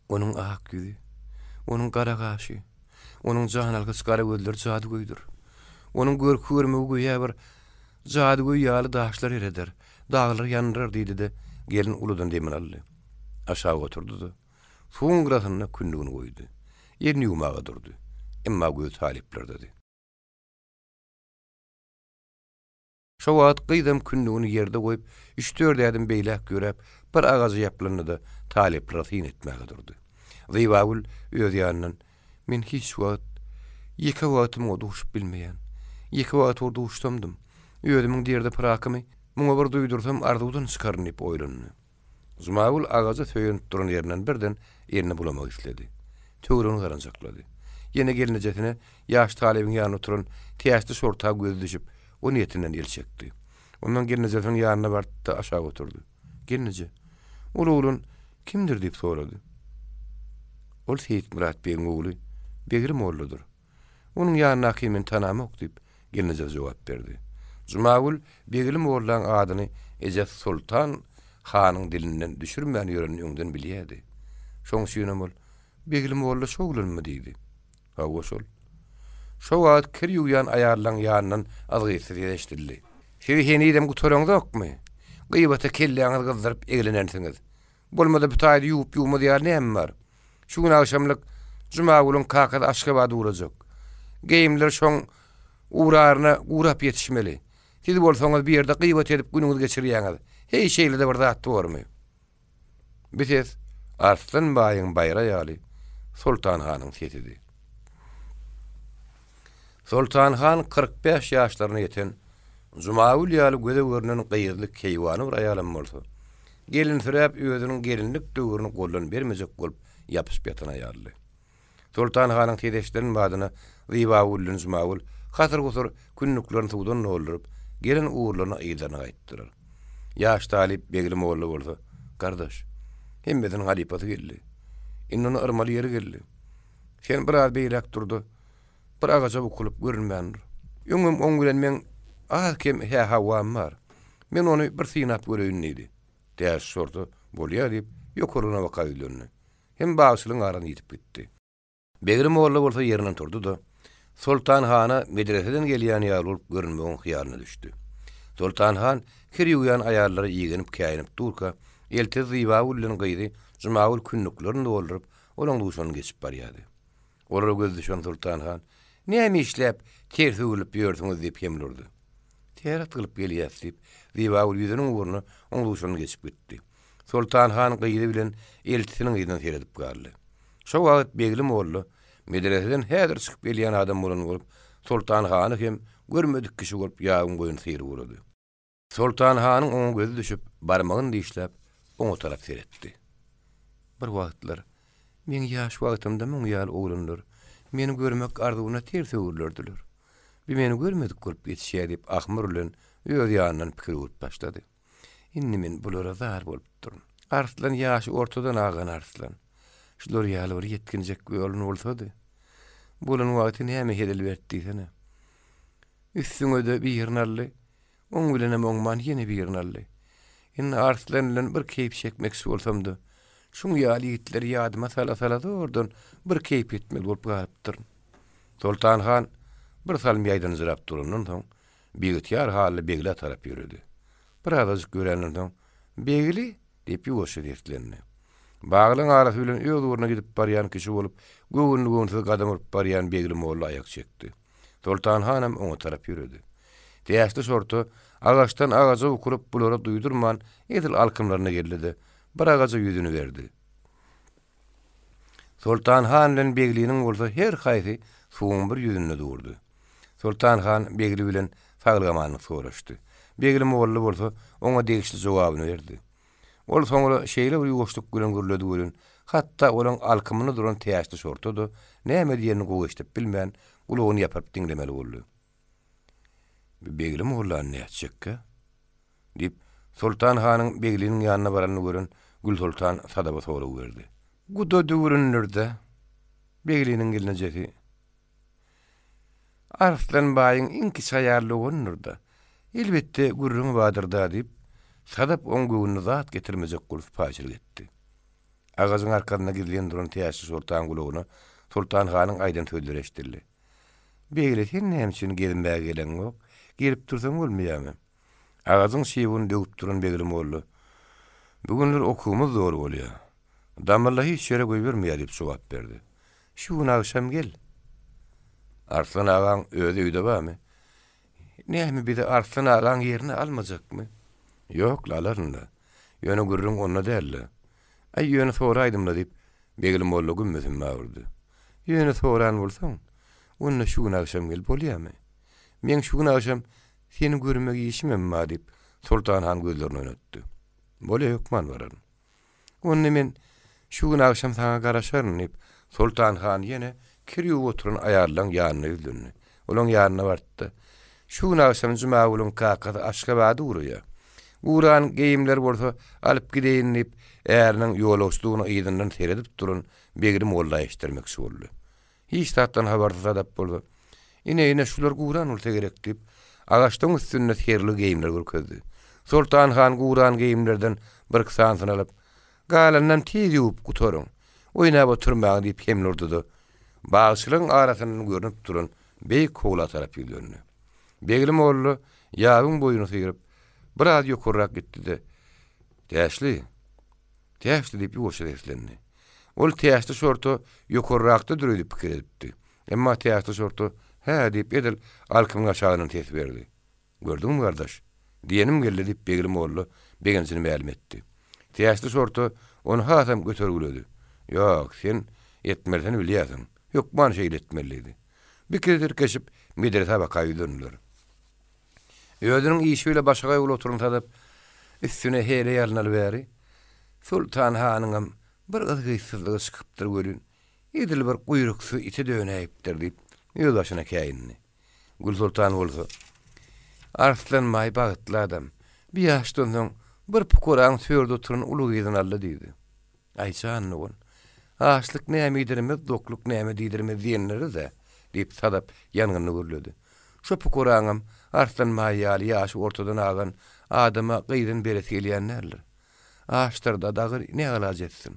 Onuň ak ýüzi, onuň gara gaşy, onuň jan algyç gara gözleri jadygöýdür. Onuň görki-görmegi göýä bir jadygöý ýaly daşlary ereder, daglary ýandyrar diýdi-de, gelin uludan demini aldy. Aşak oturdy-da, suwuň gyrasynda kündügini goýdy. Elini ýuwmaga durdy. Emma gözi talyplardady. Şo wagt gyzam kündügini ýerde goýup, üç-dört ädim beýläk ýöräp, bir agaja ýaplandy-da, talyplara syn etmäge durdy. Zybagül öz ýanyndan, Men hiç wagt ýeke wagtym muňa duşup bilmeýän. Ýeke wagt bir duşsamdym. Özümiň derdi-pyrakymy muňa bir duýdursam arzuwdan çykaryn diýip oýlandy. Jumagül agaja söýenip duran ýerinden birden elini bulamak isledi. Töweregini garanjaklady. Ýene gelnejesine ýaş talybyň ýanynda oturan Täçli şorta gözi düşüp, o niýetinden el çekdi. Ondan gelnejesiniň ýanyna bardy-da aşak oturdy. Gelneje, ol oglan kimdir diýip sorady. Ol Seýitmyrat begiň ogly Begli molladyr. Onuň ýanyndakyny men tanamok, diýip, gelneje jogap berdi. Jumagül Begli mollaň adyny ejesi Soltan hanyň dilinden düşürmän ýörenini öňden bilýärdi. Şoň üçinem ol, Begli molla şo oglanmy? diýdi. Hawa, şol. Şo wagt kir ýuwýan aýallaň ýanyndan yzgytsyz ses eşidildi. Siz henizem gutaraňzokmy? Gybata kelläňizi gyzdyryp eglenensiňiz. Bolmasa bu taýda ýuwup-ýuwmaz ýaly näme bar? Şu gün agşamlyk Jumagülüň kakasy Aşgabada ugrajak. Geýimler şoň ugraryna gurap ýetişmeli. Siz bolsaňyz bu ýerde gybat edip günüňizi geçirýäňiz. Heý, şeýle-de bir zat bormy? Bu ses Arslan baýyň baýry aýaly Soltan hanyň sesidi. Soltan han 45 ýaşlaryna ýeten, Jumagül ýaly göze görnen gyzly keýwany bir aýalam bolsa, gelinsiräp özüniň gelinlik döwrüni goldan bermejek bolup ýapyşyp ýatan aýaldy. Soltan hanyň sesi eşidilen badyna Zybagül bilen Jumagül hasyr-husur kündüklerini suwdan dolduryp, gelen ugurlaryna yzlaryna gaýtdylar. Ýaş talyp Begli molla bolsa, Gardaş, hemmesiniň halypasy geldi. Indi ony yrmaly ýeri geldi. Sen biraz beýläk dur-da, bir agaja bukulyp görünmän dur. Öňem oň bilen meň az-kem hä-hawam bar. Men ony bir synap göreýin diýdi. Täç şorta, Bolýa diýip, ýokarlygyna baka ýüzlendi. Hem bagçylygyň arasyna ýitip gitdi. Begli molla bolsa ýerinden turdy-da, Soltan hana medreseden gelýän ýaly bolup görünmegiň hyýalyna düşdi. Soltan han kir ýuwýan aýallara igenip-käýinip durka, eltisi Zybagül bilen gyzy Jumagül kündüklerini dolduryp, olaň duşuny geçip barýardy. Olara gözi düşen Soltan han, Näme işläp, ters öwrülip ýörsüňiz diýip hemle urdy. Täret gylyp gelýäs diýip, Zybagül ýüzüniň ugruna oň duşundan geçip gitdi. Soltan han gyzy bilen eltisiniň yzyna seredip galdy. Şo wagt Begli molla medreseden häzir çykyp gelýän adam bolan bolup, Soltan hany hem görmedik kişi bolup ýabyň boýuny syryp ugrady. Soltan hanyň oňa gözi düşüp, barmagyny dişläp, oňa tarap seretdi. Bir wagtlar, meň ýaş wagtymda muň ýaly oglanlar meni görmek arzuwyna ters öwrülerdiler. Bi meni görmedik bolup geçýär diýip ahmyr bilen öz ýanyndan pikir öwrüp başlady. Indi men bulara zar bolupdyryn. Arslan ýaşy ortadan agan arslan. Şular ýaly bir ýetginjek oglan bolsady. Bolan wagty näme hezil berdi diýsene. Üstüňe-de birini aldy. Oň bilenem oňman ýene birini aldy. Indi Arslan bilen bir keýp çekmekçi bolsam-da, şuň ýaly ýigitleri ýadyma sala-sala zordan bir keýp etmeli bolup galypdyryn. Soltan han bir salym ýaýdanjyrap durandan soň, biygtyýar halda Beglä tarap ýöredi. Birazajyk ýöränden soň, Begli! diýip ýuwaşja seslendi. Baglaň arasy bilen öz ugruna gidip barýan kişi bolup, göwünli-göwünsiz gadam urup barýan Begli molla aýak çekdi. Soltan hanam oňa tarap ýöredi. Täşli şorta agaçdan agaja bukulyp bulara duýdurman edil alkymlaryna geldi-de, bir agaja ýüzüni berdi. Soltan han bilen Begliniň bolsa her haýsy suwuň bir ýüzünde durdy. Soltan han Begli bilen saglyk-amanlyk soraşdy. Begli molla bolsa oňa degişli jogabyny berdi. Ol soňra şeýle bir ýuwaşlyk bilen gürledi welin, hatda olaň alkymynda duran Täçli şorta-da näme diýenini gowy eşidip bilmän, gulagyny ýapyryp diňlemeli boldy. Bi Begli mollany nätjekkä? diýip, Soltan hanyň Begliniň ýanyna baranyny gören Gülsoltan Sadaba sorag berdi. Guda düwründir-dä, Begliniň gelnejesi. Arslan baýyň iň kiçi aýaly dogandyr-da. Elbetde, gürrüňi bardyr-da, diýip, Sadap oň göwnüne zat getirmejek bolup sypaýyçylyk etdi. Agajyň arkasynda gizlin duran Täçli soltan gulagyna Soltan hanyň aýdan sözleri eşidildi. Beýle sen näme üçin gezmäge geleňok? Gelip dursaň bolmaýarmy? Agajyň şybyny döwüp duran Begli molla, Bu günler okuwymyz zor bolýar. Damylla hiç ýere goýbermeýär diýip jogap berdi. Şu gün agşam gel. Arslan agaň özi öýde barmy? Näme bizi Arslan agaň ýerine almajakmy? Ýok-la, alaryn-da. Ýöne gürrüň onda däl-de. Aý, ýöne soraýdym-la diýip, Begli molla gümmesini bagyrdy. Ýöne soran bolsaň, onda şu gün agşam gel, bolýamy? Meň şu gün agşam seni görmek işimem bar diýip, Soltan han gözlerini oýnatdy. Bolýa, hökman bararyn. Onda men şu gün agşam saňa garaşaryn, diýip, Soltan han ýene kir ýuwup oturan aýallaryň ýanyna ýüzlendi. Olaň ýanyna bardy-da, Şu gün agşam Jumagülüň kakasy Aşgabada ugraýar. Ugran geýimleri bolsa alyp gideýin diýip, äriniň ýolagçydygyny yzyndan seredip duran Begli molla eşitdirmekçi boldy. Hiç zatdan habarsyz Sadap bolsa, Ine, ine, şular guran bolsa gerek diýip, agaçlaryň üstünde serli geýimleri görkezdi. Soltan han guran geýimlerden birki sanysyny alyp, Galanynam tiz ýuwup gutaryň. Oýnap oturmaň diýip hemle urdy-da, bagçylygyň arasyndan görnüp duran beýik howla tarap ýüzlendi. Begli molla ýabyň boýuny syryp, biraz ýokarrak gitdi-de, Täşli! Täşli diýip ýuwaşja seslendi. Ol Täşli şorta ýokarrakdadyr öýdüp pikir edipdi. Emma Täşli şorta Hä diýip edil alkymyň aşagyndan ses berdi. Gördüňmi gardaş? Diýenim geldi diýip Begli molla begenjini mälim etdi. Täşli şorta ony hasam götergiledi. Ýok, sen etmelisini bilýärsiň. Hökman şeýle etmeli diýdi. Bikiri tirkeşip medresä baka ýüzlendiler. Özüniň işi bile başagaý bolup oturan Sadap üstüne hele ýalynaly bäri, Soltan hanyňam bir yzgytsyzlygy çykypdyr welin, edil bir guýruksyz ite dönäýipdir diýip, özbaşyna käýindi. Gülsoltan bolsa, Arslan baý bagtly adam. Bir ýaşdan soň bir pukaraň törde oturan uly gyzyny aldy diýdi. Aý, jan dogan, açlyk näme iýdirmez, dokluk näme diýdirmez diýenleri-dä, diýip, Sadap ýangynly gürledi. Şo pukaraňam Arslan baý ýaly ýaşy ortadan agan adama gyzyny beresi gelýän däldir. Açdyr-da, dagy ne alaç etsin.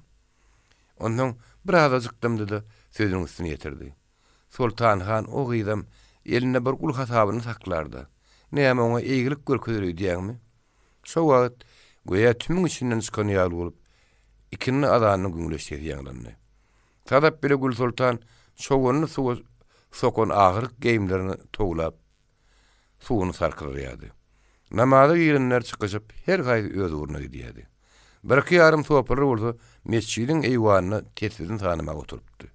Onsoň birazajyk dymdy-da, sözüniň üstüni ýetirdi. Soltan han o gyzam elinde bir gul hasabyny saklar-da. Näme oňa eýgilik görkezer öýdýäňmi? Şo wagt göýä tümüň içinden çykan ýaly bolup, ikindi azanynyň güňleç sesi ýaňlandy. Sadap bile Gülsoltan. çoganyny suwa sokan agyryk geýimlerini towlap, suwuny sarkydyrýardy. Namaza girenler çykyşyp, her haýsy öz ugruna gidýärdi. Birki ýarym sopalar bolsa metjidiň eýwanynda tesbisini sanamaga oturypdy.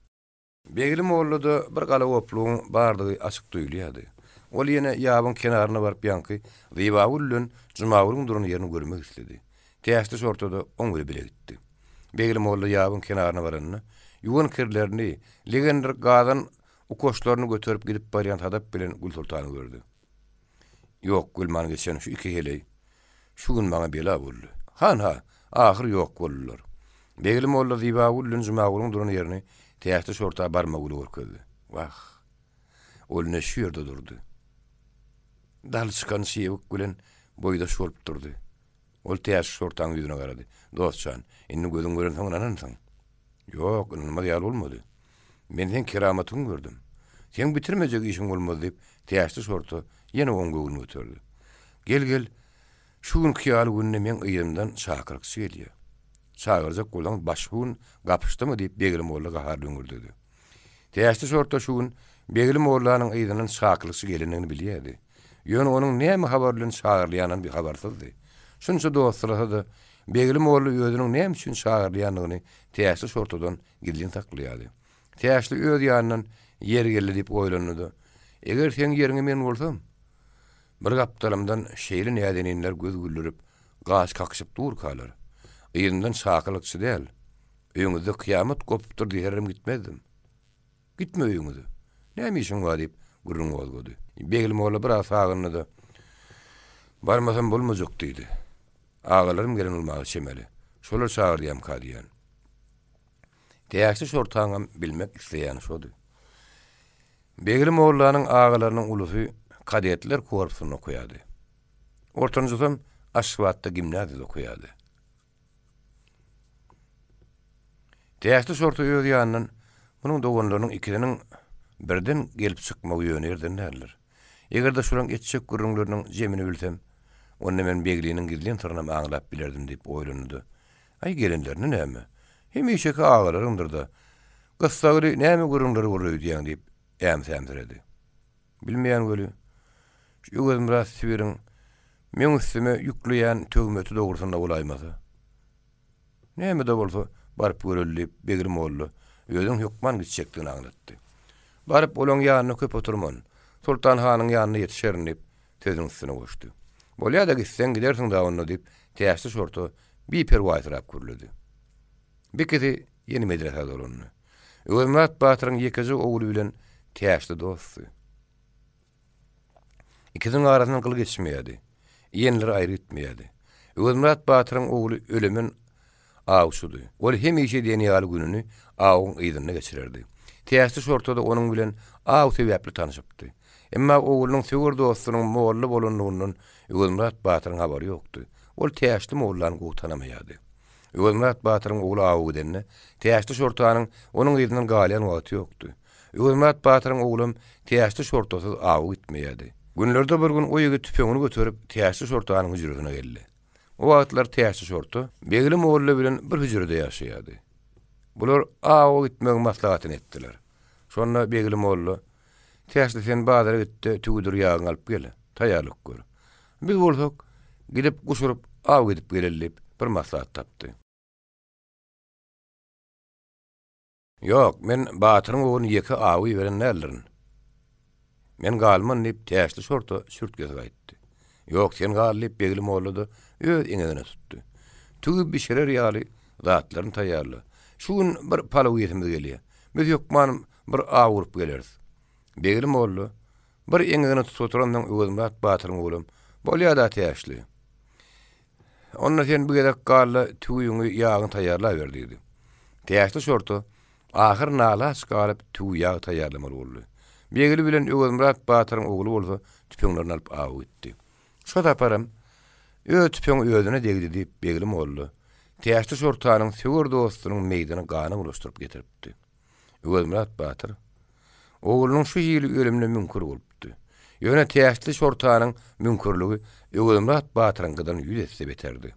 Begli mollada bir galagoplugyň bardygy açyk duýulýardy. Ol ýene ýabyň kenaryna baryp ýaňky Zybagül bilen Jumagülüň duran ýerini görmek isledi. Täşli şorta-da oň bile bile gitdi. Begli molla ýabyň kenaryna baranda, ýuwan kirlerini, legendir gazan ukoşlaryny göterip gidip barýan Sadap bilen Gülsoltany gördi. Ýok bolman geçen şu iki heleý şu gün maňa bela boldy. Hanha, ahyr ýok boldular. Begli molla Zybagül bilen Jumagülüň duran ýerini Täşli şorta Barmagüle görkezdi. Wah! Ol ine şu ýerde durdy. Dal çykan çybyk bilen boýdaş bolup durdy. Ol Täşli şortaň ýüzüne garady. Dost jan, indi gözüň görensoň ynanansyň. Ýok, ynanmaz ýaly bolmady. Men seň keramatyňy gördüm. Seň bitirmejek işiň bolmaz diýip, Täşli şorta ýene oň göwnüni göterdi. Gel, gel, şu günki ýaly günde meň yzymdan çakyrykçy gelýär. Çagyrjak bolsaňyz başga gün gapyşdymy diýip, Begli molla gaharly hüňürdedi. Täşli şorta şu gün Begli mollanyň yzyndan çakyrykçy gelendigini bilýärdi. Ýöne onuň näme habar bilen çagyrylýanyndan bihabarsyzdy. Şunça dostlasa-da, Begli molla özüniň näme üçin çagyrylýandygyny Täşli şortadan gizlin saklaýardy. Täşli öz ýanyndan ýeri geldi diýip oýlandy-da, Eger seň ýeriňe men bolsam, bir gapdalymdan şeýle näzeninler göz güldürip, gaş kakyşyp durkalar, yzymdan çakylykçy däl, öýüňizde kyýamat gopupdyr diýerem gitmezdim. Gitme öýüňize. Näme işiň bar diýip, gürrüň gozgady. Begli molla biraz sagyndy-da, Barmasam bolmajak diýdi. Agalarym gelen bolmaga çemeli. Şolar çagyrýamka diýýän. Täşli şortaňam bilmek isleýäni şody. Begli mollanyň agalarynyň ulusy kadetler korpusynda okaýardy. Ortanjysam Aşgabatda gimnaziýada okaýardy. Täşli şorta öz ýanyndan munuň doganlarynyň ikisiniň birden gelip çykmagy ýöne ýerden däldir. Eger-de şolaryň etjek gürrüňleriniň jemini bilsem, onda men Begliniň gizlin syrynam aňlap bilerdim diýip oýlandy-da, Aý, gelenlerinde näme? Hemişeki agalaryňdyr-da. Gyssagly näme gürrüňleri bolar öýdýäň diýip, äm-sämsiredi. Bilmeýän weli, şu Öwezmyrat Sibiriň meň üstüme ýükleýän töhmeti dogrusynda bolaýmasa. Näme-de bolsa, baryp göreli diýip, Begli molla özüniň hökman gitjekdigini aňlatdy. Baryp, olaň ýanynda köp oturman, Soltan hanyň ýanyna ýetişerin diýip, sözüniň üstüne goşdy. Bolýa-da gitseň, gidersiň-dä onda diýip, Täşli şorta biperwaýsyrap gürledi. Bikisi ýene medresä dolandy. Öwezmyrat batyryň ýekeje ogly bilen Täşli dostdy. Ikisiniň arasyndan gyl geçmeýärdi. Iýenleri aýry gitmeýärdi. Öwezmyrat batyryň ogly ölemen awçydy. Ol hemişe diýen ýaly gününi awuň yzynda geçirerdi. Täşli şorta-da onuň bilen aw sebäpli tanşypdy. Emma oglunyň söwer dostunyň molla bolandygyndan Öwezmyrat batyryň habary ýokdy. Ol Täşli mollany gowy tanamaýardy. Öwezmyrat batyryň ogly awa gidende, Täşli şortanyň onuň yzyndan galýan wagty ýokdy. Öwezmyrat batyryň oglam Täşli şortasyz awa gitmeýärdi. Günlerde bir gün o ýigit tüpeňini göterip, Täşli şortanyň hüjresine geldi. O wagtlar Täşli şorta Begli molla bilen bir hüjrede ýaşaýardy. Bular awa gitmegiň maslahatyny etdiler. Şonda Begli molla, Täşli sen bazara git-de, tüwüdir ýagyňy alyp gel, taýýarlyk gör. Biz bolsak, gidip guş urup, aw edip geleli diýip, bir maslahat tapdy. Ýok, men batyryň ogluny ýeke awa iberen däldirin. Men galman diýip, Täşli şorta çürtgesi gaýtdy. Ýok, sen gal diýip, Begli molla-da öz eňegine tutdy. Tüwi bişirer ýaly zatlaryny taýýarla. Şu gün bir palaw iýesimiz gelýär. Biz hökman bir aw urup geleris. Begli molla bir eňegine tutup oturansoň Öwezmyrat batyryň oglam, Bolýa-da, Täşli. Onda sen bu gezek gal-da, tüwiňi, ýagyňy taýýarlaber diýdi. Täşli şorta ahyr nalaç galyp tüwi-ýag taýýarlamaly boldy. Begli bilen Öwezmyrat batyryň ogly bolsa tüpeňlerini alyp awa gitdi. Şo saparam öz tüpeňi özüne degdi diýip Begli molla Täşli şortanyň söwer dostunyň meýdini gana bulaşdyryp getiripdi. Öwezmyrat batyr oglunyň şu hili ölümine müňkür bolupdy. Ýöne Täşli şortanyň müňkürligi Öwezmyrat batyryňkydan ýüz esse beterdi.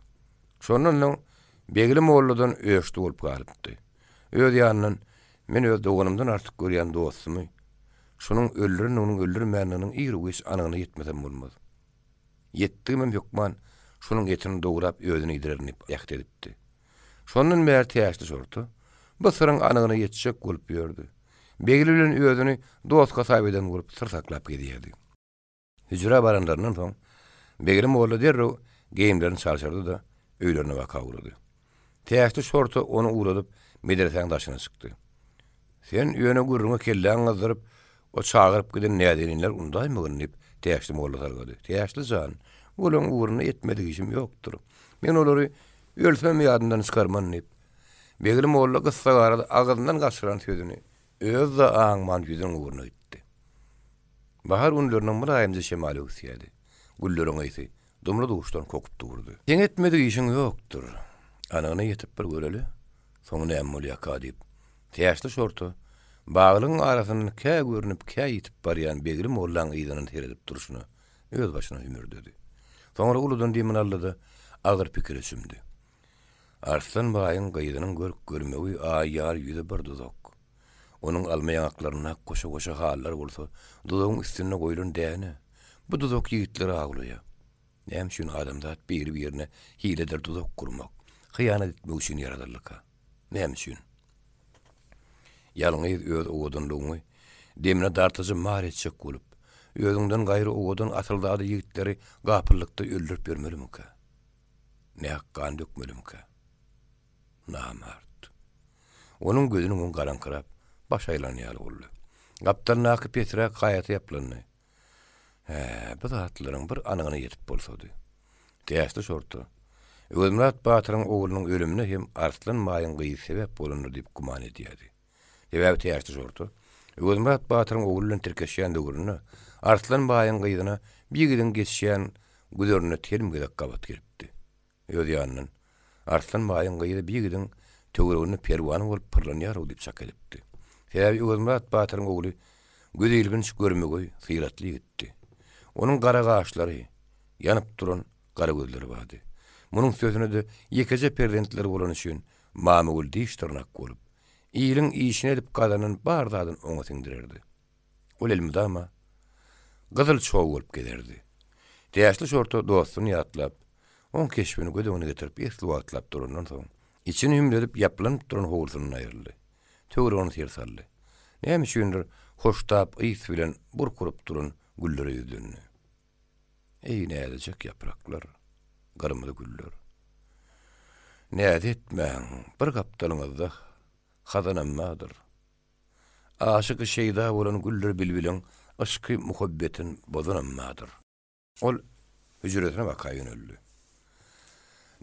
Şondan soň Begli molladan öçli bolup galypdy. Öz ýanyndan. Men öz doganymdan artyk görýän dostumy şunuň öldürendiginiň öldürmändiginiň iru-giç anygyna ýetmesem bolmaz. Ýetdigimem hökman şunuň etini dograp özüni iýdirerin diýip äht edipdi. Şondan bäri Täçli şorta bu syryň anygyna ýetjek bolup ýördi. Begli bilen özüni dost hasap eden bolup syr saklap gezýärdi. Hüjrä baranlaryndan soň, Begli molla derrew geýimlerini çalşyrdy-da, öýlerine baka ugrady. Täçli şorta ony ugradyp, medresäň daşyna çykdy. Sen ýöne gürrüňe kelläňi gyzdyryp, o çagyryp giden näzeninleri undaýmagyn, diýip, Täçli molla sargady. Täçli jan, olaň ugrunda etmedik işim ýokdur. Men olary ölsemem ýadymdan çykarman, diýip, Begli molla gyssagarada agzyndan gaçyran sözüni özi-de aňman ýüzüniň ugruna gitdi. Bahar günleriniň mylaýymja şemaly öwüsýärdi. Gülleriň ysy dumly-duşdan kokup durdy. Seň etmedik işiň ýokdur. Anygyna ýetip bir göreli, soňy näme bolýaka diýip, Täçli şorta, baglygyň arasyndan kä görnüp, kä ýitip barýan Begli mollaň yzyndan seredip durşuna özbaşyna hümürdedi. Soňra uludan demini aldy-da, agyr pikire çümdi. Arslan baýyň gyzynyň görk-görmegi aý ýaly ýüzi bir duzak. Onuň alma ýaňaklaryndaky goşa-goşa hallar bolsa duzagyň üstünde goýlan däne. Bu duzak ýigitleri awlaýar. Näme üçin adamzat biri-birine hiledir duzak gurmak, hyýanat etmek üçin ýaradyldyka? Näme üçin? Ýalňyz öz owadanlygyňy demine dartyjy mar etjek bolup, özüňden gaýry owadan asylzada ýigitleri gapyllykda öldürip ýörmelimikä? Nähak gan dökmelimikä? Namart. Onuň gözüniň öňi garaňkyrap, baş aýlan ýaly boldy. Gapdalyndaky pesräk haýata ýaplandy. Hä, bu zatlaryň bir anygyna ýetip bolsady. Täçli şorta. Öwezmyrat batyryň oglunyň ölümine hem Arslan baýyň gyzy sebäp bolandyr diýip güman edýärdi. Sebäbi Täçli şorta Öwezmyrat batyryň ogly bilen tirkeşýän döwründe Arslan baýyň gyzyna bir ýigidiň geçýän güzerinde telim gezek gabat gelipdi. Öz ýanyndan, Arslan baýyň gyzy bir ýigidiň töwereginde perwana bolup pyrlanýar-ow diýip çak edipdi. Sebäbi Öwezmyrat batyryň ogly gözeilginç görmegeý, syratly ýigitdi. Onuň gara gaşlary, ýanyp duran gara gözleri bardy. Munuň üstesine-de ýekeje perzentleri bolany üçin Mamagül diş-dyrnak bolup, iliň işini edip gazanan bar zadyny oňa siňdirerdi. Ol elmydama gyzyl çog bolup gezerdi. Täçli şorta dostuny ýatlap, oň keşbini göz öňüne getirip esli wagtlap durandan soň, içini hümledip ýaplanyp duran howlusyndan aýryldy. Töweregine ser saldy. Näme üçindir, hoştap ys bilen burk urup duran güllere ýüzlendi. Eý, näzijek ýapraklar, gyrmyzy güller! Näz etmäň, bir gapdalyňyzda hazanam bardyr. Aşyky şeýda bolan güldür bilbiliň yşky muhabbetin bozanam bardyr. Ol hüjresine baka ýöneldi.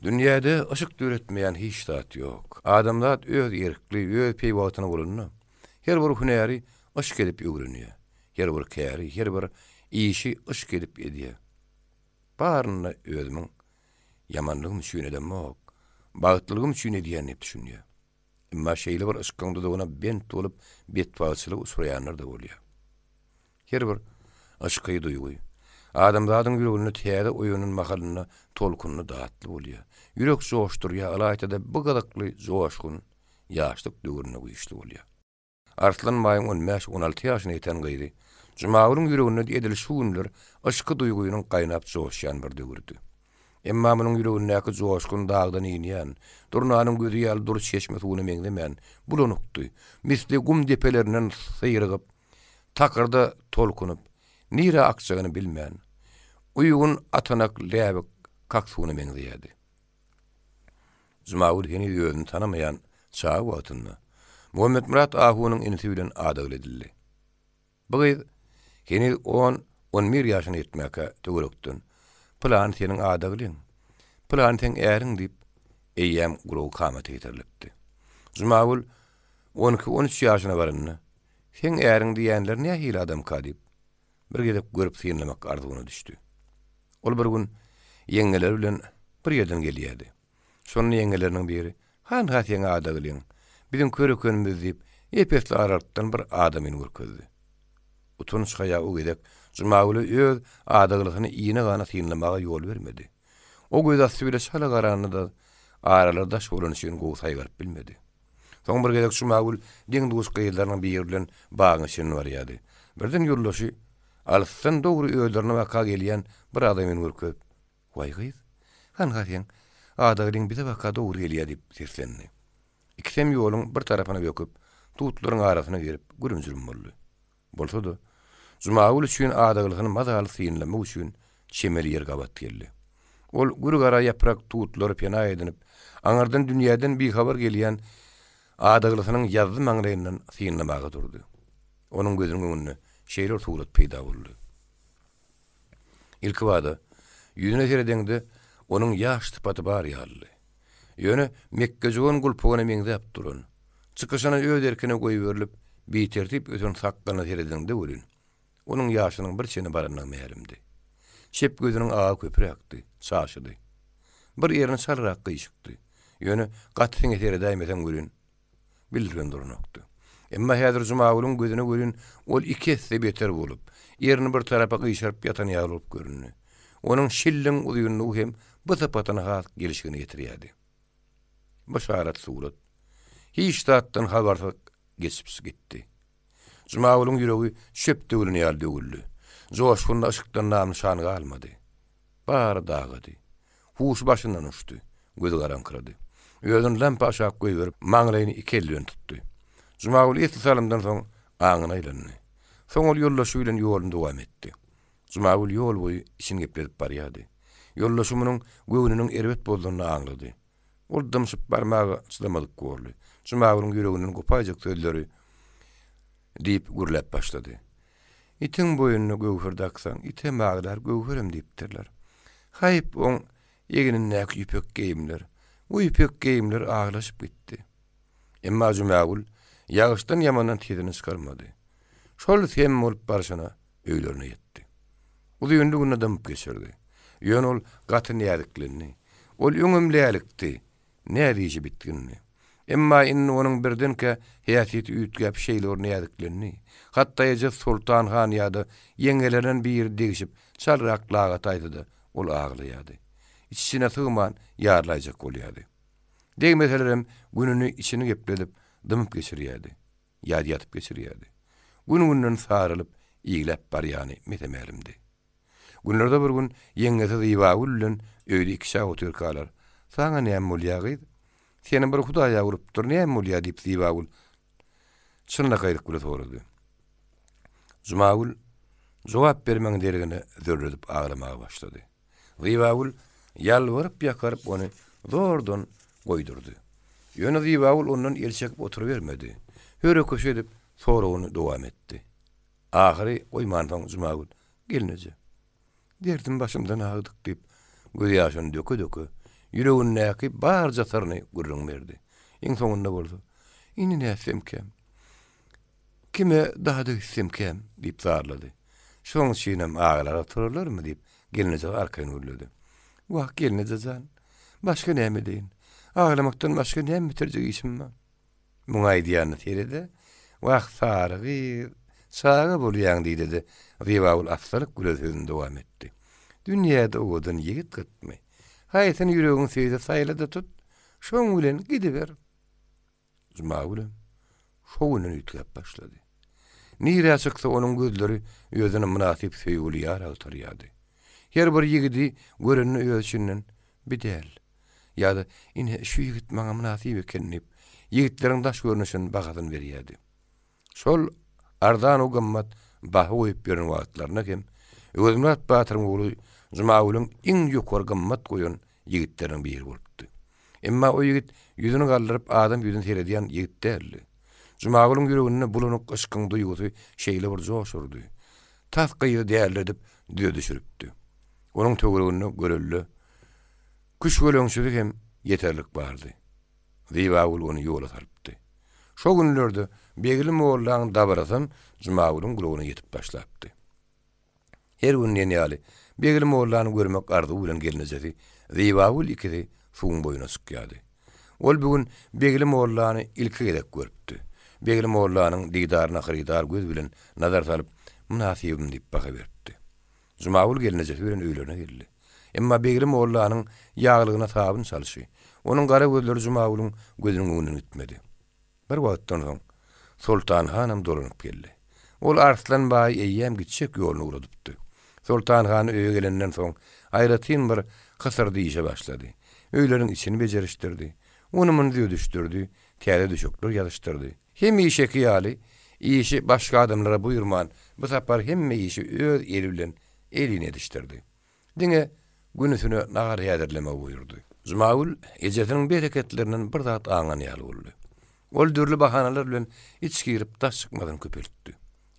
Dünýäde yşk döretmeýän hiç zat ýok. Adamzat öz erkli, öz peýwagtyna bolanda, her bir hünäri yşk edip öwrenýär. Her bir käri, her bir işi yşk edip edýär. Baryny-da özümiň ýamanlygym üçin edemok, bagtlylygym üçin edýän diýip düşünýär. Emma şeýle bir yşkyň duzagyna bent bolup betbagtçylyga uçraýanlar-da bolýar. Her bir yşky duýgy adamzadyň ýüreginde täze oýanan mahalynda tolkunly, datly bolýar. Ýürek joşdurýar, ylaýta-da bu gyzykly joşgun ýaşlyk döwründe güýçli bolýar. Arslan baýyň on bäş-on alty ýaşyna ýeten gyzy Jumagülüň ýüreginde edil şu günler yşky duýgynyň gaýnap joşýan bir döwürdi. Emma munuň ýüregindäki joşgun dagdan inýän, durnanyň gözi ýaly dury çeşme suwuna meňzemän, bulanykdy. Misli gum depelerinden syrygyp, takyrda tolkunyp, nirä akjagyny bilmän, uýgun atanak läbik kak suwuna meňzeýärdi. Jumagül heniz özüni tanamaýan çaga wagtynda Muhammetmyrat ahunyň inisi bilen adagly edildi. Bu gyz heniz on, on bir ýaşyna ýetmäkä töwerekden, Pylany seniň adaglyň, pylany seň äriň diýip, eýýäm gulagy kamata getirilipdi. Jumagül on iki, on üç ýaşyna baranda, Seň äriň diýýänleri nähili adamka diýip, bir gezek görüp synlamak arzuwyna düşdi. Ol bir gün ýeňňeleri bilen bir ýerden gelýärdi. Şonda ýeňňeleriniň biri, Hanha seň adagylyň, biziň körekenimiz diýip, ep-esli aralykdan bir adamyny görkezdi. Utanç-haýa o gezek Jumagüle öz adagylysyny ine-gana synlamaga ýol bermedi. O gözasty bile çala garanda-da, aralary daş bolany üçin gowy saýgaryp bilmedi. Soň bir gezek Jumagül deň-duş gyzlarynyň biri bilen bagyň içinden barýardy. Birden ýoldaşy alysdan dogry özlerine baka gelýän bir adamyny görkezip, Waý gyz, hanha seň adagylyň bize baka dogry gelýär diýip seslendi. Ikisem ýoluň bir tarapyna böküp, tutlaryň arasyna girip gürüm-jürüm boldy. Bolsa-da, Jumagül üçin adagylysyny mazaly synlamak üçin çemeli ýer gabat geldi. Ol gür gara ýaprak tutlary pena edinip, aňyrdan dünýäden bihabar gelýän adagylysynyň ýazzy maňlaýyndan synlamaga durdy. Onuň gözüniň öňünde şeýle bir surat peýda boldy. Ilkibada, ýüzüne seredeňde, onuň ýaş sypaty bar ýalydy. Ýöne mekgejöwen gulpagyna meňzäp duran, çykyşyna öz erkine goýberilip, bitertip ösen sakgalyna seredeňde welin, onuň ýaşynyň bir çene barandygy mälimdi. Çep gözüniň agy köpräkdi, çaşydy. Bir erni çalrak gyşykdy. Ýöne gaty siňe seredäýmeseň welin, bildiren duranokdy. Emma häzir Jumagülüň gözüne welin ol iki esse beter bolup, erni bir tarapa gyşaryp ýatan ýaly bolup göründi. Onuň şilliň uzynlygy hem bu sypatyny has gelşigine ýetirýärdi. Yşarat surat. Hiç zatdan habarsyz geçip gitdi. Jumagülüň ýüregi çöp döwlen ýaly döwüldi. Joşgunly yşkdan nam-nyşan galmady. Bary dagady. Huşy başyndan uçdy. Gözi garaňkyrady. Özüni lampa aşak goýberip, maňlaýyny iki eli bilen tutdy. Jumagül esli salymdan soň aňyna aýlandy. Soň ol ýoldaşy bilen ýoluny dowam etdi. Jumagül ýol boýy içini gepledip barýardy. Ýoldaşy munuň göwnüniň erbet bozdanyny aňlady. Ol dymşyp barmaga çydamadyk boldy. Jumagülüň ýüreginden gopaýjak sözleri diýip gürläp başlady. Itiň boýnuna göwher daksaň, item aglar, göwherem diýipdirler. Haýp, oň egnindäki ýüpek geýimler. O ýüpek geýimler aglaşyp gitdi. Emma Jumagül ýagyşdan ýamandan sesini çykarmady. Şol sem bolup barşyna öýlerine ýetdi. Uzynly günde dymyp geçirdi. Ýöne ol gaty näziklendi. Ol öňem lälikdi. Näziji bitgindi. Emma indi onuň birdenkä häsiýeti üýtgäp şeýle bir näziklendi. Hatda ejesi Soltan han ýa-da ýeňňelerinden biri degşip çalrak lagat aýtsada, ol aglaýardy. Iç-içine sygman ýarylaýjak bolýardy. Degmeselerem gününi içini gepledip, dymyp geçirýärdi. Ýa-da ýatyp geçirýärdi. Gün-günden saralyp, igläp barýany mese-mälimdi. Günlerde bir gün ýeňňesi Zybagül bilen öýde ikiçäk otyrkalar, Saňa näme bolýa, gyz? Seni bir Hudaý-a urupdyr, näme bolýa? diýip Zybagül çynlakaýlyk bilen sorady. Jumagül jogap bermegiň deregine zörledip aglamaga başlady. Zybagül ýalbaryp-ýakaryp ony zordan goýdurdy. Ýöne Zybagül ondan el çekip oturybermedi. Höre-köşe edip soragyny dowam etdi. Ahyry goýmansoň Jumagül, Gelneje, derdim başymdan agdyk diýip, gözýaşyny döke-döke, ýüregindäki barja syryny gürrüň berdi. Iň soňunda bolsa, Indi nätsemkäm? Kime dada gitsemkäm? diýip zarlady. Şoň üçinem agalar oturarlarmy? diýip, gelneje arkaýyn gürledi. Wah, gelneje jan, başga näme edeýin? Aglamakdan başga näme bitirjek işim bar? Muň aýdýanyna serede, Wah, sary gyz, çaga bolýaň diýdi-de, Zybagül assalyk bilen sözüni dowam etdi. Dünýäde owadan ýigit gytmy? Haýsyny ýüregiň söýse saýla-da tut, şoň bilen gidiber. Jumagülem şo günden üýtgäp başlady. Nirä çyksa onuň gözleri özüne mynasyp söýgüli ýar agtarýardy. Her bir ýigidi görende öz içinden, Bi däl. Ýa-da, Ine, şu ýigit maňa mynasyp eken diýip, ýigitleriň daş görnüşiniň bahasyny berýärdi. Şol arzan-u gymmat baha goýup ýören wagtlarynda hem Öwezmyrat batyryň ogly Jumagülüň iň ýokary gymmat goýan ýigitleriniň biri bolupdy. Emma o ýigit ýüzüni galdyryp adam ýüzüne seredýän ýigit däldi. Jumagülüň ýüreginde bulanyk yşkyň duýgusy şeýle bir joş urdy. Tas gyzy däliredip düze düşüripdi. Onuň töwereginde görelde küş-göleňçisi hem ýeterlik bardy. Zybagül ony ýola salypdy. Şo günlerde Begli mollaň dabarasam Jumagülüň gulagyna ýetip başlapdy. Her gün diýen ýaly Begli mollany görmek arzuwy bilen gelnejesi Zybagül ikisi suwuň boýuna çykýardy. Ol bu gün Begli mollany ilki gezek görüpdi. Begli mollanyň didaryna hyrydar göz bilen nazar salyp, Mynasybym diýip baha beripdi. Jumagül gelnejesi bilen öýlerine geldi. Emma Begli mollanyň ýaglygyna sabyn çalşy, onuň gara gözleri Jumagülüň gözüniň öňünden gitmedi. Bir wagtdan soň Soltan hanam dolanyp geldi. Ol Arslan baýy eýýäm gitjek ýoluna ugradypdy. Soltan han öýe gelenden soň aýratyn bir hysyrdy işe başlady. Öýleriň içini bejerişdirdi. Ony-muny düzedişdirdi, täze düşekler ýazyşdyrdy. Hemişeki ýaly, işi başga adamlara buýurman, bu sapar hemme işi öz eli bilen elin edişdirdi. Diňe günüsine nahar häzirlemegi buýurdy. Jumagül ejesiniň bu hereketlerinden bir zat aňan ýaly boldy. Ol dürli bahanalar bilen iç girip daş çykmasyny köpeltdi.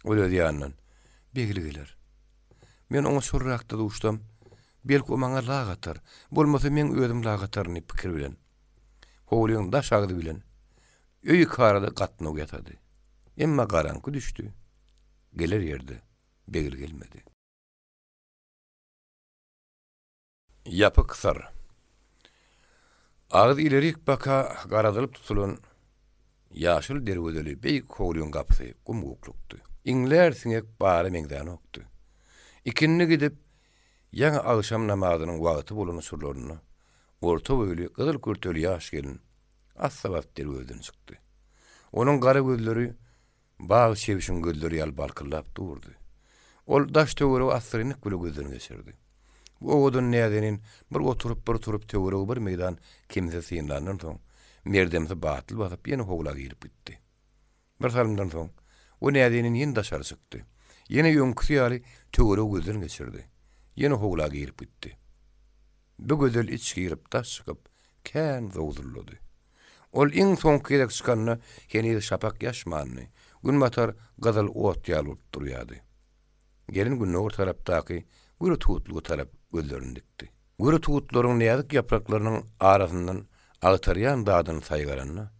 Ol öz ýanyndan, Begli geler. Men oňa şorrakda duşsam, belki o maňa lak atar, bolmasa meň özüm lak ataryn diýip pikir bilen, howlyň daş agzy bilen öý ikarada gatnaw ýasady. Emma garaňky düşdi, geler ýerde Begli gelmedi. Ýapyk syr. Agyz ilerik baka garadylyp tutulan ýaşyl derwezeli beýik howlyň gapysy gum-guklukdy. Iňlär siňek bara meňzänokdy. Ikindi gidip, ýaňy agşam namazynyň wagty bolan uçurlarynda orta boýly, gyzyl kürteli ýaş gelin assa-bas derwezeden çykdy. Onuň gara gözleri Bag çebşiň gözleri ýaly balkyldap durdy. Ol daş-töweregi assyrynlyk bile gözden geçirdi. Bu owadan näzenin bir oturyp, bir turup töweregi bir meýdan kemsiz synlandan soň, merdemsi batly basyp ýene howla girip gitdi. Bir salymdan soň, o näzenin ýene daşary çykdy. Ýene öňküsi ýaly töweregi gözden geçirdi. Ýene howla girip gitdi. Bu gözel iç girip, daş çykyp, kän zowzullady. Ol iň soňky gezek çykanda heniz şapak ýaşmandy, günbatar gyzyl ot ýaly bolup durýardy. Gelin gündogar tarapdaky gür tutluga tarap gözlerini dikdi. Gür tutlaryň näzik ýapraklarynyň arasyndan agtarýan zadyny saýgaranda,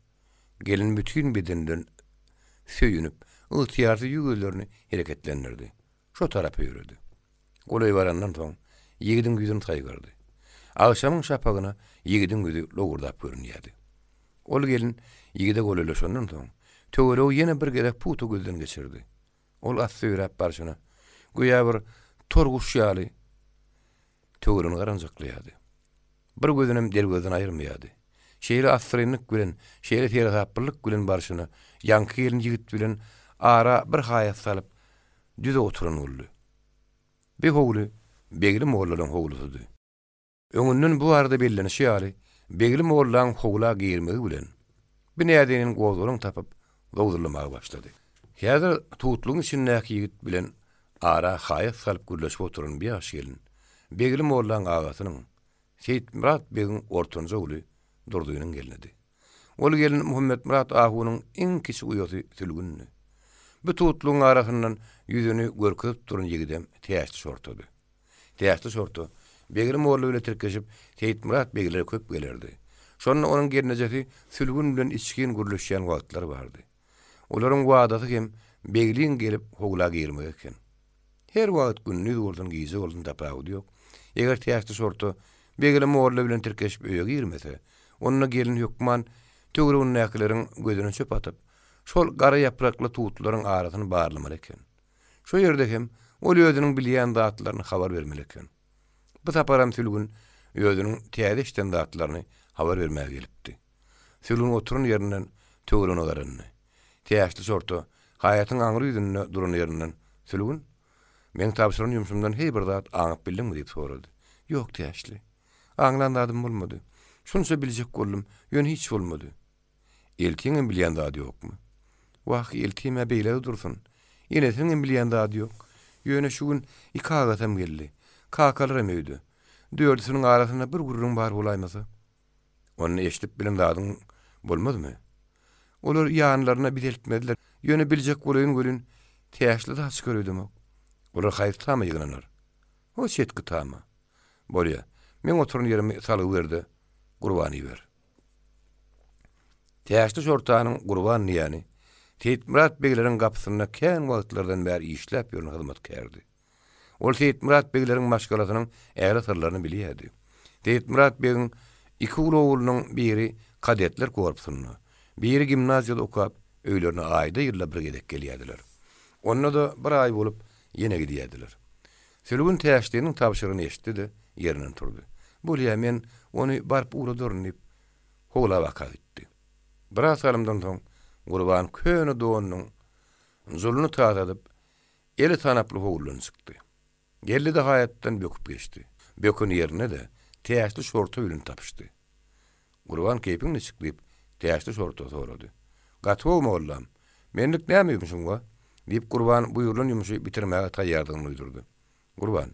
gelin bütin bedeninden söýünip, ygtyýarsyz ýüz-gözlerini hereketlendirdi. Şo tarapa ýöredi. Golaý barandan soň, ýigidiň ýüzüni saýgardy. Agşamyň şapagyna ýigidiň ýüzi lowurdap görünýärdi. Ol gelin ýigide golaýlaşandan soň, töweregi ýene bir gezek pugta gözden geçirdi. Ol assa ýöräp barşyna, göýä bir tor guş ýaly töweregini garanjaklaýardy. Bir gözünem derwezeden aýyrmaýardy. Şeýle assyrynlyk bilen, şeýle seresaplylyk bilen barşyna, ýaňky gelin ýigit bilen ara bir haýat salyp, düze oturan boldy. Bi howly Begli mollalaň howlusydy. Öňünden bu barada bellenişi ýaly, Begli mollaň howla girmegi bilen, bi näzenin gozgalaň tapyp, zowzurlamaga başlady. Häzir tutlugyň içindäki ýigit bilen ara haýat salyp gürleşip oturan bi ýaş gelin, Begli mollaň agasynyň, Seýitmyrat begiň ortanjy ogly Durdynyň gelnidi. Ol gelin Muhammetmyrat ahunyň iň kiçi uýasy Sülgündi. Bu tutlugyň arasyndan ýüzüni görkezip duran ýigidem Täçli şortady. Täçli şorta Begli molla bile tirkeşip Seýitmyrat beglere köp gelerdi. Şonda onuň gelnejesi Sülgün bilen içgin gürleşýän wagtlary bardy. Olaryň wadasy hem Begliň gelip howla girmegi eken. Her wagt gündiz bolsun, gije bolsun tapawudy ýok. Eger Täçli şorta Begli molla bilen tirkeşip öýe girmese, onda gelin hökman töweregindäkileriň gözüne çöp atyp, şol gara ýaprakly tutlaryň arasyny barlamaly eken. Şo ýerde hem ol özüniň bilýän zatlaryny habar bermeli eken. Bu saparam Sülgün özüniň täze eşiden zatlaryny habar bermäge gelipdi. Sülgün oturan ýerinden töweregine garandy. Täçli şorta haýatyň aňry ýüzünde duran ýerinden, Sülgün, meň tabşyran ýumşumdan heý bir zat aňyp bildiňmi diýip sorady. Ýok, Täçli. Aňlan zadym bolmady. Şunça biljek boldum, ýöne hiç bolmady. Eltiňem bilýän zady ýokmy? Wah, eltim-ä beýle-de dursun. Enesiniňem bilýän zady ýok. Ýöne şu gün iki agasam geldi. Kakalaram öýde. Dördüsiniň arasynda bir gürrüň bar bolaýmasa. Onda eşidip bilen zadyň bolmazmy? Olar ýanlaryna bizi eltmezler. Ýöne biljek bolaýyn welin, Täşli zat çykar öýdemok. Olar haýsy tama ýygnanar? O çetki tama. Bolýa. Meň oturan ýerimi salgy ber-de, Gurbany iber. Täşli şortanyň Gurban diýýäni Seýitmyrat begleriň gapysynda kän wagtlardan bäri işläp ýören hyzmatkärdi. Ol Seýitmyrat begleriň maşgalasynyň ähli syrlaryny bilýärdi. Seýitmyrat begiň iki uly oglunyň biri kadetler korpusynda, biri gimnaziýada okap, öýlerine aýda-ýylda bir gezek gelýärdiler. Onda-da bir aý bolup, ýene gidýärdiler. Sülgün Täşliniň tabşyrygyny eşitdi-de, ýerinden turdy. Bolýa, men ony baryp ugradaryn diýip, howla baka gitdi. Biraz salymdan soň. Gurban köne donunyň juluny tazadyp, eli tanaply howludan çykdy. Geldi-de haýatdan böküp geçdi. Böken ýerinde-de Täçli şorta bilen tapyşdy. Gurban keýpiň niçik diýip, Täçli şorta sorady. Gaty gowy mollam. Menlik näme ýumşuň bar? diýip, Gurban buýrulan ýumşy bitirmäge taýýardygyny duýdurdy. Gurban,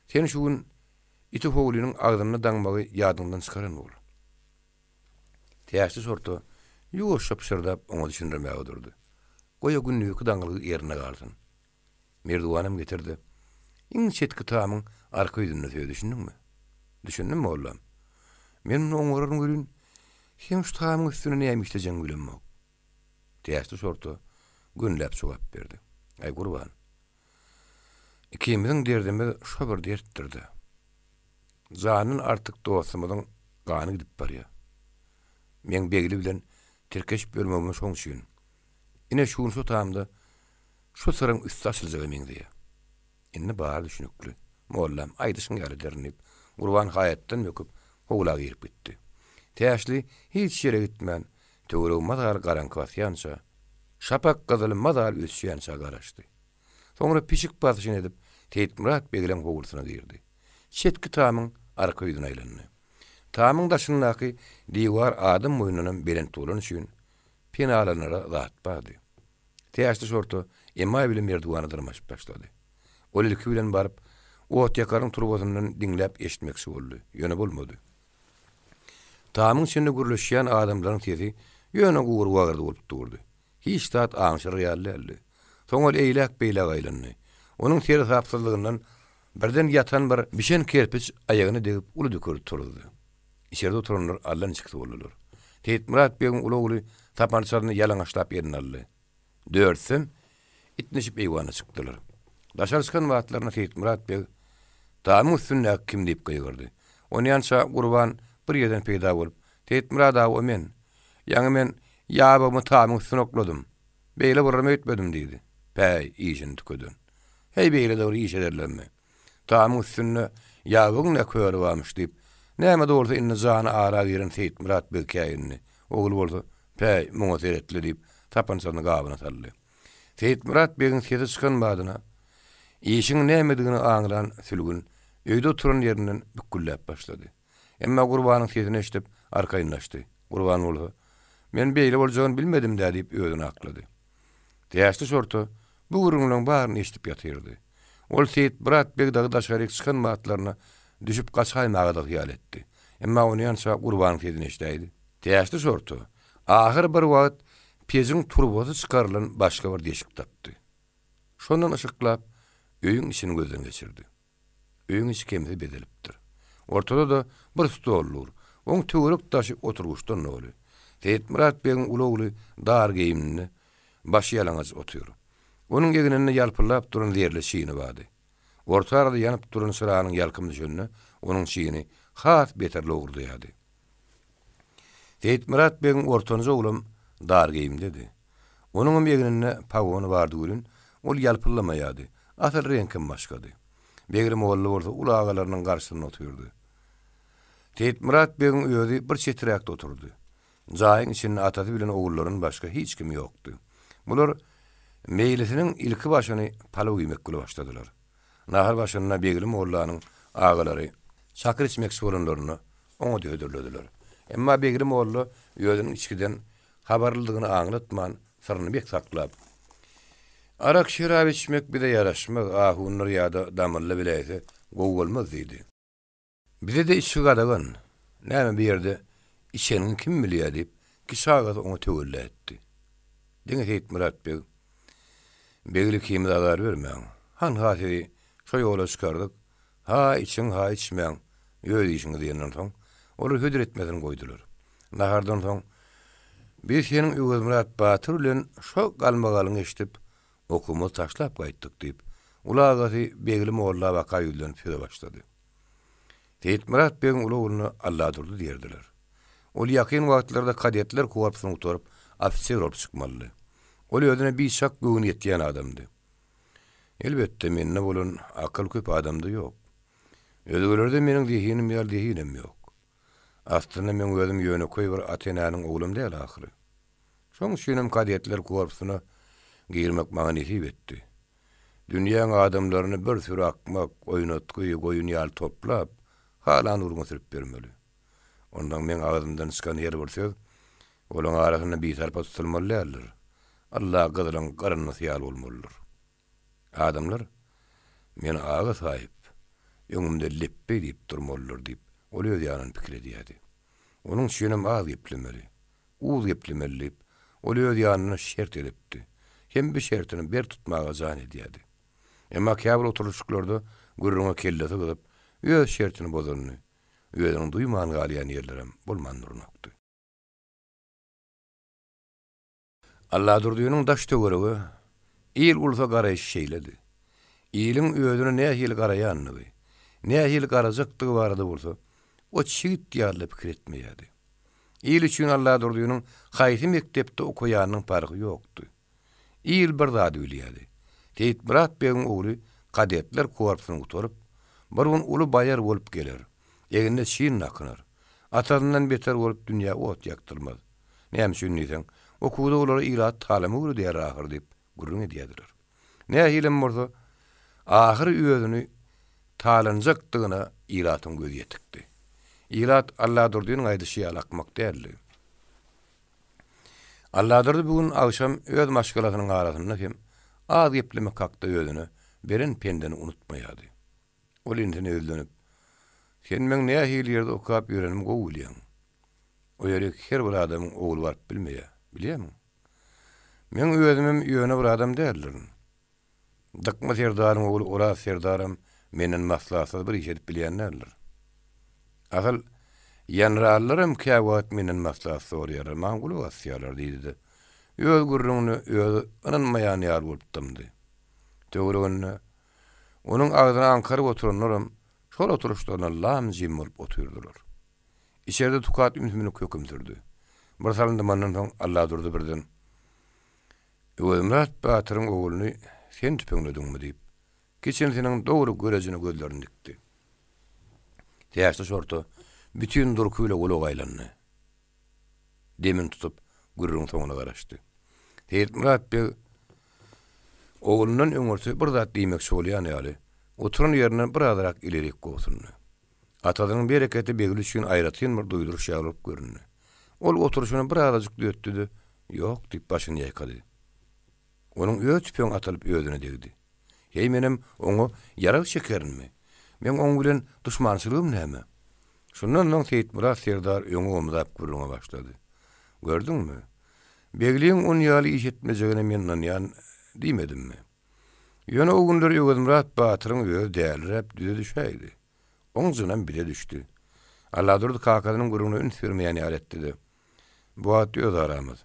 sen şu gün iti howlynyň agzynda daňmagy ýadyňdan çykaran bol. Täçli şorta ýuwaşja pyşyrdap oňa düşündirmäge durdy. Goý o gündizki daňylgy ýerinde galsyn. Merduwanam getir-de, iň çetki tamyň arka ýüzünde söý, düşündiňmi? Düşündim, mollam. Men muny oňararyn welin, seň şu tamyň üstünde näme işlejegiňi bilemok. Täçli şorta gönüläp jogap berdi. Aý, Gurban, ikimiziň derdimiz şo bir dertdir-dä. Jandan artyk dostumyzyň gany gidip barýar. Meň Begli bilen tirkeşip ýörmegimem şoň üçin. Ine, şu gün şo tamda Şu syryň üsti açyljaga meňzeýär. Indi bary düşünikli. Mollam, aýdyşyň ýaly ederin diýip, Gurban haýatdan böküp, howla girip gitdi. Täşli hiç ýere gitmän, töweregi mazaly garaňky basýança, şapak gyzyly mazaly öçýänçä garaşdy. Soňra pişik basyşyny edip, Seýitmyrat begleň howlusyna girdi. Çetki tamyň arka ýüzüne aýlandy. Tamyň daşyndaky diwar adam boýundanam belent bolany üçin, penalanara zat bardy. Täçli şorta emaý bilen merdiwana dyrmaşyp başlady. Ol ilki bilen baryp, otýakaryň turbasyndan diňläp eşitmekçi boldy, ýöne bolmady. Tamyň içinde gürleşýän adamlaryň sesi ýöne gury wagyrdy bolup durdy. Hiç zat aňşyrar ýaly däldi. Soň ol eýläk-beýläk aýlandy. Onuň seresapsyzlygyndan birden ýatan bir bişen kerpiç aýagyna degip uly dükürdi turuzdy. Içerde oturanlar allaniçiksi boldular. Seýitmyrat begiň uly ogly sapançasyny ýalaňaçlap eline aldy. Dörtsem itnişip eýwana çykdylar. Daşary çykan wagtlarynda Seýitmyrat beg, Tamyň üstündäki kim diýip gygyrdy. Onýança Gurban bir ýerden peýda bolup, Seýitmyrat aga o men. Ýaňy men ýabygymy tamyň üstüne okladym. Beýle bolarym öýtmedim diýdi. Päý, işini tükeden. Heý beýle-de bir iş ederlermi? Tamyň üstünde ýabygyň nä köri barmyş diýip, näme-de bolsa indi jany ara giren Seýitmyrat beg käýindi. Ogly bolsa, Päý, muňa seretli diýip, sapançasyny gabyna saldy. Seýitmyrat begiň sesi çykan badyna, işiň nämedigini aňlan Sülgün öýde oturan ýerinden bükgüldäp başlady. Emma Gurbanyň sesini eşidip, arkaýynlaşdy. Gurban bolsa, Men beýle boljagyny bilmedim-dä diýip özüni aklady. Täçli şorta bu gürrüňleň baryny eşidip ýatyrdy. Ol Seýitmyrat beg dagy daşaryk çykan batlaryna düşüp gaçaýmaga-da hyýal etdi. Emma onýança Gurbanyň sesini eşidäýdi. Täçli şorta ahyr bir wagt pejiň turbasy çykarylan başga bir deşik tapdy. Şondan yşyklap, öýüň içini gözden geçirdi. Öýüň içi kemsiz bezelipdir. Ortada-da bir stol dur. Oň töwerek-daşy oturgyçdan doly. Seýitmyrat begiň uly ogly dar geýiminde, başy ýalaňaç otyr. Onuň egninde ýalpyldap duran zerli çyny bardy. Orta arada ýanyp duran çyranyň ýalkymy düşende, onuň çyny has beter lowurdaýardy. Seýitmyrat begiň ortanjy oglam dar geýimdedi. Onuňam egninde pagony bardy welin, ol ýalpyldamaýardy, asyl reňkem başgady. Begli molla bolsa uly agalarynyň garşysynda otyrdy. Seýitmyrat begiň özi bir çeträkde otyrdy. Jaýyň içinde atasy bilen ogullaryndan başga hiç kim ýokdy. Bular meýlisiniň ilki başyny palaw iýmek bile başladylar. Nahar başynda Begli mollanyň agalary çakyr içmekçi bolanlarynda oňa-da hödürlediler. Emma Begli molla özüniň içgiden habarlydygyny aňlatman, syryny bek saklap, Arak-şerap içmek bize ýaraşmaz, ahunlar ýa-da damylla biläýse, gowy bolmaz diýdi. Bize-de içgi gadagan, näme bu ýerde içeniňi kim bilýär diýip, kiçi agasy oňa töwella etdi. Diňe Seýitmyrat beg, Begli ikimiz azar bermäň. Hanha sizi şo ýola çykardyk, ha içiň, ha içmäň, öz işiňiz diýenden soň, olar hödür etmesini goýdular. Nahardan soň, Biz seniň Öwezmyrat batyr bilen şo galmagalyňy eşidip, Okumyzy taşlap gaýtdyk, diýip, uly agasy Begli molla baka ýüzlenip söze başlady. Seýitmyrat begiň uly ogluna Alladurdy diýerdiler. Ol ýakyn wagtlarda kadetler korpusyny gutaryp, ofiser bolup çykmalydy. Ol özüne biçak göwni ýetýän adamdy. Elbetde, mende bolan akyl köp adamda ýok. Özgelerde meniň zehinim ýaly zehinem ýok. Aslynda meň özüm ýönekeý bir ata-enäniň oglam däl ahyry. Şoň üçinem kadetler korpusyna girmek maňa nesip etdi. Dünýäň adamlaryny bir süri akmak, oýnatgy, goýun ýaly toplap, halan urga sürüp bermeli. Onsoň meň agzymdan çykan her bir söz olaň arasynda bisarpa tutulmaly däldir. Ylla gyzylyň gyryndysy ýaly bolmalydyr. Adamlar meni aga saýyp, öňümde lepbeý diýip durmalydyr diýip, ol öz ýanyndan pikir edýärdi. Onuň üçinem az geplemeli, uz geplemeli diýip, ol öz ýanyndan şert edipdi. Hem bu şertini berk tutmaga jan edýärdi. Emma käbir oturylyşyklarda gürrüňe kellesi gyzyp, öz şertini bozanyny özüniň duýman galýan ýerlerem bolman duranokdy. Alladurdynyň daş-töwerege, il-ulusa garaýşy şeýledi. Iliň özüne nähili garaýandygy, nähili garajakdygy barada bolsa, o çigit ýaly-da pikir etmeýärdi. Il üçin Alladurdynyň haýsy mekdepde okaýanynyň parhy ýokdy. Il bir zady bilýärdi. Seýitmyrat begiň ogly kadetler korpusyny gutaryp, bir gün uly baýar bolup geler, egnine çin dakynar. Atasyndan beter bolup dünýä ot ýakdyrmaz. Näme üçin diýseň, okuwda olara ilat talymy öwredýär ahyr diýip gürrüň edýärdiler. Nähilem bolsa, ahyr özüni talanjakdygyna ilatyň gözi ýetikdi. Ilat Alladurdynyň aýdyşy ýaly akmak däldi. Alladurdy bu gün agşam öz maşgalasynyň arasynda hem az geplemek hakda özüne beren pendini unutmaýardy. Ol intisine ýüzlenip, Sen meň nähili ýerde okap ýörenimi gowy bilýäň. O ýerik her bir adamyň ogly baryp bilmeýär, bilýärmiň? Meň özümem ýöne bir adam däldirin. Dykma serdaryň ogly Oraz serdaram menden maslahatsyz bir iş edip bilýän däldir. Asyl, ýanralylaram käwagt menden maslahat soraýarlar, maňa gulak asýarlar diýdi-de, öz gürrüňine özi ynanmaýan ýaly bolup dymdy. Töwereginde Onuň agzyna aňkaryp oturanlaram şol oturyşlaryna lam-jim bolup otyrdylar. Içerde tukat ümsümlik höküm sürdi. Bir salym dymandan soň Alladurdy birden, Öwezmyrat batyryň ogluny sen tüpeňlediňmi? diýip, kiçinsiniň dogry görejine gözlerini dikdi. Täçli şorta bütin durky bile gulak aýlandy. Demini tutup, gürrüň soňuna garaşdy. Seýitmyrat beg oglundan öňürti bir zat diýmekçi bolýan ýaly, oturan ýerinden birazrak ilerik gobsundy. Atasynyň bereketi Begli üçin aýratyn bir duýduryş ýaly bolup göründi. Ol oturyşyny birazajyk düzetdi-de, Ýok diýip başyny ýaýkady. Onuň öz tüpeňi atylyp özüne degdi. Heý menem oňa ýarag çekerinmi? Meň oň bilen duşmançylygym näme? Şundan soň Seýitmyrat serdar öňe omzap gürrüňe başlady. Gördüňmi? Begliň on ýaly iş etmejegine men ynanýan diýmedimmi? Ýöne o günler Öwezmyrat batyryň özi däliräp düze düşäýdi. Oň jynam bize düşdi. Alladurdy kakasynyň gürrüňine üns bermeýän ýaly etdi-de, Bu wagt öz aramyz.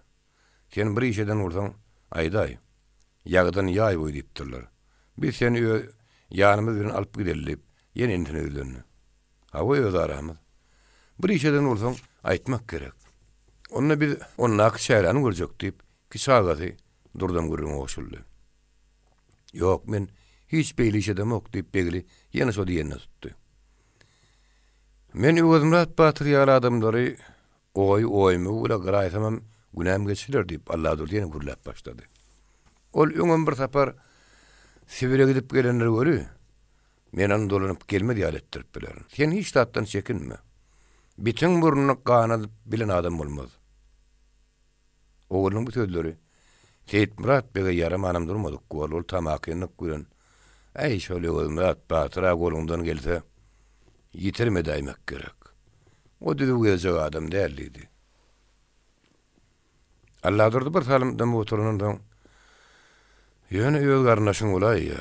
Sen bir iş eden bolsaň, aýdaý. Ýagydan ýaý boýy diýipdirler. Biz seni öz ýanymyz bilen alyp gideli diýip, ýene inisine ýüzlendi. Hawa, öz aramyz. Bir iş eden bolsaň, aýtmak gerek. Onda biz ondaky çäräni görjek diýip, kiçi agasy Durdam gürrüňe goşuldy. Ýok, men hiç beýle iş edemok diýip, Begli ýene şo diýenine tutdy. Men Öwezmyrat batyr ýaly adamlary Goý, oýumy bile gyraýsamam günäm geçiler, diýip, Alladurdy ýene gürläp başlady. Ol öňem bir sapar Sibire gidip gelendir weli, men ony dolanyp gelmez ýaly etdirip bilerin. Sen hiç zatdan çekinme. Bitiň burnuny ganadyp bilen adam bolmaz. Oglunyň bu sözleri Seýitmyrat bege ýaramanam durmadyk borly, ol tamakinlik bilen, Äý, şol Öwezmyrat batyr-a goluňdan gelse, ýitirim edäýmek gerek. O düzüw gezjek adam däl diýdi. Alladurdy bir salym dymyp oturandan soň, Ýöne öz garyndaşyň bolaýýa.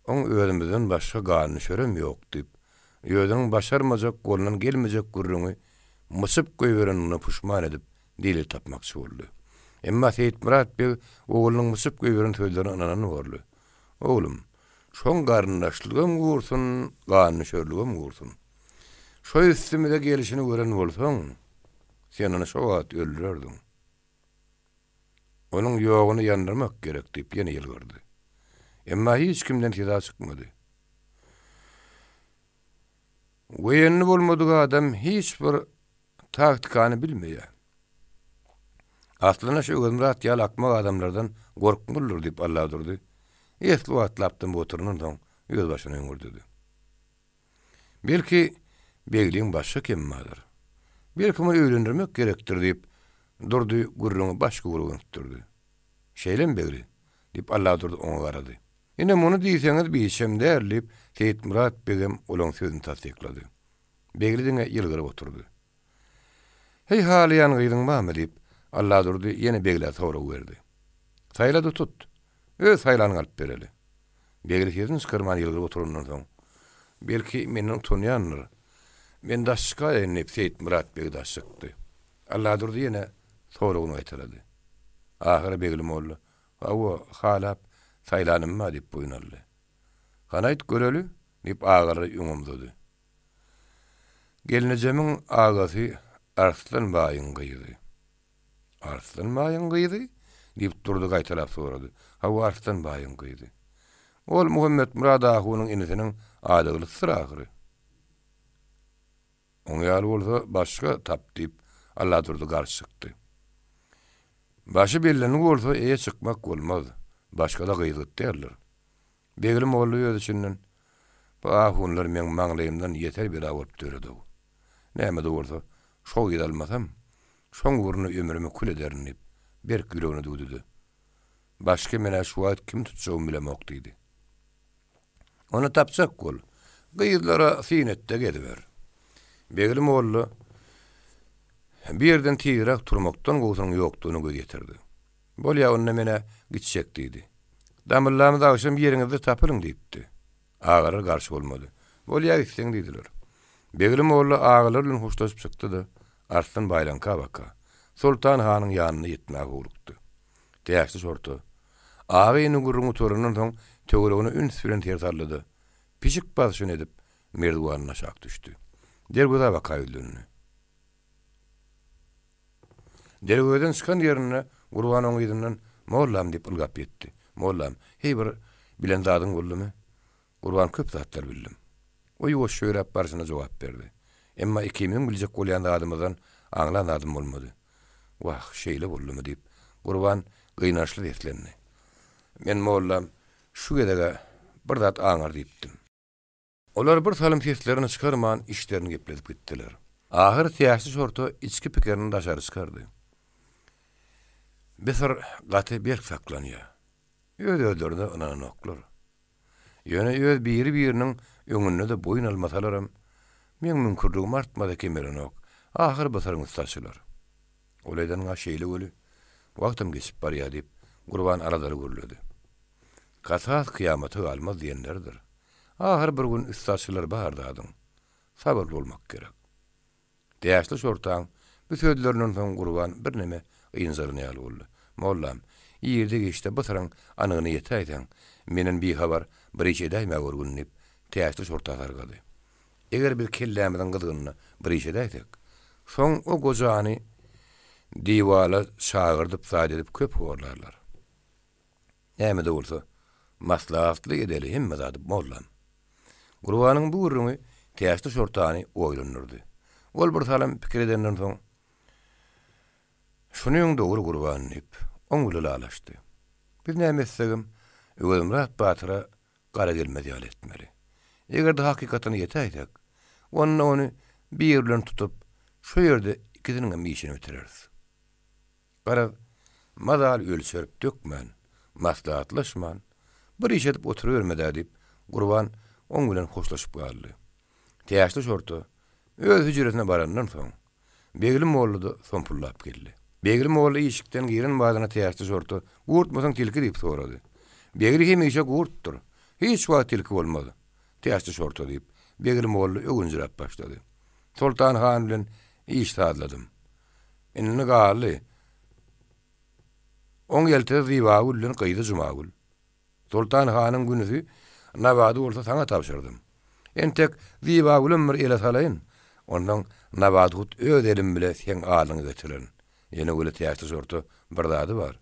Oň özümizden başga gandüşerem ýok diýip, özüniň başarmajak, golundan gelmejek gürrüňi myçyp goýberenine puşman edip, delil tapmakçy boldy. Emma Seýitmyrat beg oglunyň myçyp goýberen sözlerine ynanan borly. Oglum, şoň garyndaşlygam gursun, gandüşerligem gursun. Şo üstümize gelşini gören bolsaň, sen ony şo wagt öldürerdiň. Onuň ýoguny ýandyrmak gerek diýip ýene ýylgyrdy. Emma hiç kimden seza çykmady. Weýenli bolmadyk adam hiç bir taktikany bilmeýär. Aslynda şu Öwezmyrat ýaly akmak adamlardan gorkmalydyr diýip Alladurdy esli wagtlap dymyp oturandan soň özbaşyna öňürdedi. Belki, Begliň başga kemi bardyr. Belki muny öýlendirmek gerekdir diýip, Durdy gürrüňi başga ugra gönükdirdi. Şeýlemi, Begli? diýip, Alladurdy oňa garady. Ine, muny diýseňiz biçem däl, diýip, Seýitmyrat begem olaň sözüni tassyklady. Begli diňe ýylgyryp oturdy. Heý, halaýan gyzyň barmy? diýip, Alladurdy ýene Beglä sorag berdi. Saýla-da tut. Öz saýlanyňy alyp bereli. Begli sesini çykarman ýylgyryp oturandan soň, Belki, menden utanýandyr. Men daş çykaýaýyn, diýip, Seýitmyrat beg daş çykdy. Alladurdy ýene soragyny gaýtalady. Ahyry Begli molla, Hawa, halap, saýlanym bar, diýip boýun aldy. Hany aýt göreli, diýip, agalary öňe omzady. Gelnejemiň agasy Arslan baýyň gyzy. Arslan baýyň gyzy? diýip, Durdy gaýtalap sorady. Hawa, Arslan baýyň gyzy. Ol Muhammetmyrat ahunyň inisiniň adaglysydyr ahyry. Oň ýaly bolsa, başga tap, diýip, Alladurdy garşy çykdy. Başy bellendik bolsa, eýe çykmak bolmaz. Başga-da gyz gyt däldir. Begli molla öz içinden, Bu ahunlar meň maňlaýymdan ýeter bela bolup döredi-ow. Näme-de bolsa, şo gyzy almasam, şoň ugrunda ömrümi kül ederin diýip, berk ýüregine düwdi-de, Başga men-ä şu wagt kimi tutjagymy bilemok diýdi. Ony tapjak bol. Gyzlara syn et-de geziber. Begli molla bu ýerden tizräk turmakdan gowusynyň ýokdugyna göz ýetirdi. Bolýa, onda men-ä gitjek diýdi. Damyllamyz agşam ýeriňizde tapylyň diýipdi. Agalar garşy bolmady. Bolýa gitseň diýdiler. Begli molla agalar bilen hoşlaşyp çykdy-da, Arslan baýlaňka baka, Soltan hanyň ýanyna ýetmäge howlukdy. Täçli şorta. Aga indi gürrüň gutarandan soň töweregine üns bilen ser saldy-da, pişik basyşyny edip, merdiwandan aşak düşdi. Derwezä baka ýüzlendi. Derwezeden çykan ýerinde Gurban oň yzyndan Mollam diýip ylgap ýetdi. Mollam, heý bir bilen zadyň boldumy? Gurban köp zatlar bildim. O ýuwaşja ýöräp barşyna jogap berdi. Emma ikimiziň biljek bolýan zadymyzdan aňlan zadym bolmady. Wah, şeýle boldumy diýip, Gurban gynançly seslendi. Men mollam şu gezeg-ä bir zat aňar diýipdim. Olar bir salym seslerini çykarman içlerini gepledip gitdiler. Ahyry Täçli şorta içki pikirini daşary çykardy. Bi syr gaty berk saklanýar. Öz-özlerine ynananoklar. Ýöne öz biri-biriniň öňünde-de boýun almasalaram, meň müňkürligim artmasa kemelenok, ahyry bu syryň üsti açylar. Ol edenga şeýle weli, wagtam geçip barýar diýip, Gurban aladaly gürledi. Kasas kyýamata galmaz diýenleridir. Ahyry bir gün üsti açylar bar zadyň. Sabyrly bolmak gerek. Täçli şortaň bu sözlerinden soň Gurban birneme ynjalan ýaly boldy. Mollam, irde-giçde bu syryň anygyna ýetäýseň, menden bihabar bir iş edäýme görgün diýip, Täçli şorta sargady. Eger biz kellämiziň gyzgynynda bir iş edäýsek, soň o gojany diwala çagyrdyp zat edip köp horlarlar. Näme-de bolsa, maslahatly edeli hemme zady, mollam. Gurbanyň bu gürrüňi Täçli şortany oýlandyrdy. Ol bir salym pikir edenden soň, Şunyň dogry, Gurban, diýip, oň bilen ylalaşdy. Biz näme etsegem, Öwezmyrat batyra gara gelmez ýaly etmeli. Eger-de hakykatyna ýetäýsek, onda ony bir bilen tutup, şo ýerde ikisiniňem işini bitireris. Garaz, mazaly ölçerip-dökmän, maslahatlaşman, bir iş edip oturyberme-dä diýip, Gurban oň bilen hoşlaşyp galdy. Täçli şorta öz hüjresine barandan soň, Begli molla-da sompullap geldi. Begli molla işikden giren badyna Täçli şorta, Gurtmysyň tilki diýip sorady. Begli hemişe gurtdur. Hiç wagt tilki bolmaz. Täçli şorta diýip, Begli molla öwünjiräp başlady. Soltan han bilen iş sazladym. Indi galdy. Oň ýeltesi Zybagül bilen gyzy Jumagül. Soltan hanyň günüsi Nabady bolsa saňa tabşyrdym. Entek Zybagülem bir ele salaýyn. Onsoň Nabady hut öz elim bile seň alyňa getirerin. Ýene weli Täçli şorta bir zady bar.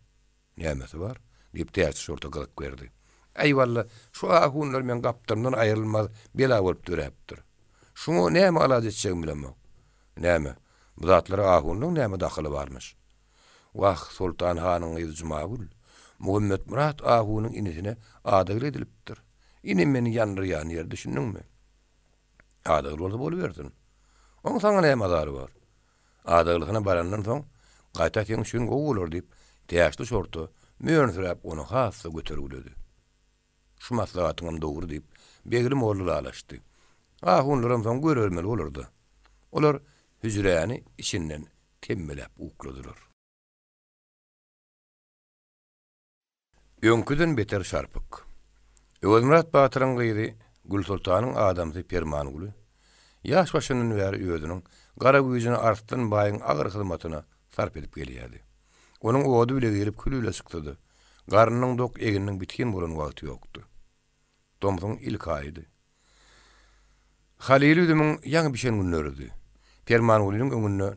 Nämesi bar? diýip Täçli şorta gyzyk berdi. Äý walla, şu ahunlar meň gapdalymdan aýrylmaz bela bolup döräpdir. Şuňa näme alaç etjegimi bilemok. Näme, bu zatlara ahunlaň näme dahyly barmyş? Wah, Soltan hanyň gyzy Jumagül Muhammetmyrat ahunyň inisine adagly edilipdir. Ine meni ýandyrýan ýeri düşündiňmi? Adagly bolsa bolubersin. Oň saňa näme azary bar? Adaglysyna barandan soň, gaýta seň üçin gowy bolar diýip, Täçli şorta mönsüräp ony has-da götergiledi. Şu maslahatyňam dogry diýip, Begli molla ylalaşdy. Ahunlaram soň görermeli bolar-da. Olar hüjräni içinden temmeläp ukladylar. Öňküden beter şarpyk. Öwezmyrat batyryň gyzy Gülsoltanyň adamsy Permanguly ýaş başyndan bäri özüniň gara güýjüni Arslan baýyň agyr hyzmatyna sarp edip gelýärdi. Onuň ody bile girip küli bile çyksa-da, garnynyň dok, egniniň bitgin bolan wagty ýokdy. Tomsuň ilki aýydy. Halyly üzümiň ýaňy bişen günleridi. Permangulynyň öňünde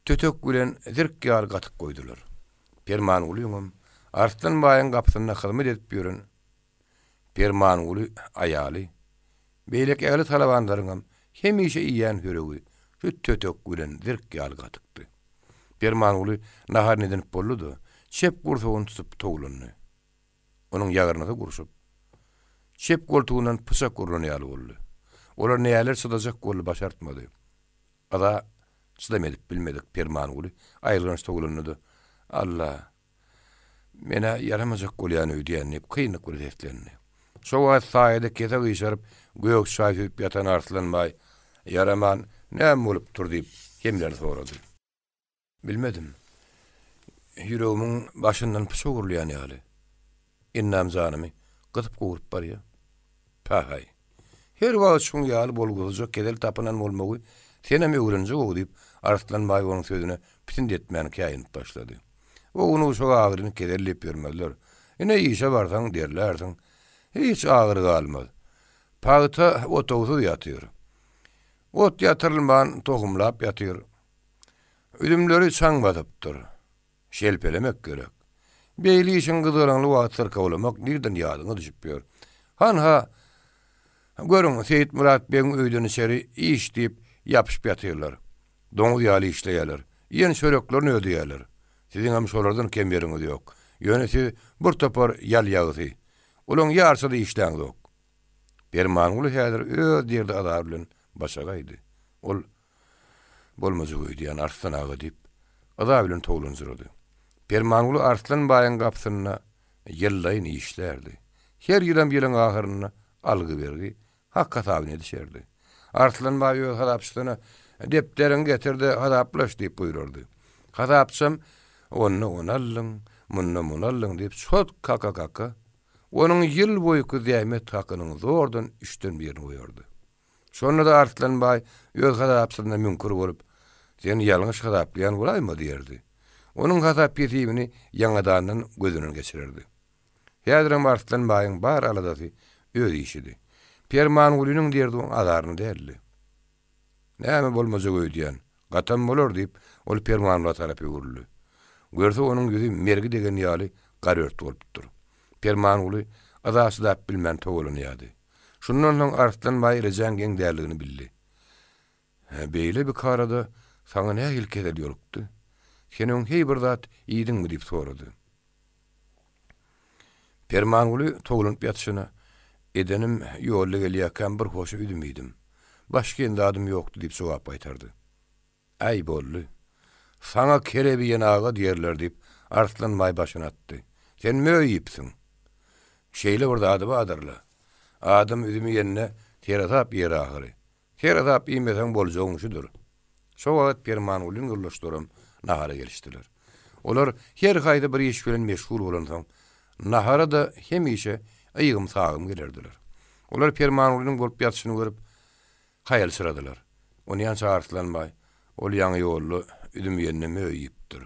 tötek bilen zirk ýaly gatyk goýdular. Permangulyňam Arslan baýyň gapysynda hyzmat edip ýören Permanguly aýaly, beýleki ähli talabanlaryňam hemişe iýýän höregi şu tötek bilen zirk ýaly gatykdy. Permanguly naharyny edinip boldy-da, çep gursagyny tutup towlandy. Onuň ýagyrnysy gurşup, çep goltugyndan pyçak urlan ýaly boldy. Olar näler çydajak boldy, başartmady. Yza çydam edip bilmedik Permanguly aýylganç towlandy-da, Alla, men-ä ýaramajak bolýan öýdýän diýip, kynlyk bilen seslendi. Şo wagt saýada kese gyşaryp, gök çaý süzüp ýatan Arslan baý, Ýaraman, näme bolupdyr diýip, hemleli sorady. Bilmedim. Ýüregimiň başyndan pyçak urulýan ýaly. Endam janymy gysyp gowrup barýar. Pahaý. Her wagt şuň ýaly bolgusyzja kesel tapynan bolmagy senem öwrenjek-ow diýip, Arslan baý onuň sözüne pisint etmän käýinip başlady. Ownuk-uşak agyryny kesel diýip ýörmezler. Ine, işe barsaň, derlärsiň. Hiç agyry galmaz. Pagta otagsyz ýatyr. Ot ýatyrylman tohumlap ýatyr. Üzümleri çaň basypdyr. Şelpelemek gerek. Beýle işiň gyzgalaňly wagty syrkawlamak nirden ýadyňa düşüp ýör. Hanha, görüň, Seýitmyrat begiň öýden içeri iş diýip ýapyşyp ýatyrlar. Doňuz ýaly işleýärler. Iýen çöreklerini ödeýärler. Siziňem şolardan kem ýeriňiz ýok. Ýöne siz bir topar ýal ýagysy. Olaň ýarysy-da işläňzok. Permanguly häzir öz derdi-azary bilen başagaýdy. Ol Bolmajak öýdýän, Arslan aga, diýip, yza bilen towlanjyrady. Permanguly Arslan baýyň gapysynda ýyllaýyn işlärdi. Her ýylam ýylyň ahyrynda algy-bergi, hak hasabyny edişerdi. Arslan baý öz hasapçysyna, Depderiňi getir-de, hasaplaş diýip buýrardy. Hasapçam, Onda ony aldyň, munda muny aldyň diýip, çot kaka-kaka, onuň ýyl boýky zähmet hakynyň zordan üçden birini goýardy. Şonda-da Arslan baý öz hasapçysyna müňkür bolup, Sen ýalňyş hasaplaýan bolaýma diýerdi. Onuň hasap-hesibini ýaňadandan gözünden geçirerdi. Häzirem Arslan baýyň bar aladasy öz işidi. Permangulynyň derdi oň azaryna däldi. Näme bolmajak öýdýän? Gatam bolar, diýip, ol Permangula tarap öwrüldi. Görse, onuň ýüzi mergi degen ýaly garört bolupdyr. Permanguly yza çydap bilmän togalanýardy. Şundan soň Arslan baý rejäň geň däldigini bildi. Hä, beýle bikarada saňa nähili kesel ýolukdy? Sen öň heý bir zat iýdiňmi? diýip sorady. Permanguly towlanyp ýatyşyna, Edenim, ýolda gelýärkäm bir hoşa üzüm iýdim. Başga iýen zadym ýokdy diýip jogap gaýtardy. Äý, boldy. Saňa kerep iýen aga diýerler, diýip, Arslan baý başyny atdy. Sen möý iýipsiň. Şeýle bir zady bardyr-la. Adam üzüm iýende seresap iýer ahyry. Seresap iýmeseň boljagyň şudur. Şo wagt Permangulyň ýoldaşlaram nahara gelişdiler. Olar her haýsy bir iş bilen meşgul bolansoň, nahara-da hemişe ygym-sagym gelerdiler. Olar Permangulynyň bolup ýatyşyny görüp, Haýalsyradylar. Onýança Arslan baý, Ol ýaňy ýolda üzüm iýende möý iýipdir.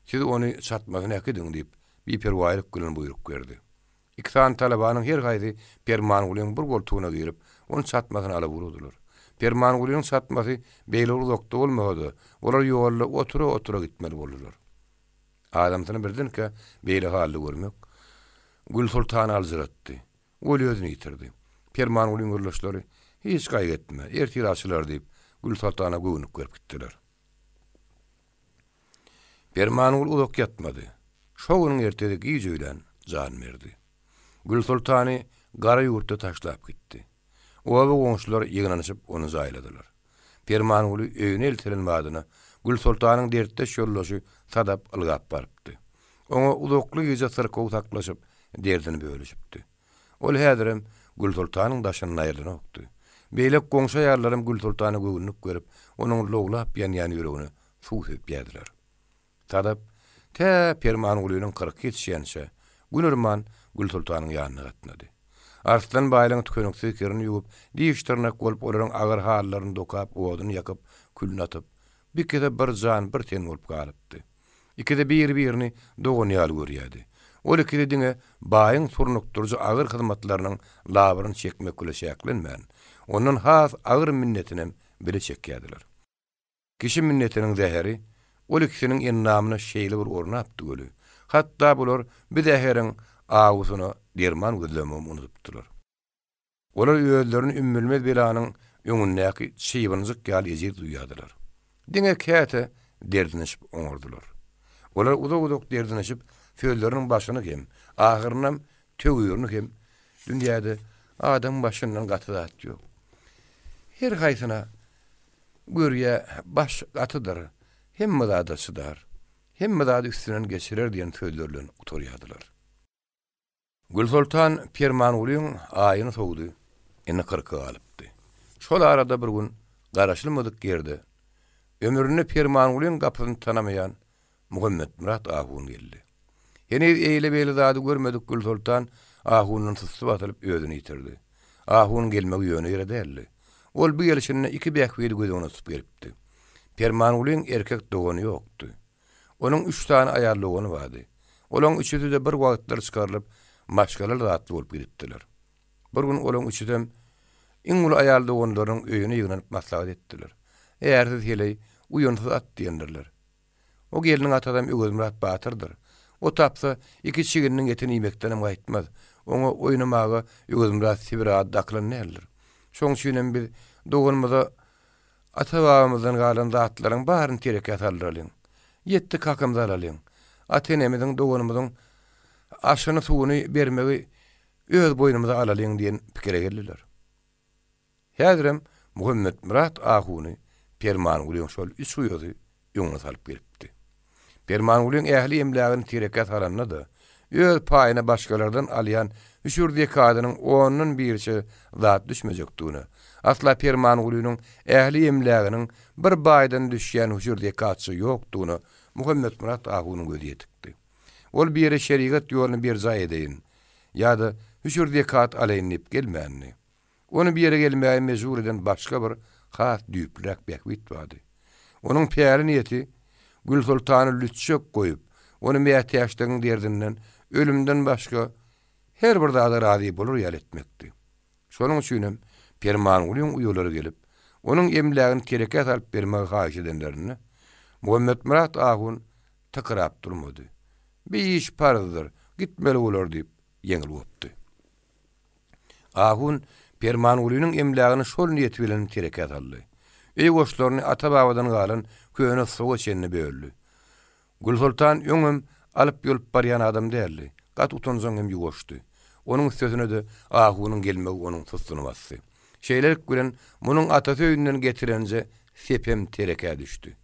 Siz ony çatmasyna äkidiň diýip, biperwaýlyk bilen buýruk berdi. Iki sany talabanyň her haýsy Permangulyň bir goltugyna girip, ony çatmasyna alyp ugradylar. Permangulynyň çatmasy beýle bir uzakda bolmasa-da, olar ýolda otura-otura gitmeli boldular. Adamsyny birdenkä beýle halda görmek Gülsoltany aljyratdy. Ol özüni ýitirdi. Permangulyň ýoldaşlary, Hiç gaýgy etme, ertir açylar diýip, Gülsoltana göwünlik berip gitdiler. Permangül uzak ýatmady. Şo günüň ertesi giç öýlän jan berdi. Gülsoltany gara ýurtda taşlap gitdi. Oba goňşular ýygnanyşyp ony jaýladylar. Permanguly öýüne eltilen badyna Gülsoltanyň dertdeş ýoldaşy Sadap ylgap barypdy. Oňa uzakly gije syrkaw saklaşyp, derdini bölüşipdi. Ol häzirem Gülsoltanyň daşyndan aýrylanokdy. Beýleki goňşy aýallaram Gülsoltana göwünlik berip, onuň lowlap ýanýan ýüregine suw sepýärdiler. Sadap tä Permangulynyň kyrky ýetişýänçä, gün yrman Gülsoltanyň ýanyna gatnady. Arslan baýlaryň tükeniksiz kirini ýuwup, diş-dyrnak bolup olaryň agyr halylaryny dokap, oduny ýakyp, külüni atyp, bikese bir jan, bir ten bolup galypdy. Ikisi bir-birini dogan ýaly görýärdi. Ol ikisi diňe baýyň surnukdyryjy agyr hyzmatlarynyň labyryny çekmek bile çäklenmän, ondan has agyr minnetinem bile çekýärdiler. Kişi minnetiniň zäheri ol ikisiniň endamyna şeýle bir ornapdy weli, hatda bular bi zäheriň awusyna derman gözlemegem unudypdylar. Olar özlerini ümmülmez belanyň öňündäki çybynjyk ýaly ejiz duýýardylar. Diňe käte derdinişip oňardylar. Olar uzak-uzak derdinişip, sözleriniň başyny hem, ahyrynam töwirini hem Dünýäde adamyň başyndan gaty zat ýok. Her haýsyna Görýä, baş gatydyr, hemme zada çydar, hemme zady üstünden geçirer diýen sözler bilen gutarýardylar. Gülsoltan Permangulyň aýyny sowdy, indi kyrky galypdy. Şol arada bir gün garaşylmadyk ýerde ömründe Permangulyň gapysyny tanamaýan Muhammetmyrat ahun geldi. Heniz eýle-beýle zady görmedik Gülsoltan ahundan sussy basylyp özüni ýitirdi. Ahunyň gelmegi ýöne ýere däldi. Ol bu gelşinde iki bähbidi göz öňünde tutup gelipdi. Permangulyň erkek dogany ýokdy. Onuň üç sany aýal dogany bardy. Olaň üçüsi-de bir wagtlar çykarylyp, maşgalaly zatly bolup gidipdiler. Bir gün olaň üçüsem iň uly aýal doganlarynyň öýüne ýygnanyp maslahat etdiler. Ärsiz heleý, uýansyz at diýendirler. O gelniň atasam Öwezmyrat batyrdyr. O tapsa, iki çigininiň etini iýmekdenem gaýtmaz. Oňa oýnamaga Öwezmyrat Sibir ady dakylan däldir. Şoň üçinem biz doganymyza ata-babamyzdan galan zatlaryň baryny terekä saldyralyň. Ýetdik hakymyzy alalyň. Ata-enemiziň, doganymyzyň aşyny-suwuny bermegi öz boýnumyza alalyň diýen pikire geldiler. Häzirem Muhammetmyrat ahuny Permangulyň şol üç uýasy öňüne salyp gelipdi. Permangulyň ähli emlägini terekä salanda-da, öz paýyna başgalardan alýan hüşür zekadynyň ondan biriçe zat düşmejekdigine, asla Permangulynyň ähli emläginiň bir baýdan düşýän hüşür zekatça ýokdugyna Muhammetmyrat ahunyň gözi ýetikdi. Ol bir ýere şerigat ýoluny berjaý edeýin ýa-da hüşür zekat alaýyn diýip gelmändi. Ony bu ýere gelmäge mejbur eden başga bir, has düýplüräk bähbit bardy. Onuň päli-niýeti Gülsoltany lütjek goýup, ony mätäçligiň derdinden, ölümden başga her bir zada razy bolar ýaly etmekdi. Şonuň üçinem Permangulyň uýalary gelip, onuň emlägini terekä salyp bermegi haýyş edenlerinde, Muhammetmyrat ahun tykyrap durmady. Bi iş parzdyr, gitmeli bolar diýip, ýeňil gopdy. Ahun Permangulynyň emlägini şol niýeti bilen terekä saldy. Öý goşlaryny ata-babadan galan köne sowa çenli böldi. Gülsoltan öňem alyp-ýolup barýan adam däldi. Gaty utanjaň hem ýuwaşdy. Onuň üstesine-de ahunyň gelmegi onuň sussuny basdy. Şeýlelik bilen, munuň atasy öýünden getirenje sepem terekä düşdi.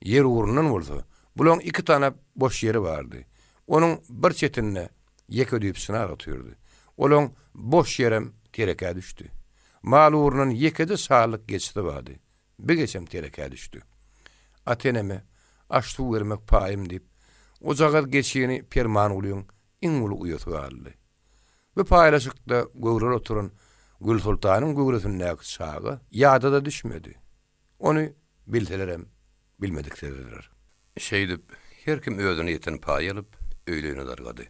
Ýer ugrundan bolsa, bulaň iki tanap boş ýeri bardy. Onuň bir çetinde ýeke düýp çynar otyrdy. Olaň boş ýerem terekä düşdi. Mal ugrundan ýekeje şalyk geçisi bardy. Bi geçem terekä düşdi. Ata-eneme aş-suw bermek paýym diýip, ojagaz geçini Permangulyň iň uly uýasy galdy. Bu paýlaşykda göwreli oturan Gülsoltanyň göwresindäki çaga ýada-da düşmedi. Ony bilselerem, bilmediksediler. Şeýdip, her kim özüne ýeten paýy alyp, öýli-öýüne dargady.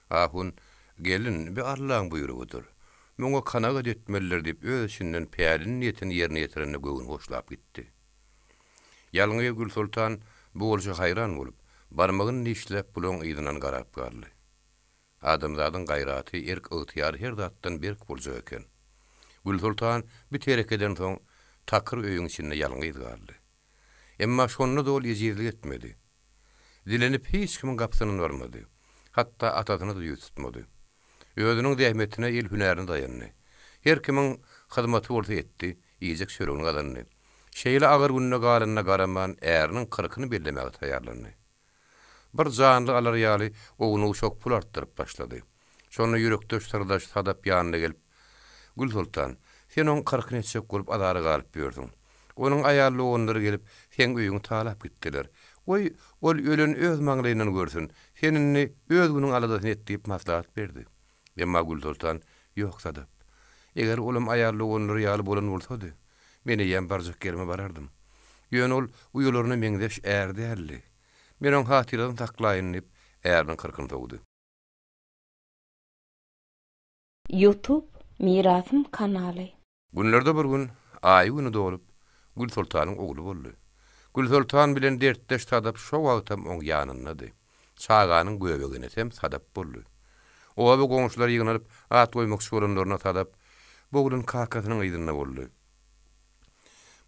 Ahun, Gelin, bi Allaň buýrugydyr. Muňa kanagat etmelidir diýip, öz içinden pälini-niýetini ýerine ýetirenine göwni hoşlap gitdi. Ýalňyz Gülsoltan bu bolşa haýran bolup, barmagyny dişläp bulaň yzyndan garap galdy. Adamzadyň gaýraty, erk-ygtyýary her zatdan berk boljak eken. Gülsoltan bu terekeden soň takyr öýüň içinde ýalňyz galdy. Emma şonda-da ol ejizlik etmedi. Dilenip hiç kimiň gapysyndan barmady. Hatda atasyna-da ýüz tutmady. Özüniň zähmetine, el hünärine daýandy. Her kimiň hyzmaty bolsa etdi, iýjek çöregini gazandy. Şeýle agyr günde galanyna garaman, äriniň kyrkyny bellemäge taýýarlandy. Bir janly alar ýaly ownuk-uşak pul artdyryp başlady. Şonda ýürekdeş syrdaş Sadap ýanyna gelip, Gülsoltan, sen oň kyrkyny etjek bolup azara galyp ýörsüň. Onuň aýal doganlary gelip, seň öýüňi talap gitdiler. Goý, ol ölen öz maňlaýyndan görsün, sen indi öz günüň aladasyny et diýip maslahat berdi. Emma Gülsoltan, Ýok, Sadap. Eger olam aýal doganlary ýaly bolan bolsady, men eýýäm barjak ýerime barardym. Ýöne ol uýalaryna meňzeş är däldi. Men oň hatyrasyny saklaýyn diýip, äriniň kyrkyny sowdy. Youtube Mirasym kanaly. Günlerde bir gün, aýy-güni dolup, Gülsoltanyň ogly boldy. Gülsoltan bilen dertdeş Sadap şo wagtam oň ýanyndady. Çaganyň göbegenesem Sadap boldy. Oba goňşulary ýygnalyp, at goýmakçy bolanlarynda Sadap, Bu oglan kakasynyň yzynda boldy.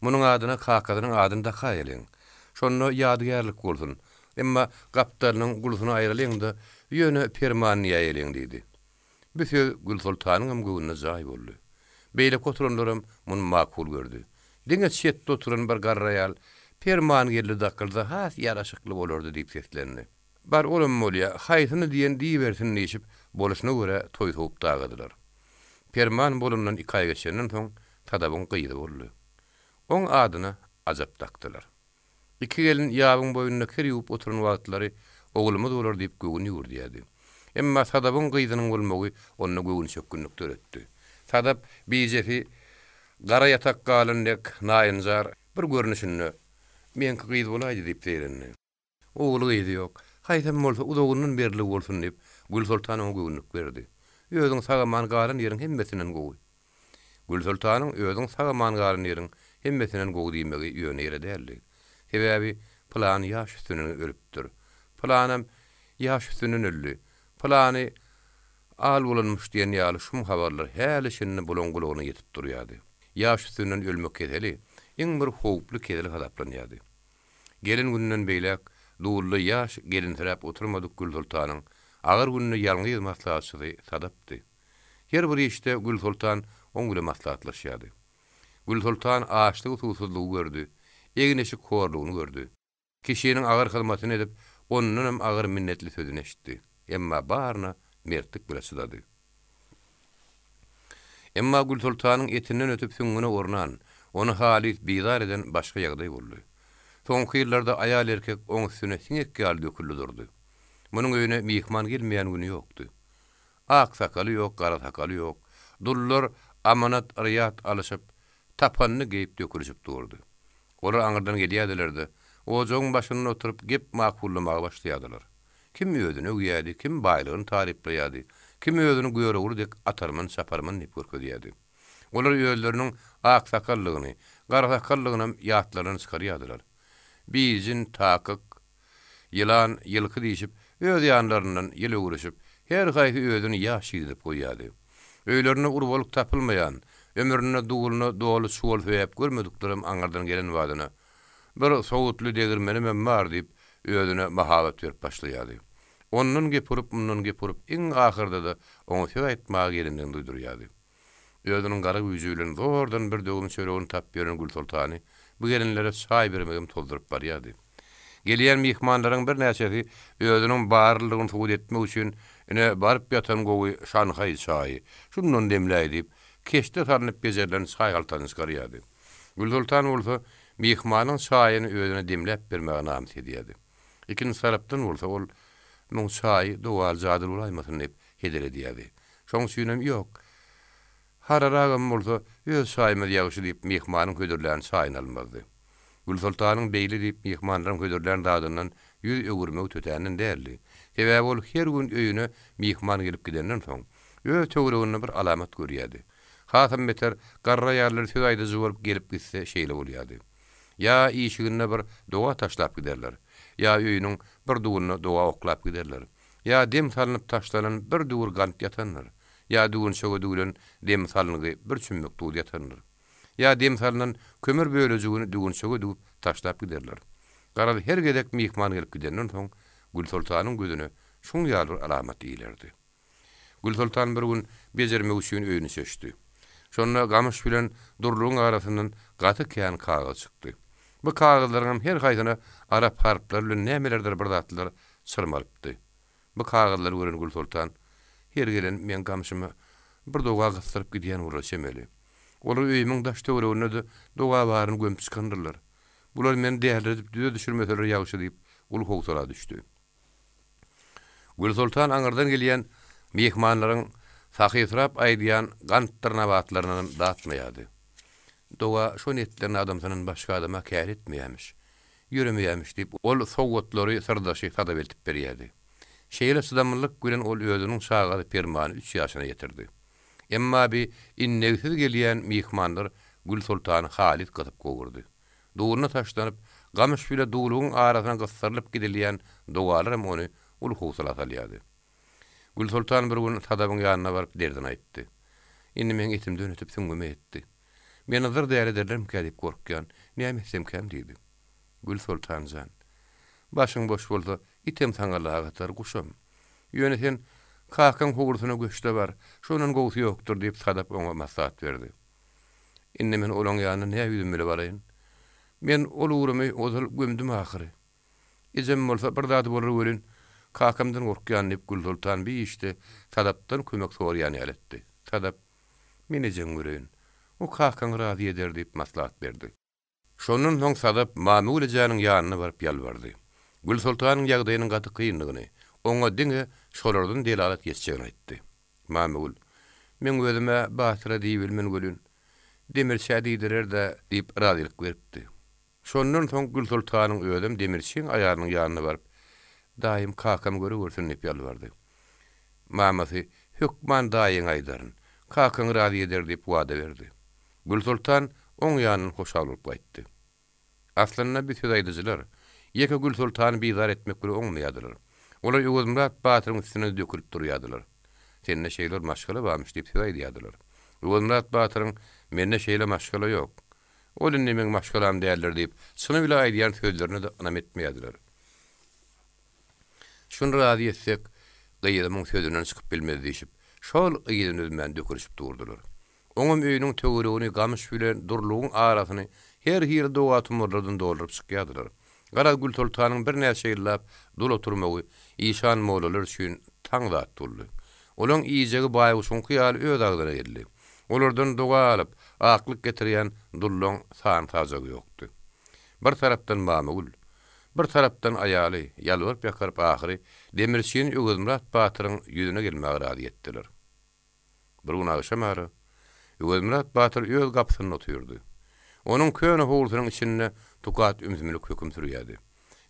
Munuň adyna kakasynyň adyny dakaýalyň. Şonda ýadygärlik bolsun. Emma gapdalynyň gulusyny aýralyň-da, ýöne Perman diýäýeliň diýdi. Bu söz Gülsoltanyňam göwnüne jaý boldy. Beýleki oturanlaram muny makul gördi. Diňe çetde oturan bir garry aýal, Perman geldi dakylsa has ýaraşykly bolardy diýip seslendi. Bar olam bolýa, haýsyny diýen diýibersin diýşip, boluşyna görä toý sowup dagadylar. Perman bolandan iki aý geçenden soň Sadabyň gyzy boldy. Oň adyna Ajap dakdylar. Iki gelin ýabyň boýunda kir ýuwup oturan wagtlary oglumyz bolar diýip göwün ýüwürdýärdi. Emma Sadabyň gyzynyň bolmagy onda göwünçökgünlik döretdi. Sadap bijesi gara ýatak galan dek naýynjar bir görnüşinde Meňki gyz bolaýdy diýip zeýrendi. Ogul-gyzy ýok. Haýsam bolsa uzagyndan berligi bolsun diýip, Gülsoltan oňa göwünlik berdi. Özüň sag-aman galan ýeriň hemmesinden gowy. Gülsoltanyň özüň sag-aman galan ýeriň hemmesinden gowy diýmegi ýöne ýere däldi. Sebäbi pylany ýaş üstünden ölüpdir. Pylanam ýaş üstünden öldi. Pylany al bolanmyş diýen ýaly şum habarlar häli-şindi bulaň gulagyna ýetip durýardy. Ýaş üstünden ölmek keseli iň bir howply kesel hasaplanýardy. Gelen gününden beýläk dulda ýaş gelinsiräp oturmadyk Gülsoltanyň agyr günde ýalňyz maslahatçysy Sadapdy. Her bir işde Gülsoltan oň bile maslahatlaşýardy. Gülsoltan açlygy-suwsuzlygy gördi, egin-eşik horlugyny gördi. Kişiniň agyr hyzmatyny edip, ondanam agyr minnetli sözüni eşitdi. Emma baryna mertlik bile çydady. Emma Gülsoltanyň etinden ötüp süňňüne ornan, ony halys bizar eden başga ýagdaý boldy. Soňky ýyllarda aýal-erkek oň üstüne siňek ýaly döküldi durdy. Munuň öýüne myhman gelmeýän güni ýokdy. Ak sakaly ýok, gara sakaly ýok, dullar amanat-yrýat alyşyp, tapanyny geýip dökülişip durdy. Olar aňyrdan gelýärdiler-de, ojagyň başynda oturyp gep makullamaga başlaýardylar. Kim özüni öwýärdi, kim baýlygyny taryplaýardy, kim özüni Görogly dek atarman-çaparman diýip görkezýärdi. Olar özleriniň aksakallygyny, garasakallygynam ýatlaryndan çykarýardylar. Bijin, takyk, ýylan, ýylky diýşip, öz ýanlaryndan ýyl öwrüşip, her haýsy özüni ýaş ýigit edip goýýardy. Öýlerinde urbalyk tapylmaýan, ömründe duluna doly çuwal söýäp görmediklerem aňyrdan gelen badyna, Bir sowutly degirmenimem bar diýip, özüne mahabat berip başlaýardy. Ondan gep urup, mundan gep urup, iň ahyrda-da oňa söz aýtmaga gelendigini duýdurýardy. Özüniň gara güýji bilen zordan bir döwüm çöregini tapyp ýören Gülsoltany bu gelinlere çaý bermegem tozduryp barýardy. Gelýän myhmanlaryň birnäçesi özüniň barlydygyny subut etmek üçin, Ine, baryp ýatan gowy şanhaý çaýy, şundan demläý diýip, keşde salnyp bejerilen çaý haltasyny çykarýardy. Gülsoltan bolsa myhmanyň çaýyny özüne demläp bermäge namys edýärdi. Ikinji tarapdan bolsa ol, Muň çaýy dogaly-jadyly bolaýmasyn diýip heder edýärdi. Şoň üçinem, Ýok, hararagam bolsa, öz çaýymyz ýagşy diýip, myhmanyň hödürlän çaýyny almazdy. Gülsoltanyň beýle diýip myhmanlaryň hödürlän zadyndan ýüz öwürmegi tötänden däldi. Sebäbi ol her gün öýüne myhman gelip gidenden soň, öz töwereginde bir alamat görýärdi. Hasam beter, garry aýallar söz aýdyjy bolup gelip gitse şeýle bolýardy. Ýa işiginde bir doga taşlap giderler, ýa öýüniň bir duwunda doga oklap giderler, ýa dem salnyp taşlanan bir düwür gant ýatandyr, ýa düwünçege düwlen dem salyngy bir çümmük duz ýatandyr, ýa dem salnan kömür bölejigini düwünçege düwüp taşlap giderler. Garaz, her gezek myhman gelip gidenden soň, Gülsoltanyň gözüne şuň ýaly bir alamat ilerdi. Gülsoltan bir gün bejermek üçin öýüni çeşdi. Şonda gamyş bilen durlugyň arasyndan gaty kän kagyz çykdy. Bu kagyzlaryňam her haýsyna arap harplary bilen nämelerdir bir zatlar çyrmalypdy. Bu kagyzlary gören Gülsoltan, Her gelen meň gamşyma bir doga gysdyryp gidýän bolar çemeli. Olar öýümiň daş-töwereginde-de doga baryny gömüp çykandyrlar. Bular meni däliredip düze düşürmeseler ýagşy diýip, uly howsala düşdi. Gülsoltan aňyrdan gelýän myhmanlaryň sahysyrap aýdýan gantdyr nabatlaryndanam datmaýardy. Doga şo netlerini adamsyndan başga adama kär etmeýärmiş, ýöremeýärmiş diýip, ol sowgatlary syrdaşy Sadaba eltip berýärdi. Şeýle çydamlylyk bilen ol özüniň çagasy Permany üç ýaşyna ýetirdi. Emma bi innegsiz gelýän myhmanlar Gülsoltany halys gysyp gowurdy. Duguna taşlanyp, gamyş bile duwlugyň arasyna gysdyrylyp gidilýän dogalaram ony uly howsala salýardy. Gülsoltan bir gün Sadabyň ýanyna baryp derdini aýtdy. Indi meň etimden ötüp süňňüme ýetdi. Meni zyr däli ederlermikä diýip gorkýan, näme etsemkäm diýdi. Gülsoltan jan, başyň boş bolsa, item saňa lak atar, guşam. Ýöne sen kakaň howlusyna göç-de bar, şondan gowusy ýokdur diýip Sadap oňa maslahat berdi. Indi men olaň ýanyna nä ýüzüm bile baraýyn? Men ol ugrumy ozal gömdüm ahyry. Ejem bolsa bir zady bolar welin, kakamdan gorkýan diýip Gülsoltan bir işde Sadapdan kömek soraýan ýaly etdi. Sadap, Men ejeňi göreýin. O kakaňy razy eder diýip maslahat berdi. Şondan soň Sadap Mamygül ejäniň ýanyna baryp ýalbardy. Gülsoltanyň ýagdaýynyň gaty kyndygyny, oňa diňe şolardan delalat geçjegini aýtdy. Mamygül, Meň özüm-ä batyra diýibilmen welin, demirçä diýdirer-dä diýip razylyk beripdi. Şondan soň Gülsoltanyň özem demirçiň aýalynyň ýanyna baryp, Daýym kakamy görewersin diýip ýalbardy. Mamasy, Hökman daýyňa aýdaryn, kakaňy razy eder diýip wada berdi. Gülsoltan oň ýanyndan hoşal bolup gaýtdy. Aslynda bi söz aýdyjylar, ýeke Gülsoltany bizar etmek bile oňmaýardylar. Olar Öwezmyrat batyryň üstüne dökülip durýardylar. Sende şeýle bir maşgala barmyş diýip söz aýdýardylar. Öwezmyrat batyryň Mende şeýle maşgala ýok. Ol indi meň maşgalam däldir diýip, çyny bile aýdýan sözlerine-de ynam etmeýärdiler. Şuny razy etsek, gyzymyň sözünden çykyp bilmez diýşip, şol yzyny üzmän dökülişip durdular. Oňam öýüniň töweregini gamyş bilen durlugyň arasyny her hili doga-tumarlardan dolduryp çykýardylar. Garaz, Gülsoltanyň birnäçe ýyllap dul oturmagy işan-mollalar üçin taň zat boldy. Olaň iýjegi baýguşuňky ýaly öz agzyna geldi. Olardan doga alyp, aklyk getirýän dullaň sany-sajagy ýokdy. Bir tarapdan Mamagül, bir tarapdan aýaly ýalbaryp-ýakaryp ahyry demirçini Öwezmyrat batyryň ýüzüne gelmäge razy etdiler. Bir gün agşamara Öwezmyrat batyr öz gapysynda otyrdy. Onuň köne howlusynyň içinde tukat ümsümlik höküm sürýärdi.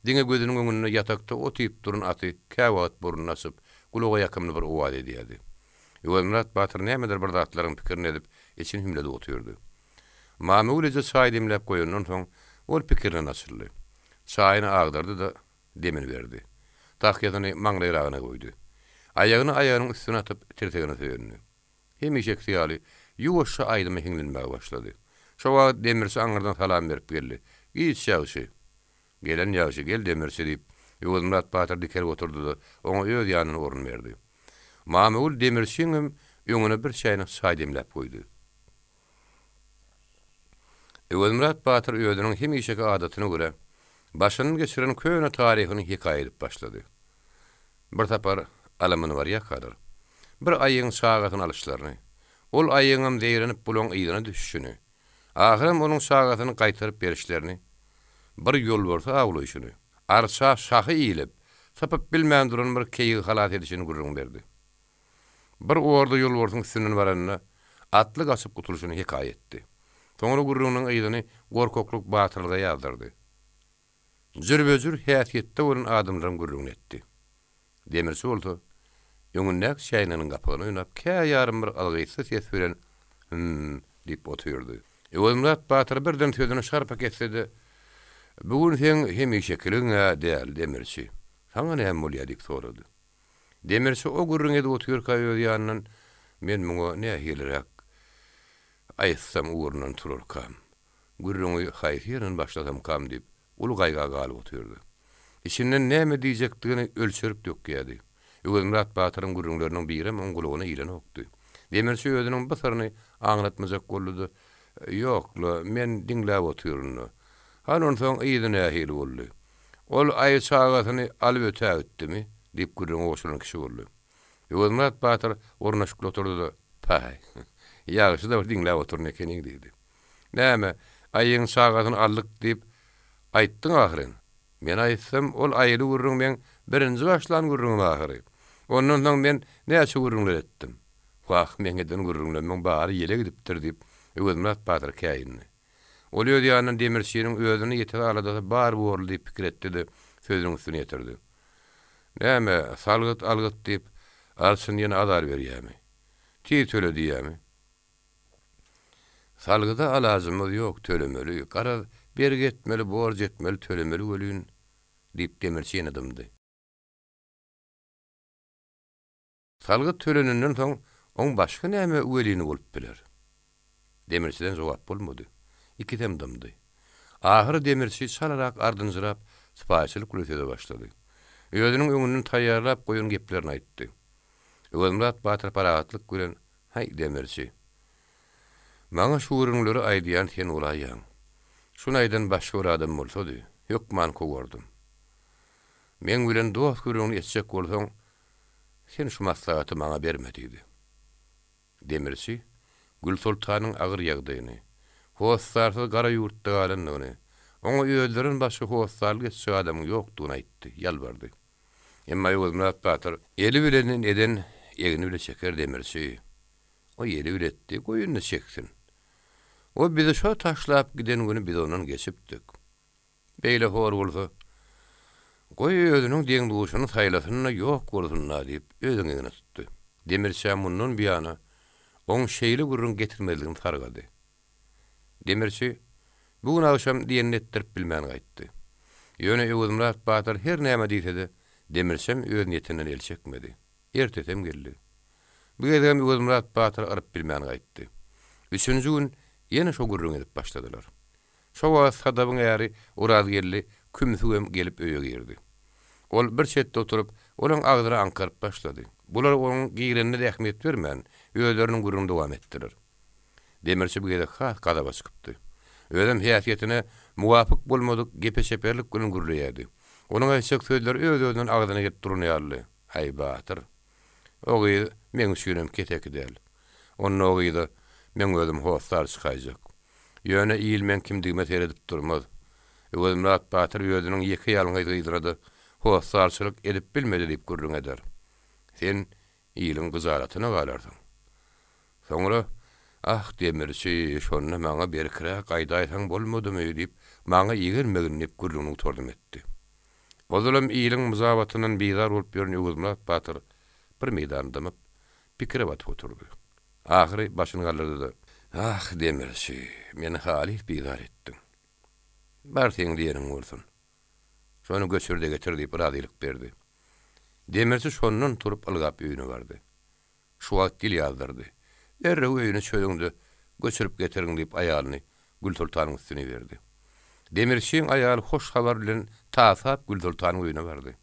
Diňe gözüniň öňünde ýatakda ot iýip duran aty käwagt burnuny açyp, gulaga ýakymly bir owaz edýärdi. Öwezmyrat batyr nämedir bir zatlaryň pikirini edip, içini hümledip otyrdy. Mamagül eje çaý demläp goýandan soň, ol pikirinden açyldy. Çaýyny agdardy-da, demini berdi. Tahýasyny maňlaýragyna goýdy. Aýagyny aýagynyň üstüne atyp, tirsegine söýendi. Hemişekisi ýaly, ýuwaşja aýdyma hiňlenmäge başlady. Şo wagt demirçi aňyrdan salam berip geldi. Giç ýagşy! Gelen ýagşy, gel demirçi! diýip, Öwezmyrat batyr dikelip oturdy-da, oňa öz ýanyndan orun berdi. Mamagül demirçiňem öňüne bir çäýnek çaý demläp goýdy. Öwezmyrat batyr özüniň hemişeki adatyna görä, başyndan geçiren köne taryhyny hekaýa edip başlady. Bir sapar alamany barýarkalar, bir aýygyň çagasyny alyşlaryny, ol aýygyňam zeýrenip bulaň yzyna düşüşini, ahyram onuň çagasyny gaýtaryp berişlerini, bir ýolbarsy awlaýşyny, arça şahy iýlip, sypyp bilmän duran bir keýigi halas edişini gürrüň berdi. Bir orda ýolbarsyň üstünden baranda, atly gaçyp gutulyşyny hekaýa etdi. Soňra gürrüňiniň yzyny gorkaklyk batyrlyga ýazdyrdy. Jürbejür häsiýetde bolan adamlaryň gürrüňini etdi. Demirçi bolsa, öňündäki çäýneginiň gapagyny oýnap, kä ýarym bir algytsyz ses bilen Hüm-m diýip otyrdy. Öwezmyrat batyr birden sözüni şarpa kesse-de, Bu gün seň hemişekiligiň-ä däl, demirçi. Saňa näme bolýa diýip sorady. Demirçi o gürrüňi edip otyrka öz ýanyndan, Men muňa nähiliräk aýtsam ugrundan turarkam? Gürrüňi haýsy ýerinden başlasamkam diýip, uly gaýga galyp otyrdy. Içinden näme diýjekdigini ölçerip dökýärdi. Öwezmyrat batyryň gürrüňleriniň birem oň gulagyna ilenokdy. Demirçi özüniň bu syryny aňlatmajak boldy-da, Ýok-la, men diňläp otyryn-da. Hany onsoň yzy nähili boldy? Ol aýy çagasyny alyp ötägitdimi? diýip gürrüňe goşulan kişi boldy. Öwezmyrat batyr ornaşykly oturdy-da, Paý, ýagşy-da bir diňläp oturyn ekeniň diýdi. Näme, aýyň çagasyny aldyk diýip aýtdyň ahyryn. Men aýtsam, ol aýyly gürrüň meň birinji başlan gürrüňim ahyry. Ondan soň men näçe gürrüňler etdim. Wah, meň eden gürrüňlerimiň bary ýele gidipdir diýip, Öwezmyrat batyr käýindi. Ol öz ýanyndan demirçiniň özüne ýeter aladasy bar borly diýip pikir etdi-de, sözüniň üstüni ýetirdi. Näme, salgyt-algyt diýip, arçyn ýene azar berýämi? Tiz töle diýýämi? Salgyda alajymyz ýok, tölemeli. Garaz, bergi etmeli, borç etmeli, tölemeli welin, diýip, demirçi ýene dymdy. Salgyt töleninden soň, oň başga näme welini bolup biler? Demirçiden jogap bolmady. Ikisem dymdy. Ahyry demirçi çalarak ardynjyrap, sypaýyçylyk bilen söze başlady. Özüniň öňünden taýýarlap goýan geplerini aýtdy. Öwezmyrat batyr parahatlyk bilen, Häý, demirçi! Maňa şu gürrüňleri aýdýan sen bolaýýaň. Şuny aýdan başga bir adam bolsady, hökman kowardym. Meň bilen dost gürrüňini etjek bolsaň, sen şu maslahaty maňa berme diýdi. Demirçi Gülsoltanyň agyr ýagdaýyny, hossarsyz gara ýurtda galandygyny, oňa özlerinden başga hossarlyk etjek adamyň ýokdugyny aýtdy, ýalbardy. Emma Öwezmyrat batyr. Eli bilen eden egni bile çeker demirçi. O eli bile etdi, goý indi çeksin. O bizi şo taşlap giden güni biz ondan geçipdik. Beýle hor bolsa, goý özüniň deň-duşuny saýlasyn-da ýok bolsun-da diýip, özüň egne tutdy. Demirçä mundan buýana oň şeýle gürrüň getirmezligini sargady. Demirçi bu gün agşam diýenini etdirip bilmän gaýtdy. Ýöne Öwezmyrat batyr her näme diýse-de, Demirçem öz niýetinden el çekmedi. Ertesem geldi. Bu gezegem Öwezmyrat batyr yryp bilmän gaýtdy. Üçünji gün ýene şo gürrüňi edip başladylar. Şo wagt Sadabyň äri Orazgeldi kümsügem gelip öýe girdi. Ol bir çetde oturyp, olaň agzyna aňkaryp başlady. Bular onuň girenine-de ähmiýet bermän, özleriniň gürrüňini dowam etdiler. Demirçi bu gezek has gazaba çykypdy. Özem häsiýetine muwapyk bolmadyk gepe çeperlik bilen gürleýärdi. Onuň aýtjak sözleri öz-özünden agzyna gelip duran ýalydy. Aý, batyr! O gyz meň üçinem keseki däl. Onda o gyza meň özüm hossar çykaýjak. Ýöne il meň kimdigime seredip durmaz. Öwezmyrat batyr özüniň ýeke-ýalňyz gyzyna-da hossarçylyk edip bilmedi diýip gürrüň eder. Sen iliň gyjalatyna galarsyň. Soňra, Ah, demirçi, şonda maňa berkiräk aýdaýsaň bolmadymy diýip, maňa igenmegin diýip gürrüňini gutardym etdi. Ozalam iliň myjabatyndan bizar bolup ýören Öwezmyrat batyr bir meýdan dymyp, pikire batyp oturdy. Ahyry başyny galdyrdy-da. Ah, demirçi, meni halys bizar etdiň. Bar seň diýeniň bolsun. Şony göçür-de getir diýip razylyk berdi. Demirçi şondan turup ylgap öýüne bardy. Şu wagt dil ýazdyrdy. Derrew öýüni çözüň-de, göçürip getiriň diýip aýalyny Gülsoltanyň üstüne iberdi. Demirçiň aýaly hoş habar bilen tasap Gülsoltanyň öýüne bardy.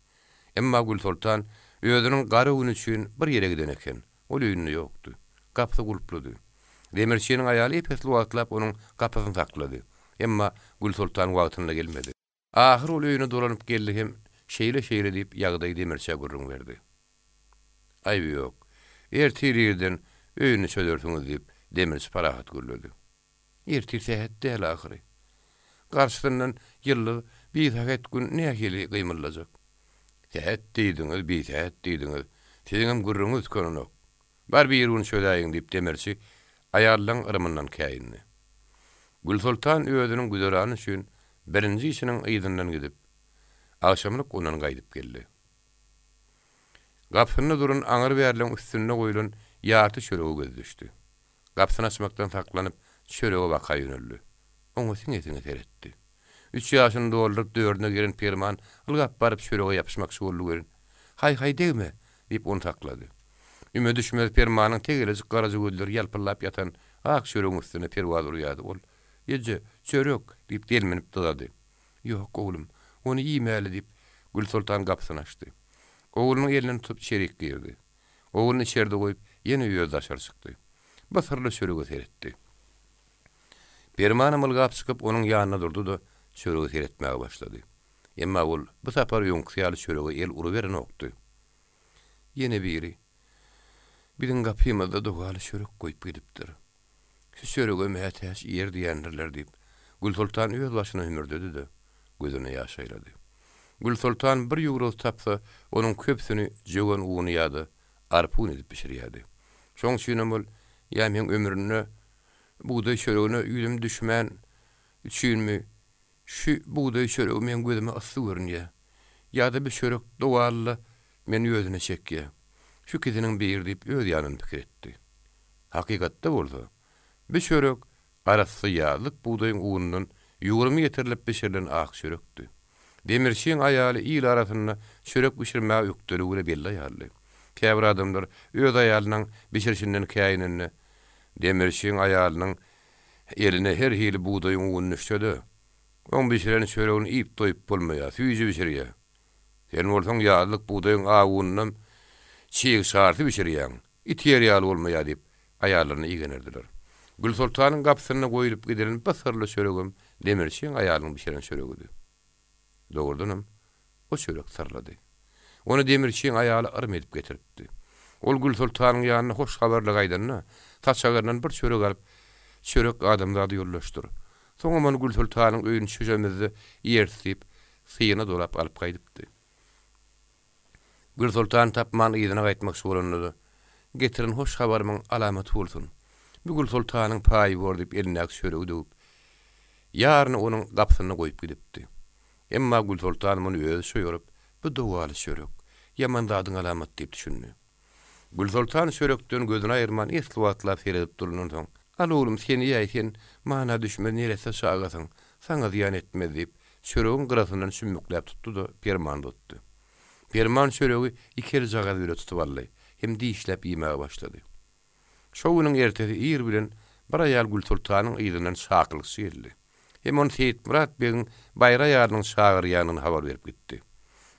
Emma Gülsoltan özüniň gara güni üçin bir ýere giden eken. Ol öýünde ýokdy. Gapysy gulpludy. Demirçiniň aýaly ep-esli wagtlap onuň gapysyny saklady. Emma Gülsoltan wagtynda gelmedi. Ahyr ol öýüne dolanyp geldi hem şeýle-şeýle diýip ýagdaýy demirçä gürrüň berdi. Aýby ýok. Ertir irden öýüni çözersiňiz diýip, demirçi parahat gürledi. Ertir sähet däl ahyry. Garşysyndan ýyldyz bisähet gün nähili gymyldajak? Sähet diýdiňiz, bisähet diýdiňiz, siziňem gürrüňiz tükenenok. Bar bir gün çözäýiň diýip demirçi aýallaň yrymyndan käýindi. Gülsoltan özüniň güzerany üçin birinji işiniň yzyndan gidip, agşamlyk ondan gaýdyp geldi. Gapysynda duran aňry-bärleň üstünde goýlan ýarty çörege gözi düşdi. Gapysyny açmakdan saklanyp, çörege baka ýöneldi. Oňa siňe-siňe seretdi. Üç ýaşyny dolduryp, dördüne giren Perman ylgap baryp çörege ýapyşmakçy boldy welin, Haý-haý degme! diýip, ony saklady. Üme düşmez Permanyň tegelejik garaja gözleri ýalpyldap ýatan ak çöregiň üstünde perwaz urýardy. Ol, Eje, çörek! diýip, delminip dyzady. Ýok, oglum, ony iýmäli diýip, Gülsoltan gapysyny açdy. Oglunyň elinden tutup içerik girdi. Ogluny içerde goýup, ýene özi daşary çykdy. Bu syrly çörege seretdi. Permanam ylgap çykyp, onuň ýanynda durdy-da, çörege seretmäge başlady. Emma ol bu sapar öňküsi ýaly çörege el uruberenokdy. Ýene biri, Biziň gapymyzda dogaly çörek goýup gidipdir. Şu çörege mätäç iýer diýendirler diýip, Gülsoltan öz başyna hümürdedi-de, gözüne ýaş aýlady. Gülsoltan bir ýugruz tapsa, onuň köpüsini jöwen uny ýa-da arpa uny edip bişirýärdi. Şoň üçinem ol, Ýa meň ömründe bugdaý çöregine ýüzüm düşmän üçinmi, şu bugdaý çöregi meň gözüme yssy görünýär. Ýa-da bir çörek dogaly-da meni özüne çekýär. Şu ikisiniň biri diýip öz ýanynda pikir etdi. Hakykatda bolsa, bu çörek arassa ýazlyk bugdaýyň unundan ýugrumy getirilip bişirilen ak çörekdi. Demirçiň aýaly il arasynda çörek bişirmäge ökdeligi bilen belli aýaldy. Käbir adamlar öz aýalynyň bişirişinden käýinende, Demirçiň aýalynyň eline her hili bugdaýyň uny düşse-de, oň bişiren çöregini iýip doýup bolmaýar, süýji bişirýär. Sen bolsaň ýazlyk bugdaýyň ak ununam çig şarsy bişirýäň. It iýer ýaly bolmaýar diýip, aýallaryna igenerdiler. Gülsoltanyň gapysynda goýulyp gidilen bir syrly çöregem demirçiň aýalynyň bişiren çöregidi. Dogrudanam, o çörek syrlydy. Ony demirçiň aýaly yrym edip getiripdi. Ol Gülsoltanyň ýanyna hoş habarly gaýdanda, saçagyndan bir çörek alyp, Çörek adamzada ýoldaşdyr. Soňam ony Gülsoltanyň öýüni çöşemizde iýeris diýip, syna dolap alyp gaýdypdy. Gülsoltany tapman yzyna gaýtmakçy bolanda-da, Getiren hoş habarymyň alamaty bolsun. Bu Gülsoltanyň paýy bor diýip elindäki çöregi döwüp, ýaryny onuň gapysynda goýup gidipdi. Emma Gülsoltan muny özi çoýuryp, Bu dogaly çörek, ýaman zadyň alamaty diýip düşündi. Gülsoltan çörekden gözüni aýyrman esli wagtlap seredip durandan soň, Al oglum, sen iýäý, sen mana düşmez neresse çagasyň, saňa zyýan etmez diýip, çöregiň gyrasyndan çümmükläp tutdy-da, Permany tutdy. Perman çöregi iki eljagaz bile tutup aldy hem dişläp iýmäge başlady. Şo günüň ertesi ir bilen bir aýal Gülsoltanyň yzyndan çakylykçy geldi. Hem ony Seýitmyrat begiň baýry aýalynyň çagyrýanyny habar berip gitdi.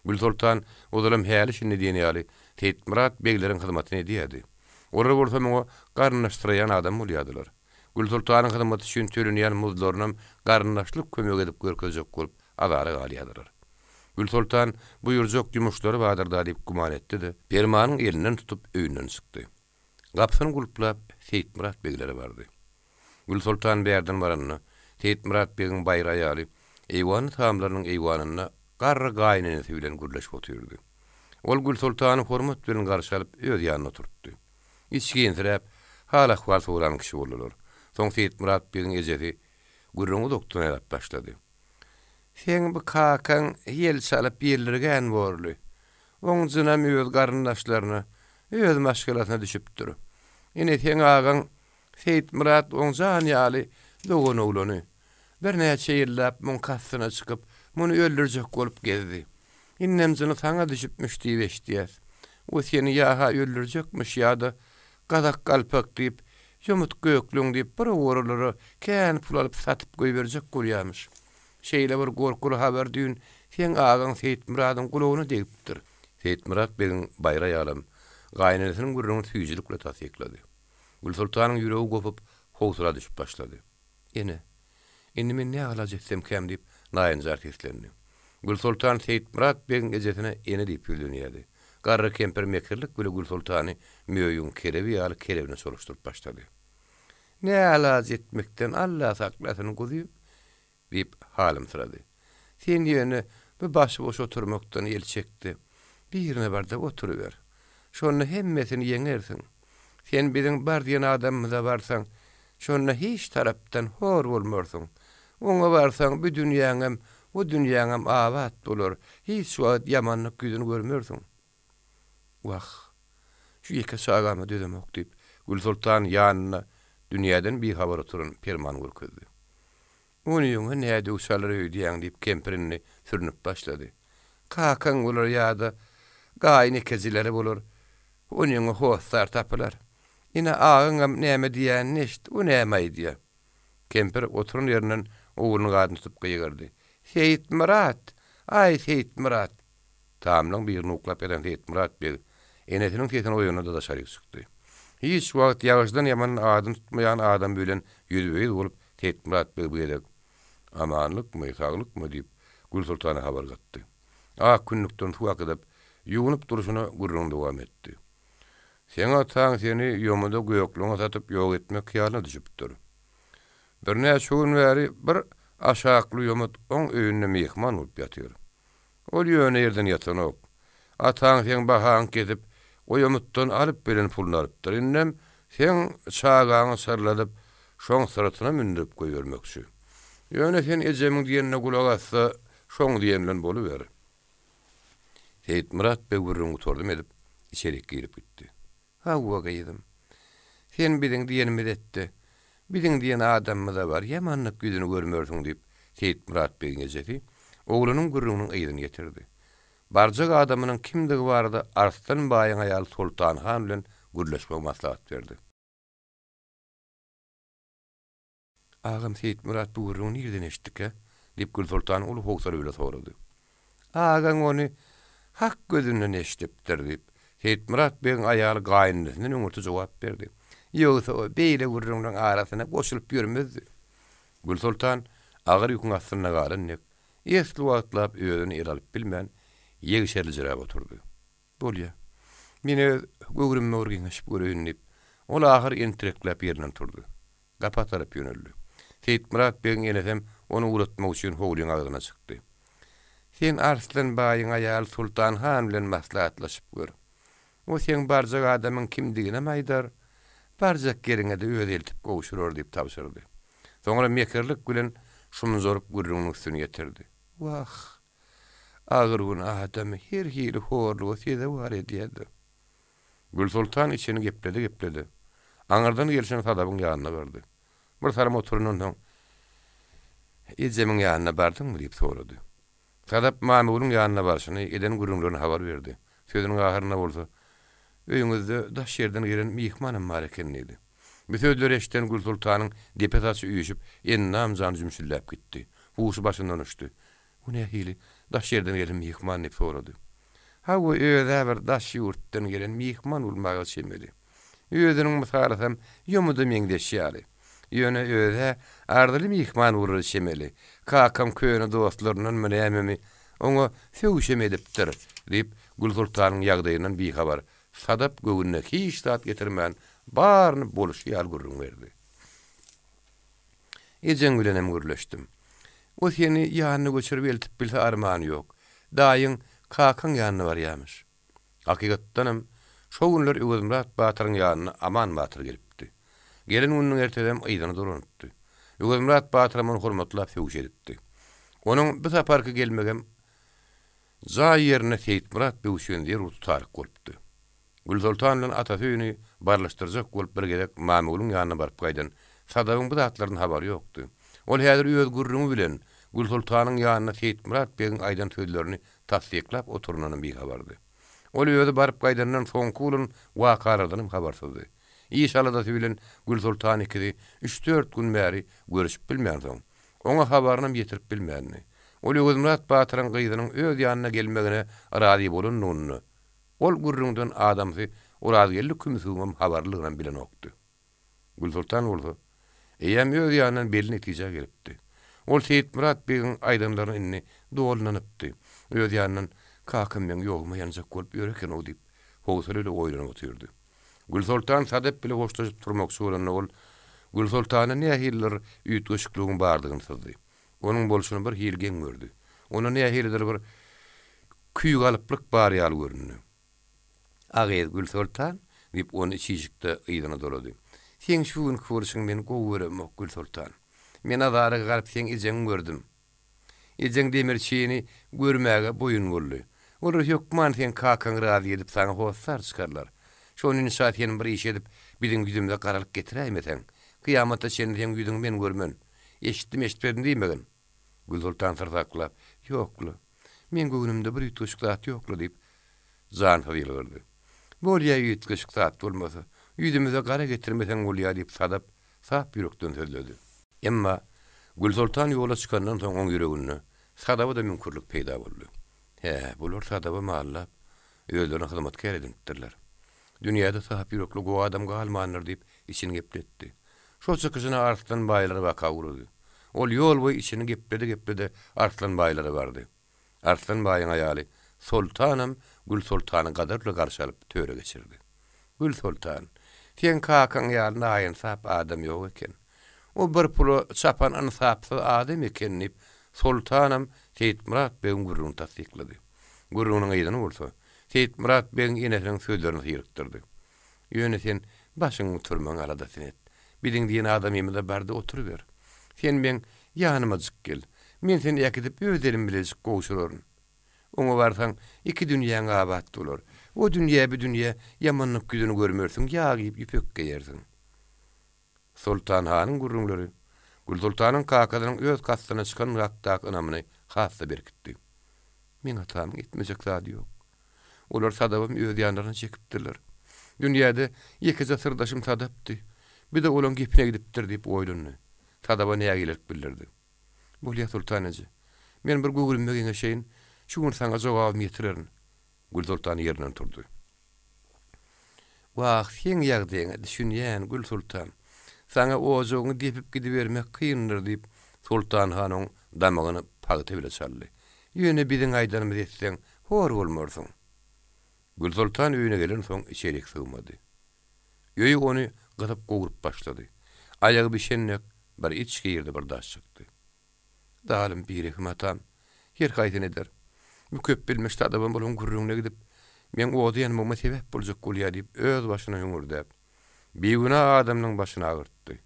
Gülsoltan ozalam häli-şindi diýen ýaly Seýitmyrat begleriň hyzmatyny edýärdi. Olar bolsa muňa garyndaşsyraýan adam bolýardylar. Gülsoltanyň hyzmaty üçin tölenýän muzlarynam garyndaşlyk kömegi edip görkezjek bolup azara galýardylar. Gülsoltan buýurjak ýumuşlary bardyr-da diýip güman etdi-de, Permanyň elinden tutup öýünden çykdy. Gapysyny gulplap, Seýitmyrat beglere bardy. Gülsoltan bärden baranda, Seýitmyrat begiň baýry aýaly eýwany tamlarynyň eýwanynda garry gaýynenesi bilen gürleşip otyrdy. Ol Gülsoltany hormat bilen garşy alyp, öz ýanynda oturtdy. Içginsiräp, hal-ahwal soran kişi boldular. Soň Seýitmyrat begiň ejesi gürrüňi uzakdan aýlap başlady. Seň bu kakaň ýel çalyp ýeldirgän borly. Oň jynam öz garyndaşlaryna, öz maşgalasyna düşüpdir. Ine, seň agaň Seýitmyrat oň jan ýaly doganoglany. Birnäçe ýyllap muň kastyna çykyp, muny öldürjek bolup gezdi. Indem jyny saňa düşüpmiş diýip eşidýäs. O seni ýa-ha öldürjekmiş ýa-da gazak galpak diýip, ýomut gökleň diýip bir owarralara kän pul alyp satyp goýberjek bolýamyş. Şeýle bir gorkuly habar düýn seň agaň Seýitmyradyň gulagyna degipdir. Seýitmyrat begiň baýry aýalam gaýynenesiniň gürrüňini süýjülik bilen tassyklady. Gülsoltanyň ýüregi gopup, howsala düşüp başlady. Ene, indi men nä alaç etsemkäm diýip, naýynjar seslendi. Gülsoltan Seýitmyrat begiň ejesine ene diýip ýüzlenýärdi. Garry kempir mekirlik bile Gülsoltany möýüň kelebi ýaly kelebine çolaşdyryp başlady. Nä alaç etmekden Alla saklasyn, guzym! Diýip, halymsyrady. Sen ýöne bu başy boş oturmakdan el çek-de, birine bar-da oturyber. Şonda hemmesini ýeňersiň. Sen biziň bar diýen adamymyza barsaň, şonda hiç tarapdan hor bolmarsyň. Oňa barsaň, bu dünýäňem, o dünýäňem abat bolar, hiç wagt ýamanlyk ýüzüni görmersiň. Wah, şu ýeke çagama dözemok, diýip, Gülsoltan ýanynda dünýäden bihabar oturan Permany görkezdi. Onyňa nä döw çalar öýdýäň, diýip, kempir indi sürnüp başlady. Kakaň bolar ýa-da gaýyn ekejileri bolar, onyňa hossar tapylar. Ine, agaňam näme diýýänini eşit, o näme aýdýar? Kempir oturan ýerinden oglunyň adyny tutup gygyrdy. Seýitmyrat! Aý, Seýitmyrat! Tamlaň birini uklap ýatan Seýitmyrat beg enesiniň sesini oýandy-da daşaryk çykdy. Hiç wagt ýagyşdan ýaman adyny tutmaýan adam bilen ýüzbe-ýüz bolup Seýitmyrat beg bu gezek, Amanlykmy, saglykmy? diýip, Gülsoltana habar gatdy. Ak kündükden suw akydyp, ýuwnup durşuna gürrüňini dowam etdi. Seň ataň seni ýomuda gökleňe satyp ýok etmek hyýalyna düşüpdir. Birnäçe gün bäri bir aşakly ýomut oň öýünde myhman bolup ýatyr. Ol ýöne ýerden ýatanok. Ataň seň bahaňy kesip, o ýomutdan alyp gelen puluny alypdyr. Indem seň çagaňy çyrladyp, şoň syratyna mündürip goýbermekçi. Ýöne sen ejemiň diýenine gulak as-da, şoň diýeni bilen boluber. Seýitmyrat beg gürrüňi gutardym edip, içerik girip gitdi. Hawa, gyzym. Sen biziň diýenimizi et-de, biziň diýen adamymyza bar, ýamanlyk ýüzüni görmersiň, diýip, Seýitmyrat begiň ejesi oglunyň gürrüňiniň yzyny getirdi. Barjak adamynyň kimdigi barada Arslan baýyň aýaly Soltan han bilen gürleşmegi maslahat berdi. Agam Seýitmyrat bu gürrüňi nireden eşitdikä? diýip, Gülsoltan uly howsala bile sorady. Agaň ony Hak gözünden eşidipdir, diýip, Seýitmyrat begiň aýaly gaýynenesinden öňürti jogap berdi. Ýogsa o beýle gürrüňleň arasyna goşulyp ýörmezdi. Gülsoltan agyr ýüküň astynda galan dek, esli wagtlap özüni ele alyp bilmän, ýegşeriljirap oturdy. Bolýa. Men öz göwrümime bir geňeşip göreýin, diýip, ol ahyr entirekläp ýerinden turdy. Gapa tarap ýöneldi. Seýitmyrat begiň enesem ony ugratmak üçin howlyň agzyna çykdy. Sen Arslan baýyň aýaly Sultan han bilen maslahatlaşyp gör. O seň barjak adamyň kimdiginem aýdar, barjak ýeriňe-de özi eltip gowşurar diýip tabşyrdy. Soňra mekirlik bilen şumjaryp gürrüňiniň üstüni ýetirdi. Wah! Agyr gün adamy her hili horluga sezewar edýär-de. Gülsoltan içini geplede-geplede, aňyrdan gelşen Sadabyň ýanyna bardy. Bir salym oturandan soň, Ejemiň ýanyna bardyňmy? diýip sorady. Sadap Mamygülüň ýanyna barşyny, eden gürrüňlerini habar berdi. Sözüniň ahyrynda bolsa, Öýüňizde daş ýerden gelen myhmanam bar eken diýdi. Bu sözleri eşiden Gülsoltanyň depe saçy üýşüp, endam-jany jümşüldäp gitdi. Huşy başyndan uçdy. Bu nähili daş ýerden gelen myhman diýip sorady. Hawa, öz-ä bir daş ýurtdan gelen myhman bolmaga çemeli. Özüniň mysalysam ýomuda meňzeş ýaly. Ýöne öz-ä arzyly myhman bolara çemeli. Kakam köne dostlaryndanmy nämemi, oňa sögüşem edipdir, diýip, Gülsoltanyň ýagdaýyndan bihabar Sadap göwnüne hiç zat getirmän, baryny boluşy ýaly gürrüň berdi. Ejeň bilenem gürleşdim. O seni ýanyna göçürip eltip bilse armany ýok. Daýyň kakaň ýanyna barýamyş. Hakykatdanam, şo günler Öwezmyrat batyryň ýanyna Aman batyr gelipdi. Gelen gününiň ertesem yzyna dolanypdy. Öwezmyrat batyram ony hormatlap sögüş edipdi. Onuň bu saparky gelmegem jaý ýerine Seýitmyrat beg üçin zerur tutaryk bolupdy. Gülsoltan bilen atasy öýüni barlyşdyrjak bolup bir gezek Mamygülüň ýanyna baryp gaýdan Sadabyň bu zatlardan habary ýokdy. Ol häzir öz gürrüňi bilen Gülsoltanyň ýanynda Seýitmyrat begiň aýdan sözlerini tassyklap oturandanam bihabardy. Ol özi baryp gaýdandan soňky bolan wakalardanam habarsyzdy. Iş aladasy bilen Gülsoltan ikisi üç-dört gün bäri görüşip bilmänsoň, oňa habarynam ýetirip bilmändi. Ol Öwezmyrat batyryň gyzynyň öz ýanyna gelmegine razy bolandygyny Ol gürrüňden adamsy Orazgeldi kümsügiňem habarlydygynam bilenokdy. Gülsoltan bolsa, eýýäm öz ýanyndan belli netijä gelipdi. Ol Seýitmyrat begiň aýdanlaryna indi doly ynanypdy. Öz ýanyndan, Kakam meň ýoguma ýanjak bolup ýör eken-ow diýip, howsala ile oýlanyp otyrdy. Gülsoltan Sadap bile hoşlaşyp turmakçy bolanda ol Gülsoltanda nähilidir üýtgeşikligiň bardygyny syzdy. Onuň bolşuny bir hili geň gördi. Onda nähilidir bir küýgalyplyk bar ýaly göründi. A gyz, Gülsoltan, diýip, ony içişikde yzyna dolady. Seň şu günki bolşuňy men gowy göremok, Gülsoltan. Men azara galyp seň ejeňi gördüm. Ejeň demirçini görmäge boýun boldy. Olar hökman seň kakaňy razy edip saňa hossar çykarlar. Şony inşa sen bir iş edip biziň ýüzümize garalyk getiräýmeseň, kyýamata çenli seň ýüzüňi men görmen. Eşitdim, eşitmedim diýmegin. Gülsoltan syr saklap, Ýok-la, meň göwnümde bir üýtgeşik zat ýok-la diýip, jansyz ýylgyrdy. Bolýa üýtgeşik zat bolmasa, ýüzümize gara getirmeseň bolýa diýip Sadap sap ýürekden sözledi. Emma Gülsoltan ýola çykandan soň oň ýüreginde Sadaba-da müňkürlik peýda boldy. Hä, bular Sadaba mallap, özlerine hyzmatkär edinipdirler. Dünýäde sap ýürekli gowy adam galmandyr diýip, içini gepletdi. Şol çykyşyna Arslan baýlara baka ugrady. Ol ýol boýy içini geplede-geplede Arslan baýlara bardy. Arslan baýyň aýaly Soltanam Gülsoltany gadar bilen garşy alyp, töre geçirdi. Gülsoltan, seň kakaň ýaly naýynsap adam ýok eken. O bir pula çapan ynsapsyz adam eken diýip, Soltanam Seýitmyrat begiň gürrüňini tassyklady. Gürrüňiniň yzyny bolsa, Seýitmyrat begiň enesiniň sözlerini syrykdyrdy. Ýöne sen başyňy götermegiň aladasyny et. Biziň diýen adamymyza bar-da oturyber. Sen meň ýanymajyk gel. Men seni äkidip öz elim bilejik gowşuraryn. Oňa barsaň, iki dünýäň abat bolar. O dünýä, bu dünýä ýamanlyk ýüzüni görmersiň, ýag iýip ýüpek geýersiň. Soltan hanyň gürrüňleri Gülsoltanyň kakasynyň öz kastyna çykan hakdaky ynamyny has-da berkitdi. Meň atamyň etmejek zady ýok. Olar Sadabam öz ýanlaryna çekipdirler. Dünýäde ýekeje syrdaşym Sadapdy. Bir-de olaň gepine gidipdir diýip oýlandy. Sadaba nägilelik bildirdi. Bolýa, Soltan eje. Men bir göwrümime geňeşeýin. Şu gün saňa jogabymy ýetirerin. Gülsoltan ýerinden turdy. Wah, seň ýagdaýyňa düşünýän, Gülsoltan. Saňa ojagyňy depip gidibermek kyndyr, diýip, Soltan han oň damagyny pagta bile çaldy. Ýöne biziň aýdanymyzy etseň, hor bolmarsyň. Gülsoltan öýüne gelensoň içerik sygmady. Öý ony gysyp-gowrup başlady. Aýagy bişen dek bir iç girdi, bir daş çykdy. Zalym birehim atam her haýsyny eder. Bu köpbilmiş sadabam olaň gürrüňine gidip, meň oda ýanmagyma sebäp boljak bolýar diýip öz başyna hüňürdäp, bigünä adamlaň başyny agyrtdy.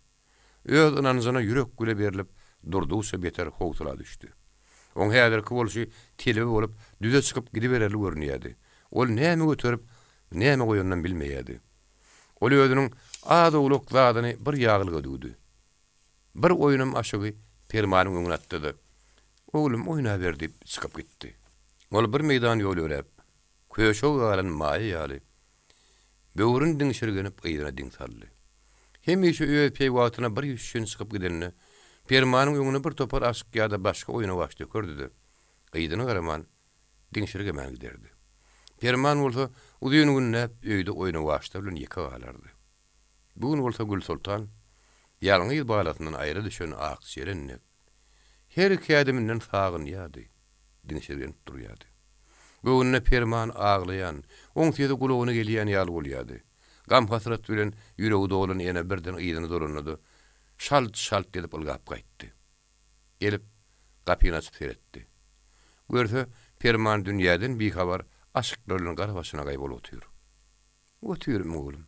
Öz ynanjyna ýürek güle berlip, durdugyça beter howsala düşdi. Oň häzirki bolşy telbe bolup, düze çykyp gidibererli görünýärdi. Ol näme göterip, näme goýanynam bilmeýärdi. Ol özüniň az-owlak zadyny bir ýaglyga düwdi. Bir oýnam aşygy Permanyň öňüne atdy-da, Oglum, oýnaber diýip, çykyp gitdi. Ol bir meýdan ýol ýöräp, köşege galan maýa ýaly, böwrüni diňşirgenip yzyna diň saldy. Hemişe öz peýwagtyna bir ýüşüşen çykyp gidende, Permanyň öňüne bir topar aşyk ýa-da başga oýnawaç dökerdi-de, yzyna garaman, diňşirgemän giderdi. Perman bolsa uzyn günläp öýde oýnawaçlar bilen ýeke galardy. Bu gün bolsa Gülsoltan ýalňyz balasyndan aýra düşen ak jeren dek, her iki ädiminden sagynýardy, diňşirgenip durýardy. Göwnüne Perman aglaýan, oň sesi gulagyna gelýän ýaly bolýardy. Gam-hasrat bilen ýüregi dolan ene birden yzyna dolandy-da, şalt-şalt edip ylgap gaýtdy. Gelip, gapyny açyp seretdi. Görse, Perman dünýäden bihabar aşyklar bilen gar başyna gaýbolup otyr. Otyryn, oglum.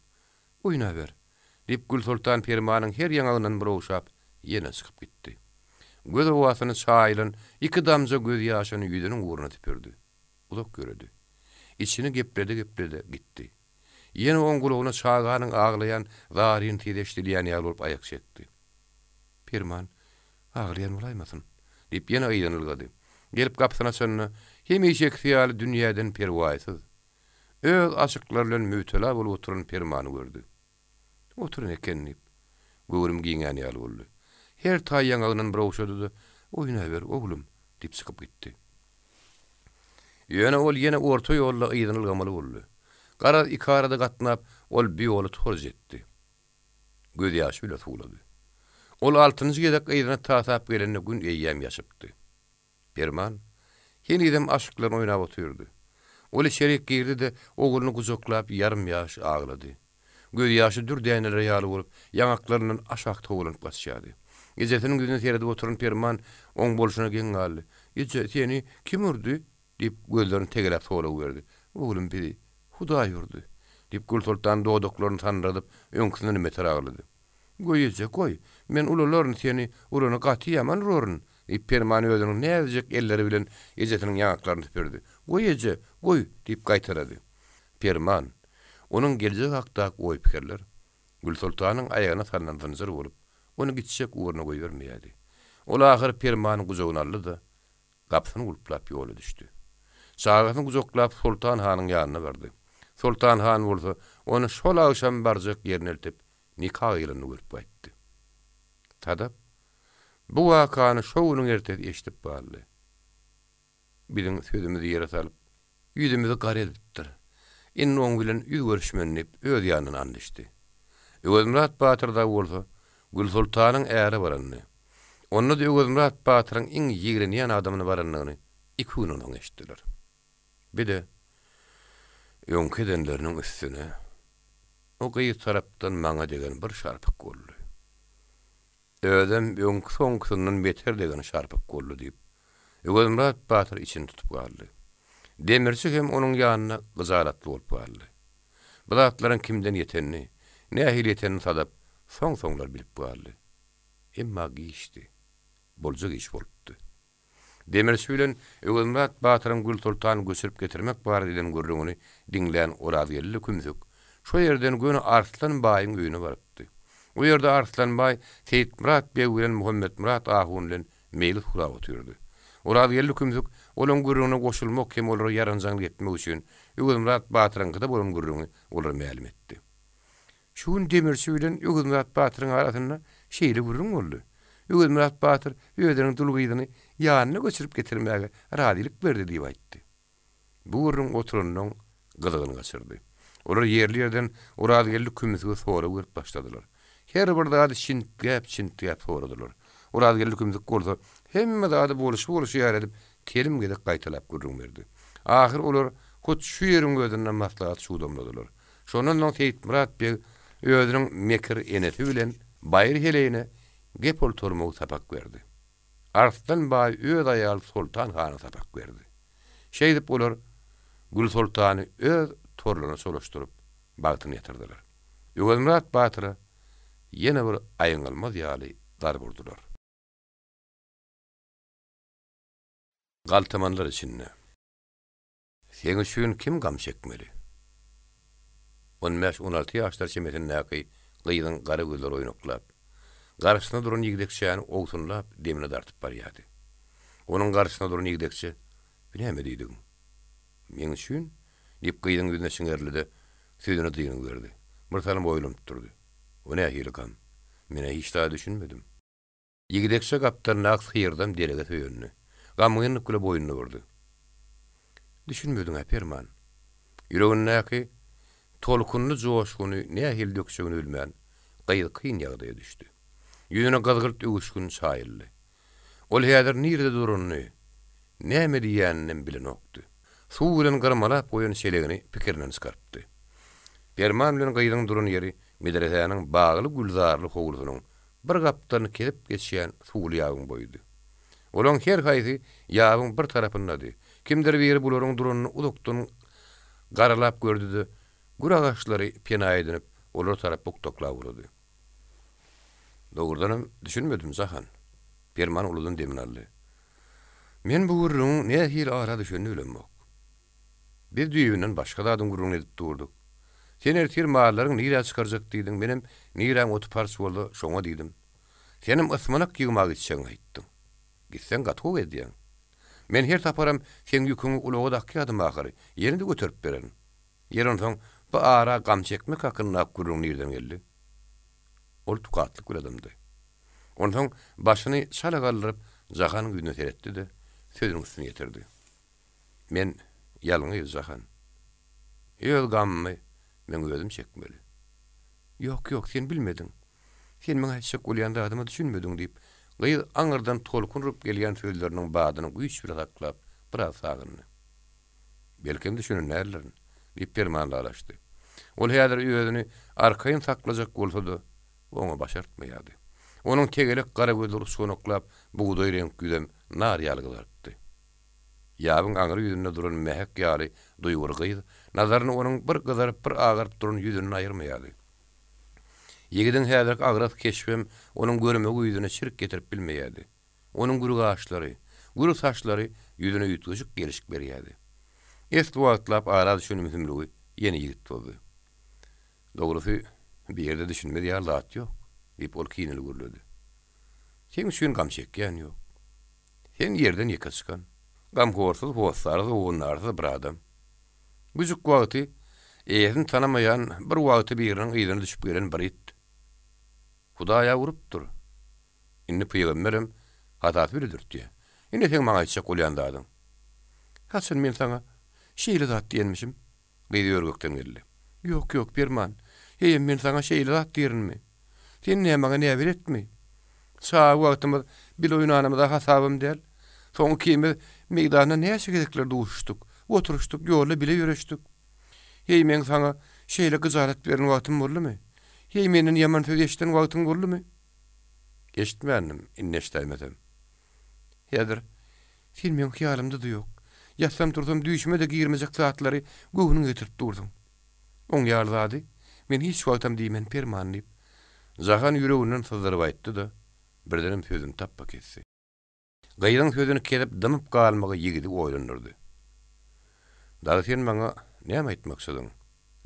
Oýnaber! diýip, Gülsoltan Permanyň her ýaňagyndan bir ogşap, ýene çykyp gitdi. Göz owasyna çaýylan iki damja gözýaşyny ýüzüniň ugruna süpürdi. Uzak ýöredi. Içini geplede-geplede gitdi. Ýene oň gulagyna çaganyň aglaýan zaryn sesi eşidilýän ýaly bolup aýak çekdi. Perman, aglaýan bolaýmasyn? diýip, ýene yzyna ylgady. Gelip gapysyny açanda, hemişekisi ýaly dünýäden perwaýsyz, Öz aşyklary bilen mübtela bolup oturan Permany gördi. Oturan eken diýip, göwrüm giňän ýaly boldy. Her taý ýaňagyndan bir ogşady-da, Oýnaber, oglum! diýip çykyp gitdi. Ýöne ol ýene orta ýolda yzyna ylgamaly boldy. Garaz, ikarada gatnap, ol bi ýoly torj etdi. Gözýaşy bile suwlady. Ol altynjy gezek yzyna tasap gelende gün eýýäm ýaşypdy. Perman henizem aşyklaryny oýnap otyrdy. Ol içerik girdi-de, ogluny gujaklap ýarym-ýaş aglady. Gözýaşy dür däneleri ýaly bolup, ýaňaklaryndan aşak towlanyp gaçýardy. Ejesiniň ýüzüne seredip oturan Perman oň bolşuna geň galdy. Eje, seni kim urdy? diýip, gözlerini tegeläp sorag berdi. Oglum, bizi Hudaý urdy, diýip, Gülsoltan dodaklaryny sandyradyp, öňküsinden beter aglady. Goý, eje, goý. Men ulalaryn, seni urany gaty ýaman uraryn, diýip, Perman özüniň näzijek elleri bilen ejesiniň ýaňaklaryny süpürdi. Goý, eje, goý! diýip gaýtalady. Perman, onuň geljegi hakdaky oý-pikirler Gülsoltanyň aýagyna salnan zynjyr bolup, ony gitjek ugruna goýbermeýärdi. Ol ahyry Permany gujagyna aldy-da, gapysyny gulplap ýola düşdi. Çagasyny gujaklap Soltan hanyň ýanyna bardy. Soltan han bolsa ony şol agşam barjak ýerine eltip, nika gyýlanyny görüp gaýtdy. Sadap bu wakany şo günüň ertesi eşidip galdy. Biziň sözümizi ýere salyp, ýüzümizi gara edipdir. Indi oň bilen ýüz görüşmen diýip, öz ýanyndan and içdi. Öwezmyrat batyr dagy bolsa, Gülsoltanyň äre baranyny, onda-da Öwezmyrat batyryň iň ýigrenýän adamyna baranyny iki günden soň eşitdiler. Bir-de, öňki edenleriniň üstüne, o gyz tarapdan maňa degen bir şarpyk boldy. Özem öňki-soňkusyndan beter degen şarpyk boldy diýip, Öwezmyrat batyr içini tutup galdy. Demirçi hem onuň ýanynda gyjalatly bolup galdy. Bu zatlaryň kimden ýetenini, nähili ýetenini Sadap soň-soňlar bilip galdy. Emma giçdi. Boljak iş bolupdy. Demirçi bilen Öwezmyrat batyryň Gülsoltany göçürip getirmek barada eden gürrüňini diňlän Orazgeldi kümsük şo ýerden göni Arslan baýyň öýüne barypdy. O ýerde Arslan baý Seýitmyrat beg bilen Muhammetmyrat ahun bilen meýlis gurap otyrdy. Orazgeldi kümsük olaň gürrüňine goşulmak hem olara ýaranjaňlyk etmek üçin Öwezmyrat batyryňkyda bolan gürrüňi olara mälim etdi. Şu gün demirçi bilen Öwezmyrat batyryň arasynda şeýle gürrüň boldy. Öwezmyrat batyr özüniň dul gyzyny ýanyna göçürip getirmäge razylyk berdi diýip aýtdy. Bu gürrüň oturanyň gyzygyny gaçyrdy. Olar ýerli-ýerden Orazgeldi kümsüge sorag berip başladylar. Her bir zady çintgäp-çintgäp soradylar. Orazgeldi kümsük bolsa hemme zady bolşy-bolşy ýaly edip telim gezek gaýtalap gürrüň berdi. Ahyr olar hut şu ýeriň özünde maslahat çugdamladylar. Şondan soň Seýitmyrat beg özüniň mekir enesi bilen baýry heleýine gep olturmagy sapak berdi. Arslan baý öz aýaly Soltan hana sapak berdi. Şeýdip olar Gülsoltany öz torlaryna çolaşdyryp, bagtyny ýatyrdylar. Öwezmyrat batyra ýene bir aýňalmaz ýaly zarba urdular. Galtamanlar içinde. Seň üçin kim gam çekmeli? On bäş-on alty ýaşlar çemesindäki gyzyň gara gözleri oýnaklap, garşysynda duran ýigdekçäni owsunlap demine dartyp barýardy. Onuň garşysynda duran ýigdekçe, Bu näme diýdigiň? Meň üçin? diýip, gyzyň ýüzüne çiňerildi-de, sözüne dyngy berdi. Bir salym oýlanyp durdy. O nähili gam? Men-ä hiç zada düşünmedim. Ýigdekçe gapdalyndaky syrdam derege söýendi. Gamgynlyk bile boýnuny burdy. Düşünmediň-ä, Perman. Ýüregindäki tolkunly joşguny nähili dökjegini bilmän, gyz kyn ýagdaýa düşdi. Ýüzüne gyzgylt öwüşgin çaýyldy. Ol häzir nirede duranyny, näme diýýäninem bilenokdy. Suw bilen gyrmalap goýan çelegini pikirinden çykarypdy. Perman bilen gyzyň duran ýeri medresäniň bagly-gülzarly howlusynyň bir gapdalyny kesip geçýän suwly ýabyň boýudy. Olaň her haýsy ýabyň bir tarapyndady. Kimdir biri bularyň duranyny uzakdan garalap gördi-de, gür agaçlary pena edinip, olara tarap bukdaklap ugrady. Dogrudanam, düşünmedim, Jahan. Perman uludan demini aldy. Men bu gürrüňiň nähili ara düşenini bilemok. Biz düýbünden başga zadyň gürrüňini edip durduk. Sen ertir mallaryňy nirä çykarjak diýdiň, menem niräň oty parç bolsa, şoňa diýdim. Senem ysmanak ýygmaga gitjegiňi aýtdyň. Gitseň gaty gowy edýäň. Men her saparam seň ýüküňi ulaga dakýadym ahyry, ýene-de göterip bererin. Ýeri onsoň bu ara gam çekmek hakyndaky gürrüň nirden geldi? Ol tukatlyk bile dymdy. Onsoň başyny çala galdyryp, Jahanyň ýüzüne seretdi-de, sözüniň üstüni ýetirdi. Men ýalňyz, Jahan. Öz gamymy meň özüm çekmeli. Ýok, ýok, sen bilmediň. Sen meň aýtjak bolýan zadyma düşünmediň, diýip, gyz aňyrdan tolkun urup gelýän sözleriniň badyny güýç bile saklap, biraz sagyndy. Belkem düşünen däldirin, diýip, Perman lalaşdy. Ol häzir özüni arkaýyn saklajak bolsa-da, oňa başartmaýardy. Onuň tegelek gara gözleri uçganaklap, bugdaý reňk ýüzem nar ýaly gyzarypdy. Ýabyň aňry ýüzünde duran mähek ýaly duýgur gyz nazaryny onuň bir gyzaryp, bir agaryp duran ýüzünden aýyrmaýardy. Ýigidiň häzirki agras keşbem onuň görmegi ýüzüne çirk getirip bilmeýärdi. Onuň gür gaşlary, gür saçlary ýüzüne üýtgeşik gelşik berýärdi. Esli wagtlap ara düşen ümsümligi ýene ýigit bozdy. Dogrusy, bu ýerde düşünmez ýaly zat ýok, diýip, ol kineli gürledi. Seň üçin gam çekýän ýok. Sen ýerden ýeke çykan, gamhorsyz, hossarsyz, howandarsyz bir adam. Güjük wagty eýesini tanamaýan bir wagty biriniň yzyna düşüp gelen bir it. Hudaý-a urupdyr. Indi pygamberem hatasy bile dürtýär. Indi seň maňa aýtjak bolýan zadyň. Haçan men saňa şeýle zat diýenmişim? Gyz ör-gökden geldi. Ýok, ýok, Perman, heýem men saňa şeýle zat diýerinmi? Sen nä maňa näbeletmi? Çaga wagtymyz bile oýnanymyz-a hasabam däl. Soň ikimiz meýdanda näçe gezekler duşuşdyk, oturyşdyk, ýolda bile ýöreşdik. Heý, meň saňa şeýle gyjalat beren wagtym boldumy? Heý, menden ýaman söz eşiden wagtyň boldumy? Eşitmändim, indi eşidäýmesem. Häzir sen meň hyýalymda-da ýok. Ýatsam-tursam düýşüme-de girmejek zatlary göwnüňe getirip dursuň. Oň ýaly zady men hiç wagtam diýmen Perman diýip, Jahan ýüreginden syzdyryp aýtdy-da, birdenem sözüni tapba kesdi. Gyzyň sözüni kesip dymyp galmagy ýigidi oýlandyrdy. Dagy sen maňa näme aýtmakçydyň?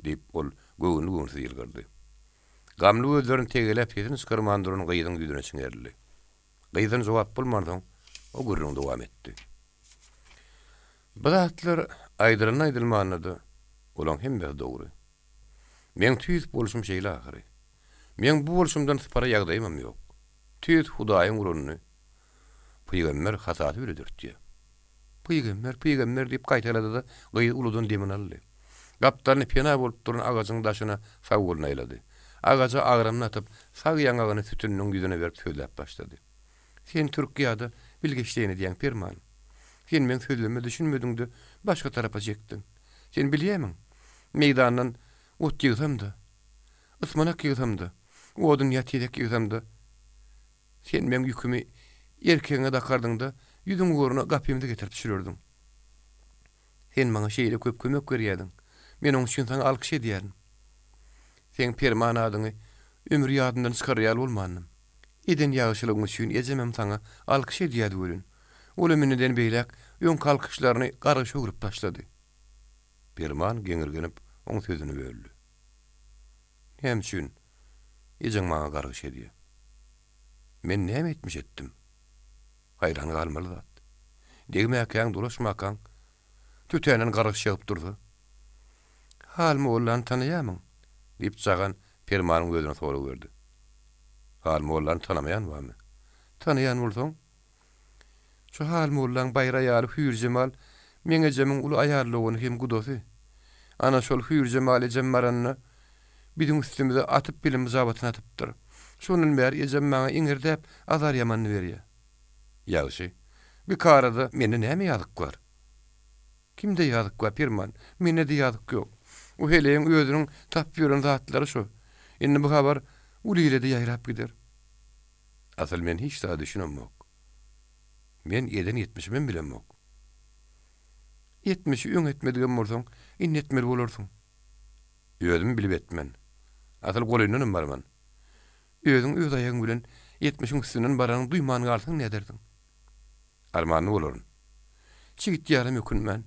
diýip, ol göwünli-göwünsiz ýylgyrdy. Gamly gözlerini tegeläp sesini çykarman duran gyzyň ýüzüne çiňerildi. Gyzdan jogap bolmansoň, o gürrüňi dowam etdi. Bu zatlar aýdylanda-aýdylmanda-da, olaň hemmesi dogry. Meň tüýs bolşum şeýle ahyry. Meň bu bolşumdan sypara ýagdaýymam ýok. Tüýs Hudaýyň uranyny pygamber hasasy bile dürtýär. Pygamber, pygamber diýip gaýtalady-da, gyz uludan demini aldy. Gapdalyny pena bolup duran agajyň daşyna sag goluny aýlady. Agaja agramyny atyp, sag ýaňagyny sütüniniň ýüzüne berip sözläp başlady. Sen türk ýa-da bilgeşleýin edýäň, Perman. Sen meň sözlerime düşünmediň-de, başga tarapa çekdiň. Sen bilýämiň, meýdandan ot ýygsam-da, ysmanak ýygsam-da, odun ýa tezek ýygsam-da, sen meň ýükümi erkegiňe dakardyň-da, ýüzüň ugruna gapymyza getirip düşürerdiň. Sen maňa şeýle köp kömek berýärdiň. Men oň üçin saňa alkyş edýärin. Seň Perman adyňy ömür ýadymdan çykar ýaly bolmandym. Eden ýagşylygyň üçin ejemem saňa alkyş edýärdi welin, olam indiden beýläk öňki alkyşlaryny gargyşa öwrüp taşlady. Perman geňirgenip oň sözüni böldi. Näme üçin ejeň maňa gargyş edýär? Men näme etmiş etdim? Haýran galmaly zat. Degmäkäň, dolaşmakaň, tötänden gargyş ýagyp dursa. Hal mollany tanaýamyň? diýip, Jagan Permanyň özüne sorag berdi. Hal mollany tanamaýan barmy? Tanaýan bolsaň, şu Hal mollaň baýry aýaly Hüýrjemal meň ejemiň uly aýal dogany hem gudasy. Ana, şol Hüýrjemal ejem baranda, biziň üstümize atyp bilen myjabatyny atypdyr. Şondan bäri ejem maňa iňirdäp azar ýamanyny berýär. Ýagşy. Bikarada mende näme ýazyk bar? Kimde ýazyk bar, Perman? Mende-de ýazyk ýok. O heleýiň özüniň tapyp ýören zatlary şo. Indi bu habar uly ile-de ýaýrap gider. Asyl men hiç zada düşünemok. Men eden etmişimem bilemok. Etmişi öň etmedigem bolsaň, indi etmeli bolarsyň. Özüm bilip etmen. Asyl golyndanam barman. Özüň öz aýagyň bilen etmişiň üstünden baranyňy duýman galsaň näderdiň? Armanly bolaryn. Çigit ýalam ökünmän.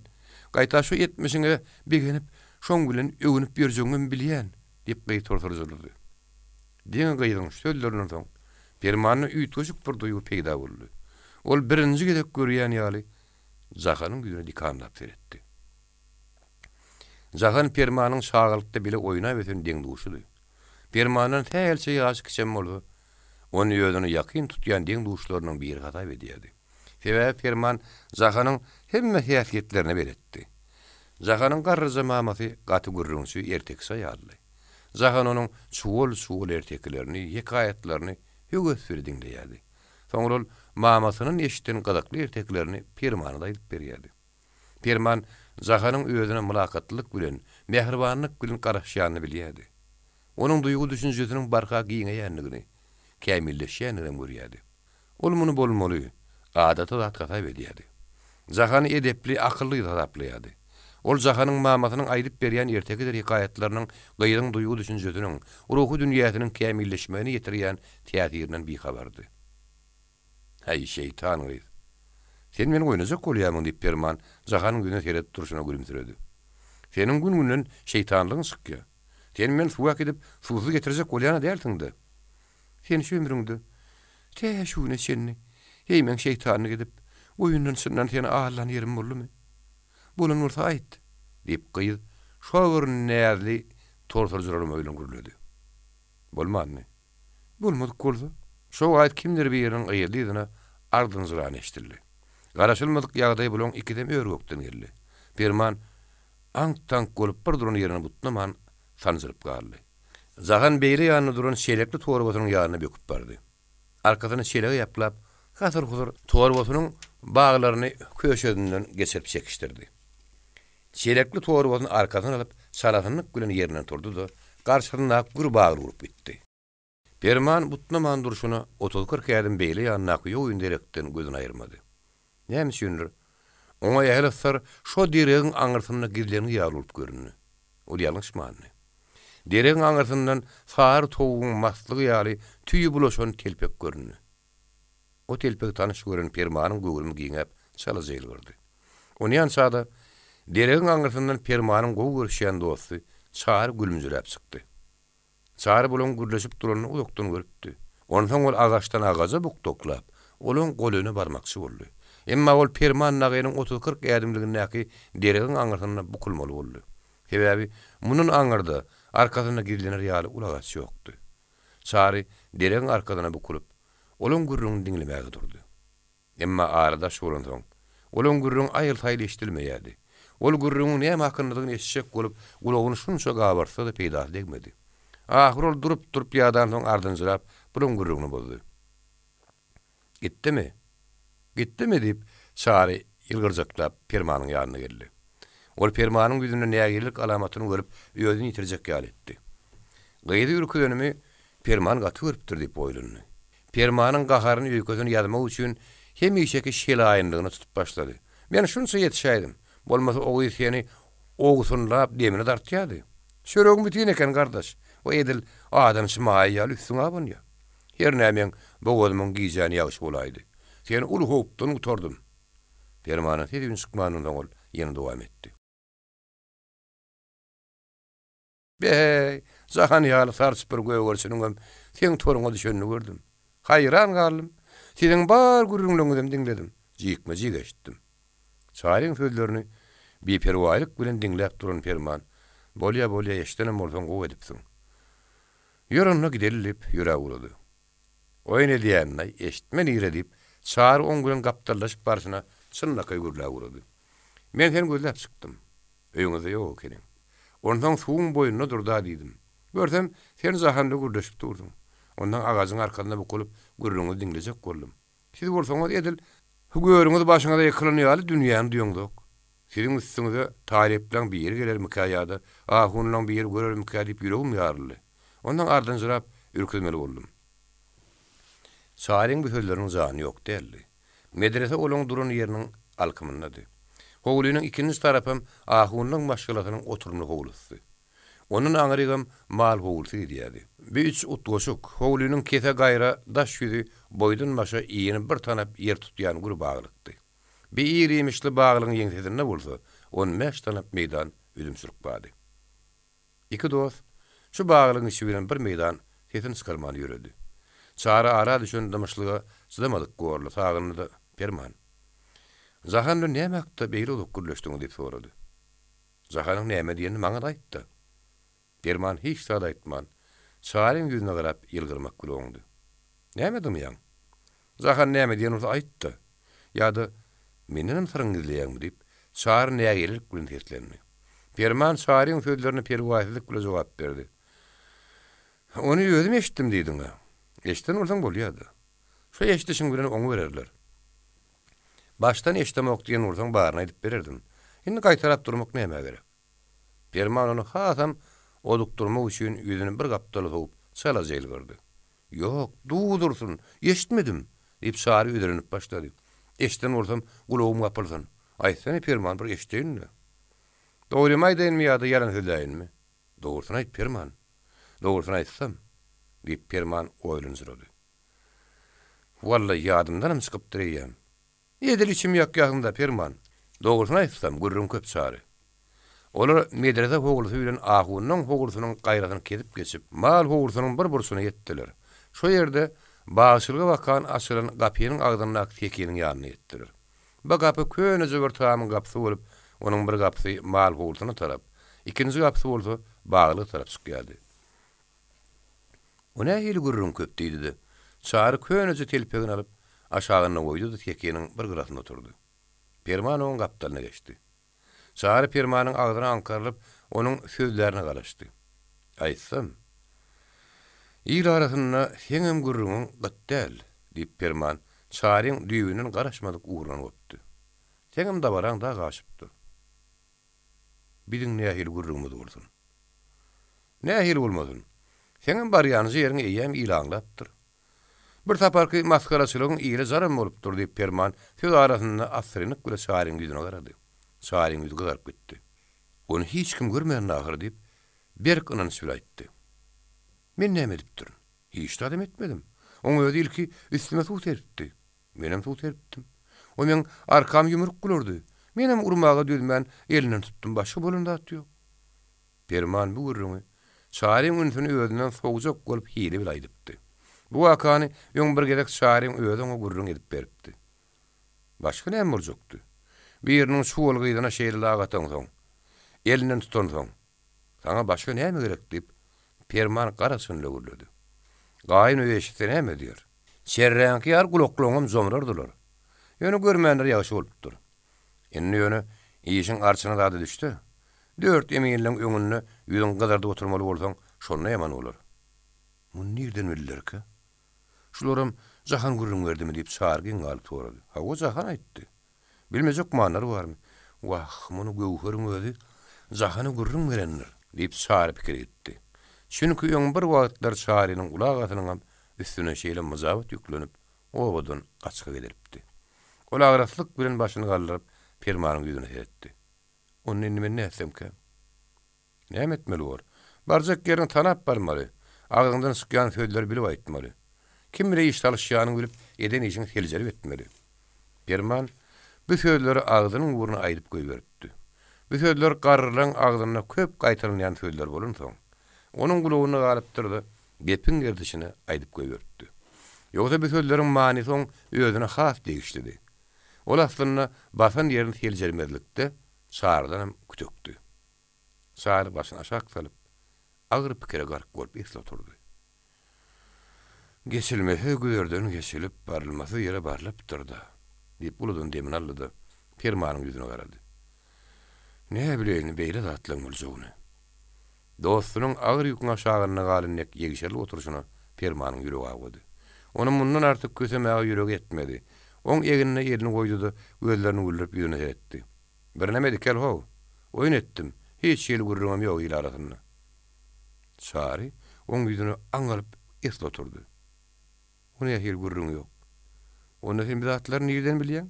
Gaýta şu etmişiňe begenip, şoň bilen öwünip ýörjegiňem bilýän, diýip gyz torsarjylady. Diňe gyzyň şu sözlerinden soň Permanda üýtgeşik bir duýgy peýda boldy. Ol birinji gezek görýän ýaly Jahanyň ýüzüne dikanlap seretdi. Jahan Permanyň çagalykda bile oýnap ösen deň-duşudy. Permandan sähelçe ýaşy kiçem bolsa, ony özüne ýakyn tutýan deň-duşlarynyň biri hasap edýärdi. Sebäbi Perman Jahanyň hemme häsiýetlerine beletdi. Jahanyň garryja mamasy gaty gürrüňçi, ertekçi aýaldy. Jahan onuň çuwal-çuwal ertekilerini, hekaýatlaryny höwes bilen diňleýärdi. Soňra ol mamasyndan eşiden gyzykly ertekilerini Permana-da aýdyp berýärdi. Perman Jahanyň özüne mylakatlylyk bilen, mähribanlyk bilen garaşýanyny bilýärdi. Onuň duýgy-düşünjesiniň barha giňeýändigini, kämilleşýändiginem görýärdi. Ol muny bolmaly, adaty zat hasap edýärdi. Jahany edepli, akylly gyz hasaplaýardy. Ol Jahanyň mamasynyň aýdyp berýän ertekidir hekaýatlarynyň gyzyň duýgy-düşünjesiniň, ruhy dünýäsiniň kämilleşmegine ýetirýän täsirinden bihabardy. Häý, şeýtan gyz. Sen meni oýnajak bolýarmyň? diýip, Perman Jahanyň ýüzüne seredip durşuna gülümsiredi. Seniň gün-günden şeýtanlygyň çykýar. Sen meni suwa äkidip, suwsuz getirjek bolýan-a dälsiň-dä? Sen şu ömrüňde, tä şu güne çenli, heý meň şeýtanlyk edip, oýundan-çyndan seni aldan ýerim boldumy? Bolan bolsa aýt! diýip, gyz şo bir näzli torsarjyralama bilen gürledi. Bolmandy. Bolmadyk bolsa, şo wagt kimdir biriniň yzly-yzyna ardynjyrany eşidildi. Garaşylmadyk ýagdaý bulaň ikisem ör-gökden geldi. Perman aňk-taňk bolup bir duran ýerine butnaman sanjylyp galdy. Jahan beýle ýanynda duran çelekli torbasynyň ýanyna böküp bardy. Arkasyny çelege ýaplap, hasyr-husur torbasynyň baglaryny köşezinden geçirip çekişdirdi. Çelekli torbasyny arkasyna alyp, çalasynlyk bilen ýerinden turdy-da, garşysyndaky gür bagly urup gitdi. Perman butnaman durşuna otuz-kyrk ädim beýle ýandaky ýogyn derekden gözüni aýyrmady. Näme üçindir, oňa ähli syr şo deregiň aňyrsynda gizlengi ýaly bolup göründi. Ol ýalňyşmandy. Deregiň aňyrsyndan sary towugyň maslygy ýaly tüýi bulaşan telpek göründi. O telpegi tanyş gören Permanyň göwrümi giňäp, çalaja ýylgyrdy. Onýança-da, deregiň aňyrsyndan Permanyň gowy görüşýän dosty Çary gülümjiräp çykdy. Çary bulaň gürleşip duranyny uzakdan görüpdi. Onsoň ol agaçdan agaja bukdaklap, olaň golaýyna barmakçy boldy. Emma ol Perman dagynyň otuz-kyrk ädimligindäki deregiň aňyrsynda bukulmaly boldy. Sebäbi mundan aňyrda arkasynda gizlener ýaly uly agaç ýokdy. Çary deregiň arkasyna bukulyp, olaň gürrüňini diňlemäge durdy. Emma ara daş bolansoň, olaň gürrüňi aýyl-saýyl eşidilmeýärdi. Ol gürrüňiň näme hakyndadygyny eşitjek bolup, gulagyny şunça gabartsa-da peýdasy degmedi. Ahyry ol durup-durup ýadansoň ardynjyrap, bulaň gürrüňini bozdy. Gitdimi? Gitdimi? diýip, Çary ýylgyrjaklap Permanyň ýanyna geldi. Ol Permanyň ýüzünde nägilelik alamatyny görüp, özüni ýitirjek ýaly etdi. Gyzy ürküzenimi Perman gaty görüpdir diýip oýlandy. Permanyň gaharyny öýkesini ýazmak üçin hemişeki şelaýynlygyny tutup başlady. Men şunça ýetişäýdim. Bolmasa o gyz seni owsunlap demini dartýardy. Çöregiň bütin eken gardaş. O edil adamçy maýa ýaly üstüňe abanýar. Hernä meň bogazymyň gijäni ýagşy bolaýdy. Seni uly howpdan gutardym. Permanyň ses-üýni çykmandan soň ol ýene dowam etdi. Be-heý, jahan ýaly sarç bir gögerçiniňem seň toruňa düşenini gördüm. Haýran galdym. Siziň bar gürrüňleriňizem diňledim. Jikme-jik eşitdim. Çaryň sözlerini biperwaýlyk bilen diňläp duran Perman, Bolýa, bolýa, eşidenem bolsaň gowy edipsiň. Ýör onda gideli diýip, ýöräp ugrady. Oýun edýänini-aý, eşitme nire diýip, Çary oň bilen gapdallaşyp barşyna çynlakaý gürläp ugrady. Men seni gözläp çykdym. Öýüňizde ýok ekeniň. Onsoň suwuň boýunda dur-da diýdim. Görsem, sen Jahanda gürleşip dursuň. Onsoň agajyň arkasynda bukulyp, gürrüňiňizi diňlejek boldum. Siz bolsaňyz edil görüňiz başyňyza ýykylan ýaly dünýäni duýaňzok. Siziň üstüňize talyplaň biri gelermikä ýa-da ahunlaň biri görermikä diýip ýüregim ýaryldy. Onsoň ardynjyrap, ürküzmeli boldum. Çaryň bu sözleriniň jany ýok däldi. Medrese olaň duran ýeriniň alkymyndady. Howlynyň ikinji tarapam ahunlaň maşgalasynyň oturymly howlusydy. Ondan aňrygam mal howlusy gidýärdi. Bu üç utgaşyk howlynyň kese gaýra daş ýüzi boýdan-başa ini bir tanap ýer tutýan gür baglykdy. Bi ir-iýmişli baglygyň ýeňsesinde bolsa on bäş tanap meýdan üzümçilik bardy. Iki dost şu baglygyň içi bilen bir meýdan sesini çykarman ýöredi. Çary ara düşen dymyşlyga çydamadyk gorly sagyndy-da, Perman. Jahan bilen näme hakda beýle uzak gürleşdiňiz diýip sorady. Jahanyň näme diýenini maňa-da aýt-da. Perman hiç zat aýtman, Çaryň ýüzüne garap ýylgyrmak bile oňdy. Näme dymýaň? Jahan näme diýen bolsa aýt-da. Ýa-da mendenem syryňy gizleýäňmi? diýip, Çary nägilelik bilen seslendi. Perman Çaryň sözlerine perwaýsyzlyk bile jogap berdi. Ony özüm eşitdim diýdiň-ä. Eşiden bolsaň bolýa-da. Şo eşidişiň bilen oňubererler. Başdan eşidemok diýen bolsaň baryny aýdyp bererdim. Indi gaýtalap durmak nämä gerek? Perman ony hasam odukdyrmak üçin ýüzüni bir gapdala sowup, çalaja ýylgyrdy. Ýok, duz ursun, eşitmedim! diýip, Çary özelenip başlady. Eşiden bolsam, gulagym gapylsyn. Aýtsana, Perman, bir eşideýin-le. Dogrymy aýdaýynmy ýa-da ýalan sözläýinmi? Dogrusyny aýt, Perman. Dogrusyny aýtsam? diýip, Perman oýlanjyrady. Walla, ýadymdanam çykypdyr eýýäm. Edil içim ýakýasyň-da, Perman. Dogrusyny aýtsam, gürrüň köp Çary. Olar medrese howlusy bilen ahunyň howlusynyň gaýrasyny kesip geçip, mal howlusynyň bir burçuna ýetdiler. Şo ýerde bagçylyga bakan açylan gapynyň agzyndaky sekiniň ýanyna ýetdiler. Bu gapy köneje bir tamyň gapysy bolup, onuň bir gapysy mal howlusyna tarap, ikinji gapysy bolsa baglyga tarap çykýardy. O nähili gürrüň köp diýdi-de, Çary köneje telpegini alyp, aşagynda goýdy-da sekiniň bir gyrasynda oturdy. Perman oň gapdalyna geçdi. Çary Permanyň agzyna aňkarylyp, onuň sözlärine garaşdy. Aýtsam, il arasynda seňem gürrüňiň gyt däl, diýip, Perman Çaryň düýbünden garaşmadyk ugrundan gopdy. Seňem dabaraň dag aşypdyr. Biziň nähili gürrüňimiz bolsun? Nähili bolmasyn? Seňem barýanyja ýeriňi eýýäm il aňlapdyr. Bir saparky masgaraçylygyň ile jaram bolupdyr, diýip, Perman söz arasynda assyrynlyk bile Çaryň ýüzüne garady. Çaryň ýüzi gyzaryp gitdi. Ony hiç kim görmändi ahyry, diýip, berk ynanç bile aýtdy. Men näme edipdirin? Hiç zadam etmedim. Oň özi ilki üstüme suw serpdi. Menem suw serpdim. O meň arkam ýumruk bulardy. Menem urmaga dözmän elinden tutdum. Başga bolan zat ýok. Perman bu gürrüňi Çaryň ünsüni özünden sowjak bolup hile bile aýdypdy. Bu wakany öň bir gezek Çaryň özi oňa gürrüň edip beripdi. Başga näme boljakdy? Biriniň çuwal gyzyna şeýle lak atansoň, elinden tutansoň, saňa başga näme gerek diýip, Perman gara çynly gürledi. Gaýyn öýe eşitse näme diýer? Çerräňki ýaly gulaklaryňam jomrardylar. Ýöne görmänler ýagşy bolupdyr. Indi ýöne işiň arçyna zada düşse, dört eminleň öňünde ýüzüňi gyzardyp oturmaly bolsaň, şonda ýaman bolar. Muny nirden bildilerkä? Şularam Jahan gürrüň berdimi diýip, Çary geň galyp sorady. Hawa, Jahan aýtdy. Bilmejek manlary barmy? Wah, muny Göwheriň özi Jahana gürrüň berendir! Diýip, Çary pikir etdi. Çünki öň bir wagtlar Çarynyň uly agasynyňam üstüne şeýle myjabat ýüklenip, obadan gaçga gidilipdi. Ol agraslyk bilen başyny galdyryp, Permanyň ýüzüne seretdi. Onda indi men nätsemkäm? Näme etmeli bor? Barjak ýeriňi tanap barmaly. Agzyňdan çykýan sözleri bilip aýtmaly. Kim bile iş salyşýanyňy bilip, eden işiňi seljerip etmeli. Perman bu sözleri agzynyň ugruna aýdyp goýberipdi. Bu sözler garrylaryň agzynda köp gaýtalanýan sözler bolansoň, onuň gulagynda galypdyr-da, gepiň gerdişine aýdyp goýberipdi. Ýogsa bu sözleriň manysy oň özüne has degişlidi. Ol aslynda basan ýerini seljermezlikde Çarydanam kütekdi. Çary başyny aşak salyp, agyr pikire gark bolup esli oturdy. Geçilmesiz güzerden geçilip, barylmasyz ýere barlypdyr-da, diýip, uludan demini aldy-da, Permanyň ýüzüne garady. Näbileýin beýle zatlaryň boljagyny. Dostunyň agyr ýüküň aşagynda galan dek ýegşerilip oturyşyna Permanyň ýüregi awady. Onuň mundan artyk kösemäge ýüregi ýetmedi. Oň egnine elini goýdy-da, gözlerini güldürip ýüzüne seretdi. Birneme dikel-how. Oýun etdim. Hiç hili gürrüňem ýok il arasynda. Çary oň ýüzüne aňalyp esli oturdy. O nähili gürrüň ýok? Onda sen bi zatlary nirden bilýäň?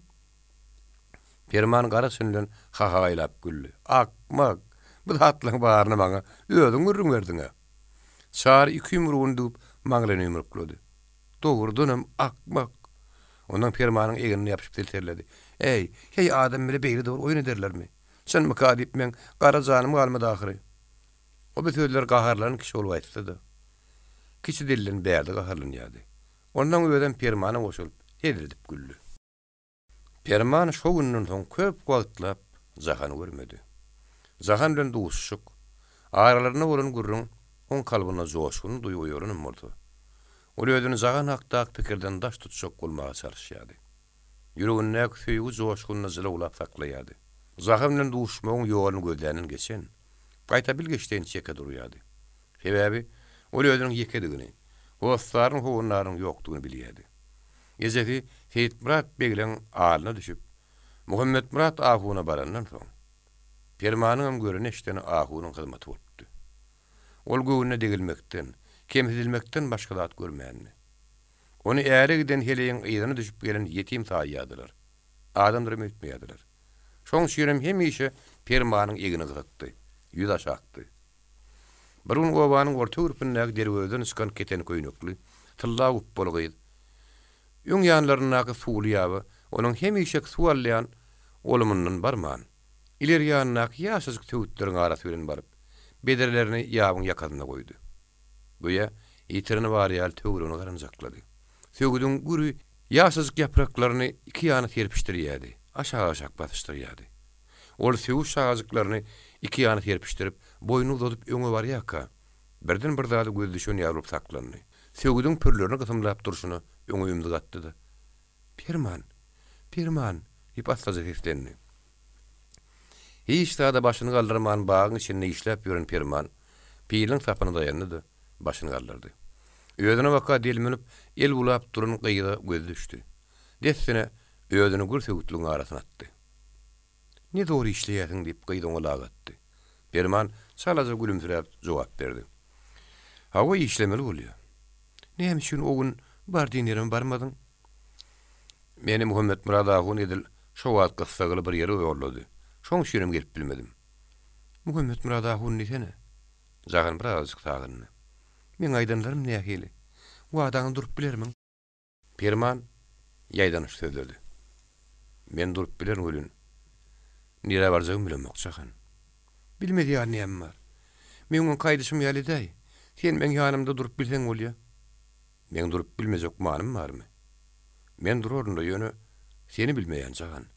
Perman gara çyn bilen hahagaýlap güldi. Akmak! Bu zatlaryň baryny maňa özüň gürrüň berdiň-ä. Çary iki ýumrugyny düwüp maňlaýyna ýumruklady. Dogrudanam akmak! Ondan Permanyň egnine ýapyşyp silterledi. Äý, heý adam bile beýle dogry oýun ederlermi? Çynmyka diýip meň gara janym galmady ahyry. O bu sözleri gaharlanan kişi bolup aýtsa-da, kiçi dilden bärde gaharlanýardy. Ondan özem Permana goşulyp, hezil edip güldi. Perman şo günden soň köp wagtlap Jahany görmedi. Jahan bilen duşuşyk, aralarynda bolan gürrüň oň kalbynda joşgunly duýgy oýaranam bolsa, ol özüni Jahan hakdaky pikirden daş tutjak bolmaga çalyşýardy. Ýüregindäki söýgi joşgunyny jylawlap saklaýardy. Jahan bilen duşmagyň ýoluny gözländen geçen, gaýta bilgeşleýin çeke durýardy. Sebäbi, ol özüniň ýekedigini, hossarynyň-howandarynyň ýokdugyny bilýärdi. Ejesi Seýitmyrat begleň alyna düşüp, Muhammetmyrat ahuna barandan soň, Permanyňam göreni-eşideni ahunyň hyzmaty bolupdy. Ol göwnüne degilmekden, kemsidilmekden başga zat görmändi. Ony äre giden heleýiň yzyna düşüp gelen ýetim saýýardylar. Adamdyram öýtmeýärdiler. Şoň üçinem hemişe Permanyň egni gysykdy, ýüzi aşakdy. Bir gün obanyň orta gürpündäki derwezeden çykan keteni köýnekli, tylla gupbaly gyz, öň ýanlaryndaky suwly ýaba onuň hemişeki suw alýan olumyndan barman, ileri ýanyndaky ýaşajyk söwütleriň arasy bilen baryp, bedrelerini ýabyň ýakasynda goýdy. Göýä, ýitireni bar ýaly töweregini garanjaklady. Söwüdiň güri ýaşajyk ýapraklaryny iki ýana serpişdirýärdi, aşak-aşak basyşdyrýardy. Ol söwüt şagajyklaryny iki ýana serpişdirip, boýnuny uzadyp öňe barýarka, birden bir zada gözi düşen ýaly bolup saklandy. Söwüdiň pürlerini gysymlap durşuna öňe ümzük atdy-da, Perman! Perman! Diýip assaja seslendi. Hiç zada başyny galdyrman bagyň içinde işläp ýören Perman piliniň sapyna daýandy-da, başyny galdyrdy. Özüne baka delminip, el bulap duran gyza gözi düşdi. Dessine özüni gür söwütligiň arasyna atdy. Ne zor işleýärsiň, diýip, gyz oňa lak atdy. Perman çalaja gülümsiräp jogap berdi. Hawa, işlemeli bolýar. Näme üçin o gün bar diýen ýerime barmadyň? Meni Muhammetmyrat ahun edil şo wagt gyssagly bir ýere ýollady. Şoň üçinem gelip bilmedim. Muhammetmyrat ahun diýsene. Jahan birazajyk sagyndy. Meň aýdanlarym nähili? Wadaňda durup bilermiň? Perman ýaýdanyş sözledi. Men durup bilerin welin, nirä barjagymy bilemok, Jahan. Bilmez ýaly näme bar? Meň öňki aýdyşym ýaly edäý. Sen meň ýanymda durup bilseň bolýa. Meň durup bilmejek manym barmy? Men duraryn-da, ýöne seni bilmeýän, Jahan.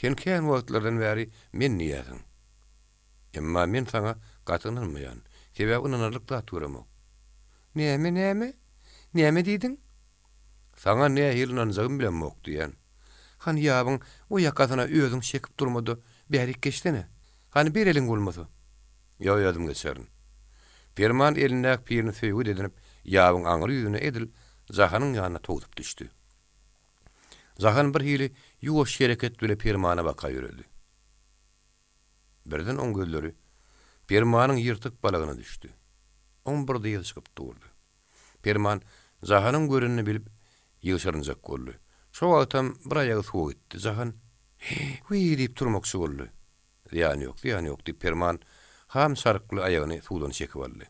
Sen kän wagtlardan bäri men diýýärsiň. Emma men saňa gaty ynanmaýan. Sebäbi ynanarlyk zat göremok. Näme, näme? Näme diýdiň? Saňa nähili ynanjagymy bilemok diýýän. Hany ýabyň o ýakasyna özüň çekip durma-da, bärik geçsene. Hany ber eliňi bolmasa. Ýok, özüm geçerin. Perman elindäki pirini söýget edinip, ýabyň aňry ýüzüne edil Jahanyň ýanyna towsup düşdi. Jahan bir hili ýuwaş hereket bile Permana baka ýöredi. Birden oň gözleri Permanyň ýyrtyk balagyna düşdi. Oň bir dyzy çykyp durdy. Perman Jahanyň görenini bilip, ýygşyrynjak boldy. Şo wagtam bir aýagy suwa gitdi. Jahan, Wiý! diýip turmakçy boldy. Zyýany ýok, zyýany ýok, diýip, Perman ham çarykly aýagyny suwdan çekip aldy.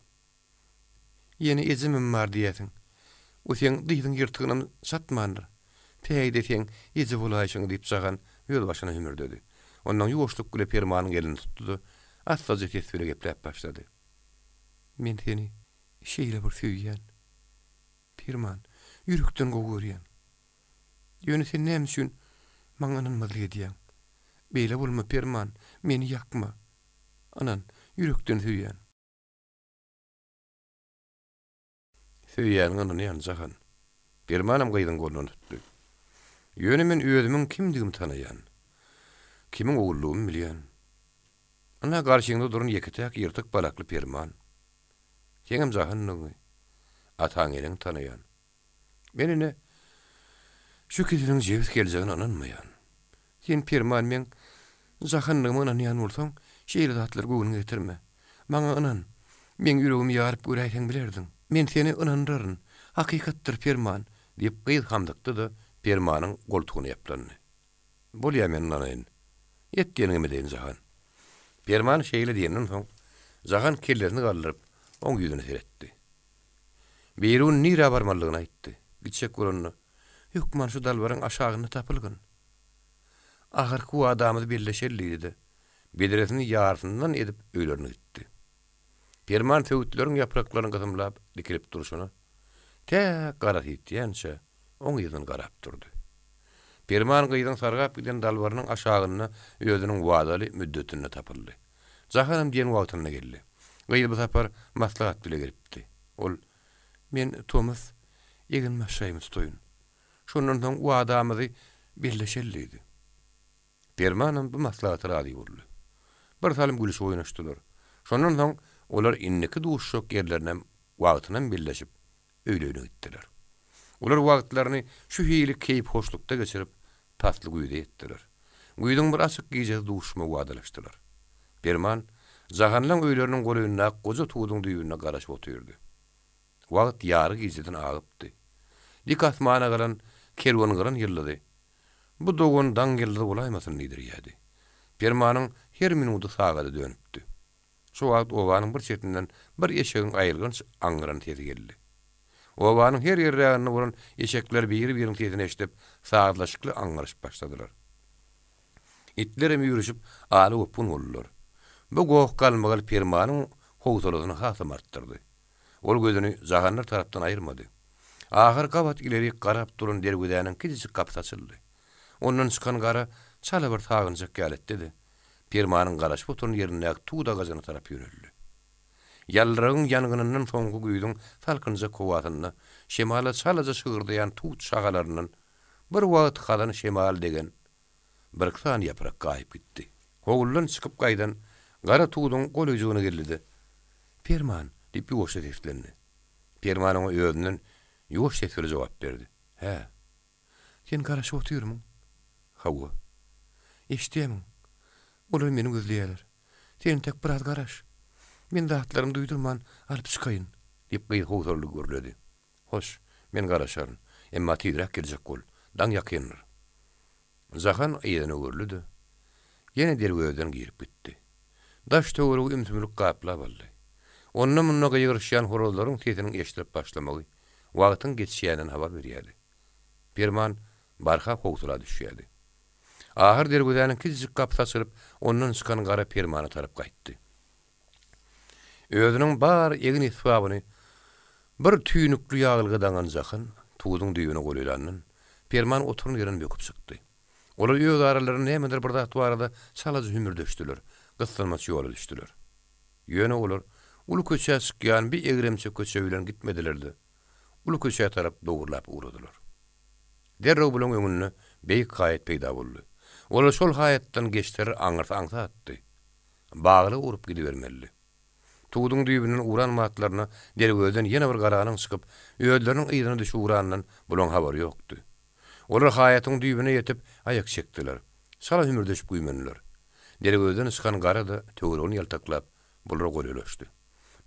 Ýene ejemem bar diýýäsiň. O seň dyzyň ýyrtygynam çatmandyr. Päýde seň eje bolaýşyň, diýip, Jahan öz başyna hümürdedi. Onnoň ýuwaşlyk bile Permanyň elini tutdy-da, assaja ses bile gepläp başlady. Men seni şeýle bir söýýän. Perman, ýürekden gowy görýän. Ýöne sen näme üçin maňa ynanmazlyk edýäň? Beýle bolma, Perman, meni ýakma. Ynan, ýürekden söýýän. Söýýäniňe ynanýan, Jahan. Permanam gyzyň golundan tutdy. Ýöne men özümiň kimdigimi tanaýan. Kimiň ogullygymy bilýän. Ynha, garşyňda duran ýeke-täk ýyrtyk balakly Perman. Seňem Jahandygyňy, ataň-eneňi tanaýan. Men ine, şu ikisiniň jebis geljegine ynanmaýan. Sen Perman meň jahanlygyma ynanýan bolsaň, şeýle zatlary göwnüňe getirme. Maňa ynan. Meň ýüregimi ýaryp göräýseň bilerdiň. Men seni ynandyraryn. Hakykatdyr, Perman, diýip, gyz hamdykdy-da, Permanyň goltugyna ýaplandy. Bolýa, men ynanaýyn. Et diýeniňem edeýin, Jahan. Perman şeýle diýenden soň, Jahan kellesini galdyryp, oň ýüzüne seretdi. Birigün nirä barmalydygyny aýtdy. Gitjek bolanda, hökman şu dalbaryň aşagynda tapylgyn. Ahyrky wadamyzy belleşeli diýdi-de, bedresini ýarysyndan edip öýlerine gitdi. Perman söwütleriň ýapraklaryny gysymlap dikilip durşuna, tä garasy ýitýänçä, oň yzyndan garap durdy. Perman gyzyň sargap giden dalbarynyň aşagynda özüniň wadaly müddetinde tapyldy. Jahanam diýen wagtynda geldi. Gyz bu sapar maslahat bile gelipdi. Ol, Men tomus eginbaşaýymy tutaýyn. Şondan soň wadamyzy belleşeli diýdi. Permanam bu maslahata razy boldy. Bir salym gülüşip oýnaşdylar. Şondan soň olar indiki duşuşjak ýerlerinem, wagtynam belleşip, öýlerine gitdiler. Olar wagtlaryny şu hili keýphoşlukda geçirip, pasly güýze ýetdiler. Güýzüň bir açyk gijesi duşuşmagy wadalaşdylar. Perman Jahanlaň öýleriniň golaýyndaky goja tuduň düýbünde garaşyp otyrdy. Wagt ýary gijeden agypdy. Dik asmana galan kerwengyran ýyldyzy, Bu dogan daň ýyldyzy bolaýmasyn diýdirýärdi. Permanyň her minudy sagada dönüpdi. Şo wagt obanyň bir çetinden bir eşegiň aýylganç aňňyran sesi geldi. Obanyň her ýerräginde bolan eşekler biri-biriniň sesini eşidip, sazlaşykly aňňyryşyp başladylar. Itlerem üýrüşip, ala-gopgun boldular. Bu goh-galmagal Permanyň howsalasyny hasam artdyrdy. Ol gözüni jahanlar tarapdan aýyrmady. Ahyr gabat ilerik garap duran derwezäniň kiçijik gapysy açyldy. Ondan çykan gara çala bir sagynjak ýaly etdi-de, Permanyň garaşyp oturan ýerindäki tut agajyna tarap ýöneldi. Ýaldyragyň ýangynyndan soňky güýzüň salkynjak howasynda şemala çalaja şygyrdaýan tut şahalaryndan bir wagt hazan şemal degen. Birki sany ýaprak gaýyp gitdi. Howludan çykyp gaýdan Gara tuduň golaýjygyna geldi-de, Perman! diýip ýuwaşja seslendi. Perman oňa özünden ýuwaş ses bilen jogap berdi. Hä. Sen garaşyp otyrmyň? Hawa. Eşidýämiň? Olar meni gözleýärler. Sen entek biraz garaş. Men zatlarymy duýdurman alyp çykaýyn, diýip gyz howsalaly gürledi. Hoş, men garaşaryn. Emma tizräk geljek bol. Daň ýakyndyr. Jahan yzyna öwrüldi-de, ýene derwezeden girip gitdi. Daş-töweregi ümsümlik gaplap aldy. Onda-munda gygyryşýan horazlaryň sesiniň eşidilip başlamagy wagtyň geçýäninden habar berýärdi. Perman barha howsala düşýärdi. Ahyr derwezäniň kiçijik gapysy açylyp, ondan çykan gara Permana tarap gaýtdy. Özüniň bar egin-esbabyny bir tüýnükli ýaglyga daňan Jahan tuduň düýbüne golaýlandan, Perman oturan ýerinden böküp çykdy. Olar öz aralarynda nämedir bir zat barada çalaja hümürdeşdiler, gyssanmaç ýola düşdüler. Ýöne olar uly köçä çykýan bir egremçe köçe bilen gitmediler-de, uly köçä tarap dogurlap ugradylar. Derrew bulaň öňünde beýik haýat peýda boldy. Olar şol haýatdan geçseler aňyrsy aňsatdy. Baglyga urup gidibermelidi. Tuduň düýbünden ugran batlaryna derwezeden ýene bir garanyň çykyp, özleriniň yzyna düşüp ugranyndan bulaň habary ýokdy. Olar haýatyň düýbüne ýetip, aýak çekdiler. Çala hümürdeşip güýmendiler. Derwezeden çykan gara-da töweregini ýaltaklap, bulara golaýlaşdy.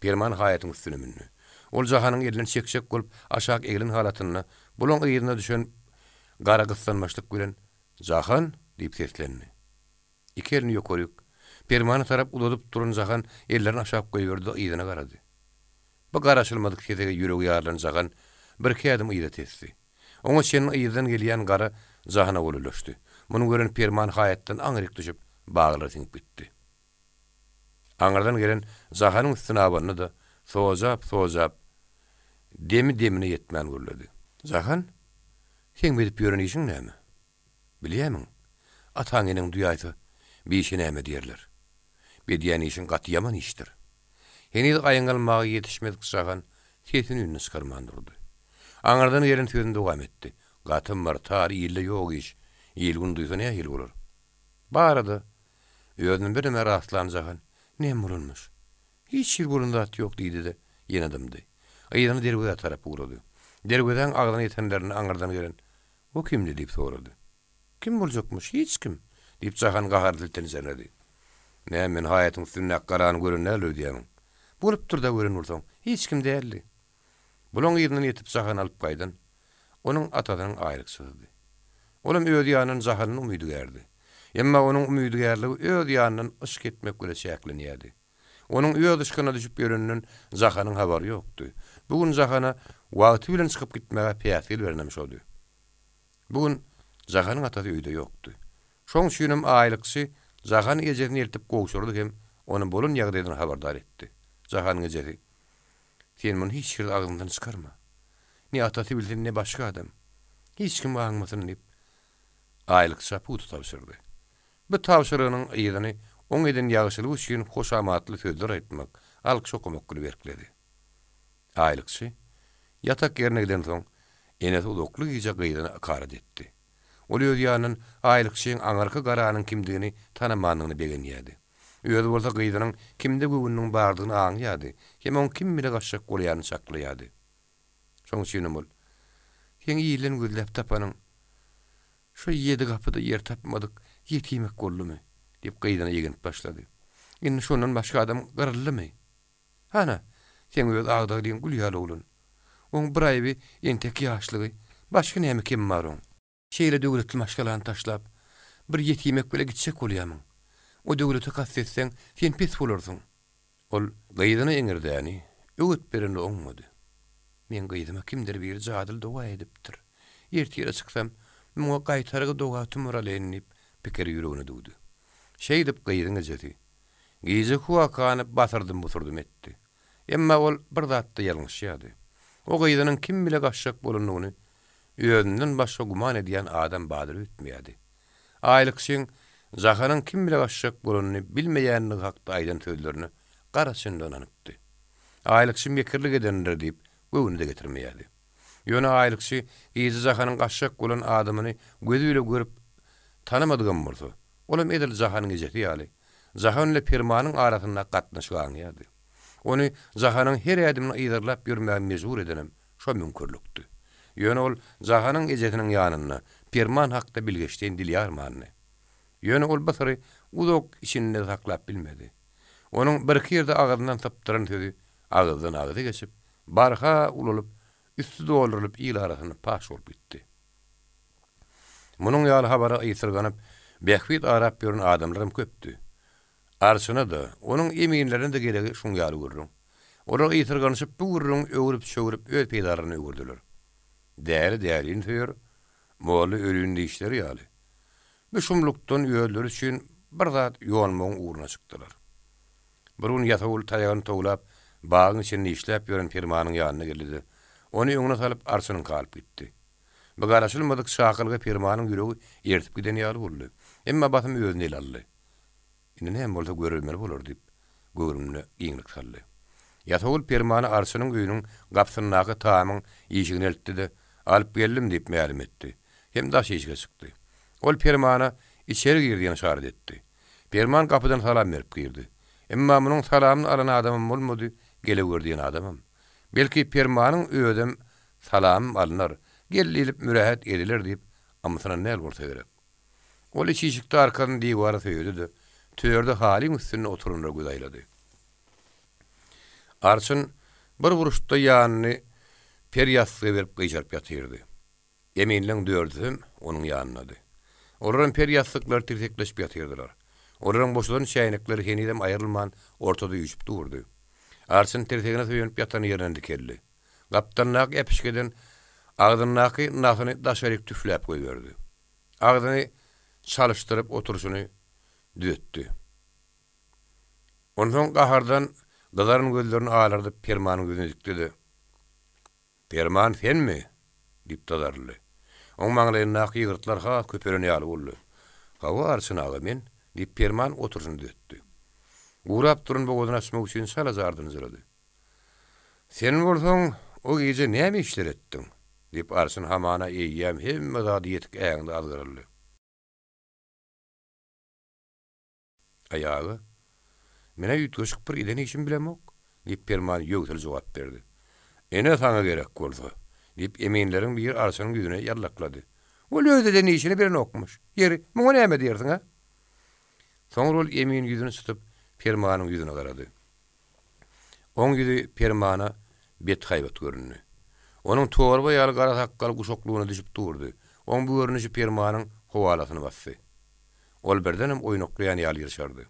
Perman haýatyň üstüne mündi. Ol Jahanyň elinden çekjek bolup aşak eglen halatynda, bulaň yzyna düşen gara gyssanmaçlyk bilen, Jahan! diýip seslendi. Iki elini ýokaryk, Permana tarap uzadyp duran Jahan ellerini aşak goýberdi-de yzyna garady. Bu garaşylmadyk sese ýüregi ýarylan Jahan birki ädim yza tesdi. Oňa çenli yzdan gelýän gara Jahana golaýlaşdy. Muny gören Perman haýatdan aňryk düşüp, baglara siňip gitdi. Aňyrdan gelen Jahanyň üstüne abandy-da, sojap-sojap, demi-demine ýetmän gürledi. Jahan, seň beýdip ýören işiň näme? Bilýämiň, ataň-eneň duýaýsa, bi işe näme diýerler. Bedýän işiň gaty ýaman işdir. Heniz aýňalmaga ýetişmedik Jahan sesini-üýnüni çykarman durdy. Aňyrdan gelen sözüni dowam etdi, Gaty myrtar, ilde ýok iş. Il-gün duýsa nähili bolar? Barada, özüni birneme rastlan Jahan, Näme bolanmyş? Hiç hili bolan zat ýok diýdi-de, ýene dymdy. Yzyna derwezä tarap ugrady. Derwezäň agzyna ýetenlerinde aňyrdan gelen, O kimdi? diýip sorady. Kim boljakmyş? Hiç kim! diýip, Jahan gaharly siltenjeňledi. Näme, men haýatyň üstündäki garany gören däl öýdýämiň? Bolupdyr-da gören bolsaň, hiç kim däldi. Bulaň yzyndan ýetip Jahany alyp gaýdan, onuň atasynyň aýlykçysydy. Olam öz ýanyndan Jahandan umydygärdi. Emma onuň umydygärligi öz ýanyndan yşk etmek bile çäklenýärdi. Onuň öz yşkyna düşüp ýöreninden Jahanyň habary ýokdy. Bu gün Jahana wagty bilen çykyp gitmäge päsgel berenem şody. Bu gün Jahanyň atasy öýde ýokdy. Şoň üçinem aýlykçy Jahan ejesini eltip gowşurdy hem ony bolan ýagdaýdan habardar etdi. Jahanyň ejesi, Sen muny hiç ýerde agzyňdan çykarma. Ne atasy bilsin, ne başga adam. Hiç kim aňmasyn diýip, aýlykça pugta tabşyrdy. Bu tabşyrygynyň yzyny oň eden ýagşylygy üçin hoşamatly sözler aýtmak, alkyş okamak bile berkledi. Aýlykçy ýatak ýerine gidensoň, enesi uzakly gije gyzyny ykarat etdi. Ol öz ýanyndan aýlykçyň aňyrky garanyň kimdigini tanamandygyna begenýärdi. Özi bolsa gyzynyň kimde göwnüniň bardygyny aňýardy hem oň kim bile gaçjak bolýanyny çaklaýardy. Şoň üçinem ol, Seň ilden gözläp tapanyň Şo ýedi gapyda ýer tapmadyk ýetimek boldumy? diýip, gyzyna ýegenip başlady. Indi şondan başga adam gyryldymy? Hana, seň öz agdaglyň gül ýaly oglan. Oň bir aýby entek ýaşlygy, başga näme kemi bar oň? Şeýle döwletli maşgalany taşlap, bir ýetimek bile gitjek bolýamyň? O döwlete kast etseň, sen pes bolarsyň. Ol gyzyna eňirdäni, öwüt bereni oňmady. Meň gyzyma kimdir biri jadyly doga edipdir. Ertire çyksam, muňa gaýtargy doga tumar alaýyn diýip, pikiri ýüregine düwdi. Şeýdip gyzyň ejesi, gijeki wakany basyrdym-busurdym etdi. Emma ol bir zatda ýalňyşýardy. O gyzynyň kim bile gaçjak bolandygyny özünden başga güman edýän adam bardyr öýtmeýärdi. Aýlykçyň Jahanyň kim bile gaçjak bolanyny bilmeýändigi hakda aýdan sözlerine gara çynda ynanypdy. Aýlykçy mekirlik edendir diýip göwnüne-de getirmeýärdi. Ýöne aýlykçy gije Jahanyň gaçjak bolan adamyny gözi bile görüp. tanamadygam bolsa, olam edil Jahanyň ejesi ýaly, Jahan ile Permanyň arasyndaky gatnaşygy aňýardy. Ony Jahanyň her ädimini yzarlap ýörmäge mejbur edenem şo müňkürlikdi. Ýöne ol Jahanyň ejesiniň ýanynda Perman hakda bilgeşleýin dil ýarmandy. Ýöne ol bu syry uzak içinde saklap bilmedi. Onuň birki ýerde agzyndan sypdyran sözi agyzdan agyza geçip, barha ulalyp, üsti doldurylyp il arasynda paş bolup gitdi. Munuň ýaly habara ysyrganyp, bähbit arap ýören adamlaram köpdi. Arçyna-da, onuň eminlerine-de geregi şuň ýaly gürrüň. Olar ysyrganyşyp bu gürrüňi öwrüp-çöwrüp öz peýdalaryna öwürdiler. Däli dälini söýer, molla ölüni diýişleri ýaly. Bu şumlukdan özleri üçin bir zat ýonmagyň ugruna çykdylar. Bir gün ýasawul taýagyny towlap, bagyň içinde işläp ýören Permanyň ýanyna geldi-de, ony öňüne salyp arçynyňka alyp gitdi. Bu garaşylmadyk çakylyga Permanyň ýüregi ersip giden ýaly boldy. Emma basym özüni ele aldy. Indi näme bolsa görülmeli bolar diýip, göwrümine giňlik saldy. Ýasawul Permany arçynyň öýüniň gapysyndaky tamyň işigine eltdi-de, Alyp geldim diýip mälim etdi. Hem daş işige çykdy. Ol Permana Içeri gir diýen yşarat etdi. Perman gapydan salam berip girdi. Emma munuň salamyny alan adamam bolmady, gelewer diýen adamam. Belki Permanyň özem Salamym alnar, gel diýlip mürähet ediler diýip ymsynan däl bolsa gerek. Ol iç işikde arkasyny diwara söýedi-de, törde halyň üstünde oturanlara göz aýlady. Arçyn bir burçda ýanyny per ýassyga berip gyşaryp ýatyrdy. Eminleň dördüsem onuň ýanyndady. Olaram per ýassyklary tirsekleşip ýatyrdylar. Olaryň boşadan çäýnekleri henizem aýrylman ortada üýşüp durdy. Arçyn tirsegine söýenip ýatan ýerinden dikeldi. Gapdalyndaky äpişgeden agzyndaky nasyny daşaryk tüfläp goýberdi. Agzyny çalyşdyryp oturyşyny düzetdi. Onsoň gahardan gyzaran gözlerini alardyp Permanyň ýüzüne dikdi-de. Perman senmi? diýip dazaryldy. Oň maňlaýyndaky ýygyrtlar has köpelen ýaly boldy. Hawa, Arçyn aga, men, diýip Perman oturyşyny düzetdi. Gurap duran bogazyny açmak üçin çalaja ardynjyrady. Sen bolsaň, o gije näme işler etdiň? diýip, Arçyn hamana eýýäm hemme zady ýetik äňde azgyryldy. Aý aga, men-ä üýtgeşik bir eden işim bilemok, diýip, Perman ýöwsel jogap berdi. Ene saňa gerek bolsa, diýip, eminleriň biri Arçynyň ýüzüne ýallaklady. Ol öz eden işini bilenokmyş. Ýeri, muňa näme diýersiň, a? Soňra ol emin ýüzüni çytyp, Permanyň ýüzüne garady. Oň ýüzi Permana bethaýbat göründi. Onuň torba ýaly gara sakgaly guşaklygyna düşüp durdy. Oň bu görnüşi Permanyň howalasyny basdy. Ol birdenem oýnaklaýan ýaly ýyrşardy.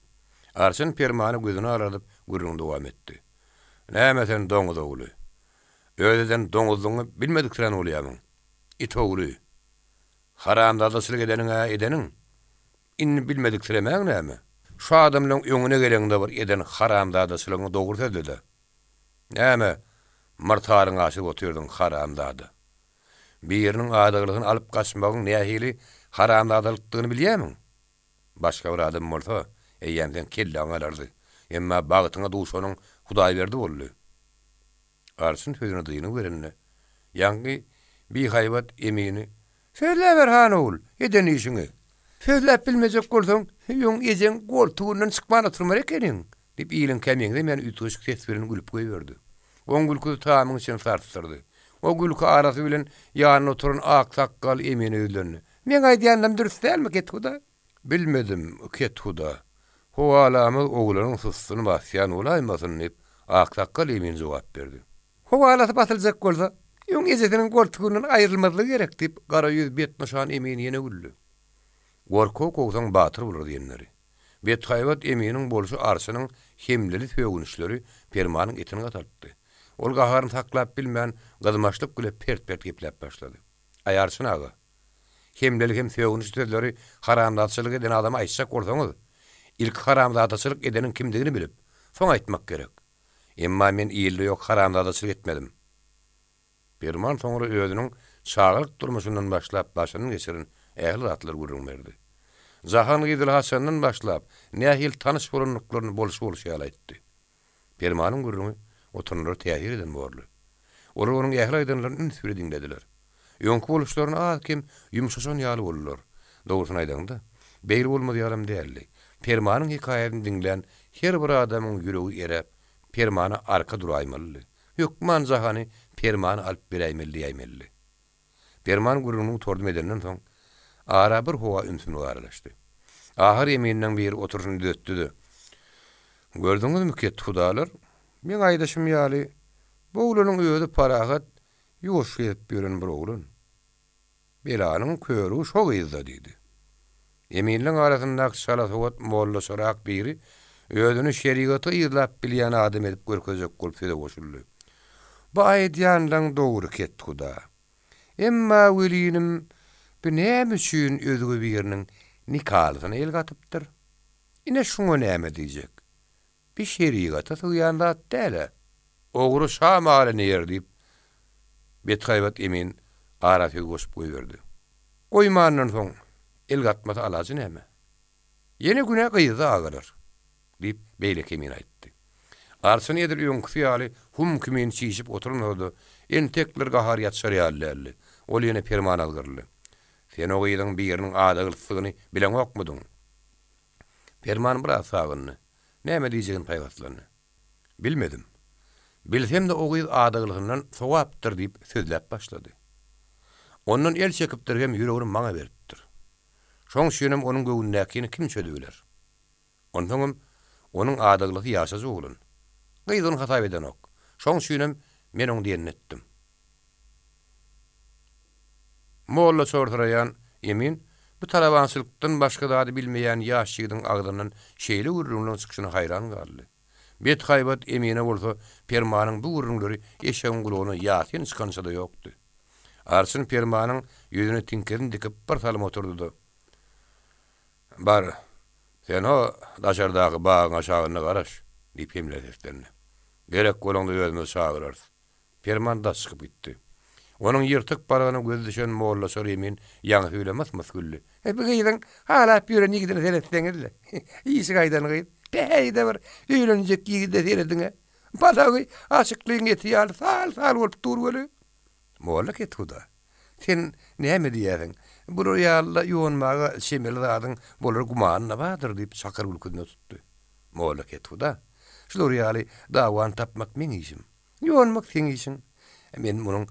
Arçyn Permana gözüni alardyp gürrüňini dowam etdi. Näme sen doňuz ogly? Öz eden doňuzlygyňy bilmediksirän bolýamyň? It ogly! Haramzadaçylyk edeniň-ä edeniň. Indi bilmediksiremäň näme? Şu adamlaň öňüne geleňde bir eden haramzadaçylygyňy dogry sözle-de. Näme, myrtaryňy aşyryp otyrdyň, haramzada? Biriniň adaglysyny alyp gaçmagyň nähili haramzadalykdygyny bilýämiň? Başga bir adam bolsa, eýýäm seň kelläňi alardy. Emma bagtyňa duşanyň Hudaýberdi boldy. Arçyn sözüne dyngy berende, ýaňky bihaýbat emini, Sözläber han ogul, eden işiňi. Sözläp bilmejek bolsaň, öň ejeň goltugyndan çykman oturmaly ekeniň! diýip, iliňkä meňzemeýän üýtgeşik ses bilen gülüp goýberdi. Oň gülküsi tamyň içini sarsdyrdy. O gülki arasy bilen ýanynda oturan ak sakgal emine ýüzlendi. Meň aýdýanlarym dürs dälmi, kethuda? Bilmedim, kethuda. Howalamyz oglanyň sussuny basýan bolaýmasyn, diýip, aksakgal emin jogap berdi. Howalasy basyljak bolsa, öň ejesiniň goltugyndan aýrylmazlygy gerek, diýip, gara ýüz betnyşan emin ýene güldi. Gorkagy kowsaň batyr bolar diýenleri. Bethaýbat eminiň bolşy arçynyň hemleli sögünçleri Permanyň etini gataltdy. Ol gaharyny saklap bilmän, gyzmaçlyk bile pert-pert gepläp başlady. Aý, arçyn aga! Hemleli hem sögünçli sözleri haramzadaçylyk eden adama aýtjak bolsaňyz, ilki haramzadaçylyk edeniň kimdigini bilip, soň aýtmak gerek. Emma men ilde ýok haramzadaçylyk etmedim. Perman soňra özüniň çagalyk durmuşyndan başlap başyndan geçiren ähli zatlary gürrüň berdi. Jahan gyz ile haçandan başlap, nähili tanyş bolandyklaryny bolşy-bolşy ýaly aýtdy. Permanyň gürrüňi oturanlara täsir eden borly. Olar onuň ähli aýdanlaryny üns bile diňlediler. Öňki boluşlaryna az-kem ýumşaşan ýaly boldular. Dogrusyny aýdaňda, Beýle bolmaz ýalam däldi. Permanyň hekaýasyny diňlän her bir adamyň ýüregi eräp, Permana arka duraýmalydy. Hökman Jahany Permana alyp beräýmeli diýäýmelidi. Perman gürrüňini gutardym edenden soň, ara bir howa ümsümlik aralaşdy. Ahyr eminleň biri oturyşyny düzetdi-de, Gördüňizmi, kethudalar, meň aýdyşym ýaly, bu oglanyň özi parahat, ýuwaş gezip ýören bir oglan. Belanyň körügi şo gyzda, diýdi. Eminleň arasyndaky çalasowat mollaçarak biri özüni şerigaty yzlap bilýän adam edip görkezjek bolup söze goşuldy. Bu aýdýanlaň dogry kethuda. Emma welinim bu näme üçin özge biriniň nikalysyna el gatypdyr? Ine şuňa näme diýjek? Bi şerigata sygýan zat däl-ä. Ogry şa malyny ýer diýip, bethaýbat emin ara söz goşup goýberdi. Goýmandan soň el gatmasa alajy näme? Ýene günä gyzda agalar, diýip, beýleki emin aýtdy. Arçyn edil öňküsi ýaly hum kimin çişip oturmasa-da, entekler gahary ýatyşar ýaly däldi. Ol ýene Permana azgyryldy. Sen o gyzyň biriniň adaglysydygyny bileňokmydyň? Perman biraz sagyndy. Näme diýjegini paýhaslandy. Bilmedim. Bilsem-de o gyz adaglysyndan sowapdyr diýip sözläp başlady. Ondan el çekipdir hem ýüregini maňa beripdir. Şoň üçinem onuň göwnündäkini kim çözübiler? Onsoňam onuň adaglysy ýaşajyk oglan. Gyz ony hasap edenok. Şoň üçinem men oň diýenini etdim. Molla çorsyraýan Emin bu talabançylykdan başga zady bilmeýän ýaş ýigidiň agzyndan şeýle gürrüňleň çykyşyna haýran galdy. Bet haýbat Emine bolsa Permanyň bu gürrüňleri eşegiň gulagyna ýasyn çykança-da ýokdy. Arçyn Permanyň ýüzüne tiňkesini dikip bir salym oturdy-da, Bar, sen ho daşardaky bagyň aşagynda garaş, diýip hemlä seslendi. Gerek bolanda özümiz çagyrarys. Perman daş çykyp gitdi. Onuň ýyrtyk balagyna gözi düşen mollaçar Emin ýaňsy bile mys-mys güldi. Bu gyzyň halap ýören ýigidine seretseňiz-le. Işi gaýdan gyz. Päheý-de bir öýlenjek ýigide serediň-ä. Balagy aşyklygyň eti ýaly sal-sal bolup dur weli. Molla kethuda, sen näme diýýäsiň? Bular ýaly-la ýonmaga çemeli zadyň bolar gümany-da bardyr, diýip, çakyr gülküsine tutdy. Molla kethuda, şular ýaly dawany tapmak meň işim. Ýonmak seň işiň. Men munuň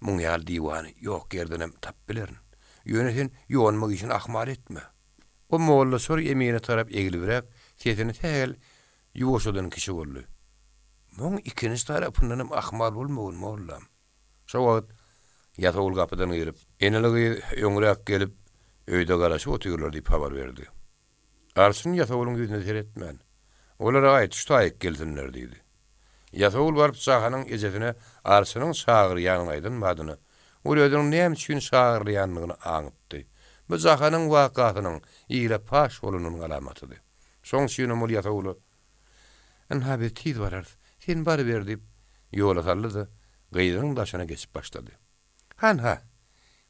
muň ýaly diwany ýok ýerdenem tapyp bilerin. Ýöne sen ýonmak işini ahmal etme. O molla şor emine tarap eglibräk, sesini sähel ýuwaşadan kişi boldy. Muň ikinji tarapyndanam ahmal bolmagyn, mollam. Şo wagt ýasawul gapydan girip, Eneli-gyz öňräk gelip, öýde garaşyp otyrlar diýip habar berdi. Arçyn ýasawulyň ýüzüne seretmän, Olara aýt, şu taýyk gelsinler diýdi. Ýasawul baryp Jahanyň ejesine Arçynyň çagyrýanyny aýdan badyna, ol özüniň näme üçin çagyrylýandygyny aňypdy. Bu Jahanyň wakasynyň ile paş bolanynyň alamatydy. Şoň üçinem ol ýasawula, Ynha biz tiz bararys, sen baryber diýip, ýola saldy-da, gyzynyň daşyna geçip başlady. Hanha,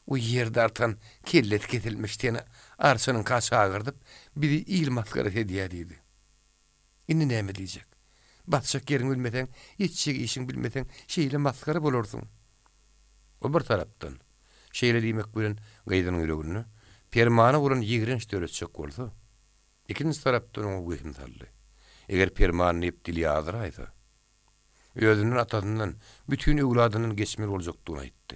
o ýerde artan kellesi kesilmiş seni arçanyňka çagyrdyp, bizi il masgarasy edýä diýdi. Indi näme diýjek? Basjak ýeriňi bilmeseň, etjek işiňi bilmeseň, şeýle masgara bolarsyň. O bir tarapdan, şeýle diýmek bilen gyzynyň ýüreginde Permana bolan ýigrenç döretjek bolsa, ikinji tarapdan oňa wehim saldy. Eger Perman diýip dil ýazdyraýsa, Özünden atasyndan, bütin öwladyndan geçmeli boljakdygyny aýtdy.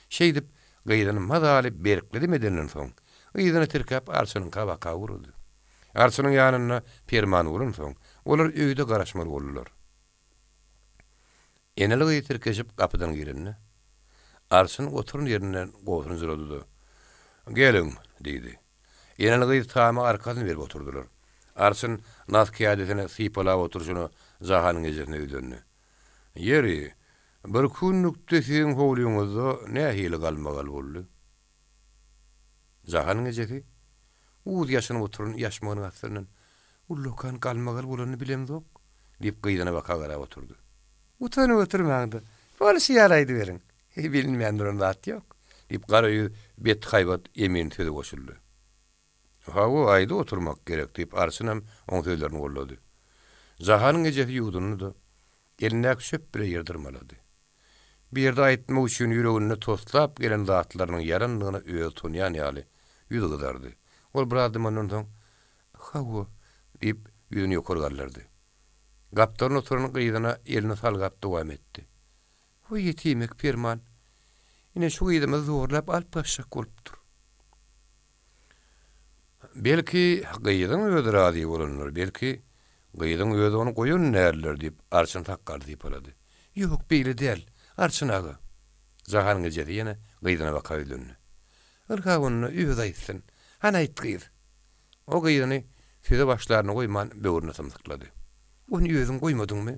Şeýdip, gyzyny mazaly berkledim edenden soň, yzyna tirkäp Arçynyňka baka ugrady. Arçynyň ýanynda Perman bolansoň, olar öýde garaşmaly boldular. Eneli-gyz tirkeşip gapydan girende, Arçyn oturan ýerinden gobsunjyrady-da, Geliň! diýdi. Eneli-gyz tama arkasyny berip oturdylar. Arçyn nas kädisini sypalap oturyşyna Jahanyň ejesine ýüzlendi. Ýeri, birki günlükde siziň howlyňyzda nähili galmagal boldy? Jahanyň ejesi uz ýaşynyp oturan ýaşmagynyň astyndan, Ullakan galmagal bolanyny bilemzok, diýip gyzyna baka garap oturdy. Utanyp oturmaň-da, bolşy ýaly aýdyberiň. Bilinmän duran zat ýok, diýip, gara ýüz bethaýbat Emin söze goşuldy. Hawa, aýdyp oturmak gerek, diýip, Arçynam oň sözlerini goldady. Jahanyň ejesi ýuwdundy-da, elindäki çöp bile ýer dyrmalady. Bu ýerde aýtmak üçin ýüreginde toslap gelen zatlarynyň ýarandygyna özi utanýan ýaly, ýüzi gyzardy. Ol biraz dymandan soň, Hawa, diýip, ýüzüni ýokary galdyrdy. Gapdalynda oturan gyzyna elini salgap dowam etdi. Hoý ýetimek Perman, ine şu gyzymyzy zorlap alyp gaçjak bolupdyr. Belki, gyzyň özi razy bolandyr, belki, gyzyň özi ony goýan däldir, diýip, Arçyn sakgaly sypalady. Ýok, beýle däl, Arçyn aga. Jahanyň ejesi ýene gyzyna baka ýüzlendi. Ynha onda özi aýtsyn. Hany aýt gyz. O gyzyny söze başlaryna goýman böwrüne symsyklady. Ony özüň goýmadyňmy?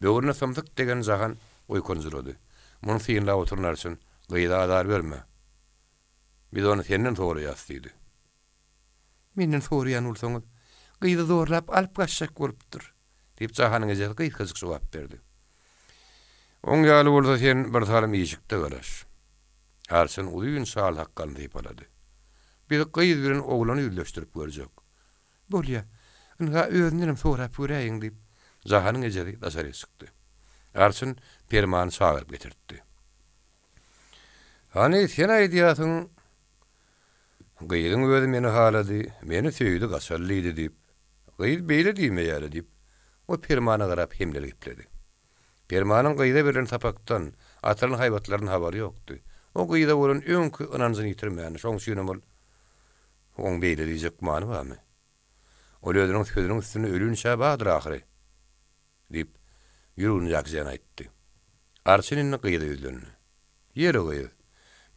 Böwrüne symsyk degen Jahan oýkanjyrady. Muny synlap oturan Arçyn, Gyza azar berme. Biz ony senden soraýas diýdi. Menden soraýan bolsaňyz, gyzy zorlap alyp gaçjak bolupdyr, diýip, Jahanyň ejesi gysgajyk jogap berdi. Oň ýaly bolsa sen bir salym işikde garaş. Arçyn uzyn şal sakgalyny sypalady. Biz gyz bilen oglany ýüzleşdirip görjek. Bolýa. Ynha, özündenem sorap göräýiň, diýip, Jahanyň ejesi daşaryk çykdy. Arçyn Permany çagyryp getirtdi. Hany, sen aýdýarsyň, gyzyň özi meni halady, meni söýdi, gaçaly diýdi diýip. Gyz beýle diýmeýär-le, diýip, o Permana garap hemleli gepledi. Permanyň gyza berlen sapakdan, atylan haýbatlardan habary ýokdy. O gyza bolan öňki ynanjyny ýitirmändi, şoň üçinem ol, Oň beýle diýjek gümany barmy? Ol özüniň sözüniň üstünde ölinçä bardyr ahyry! Diýip, ýüregindäkijäni aýtdy. Arçyn indi gyza ýüzlendi. Ýeri gyz,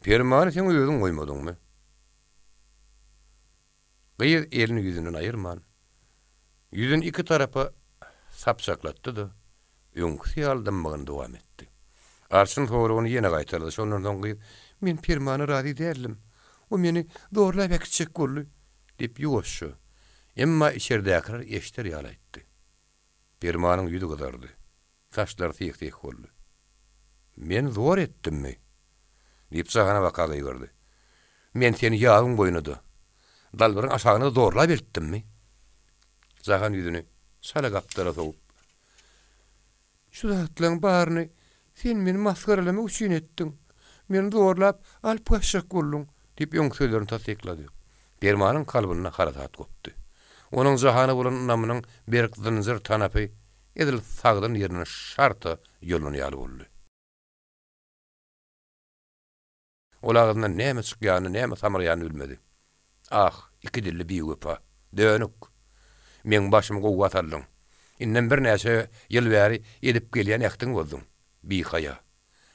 Permany seň özüň goýmadyňmy? Gyz elini ýüzünden aýyrman, ýüzüni iki tarapa sapjaklatdy-da, öňküsi ýaly dymmagyny dowam etdi. Arçyn soragyny ýene gaýtalady. Şondan soň gyz, Men Permana razy däldim. O meni zorlap äkitjek boldy, diýip, ýuwaşja, emma içerdäkiler eşder ýaly aýtdy. Permanyň ýüzi gyzardy. Saçlary syh-syh boldy. Men zor etdimmi? diýip, Jahana baka gygyrdy. Men seni ýabyň boýuna-da, dalbaryň aşagyna-da zorlap eltdimmi? Jahan ýüzüni çala gapdala sowup, Şu zatlaryň baryny sen meni masgaralamak üçin etdiň. Meni zorlap alyp gaçjak bolduň, diýip, öňki sözlerini tassyklady. Permanyň kalbynda harasat gopdy. Onuň Jahana bolan ynamynyň berk zynjyr tanapy edil sagdyn ýerinden şarta ýolnan ýaly boldy. Ol agzyndan näme çykýanyny, näme samraýanyny bilmedi. Ah, iki dilli biwepa! Dönük! Meň başymy gowga saldyň. Indem birnäçe ýyl bäri edip gelýän ähtiňi bozduň. Bihaýa!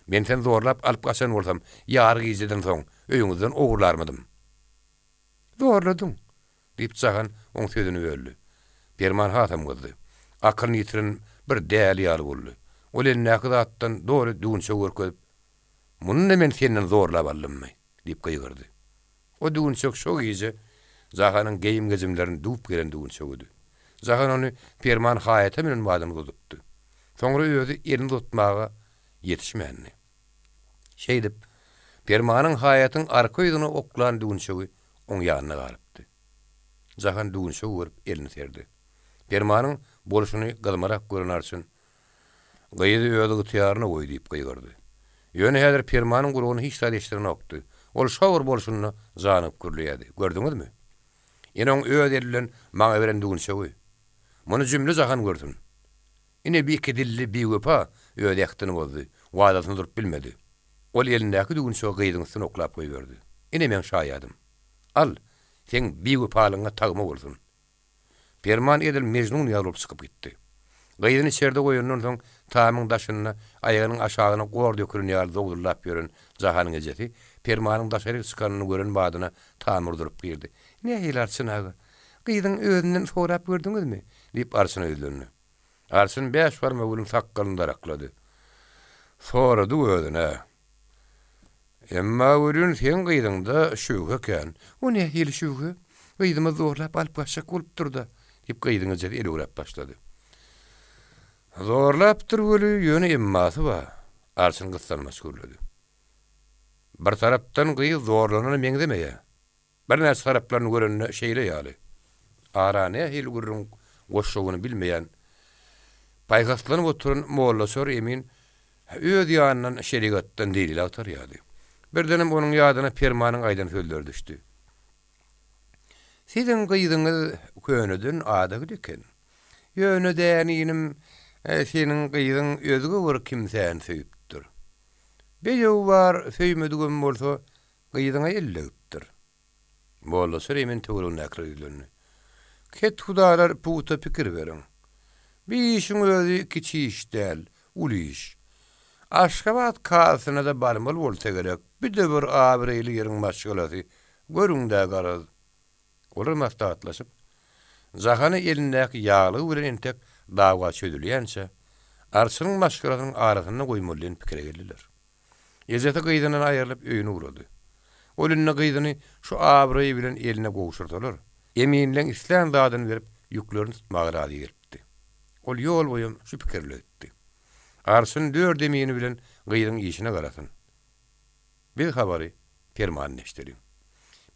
Men seni zorlap alyp gaçan bolsam, ýary gijeden soň öýüňizden ogurlarmydym? Zorladyň! Diýip, Jahan oň sözüni böldi. Perman hasam gyzdy. Akylyny ýitiren bir däli ýaly boldy. Ol elindäki zatdan doly düwünçegi görkezip, Muny-da men senden zorlap aldymmy? diýip gygyrdy. O düwünçek şo gije Jahanyň geýim-gejimlerini düwüp gelen düwünçegidi. Jahan ony Perman haýata münen badyna uzadypdy. Soňra özi elini uzatmaga ýetişmändi. Şeýdip, Permanyň haýatyň arka ýüzüne oklan düwünçegi oň ýanynda galypdy. Jahan düwünçegi görüp elini serdi. Permanyň bolşuny gyzmarak gören arçyn, Gyzy öz ygtyýaryna goý diýip gygyrdy. Ýöne häzir Permanyň gulagyna hiç zat eşdirenokdy. Ol şo bir bolşunda janygyp gürleýärdi. Gördüňizmi? Ine oň öz eli bilen maňa beren düwünçegi. Muny jümle-jahan görsün. Ine bi ikidilli biwepa öz ähtini bozdy, wadasynda durup bilmedi. Ol elindäki düwünçegi gyzyň üstüne oklap goýberdi. Ine meň şaýadym. Al, seň biwepalygyňa tagma bolsun. Perman edil Mejnun ýaly bolup çykyp gitdi. Gyzyny içerde goýandan soň tamyň daşynda aýagynyň aşagyna gor dökülen ýaly zowzullap ýören Jahanyň ejesi Permanyň daşaryk çykanyny gören badyna tama urduryp girdi. Nähili Arçyn aga? Gyzyň özünden sorap gördüňizmi? diýip Arçyna ýüzlendi. Arçyn bäş barmagy bilen sakgalyny daraklady. Soradyk özüne. Emma welin seň gyzyňda şübhe kän. O nähili şübhe? Gyzymy zorlap alyp gaçjak bolupdyr-da, diýip, gyzyň ejesi elewräp başlady. Zorlapdyr weli, ýöne emmasy bar. Arçyn gyssanmaç gürledi. Bir tarapdan gyz zorlanana meňzemeýär. Birnäçe taraplaryny görende şeýle ýaly. Ara nähili gürrüň goşjagyny bilmeýän, paýhaslanyp oturan Mollaçor emin öz ýanyndan şerigatdan delil agtarýardy. Birdenem onuň ýadyna Permanyň aýdan sözleri düşdi. Siziň gyzyňyz köneden adagly eken. Ýöne däninim, seniň gyzyň özge bir kimsäni söýüpdir. Bedew bar, söýmedigem bolsa, gyzyňa el degipdir. Mollaçy Remin töweregindäkilere ýüzlendi. Kethudalar pugta pikir beriň. Bi işiň özi kiçi iş däl, uly iş. Aşgabat kazysyna-da barmaly bolsa gerek, bi-de bir abraýly ýeriň maşgalasy, görüň-dä garaz. Olar maslahatlaşyp, Jahany elindäki ýaglygy bilen entek dawa çözülýänçä, arçynyň maşgalasynyň arasynda goýmaly diýen pikire geldiler. Ejesi gyzyndan aýrylyp öýüne ugrady. Ol indi gyzyny şu abraýy bilen eline gowşursalar, eminleň islän zadyny berip ýüklerini tutmaga razy gelipdi. Ol ýol boýam şu pikirle gitdi. Arçyn dört emini bilen gyzyň işine garasyn. Biz habary Permandan eşideliň.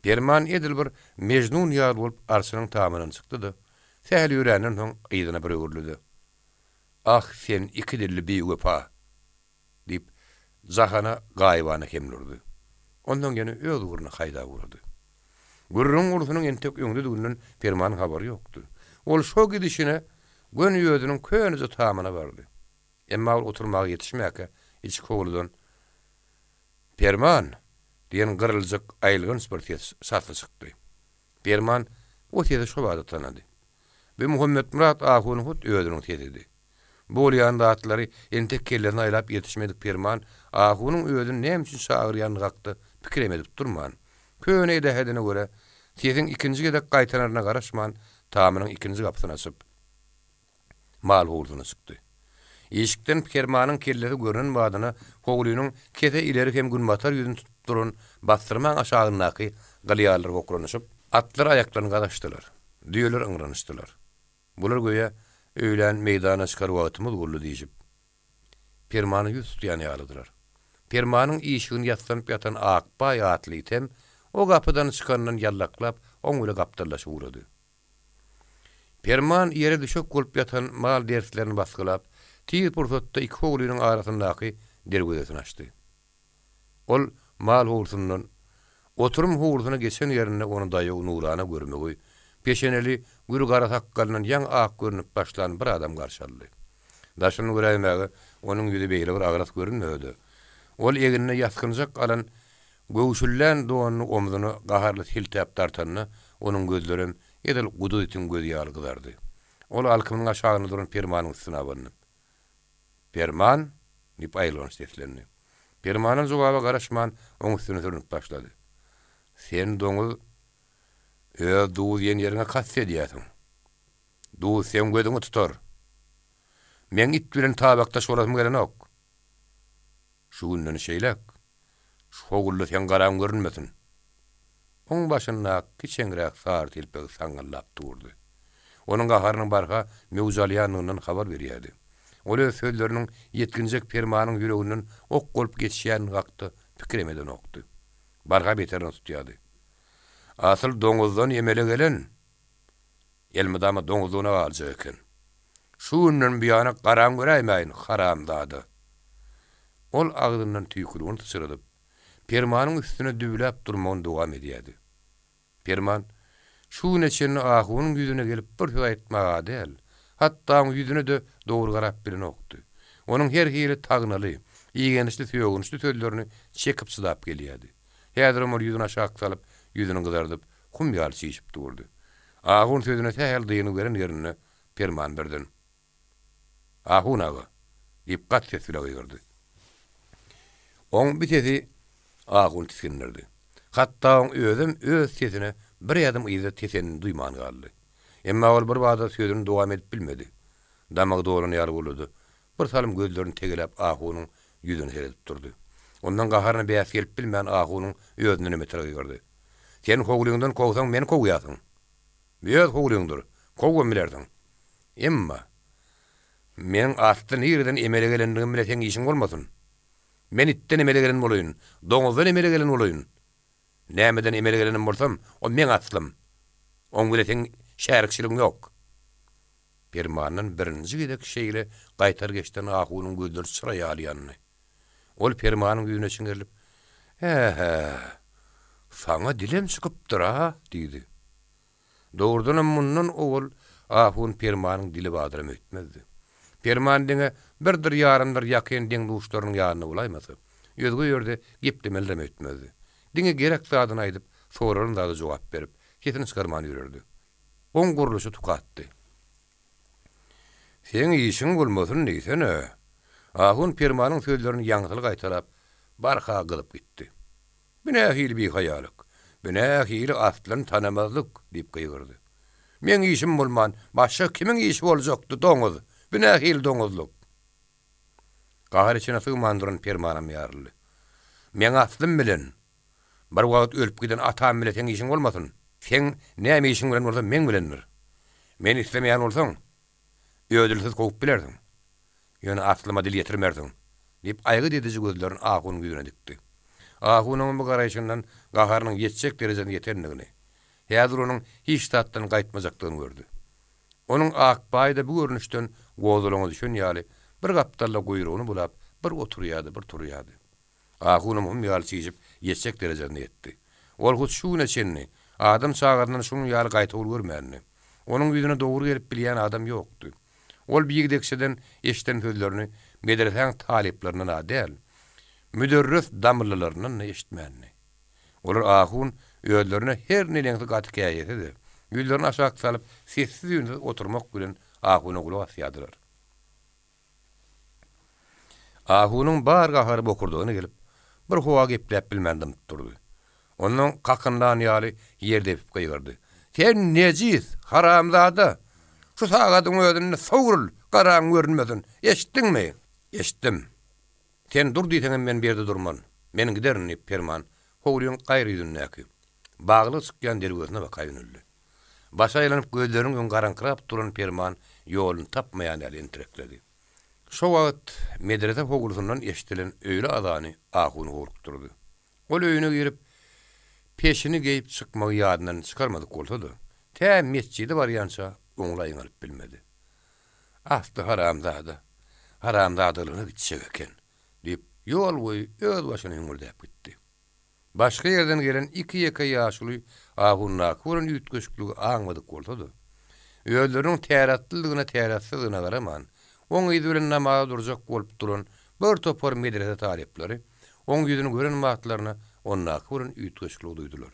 Perman edil bir Mejnun ýaly bolup arçynyň tamyndan çykdy-da, sähel ýöränden soň yzyna bir öwrüldi-de, Ah, sen iki dilli biwepa! Diýip, Jahana gaýybana hemle urdy. Onsoň ýene öz ugruna haýdap ugrady. Gürrüňiň ulusynyň entek öňdediginden Permanyň habary ýokdy. Ol şo gidişine göni özüniň köneje tamyna bardy. Emma ol oturmaga ýetişmäkä içki howludan, Perman! diýen gyryljyk, aýylganç bir ses şatly çykdy. Perman o sesi şo bada tanady. Bu Muhammetmyrat ahunyň hut özüniň sesidi. Bu bolýan zatlary entek kellesine aýlap ýetişmedik Perman ahunyň özüni näme üçin çagyrýandygy hakda pikirem edip durman, köne edähedine görä, sesiň ikinji gezek gaýtalaryna garaşman, tamynyň ikinji gapysyny açyp, mal howlusyna çykdy. Işikden Permanyň kellesi görnen badyna howlynyň kese ileri hem günbatar ýüzüni tutup duran bassyrmaň aşagyndaky gylýallar hokranyşyp, atlar aýaklaryny gazaşdylar, düýeler yňranyşdylar. Bular göýä, Öýlän meýdana çykar wagtymyz boldy diýşip, Permana ýüz tutýan ýalydylar. Permanyň işigini ýassanyp ýatan Akbaý atly item o gapydan çykandan ýallaklap, oň bile gapdallaşyp ugrady. Perman ýere düşek bolup ýatan mal derslerini basgylap, tiz pursatda iki howlynyň arasyndaky derwezesini açdy. Ol mal howlusyndan oturym howlusyna geçen ýerinde ony daýaw nurana görmegi, peşeneli gür gara sakgalyndan ýaňy ak görnüp başlan bir adam garşy aldy. Daşyndan göräýmäge onuň ýüzi beýle bir agras görünmese-de, ol egnine ýasgynjak alan göwşüllän donuny omzuna gaharly siltäp dartanda, onuň gözlerem edil guduz itiň gözi ýaly gyzardy. Ol alkymynyň aşagynda duran Permanyň üstüne abandy. Perman! diýip aýylganç seslendi. Permanam jogaba garaşman, oň üstüne sürnüp başlady. Sen doňuz, öz duz iýen ýeriňe kast edýäsiň. Duz seň gözüňi tutar. Meň it bilen tabakdaş bolasym gelenok. Şu günden şeýläk, şu howluda seň garaň görünmesin. Oň başyndaky kiçeňräk sary telpegi saňňyldap durdy. Onuň gaharynyň barha möwç alýandygyndan habar berýärdi. Ol öz sözleriniň ýetginjek Permanyň ýüreginden ok bolup geçýändigi hakda pikirem edenokdy. Barha beterine tutýardy. Asyl doňuzdan emele gelen elmydama doňuzlygyna galjak eken. Şu günden buýana garaň göräýmäýin, haramzada! Ol agzyndan tüýküligini syçradyp, Permanyň üstüne düwläp durmagyny dowam edýärdi. Perman şu güne çenli ahunyň ýüzüne gelip bir söz aýtmaga däl, hatda oň ýüzüne-de dogry garap bilenokdy. Onuň her hili tagnaly, igençli-sögünçli sözlerini çekip-çydap gelýärdi. Häzirem ol ýüzüni aşak salyp, ýüzüni gyzardyp, hum ýaly çişip durdy. Ahun sözüne sähel dyngy beren ýerinde Perman birden. Ahun aga! diýip gaty ses bile gygyrdy. Oň bi sesi Ahuny tisgindirdi. Hatda oň özem öz sesine bir ädim yza tesenini duýman galdy. Emma ol birbada sözüni dowam edip bilmedi. Damagy dolan ýaly boldy-da, bir salym gözlerini tegeläp Ahunyň ýüzüne seredip durdy. Ondan gaharyna bäs gelip bilmän Ahunyň özündenem beter gygyrdy. Sen howlyňdan kowsaň meni kowýarsyň. Bu öz howlyňdyr, kowam bilersiň. Emma, meň asly nireden emele gelendigim bile seň işiň bolmasyn. Men itden emele gelen bolaýyn, doňuzdan emele gelen bolaýyn. Nämeden emele gelenem bolsam, o meň aslym. Oň bile seň şärikçiligiň ýok. Permandan birinji gezek şeýle gaýtar geçden ahunyň gözleri çyra ýaly ýandy. Ol Permanyň ýüzüne çiňerilip, Hä-hä, saňa dilem çykypdyr-a? diýdi. Dogrudanam mundan owal ahun Permanyň dili badyram öýtmezdi. Perman diňe birdir ýarymdyr ýakyn deň-duşlarynyň ýanynda bolaýmasa, özge ýerde geplemelidirem öýtmezdi. Diňe gerek zadyny aýdyp, soralan zada jogap berip, sesini çykarman ýörerdi. Oň gurluşy tukatdy. Seň işiň bolmasyn diýsene! Ahun Permanyň sözlerini ýaňsyly gaýtalap, barha gyzyp gitdi. Bu nähili bihaýalyk? Bu nähili aslyny tanamazlyk? diýip gygyrdy. Meň işim bolman, başga kimiň işi boljakdy, doňuz? Bu nähili doňuzlyk? Gahar içine sygman duran Permanam ýaryldy. Meň aslym bilen, bir wagt ölüp giden atam bile seň işiň bolmasyn. Seň näme işiň bilen bolsa meň bilendir. Meni islemeýän bolsaň, ödülsiz kowup bilersiň. Ýöne aslyma dil ýetirmersiň! diýip, aýgyt ediji gözlerini ahunyň ýüzüne dikdi. Ahun onuň bu garaýşyndan gaharynyň ýetjek derejesine ýetendigini, häzir onuň hiç zatdan gaýtmajakdygyny gördi. Onuň Akbaý-da bu görnüşden gozgalaňa düşen ýaly, bir gapdalda guýrugyny bulap, bir oturýardy, bir turýardy. Ahunam hum ýaly çişip, ýetjek derejesine ýetdi. Ol hut şu güne çenli adam çagasyndan şunuň ýaly gaýtawul görmändi. Onuň ýüzüne dogry gelip bilýän adam ýokdy. Ol bigdekçeden eşiden sözlerini medresäň talyplaryndan-a däl, müderres damyllalaryndan-da eşitmändi. Olar ahun özlerine her neneňsi gaty käýese-de, ýüzlerini aşak salyp, sessiz-üýnsüz oturmak bilen ahuna gulak asýardylar. Ahunyň bar gahary bokurdagyna gelip, bir howa gepläp bilmän dymyp durdy. Onnoň kakynlan ýaly ýer depip gygyrdy. Sen nejis, haramzada! Şu sagadyň özünde sowrul, garaň görünmesin! Eşitdiňmi? Eşitdim. Sen dur diýseňem men bu ýerde durman. Men giderin, diýip, Perman howlyň gaýry ýüzündäki, baglyga çykýan derwezesine baka ýöneldi. Başy aýlanyp gözleriniň öňi garaňkyrap duran Perman ýoluny tapmaýan ýaly entirekledi. Şo wagt medrese howlusyndan eşidilen öýle azany ahuny howlukdyrdy. Ol öýüne girip, peşini geýip çykmagy ýadyndan çykarmadyk bolsa-da, tä metjide barýança oňly aýňalyp bilmedi. Asly haramzada, haramzadalygyna gitjek eken, diýip, ýol boýu öz başyna hüňürdäp gitdi. Başga ýerden gelen iki-ýeke ýaşuly ahundaky bolan üýtgeşikligi aňmadyk bolsa-da, özleriniň täretlidigine täretsyzdygyna garaman, oň yzy bilen namaza durjak bolup duran bir topar medrese talyplary oň ýüzüni gören wagtlaryna ondaky bolan üýtgeşikligi duýdular.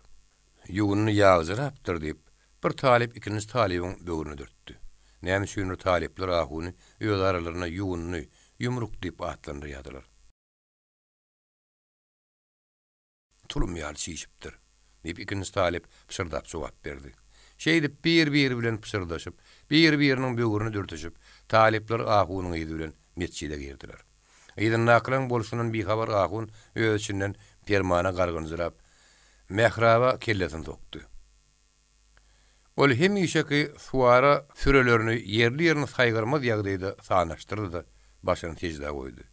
Ýuwundy ýagjyrapdyr diýip, bir talyp ikinji talybyň böwrüne dürtdi. Näme üçindir talyplar ahuny öz aralarynda ýuwundy, ýumruk diýip atlandyrýardylar. Tulum ýaly çişipdir, diýip, ikinji talyp pyşyrdap jogap berdi. Şeýdip, bir-biri bilen pyşyrdaşyp, bir-biriniň böwrüni dürtüşip, talyplar ahunyň yzy bilen metjide girdiler. Yzyndakylaryň bolşundan bihabar ahun öz içinden Permana gargynjyrap, mähraba kellesini sokdy. Ol hemişeki suwara sürelerini ýerli-ýerini saýgarmaz ýagdaýda sanaşdyrdy-da, başyny seždä goýdy.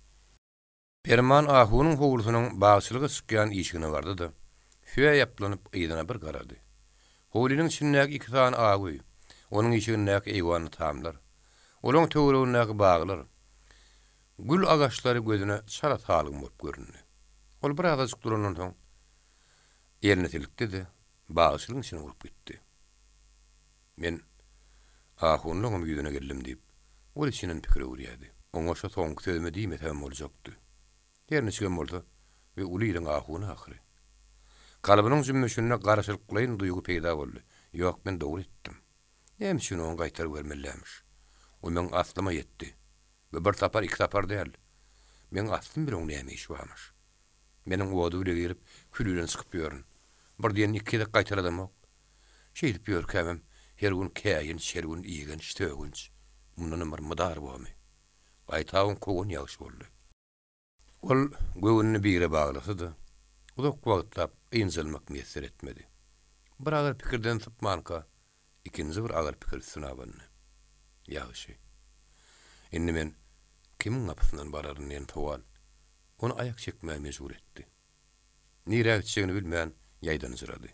Perman ahunyň howlusynyň bagçylyga çykýan işigine bardy-da, söýä ýaplanyp yzyna bir garady. Howlynyň içindäki iki sany ak öý, onuň işigindäki eýwanly tamlar, olaň töweregindäki baglar, gül agaçlary gözüne çala salgym bolup göründi. Ol bir azajyk durandan soň, elini silkdi-de, bagçylygyň içine urup gitdi. Men ahunlaňam ýüzüne geldim diýip, ol içinden pikir öwürýärdi. Oňa şo soňky sözümi diýmesemem boljakdy. Her niçigem bolsa, bi uly iliň ahuny ahyry. Kalbynyň jümmüşinde garşylyklaýyn duýgy peýda boldy, Ýok, men dogry etdim. Näme üçin oňa gaýtaryp bermelilämiş? O meň aslyma ýetdi. We bir sapar, iki sapar däl. Meň aslym bilen oň näme işi barmyş? Meniň ody bile girip, küli bilen çykyp ýörün. Bir diýenini iki gezek gaýtaladamok. Şeýdip ýörkämem her gün käýinç, her gün igenç, sögünç. Mundanam bir mydar bormy? Gaýtabyň kowan ýagşy boldy. Ol göwnüni bire baglasa-da, uzak wagtlap ynjalmak miýesser etmedi. Bir agyr pikirden sypmanka, ikinji bir agyr pikir üstüne abandy. Ýagşy. Indi men kimiň gapysyndan bararyn diýen sowal ony aýak çekmäge mejbur etdi. Nirä gitjegini bilmän ýaýdanjyrady.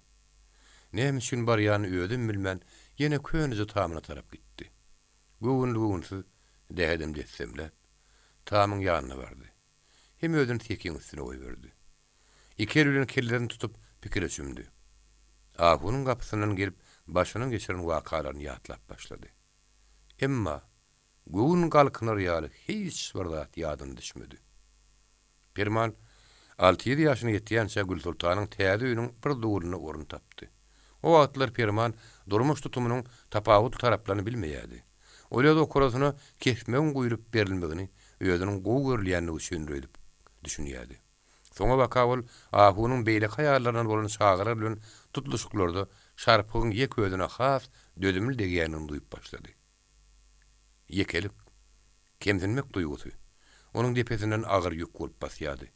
Näme üçin barýanyny özem bilmän ýene köneje tamyna tarap gitdi. Göwünli-göwünsiz dähedem-dessemläp, tamyň ýanyna bardy. Hem özüni sekiň üstüne goýberdi. Iki eli bilen kellesini tutup pikire çümdi. Ahunyň gapysyndan gelip. başyndan geçiren wakalaryny ýatlap başlady. Emma göwün galkynar ýaly hiç bir zat ýadyna düşmedi. Perman alty-ýedi ýaşyna ýetýänçä Gülsoltanyň täze öýüniň bir dulunda orun tapdy. O wagtlar Perman durmuş tutumynyň tapawutly taraplaryny bilmeýärdi. Ol öz okurasyna kesmegiň guýlup berilmegini özüniň gowy görülýändigi üçindir öýdüp düşünýärdi. Soňabaka ol ahunyň beýleki aýallaryndan bolan çagalar bilen tutluşyklarda şarpygyň ýek özüne has dözümli degýändigini duýup başlady. Ýekelik, kemsinmek duýgusy onuň depesinden agyr ýük bolup basýardy.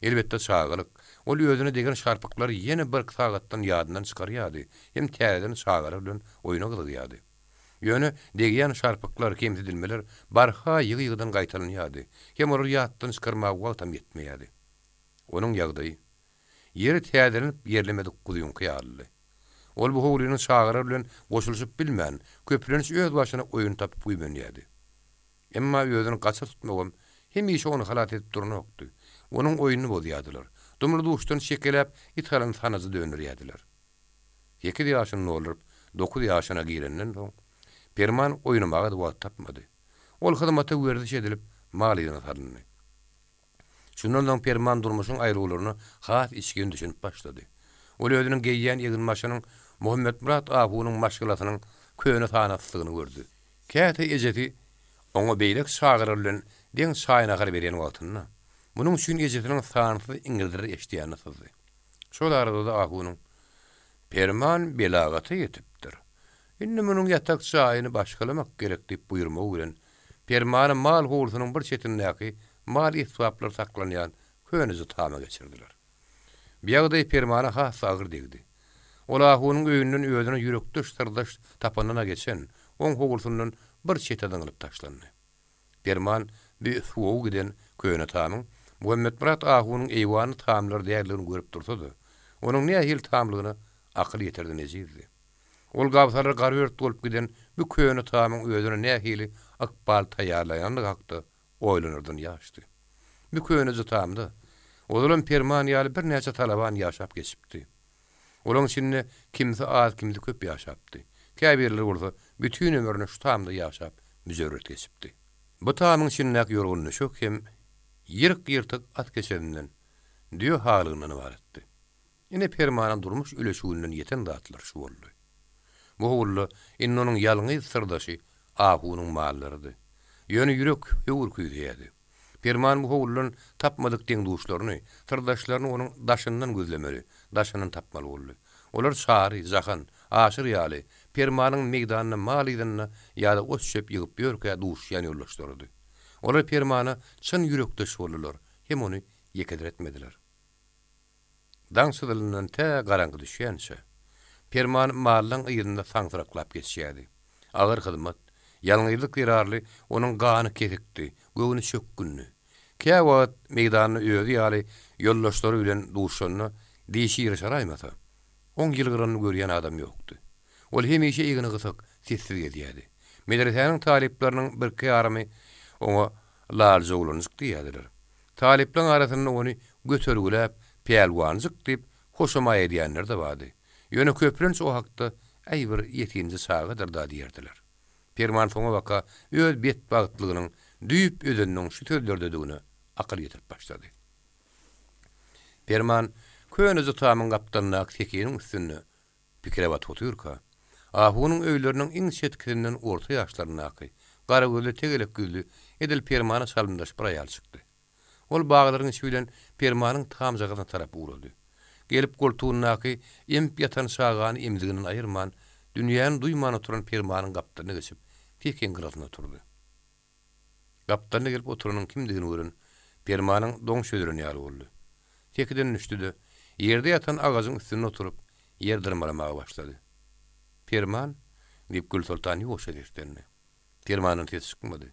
Elbetde çagalyk, ol özüne degen şarpyklary ýene birki sagatdan ýadyndan çykarýardy hem täzeden çagalar bilen oýna gyzygýardy. Ýöne degýän şarpyklar, kemsidilmeler barha ýygy-ýygydan gaýtalanýardy hem olary ýatdan çykarmaga wagtam ýetmeýärdi. Onuň ýagdaýy, ýeri täzelenip ýerlemedik guzyňky ýalydy. Ol bu howlynyň çagalar bilen goşulyşyp bilmän, köplenç öz başyna oýun tapyp güýmenýärdi. Emma özüni gaça tutmagam hemişe ony halas edip duranokdy. Onuň oýnuny bozýardylar. Dumly-duşdan şekeläp, it alan sanajy dönderýärdiler. Sekiz ýaşyny dolduryp, dokuz ýaşyna girenden soň, Perman oýnamaga-da wagt tapmady. Ol hyzmata werziş edilip, mal yzyna salyndy. Şundan soň Perman durmuşyň aýrywlaryna has içgin düşünip başlady. Ol özüniň geýýän eginbaşynyň Muhammetmyrat ahunyň maşgalasynyň köne sanaslygyny gördi. Käte ejesi oňa beýleki çagalar bilen deň çaý-nahar berýän wagtynda, munuň üçin ejesiniň sansyz iňirdiler eşidýänini syzdy. Şol arada-da ahunyň, Perman belagata ýetipdir. Indi munuň ýatak jaýyny başgalamak gerek diýip buýurmagy bilen, Permany mal howlusynyň bir çetindäki mal esbaplary saklanýan köneje tama geçirdiler. Bu ýagdaý Permana has-da agyr degdi. Ol ahunyň öýünden özüne ýürekdeş syrdaş tapanyna geçen, oň howlusyndan bir çete zyňylyp taşlandy. Perman bi suwagy giden köne tamyň Muhammetmyrat ahunyň eýwanly tamlary däldigini görüp dursa-da, onuň nähili tamlygyna akyl ýetirden ejizdi. Ol gabsalar garört bolup giden bu köne tamyň özüne nähili ykbal taýýarlaýandygy hakda oýlanardan ýaşdy. Bu köneje tamda ozalam Perman ýaly birnäçe talaban ýaşap geçipdi. Olaň içinde kimsi az, kimsi köp ýaşapdy. Käbirleri bolsa bütin ömrüne şu tamda ýaşap müjerret geçipdi. Bu tamyň içindäki ýorgan-düşek hem ýyryk-ýyrtyk at keçesinden, düýe haglygyndan ybaratdy. Ine Permanyň durmuş üleşüginden ýeten zatlar şu boldy. Bu howluda indi onuň ýalňyz syrdaşy Ahunyň mallarydy. Ýöne ýürek höwür küýseýärdi. Perman bu howludan tapmadyk deň-duşlaryny, syrdaşlaryny onuň daşyndan gözlemeli, daşyndan tapmaly boldy. Olar Çary, Jahan, Aşyr ýaly Permanyň meýdanda mal yzynda ýa-da ot-çöp ýygyp ýörkä duşýan ýoldaşlarydy. Olar Permana çyn ýürekdeş boldular hem ony ýekeziretmediler. Daň çyzylyndan tä garaňky düşýänçä, Perman mallaň yzynda saňsyraklap geçýärdi. Agyr hyzmat, ýalňyzlyk zerarly onuň gany kesikdi, göwni çökgündi. Käwagt meýdanda özi ýaly ýoldaşlary bilen duşanda dişi ýyrşaraýmasa, oň ýylgyranyny görýän adam ýokdy. Ol hemişe egni gysyk, sessiz gezýärdi. Medresäniň talyplarynyň birki ýarymy oňa Lalja oglanjyk diýýärdiler. Talyplaryň arasynda ony götergiläp, Pälwanjyk diýip, hoşamaý edýänler-de bardy. Ýöne köplenç o hakda, Äý, bir ýetimje çagadyr-da diýerdiler. Perman soňabaka öz betbagtlygynyň düýp özeniniň şu sözlerdedigine akyl ýetirip başlady. Perman köneje tamyň gapdalyndaky sekiniň üstünde Pikire batyp otyrka, Ahunyň öýleriniň iň çetkisinden orta ýaşlaryndaky, gara gözli, tegelek ýüzli, edil Permana çalymdaş bir aýal çykdy. Ol baglaryň içi bilen Permanyň tamjagazyna tarap ugrady. Gelip goltugyndaky emip ýatan çagany emziginden aýyrman, dünýäni duýman oturan Permanyň gapdalyna geçip, sekiň gyrasynda oturdy. Gapdalyna gelip oturanyň kimdigini gören Permanyň doň çözülen ýaly boldy. Sekiden düşdi-de, ýerde ýatan agajyň üstünde oturyp, ýer dyrmalamaga başlady. Perman? diýip, Gülsoltan ýuwaşja seslendi. Permandan ses çykmady.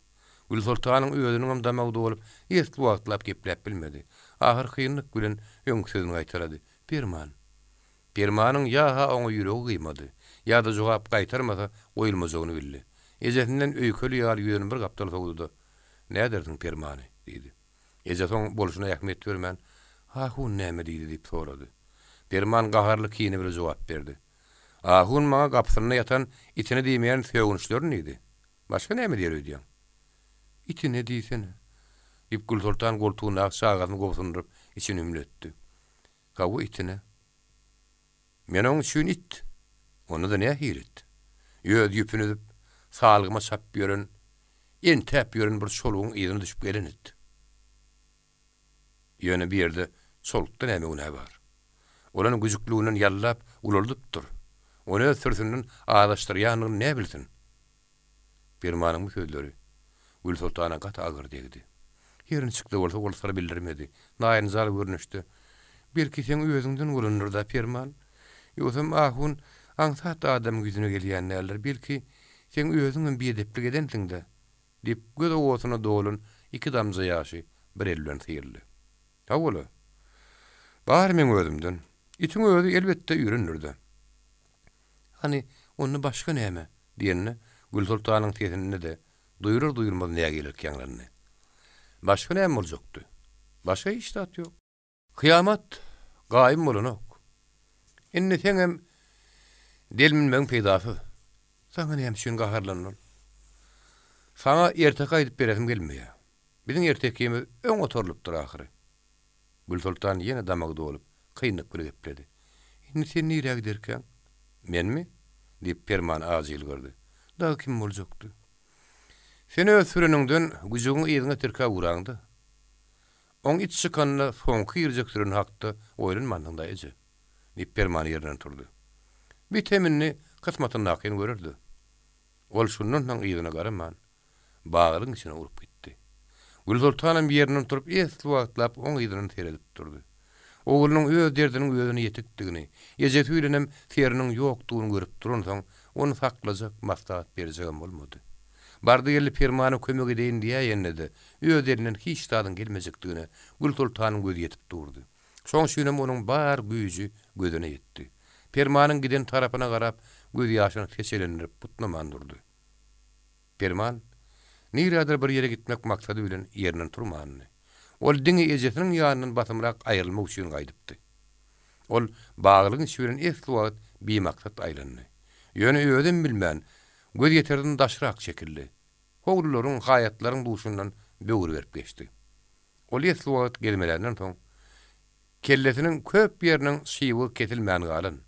Gülsoltanyň özüniňem damagy dolup, esli wagtlap gepläp bilmedi. Ahyr kynlyk bilen öňki sözüni gaýtalady, Perman! Permanyň ýa-ha oňa ýüregi gyýmady, ýa-da jogap gaýtarmasa goýulmajagyny bildi. Ejesinden öýkeli ýaly ýüzüni bir gapdal sowdy-da, Nädersiň Permany? diýdi. Ejesi oň bolşuna ähmiýet bermän, Ahun näme diýdi? diýip sorady. Perman gaharly kine bilen jogap berdi. Ahun maňa gapysynda ýatan itine diýmeýän sögünçlerini diýdi. Başga näme diýer öýdýäň? Itine diýsene! diýip, Gülsoltan goltugyndaky çagasyny gobsundyryp, içini hümletdi. Hawa, itine. Men oň üçin it. Onda-da nähili it? Öz ýüpüni üzüp, salgyma çapyp ýören, entäp ýören bir çolugyň yzyna düşüp gelen it. Ýöne bu ýerde çolukda näme günä bar? Ol ony güjükliginden ýallap ulaldypdyr. Ony öz sürüsinden azaşdyrýandygyny näbilsin? Permanyň bu sözleri Gülsoltana gaty agyr degdi. Her niçik-de bolsa ol syr bildirmedi. Naýynjar görnüşde, Belki seň özüňden bolandyr-da, Perman? Ýogsam ahun aňsat adamyň ýüzüne gelýän däldir. Belki, seň özüňem biedeplik edensiň-dä? Diýip, göz owasyna dolan iki damja ýaşy bir eli bilen syrdy. Hawa-la. Bary meň özümden. Itiň özi, elbetde, üýrendir-dä. Hany, onda başga näme? diýende, Gülsoltanyň sesinde-de duýular-duýulmaz nägilelik ýaňlandy. Başga näme boljakdy? Başga hiç zat ýok. Kyýamat gaýym bolanok. Indi seňem delminmegiň peýdasyz. Saňa näme üçin gaharlandy ol? Saňa erteki aýdyp beresim gelmeýär. Biziň ertekimiz öň otarylypdyr ahyry. Gülsoltan ýene damagy dolup, kynlyk bile gepledi. Indi sen nirä giderkäň? Menmi? diýip, Perman ajy ýylgyrdy. Dagy kim boljakdy? Sen öz süreniňden güjügiňi yzyňa tirkäp uraňda. Oň it çykanda soňky girjek süreni hakda oýlanmansyň-da, eje? diýip, Perman ýerinden turdy. Bitem indi kysmatyndakyny görerdi. Ol şundan soň yzyna garaman, baglyň içine urup gitdi. Gülsoltanam ýerinden turup esli wagtlap oň yzyndan seredip durdy. Oglunyň öz derdiniň özüne ýetikdigini, ejesi bilenem seriniň ýokdugyny görüp duransoň, ony saklajak, maslahat berjegem bolmady. Bardy-geldi Permana kömek edeýin diýäýende-de, öz elinden hiç zadyň gelmejekdigine Gülsoltanyň gözi ýetip durdy. Şoň üçinem onuň bar güýji gözüne ýetdi. Permanyň giden tarapyna garap, gözýaşyny seçelendirip butnaman durdy. Perman nirädir bir ýere gitmek maksady bilen ýerinden turmandy. Ol diňe ejesiniň ýanyndan basymrak aýrylmak üçin gaýdypdy. Ol baglygyň içi bilen esli wagt bimaksat aýlandy. Ýöne özem bilmän, gözýeterden daşrak çekildi. Howlularyň, haýatlaryň duşundan böwür berip geçdi. Ol esli wagt gezmeländen soň, kellesiniň köp ýeriniň şybygy kesilmän galan,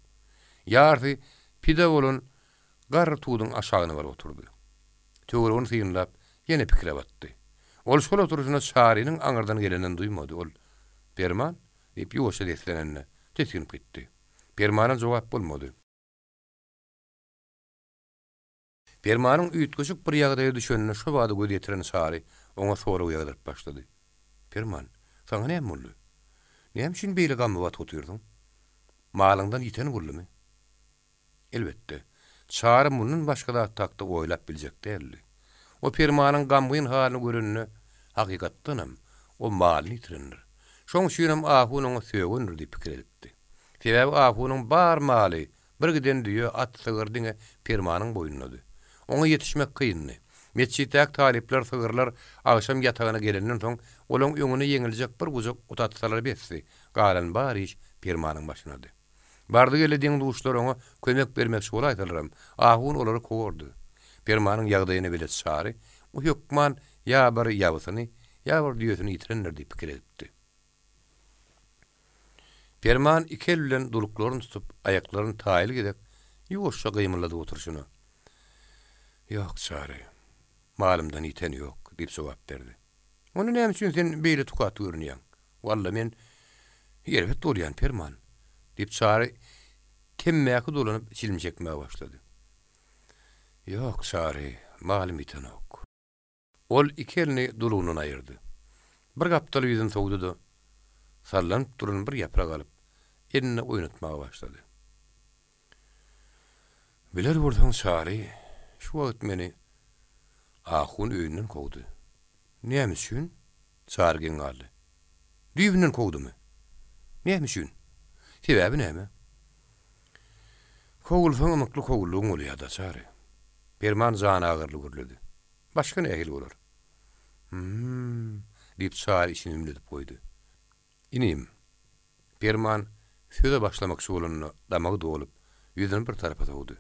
ýarysy pida bolan garry tuduň aşagyna baryp oturdy. Töweregini synlap, ýene pikire batdy. Ol şol oturyşyna Çarynyň aňyrdan gelenini duýmady. Ol, Perman? diýip, ýuwaşja seslenende, tisginip gitdi. Permana jogap bolmady. Permanyň üýtgeşik bir ýagdaýa düşenine şo bada göz ýetiren Çary oňa sorag ýagdyryp başlady. Perman, saňa näme boldy? Näme üçin beýle gama batyp otyrsyň? Malyňdan ýiten boldumy? Elbetde, Çary mundan başga zat hakda oýlap biljek däldi. O Permanyň gamgyn halyny görende, hakykatdanam, o malyny ýitirendir. Şoň üçinem ahun oňa sögendir diýip pikir edipdi. Sebäbi ahunyň bar maly, bir giden düýe, at, sygyr diňe Permanyň boýnundady. Oňa ýetişmek kyndy. Metjitdäki talyplar, sygyrlar agşam ýatagyna gelenden soň, olaň öňüne ýeňiljek bir gujak ot atsalar besdi, galan bar iş Permanyň başynady. Bardy-geldi deň-duşlar oňa kömek bermekçi bolaýsalaram, ahun olary kowardy. Permanyň ýagdaýyna belet Çary, bu hökman ýa bir ýabysyny, ýa bir düýesini ýitirendir diýip pikir edipdi. Perman iki eli bilen duluklaryny tutup, aýaklaryny taýly gezek ýuwaşja gymyldadyp oturyşyna, Ýok, Çary, malymdan ýiten ýok, diýip jogap berdi. Onda näme üçin sen beýle tukat görünýäň? Walla, men erbet bolýan, Perman, diýip, Çary temmäki dolanyp çilim çekmäge başlady. Ýok, Çary, malym ýitenok. Ol iki elini dulugyndan aýyrdy. Bir gapdala ýüzüni sowdy-da, sallanyp duran bir ýaprak alyp, elinde oýnatmaga başlady. Biler bolsaň, Çary, şu wagt meni ahun öýünden kowdy. Näme üçin? Çary geň galdy. Düýbünden kowdumy? Näme üçin? Sebäbi näme? Kowulsaň ymykly kowuldygyň bolýa-da, Çary. Perman janagyryly gürledi. Başga nähili bolar? Hüm-m, diýip, Çary içini hümledip goýdy. Inim, Perman söze başlamakçy bolanda damagy dolup, ýüzüni bir tarapa sowdy.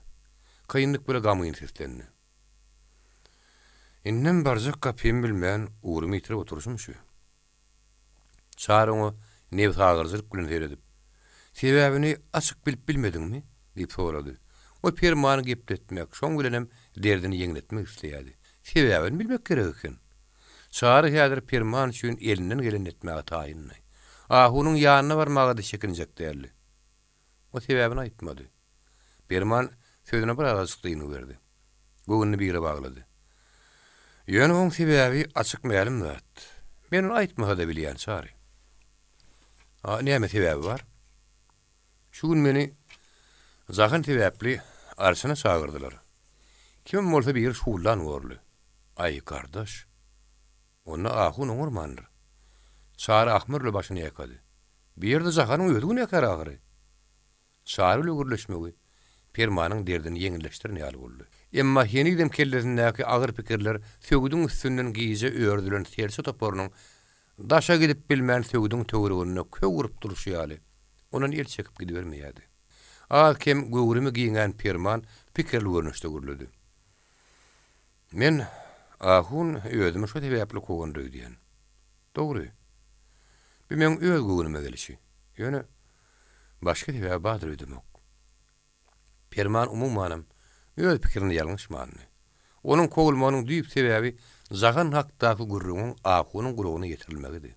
Kynlyk bile gamgyn seslendi. Indem barjak gapymy bilmän, ugrumy ýitirip oturyşym şu. Çary oňa nebsagyryjylyk bilen seredip, Sebäbini açyk bilip bilmediňmi? diýip sorady. O Permany gepletmek, şoň bilenem derdini ýeňletmek isleýärdi. Sebäbini bilmek gerek eken. Çary häzir Perman üçin elinden gelenini etmäge taýyndy. Ahunyň ýanyna barmaga-da çekinjek däldi. O sebäbini aýtmady. Perman sözüne bir azajyk dyngy berdi. Göwnüni bire baglady. Ýöne oň sebäbi açyk mälim zat. Men ony aýtmasa-da bilýän, Çary. A näme sebäbi bar? Şu gün meni Jahan sebäpli arçyna çagyrdylar. Kimem bolsa biri şuwullan borly. Aý, gardaş. Onda ahun oňarmandyr. Çary ahmyrly başyny ýaýkady. Bu ýerde Jahanyň özi günäkär ahyry. Çary bilen gürleşmegi Permanyň derdini ýeňilleşdiren ýaly boldy. Emma henizem kellesindäki agyr pikirler söwüdiň üstünden gije ördülen serçe toparynyň daşa gidip bilmän söwüdiň töwereginde köw urup durşy ýaly, ondan el çekip gidibermeýärdi. Az-kem göwrümi giňän Perman pikirli görnüşde gürledi. Men, ahun, özümi şo sebäpli kowandyr öýdýän. Dogry. Bu meň öz göwnüme gelişi. Ýöne, başga sebäbi bardyr öýdemok. Perman umumanam öz pikirinde ýalňyşmandy. Onuň kowulmagynyň düýp sebäbi Jahan hakdaky gürrüňiň ahunyň gulagyna ýetirilmegidi.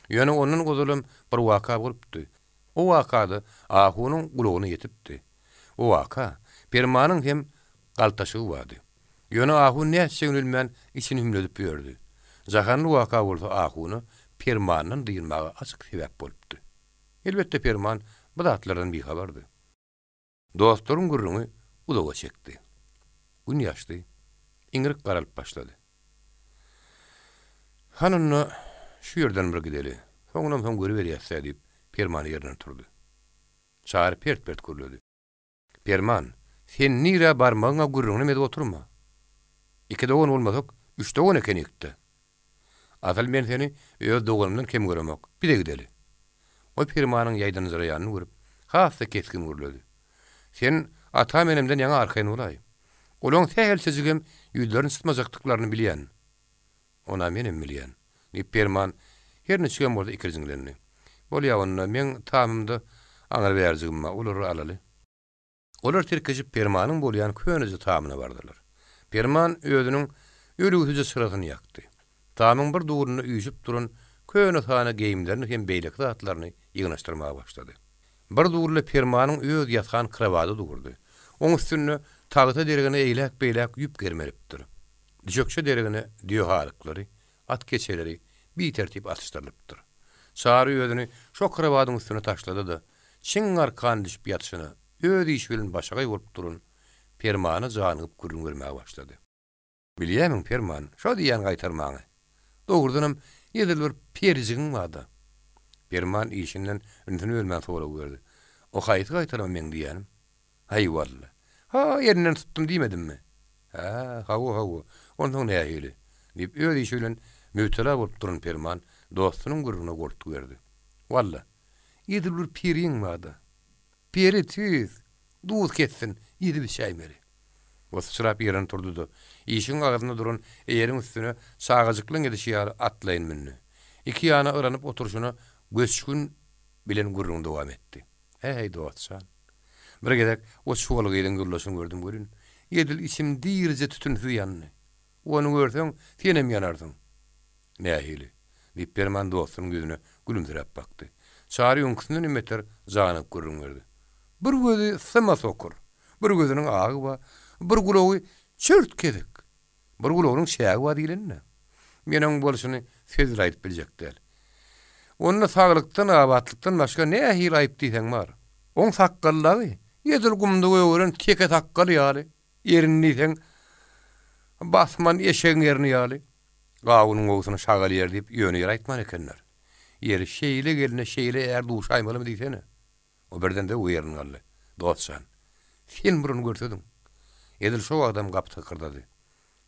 Ýöne ondan ozalam bir waka bolupdy. O waka-da ahunyň gulagyna ýetipdi. O waka Permanyň hem galtaşygy bardy. Ýöne ahun nätjegini bilmän içini hümledip ýördi. Jahanly waka bolsa ahuna Permandan dynmaga açyk sebäp bolupdy. Elbetde Perman bu zatlardan bihabardy. Dostlaryň gürrüňi uzaga çekdi. Gün ýaşdy. Iňrik garalyp başlady. Hany onda şu ýerden bir gideli. Soňunam soň görüberýäs-dä diýip, Perman ýerinden turdy. Çary pert-pert gürledi. Perman, sen nirä barmagyň-a gürrüňinem edip oturma. Iki dogan bolmasak, üç dogan ekenik-dä. Asyl men seni öz doganymdan kem göremok. Bize gideli. Ol Permanyň ýaýdanjyraýanyny görüp, has-da kesgin gürledi. Sen atam-enemden ýaňa arkaýyn bolaý. Olaň sähelçejigem ýüzlerini çytmajakdyklaryny bilýän. On-a menem bilýän, diýip, Perman her niçigem bolsa ikirjiňlendi. Bolýa onda, meň tamymda aňry-bärjigim bar, olary alaly. Olar tirkeşip Permanyň bolýan köneje tamyna bardylar. Perman özüniň ölügsije çyrasyny ýakdy. Tamyň bir dugrunda üýşüp duran köne-sana geýimlerini hem beýleki zatlaryny ýygnaşdyrmaga başlady. Bir dugrunda Permanyň öz ýatan krowady durdy. Oň üstünde tagta deregine eýläk-beýläk ýüp germelipdir. Düşekçe deregine düýe halyklary, at keçeleri bitertip atyşdyrylypdyr. Çary özüni şo krowadyň üstüne taşlady-da, çiň arkan düşüp ýatyşyna, öz işi bilen başagaý bolup duran Permana janygyp gürrüň bermäge başlady. Bilýämiň, Perman, şo diýýän gaýtarmaňy. Dogrudanam, edil bir perijigiň bar-da. Perman işinden ünsüni bölmän sorag berdi. O haýsy gaýtarma meň diýýänim? Haý, walla. Ha, elinden tutdum diýmedimmi? Hä, hawa, hawa. Onsoň nähili? diýip, öz işi bilen mübtela bolup duran Perman dostunyň gürrüňine goltgy berdi. Walla, edil bir periň bar-da. Peri tüýs, duz kessin, ýedip içäýmeli. O syçrap ýerinden turdy-da, işigiň agzynda duran eýeriň üstüne çagajyklaň edişi ýaly atlaýyn mündi. Iki ýana yranyp oturyşyna göçgün bilen gürrüňini dowam etdi. Äý, dost jan. Bir gezek o çuwal gyzyň ýoldaşyny gördüm welin, edil içim dirije tütünsiz ýandy. Ony görseň, senem ýanarsyň. Nähili? diýip, Perman dostunyň ýüzüne gülümsiräp bakdy. Çary öňküsinden hem beter janygyp gürrüň berdi. Bir gözi syma sokur, bir gözüniň agy bar, bir gulagy çürt kesik. Bir gulagynyň çägi bar diýleni-dä. Men oň bolşuny söz bilen aýdyp biljek däl. Onda saglykdan, abatlykdan başga nähili aýyp diýseň bar. Oň sakgallagy edil gumda gögeren teke sakgaly ýaly, erini diýseň basman eşegiň erni ýaly. Gawunyň gowusyny şagal ýer diýip ýöne ýere aýtman ekenler. Ýeri şeýle gelne şeýle är duşaýmalymy diýsene. O birden zöwwe ýerinden galdy. Dost jan, sen bir ony görsediň. Edil şo wagtam gapy tykyrdady.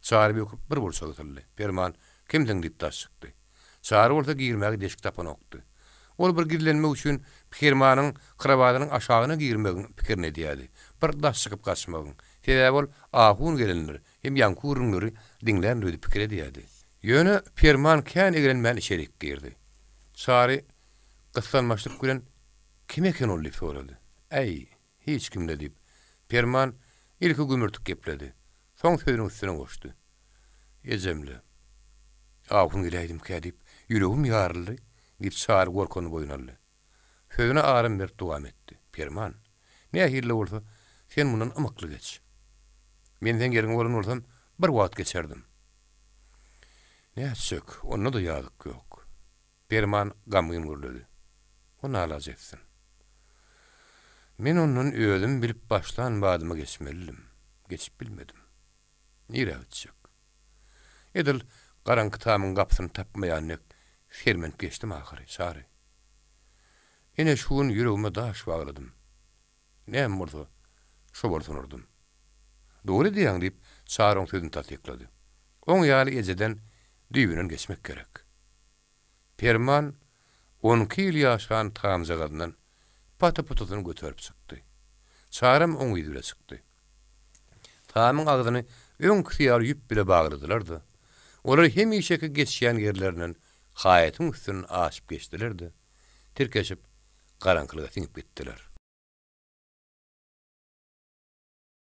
Çary böküp bir burça gysyldy. Perman, Kimsiň diýip daş çykdy. Çary bolsa girmäge deşik tapanokdy. Ol bir gizlenmek üçin Permanyň krowadynyň aşagyna girmegiň pikirini edýärdi. Bir daş çykyp gaçmagyň. Sebäbi ol ahun gelendir hem ýaňky gürrüňleri diňländir öýdüp pikir edýärdi. Ýöne Perman kän eglenmän içerik girdi. Çary gyssanmaçlyk bilen Kim eken ol diýip sorady. Äý, hiç kim-le diýip, Perman ilki gümürtik gepledi. Soň sözüniň üstüne goşdy. Ejemle. Ahun geläýdimkä diýip, ýüregim ýaryldy, diýip, Çary gorkanyny boýun aldy. Sözüne aram berip dowam etdi. Perman, nähili-de bolsa, sen mundan ymykly geç. Men seň ýeriňe bolan bolsam, bir wagt geçerdim. Nätjek, onda-da ýazyk ýok. Perman gamgyn gürledi. O nalaç etsin. Men ondan özüm bilip başlan badyma geçmelidim. Geçip bilmedim. Nirä gitjek? Edil garaňky tamyň gapysyny tapmaýan dek sermenip geçdim ahyry, Çary. Ine şu gün ýüregime daş bagladym. Näme bolsa, şo bolsun urdum. Dogry edýäň, diýip, Çary oň sözüni tassyklady. Oň ýaly ejeden düýbünden geçmek gerek. Perman on iki ýyl ýaşan tamjagazyndan pata-putasyny göterip çykdy. Çaram oň yzy bile çykdy. Tamyň agzyny öňküsi ýaly ýüp bile bagladylar-da, olar hemişeki geçýän ýerlerinden haýatyň üstünden aşyp geçdiler-de, tirkeşip garaňkylyga siňip gitdiler.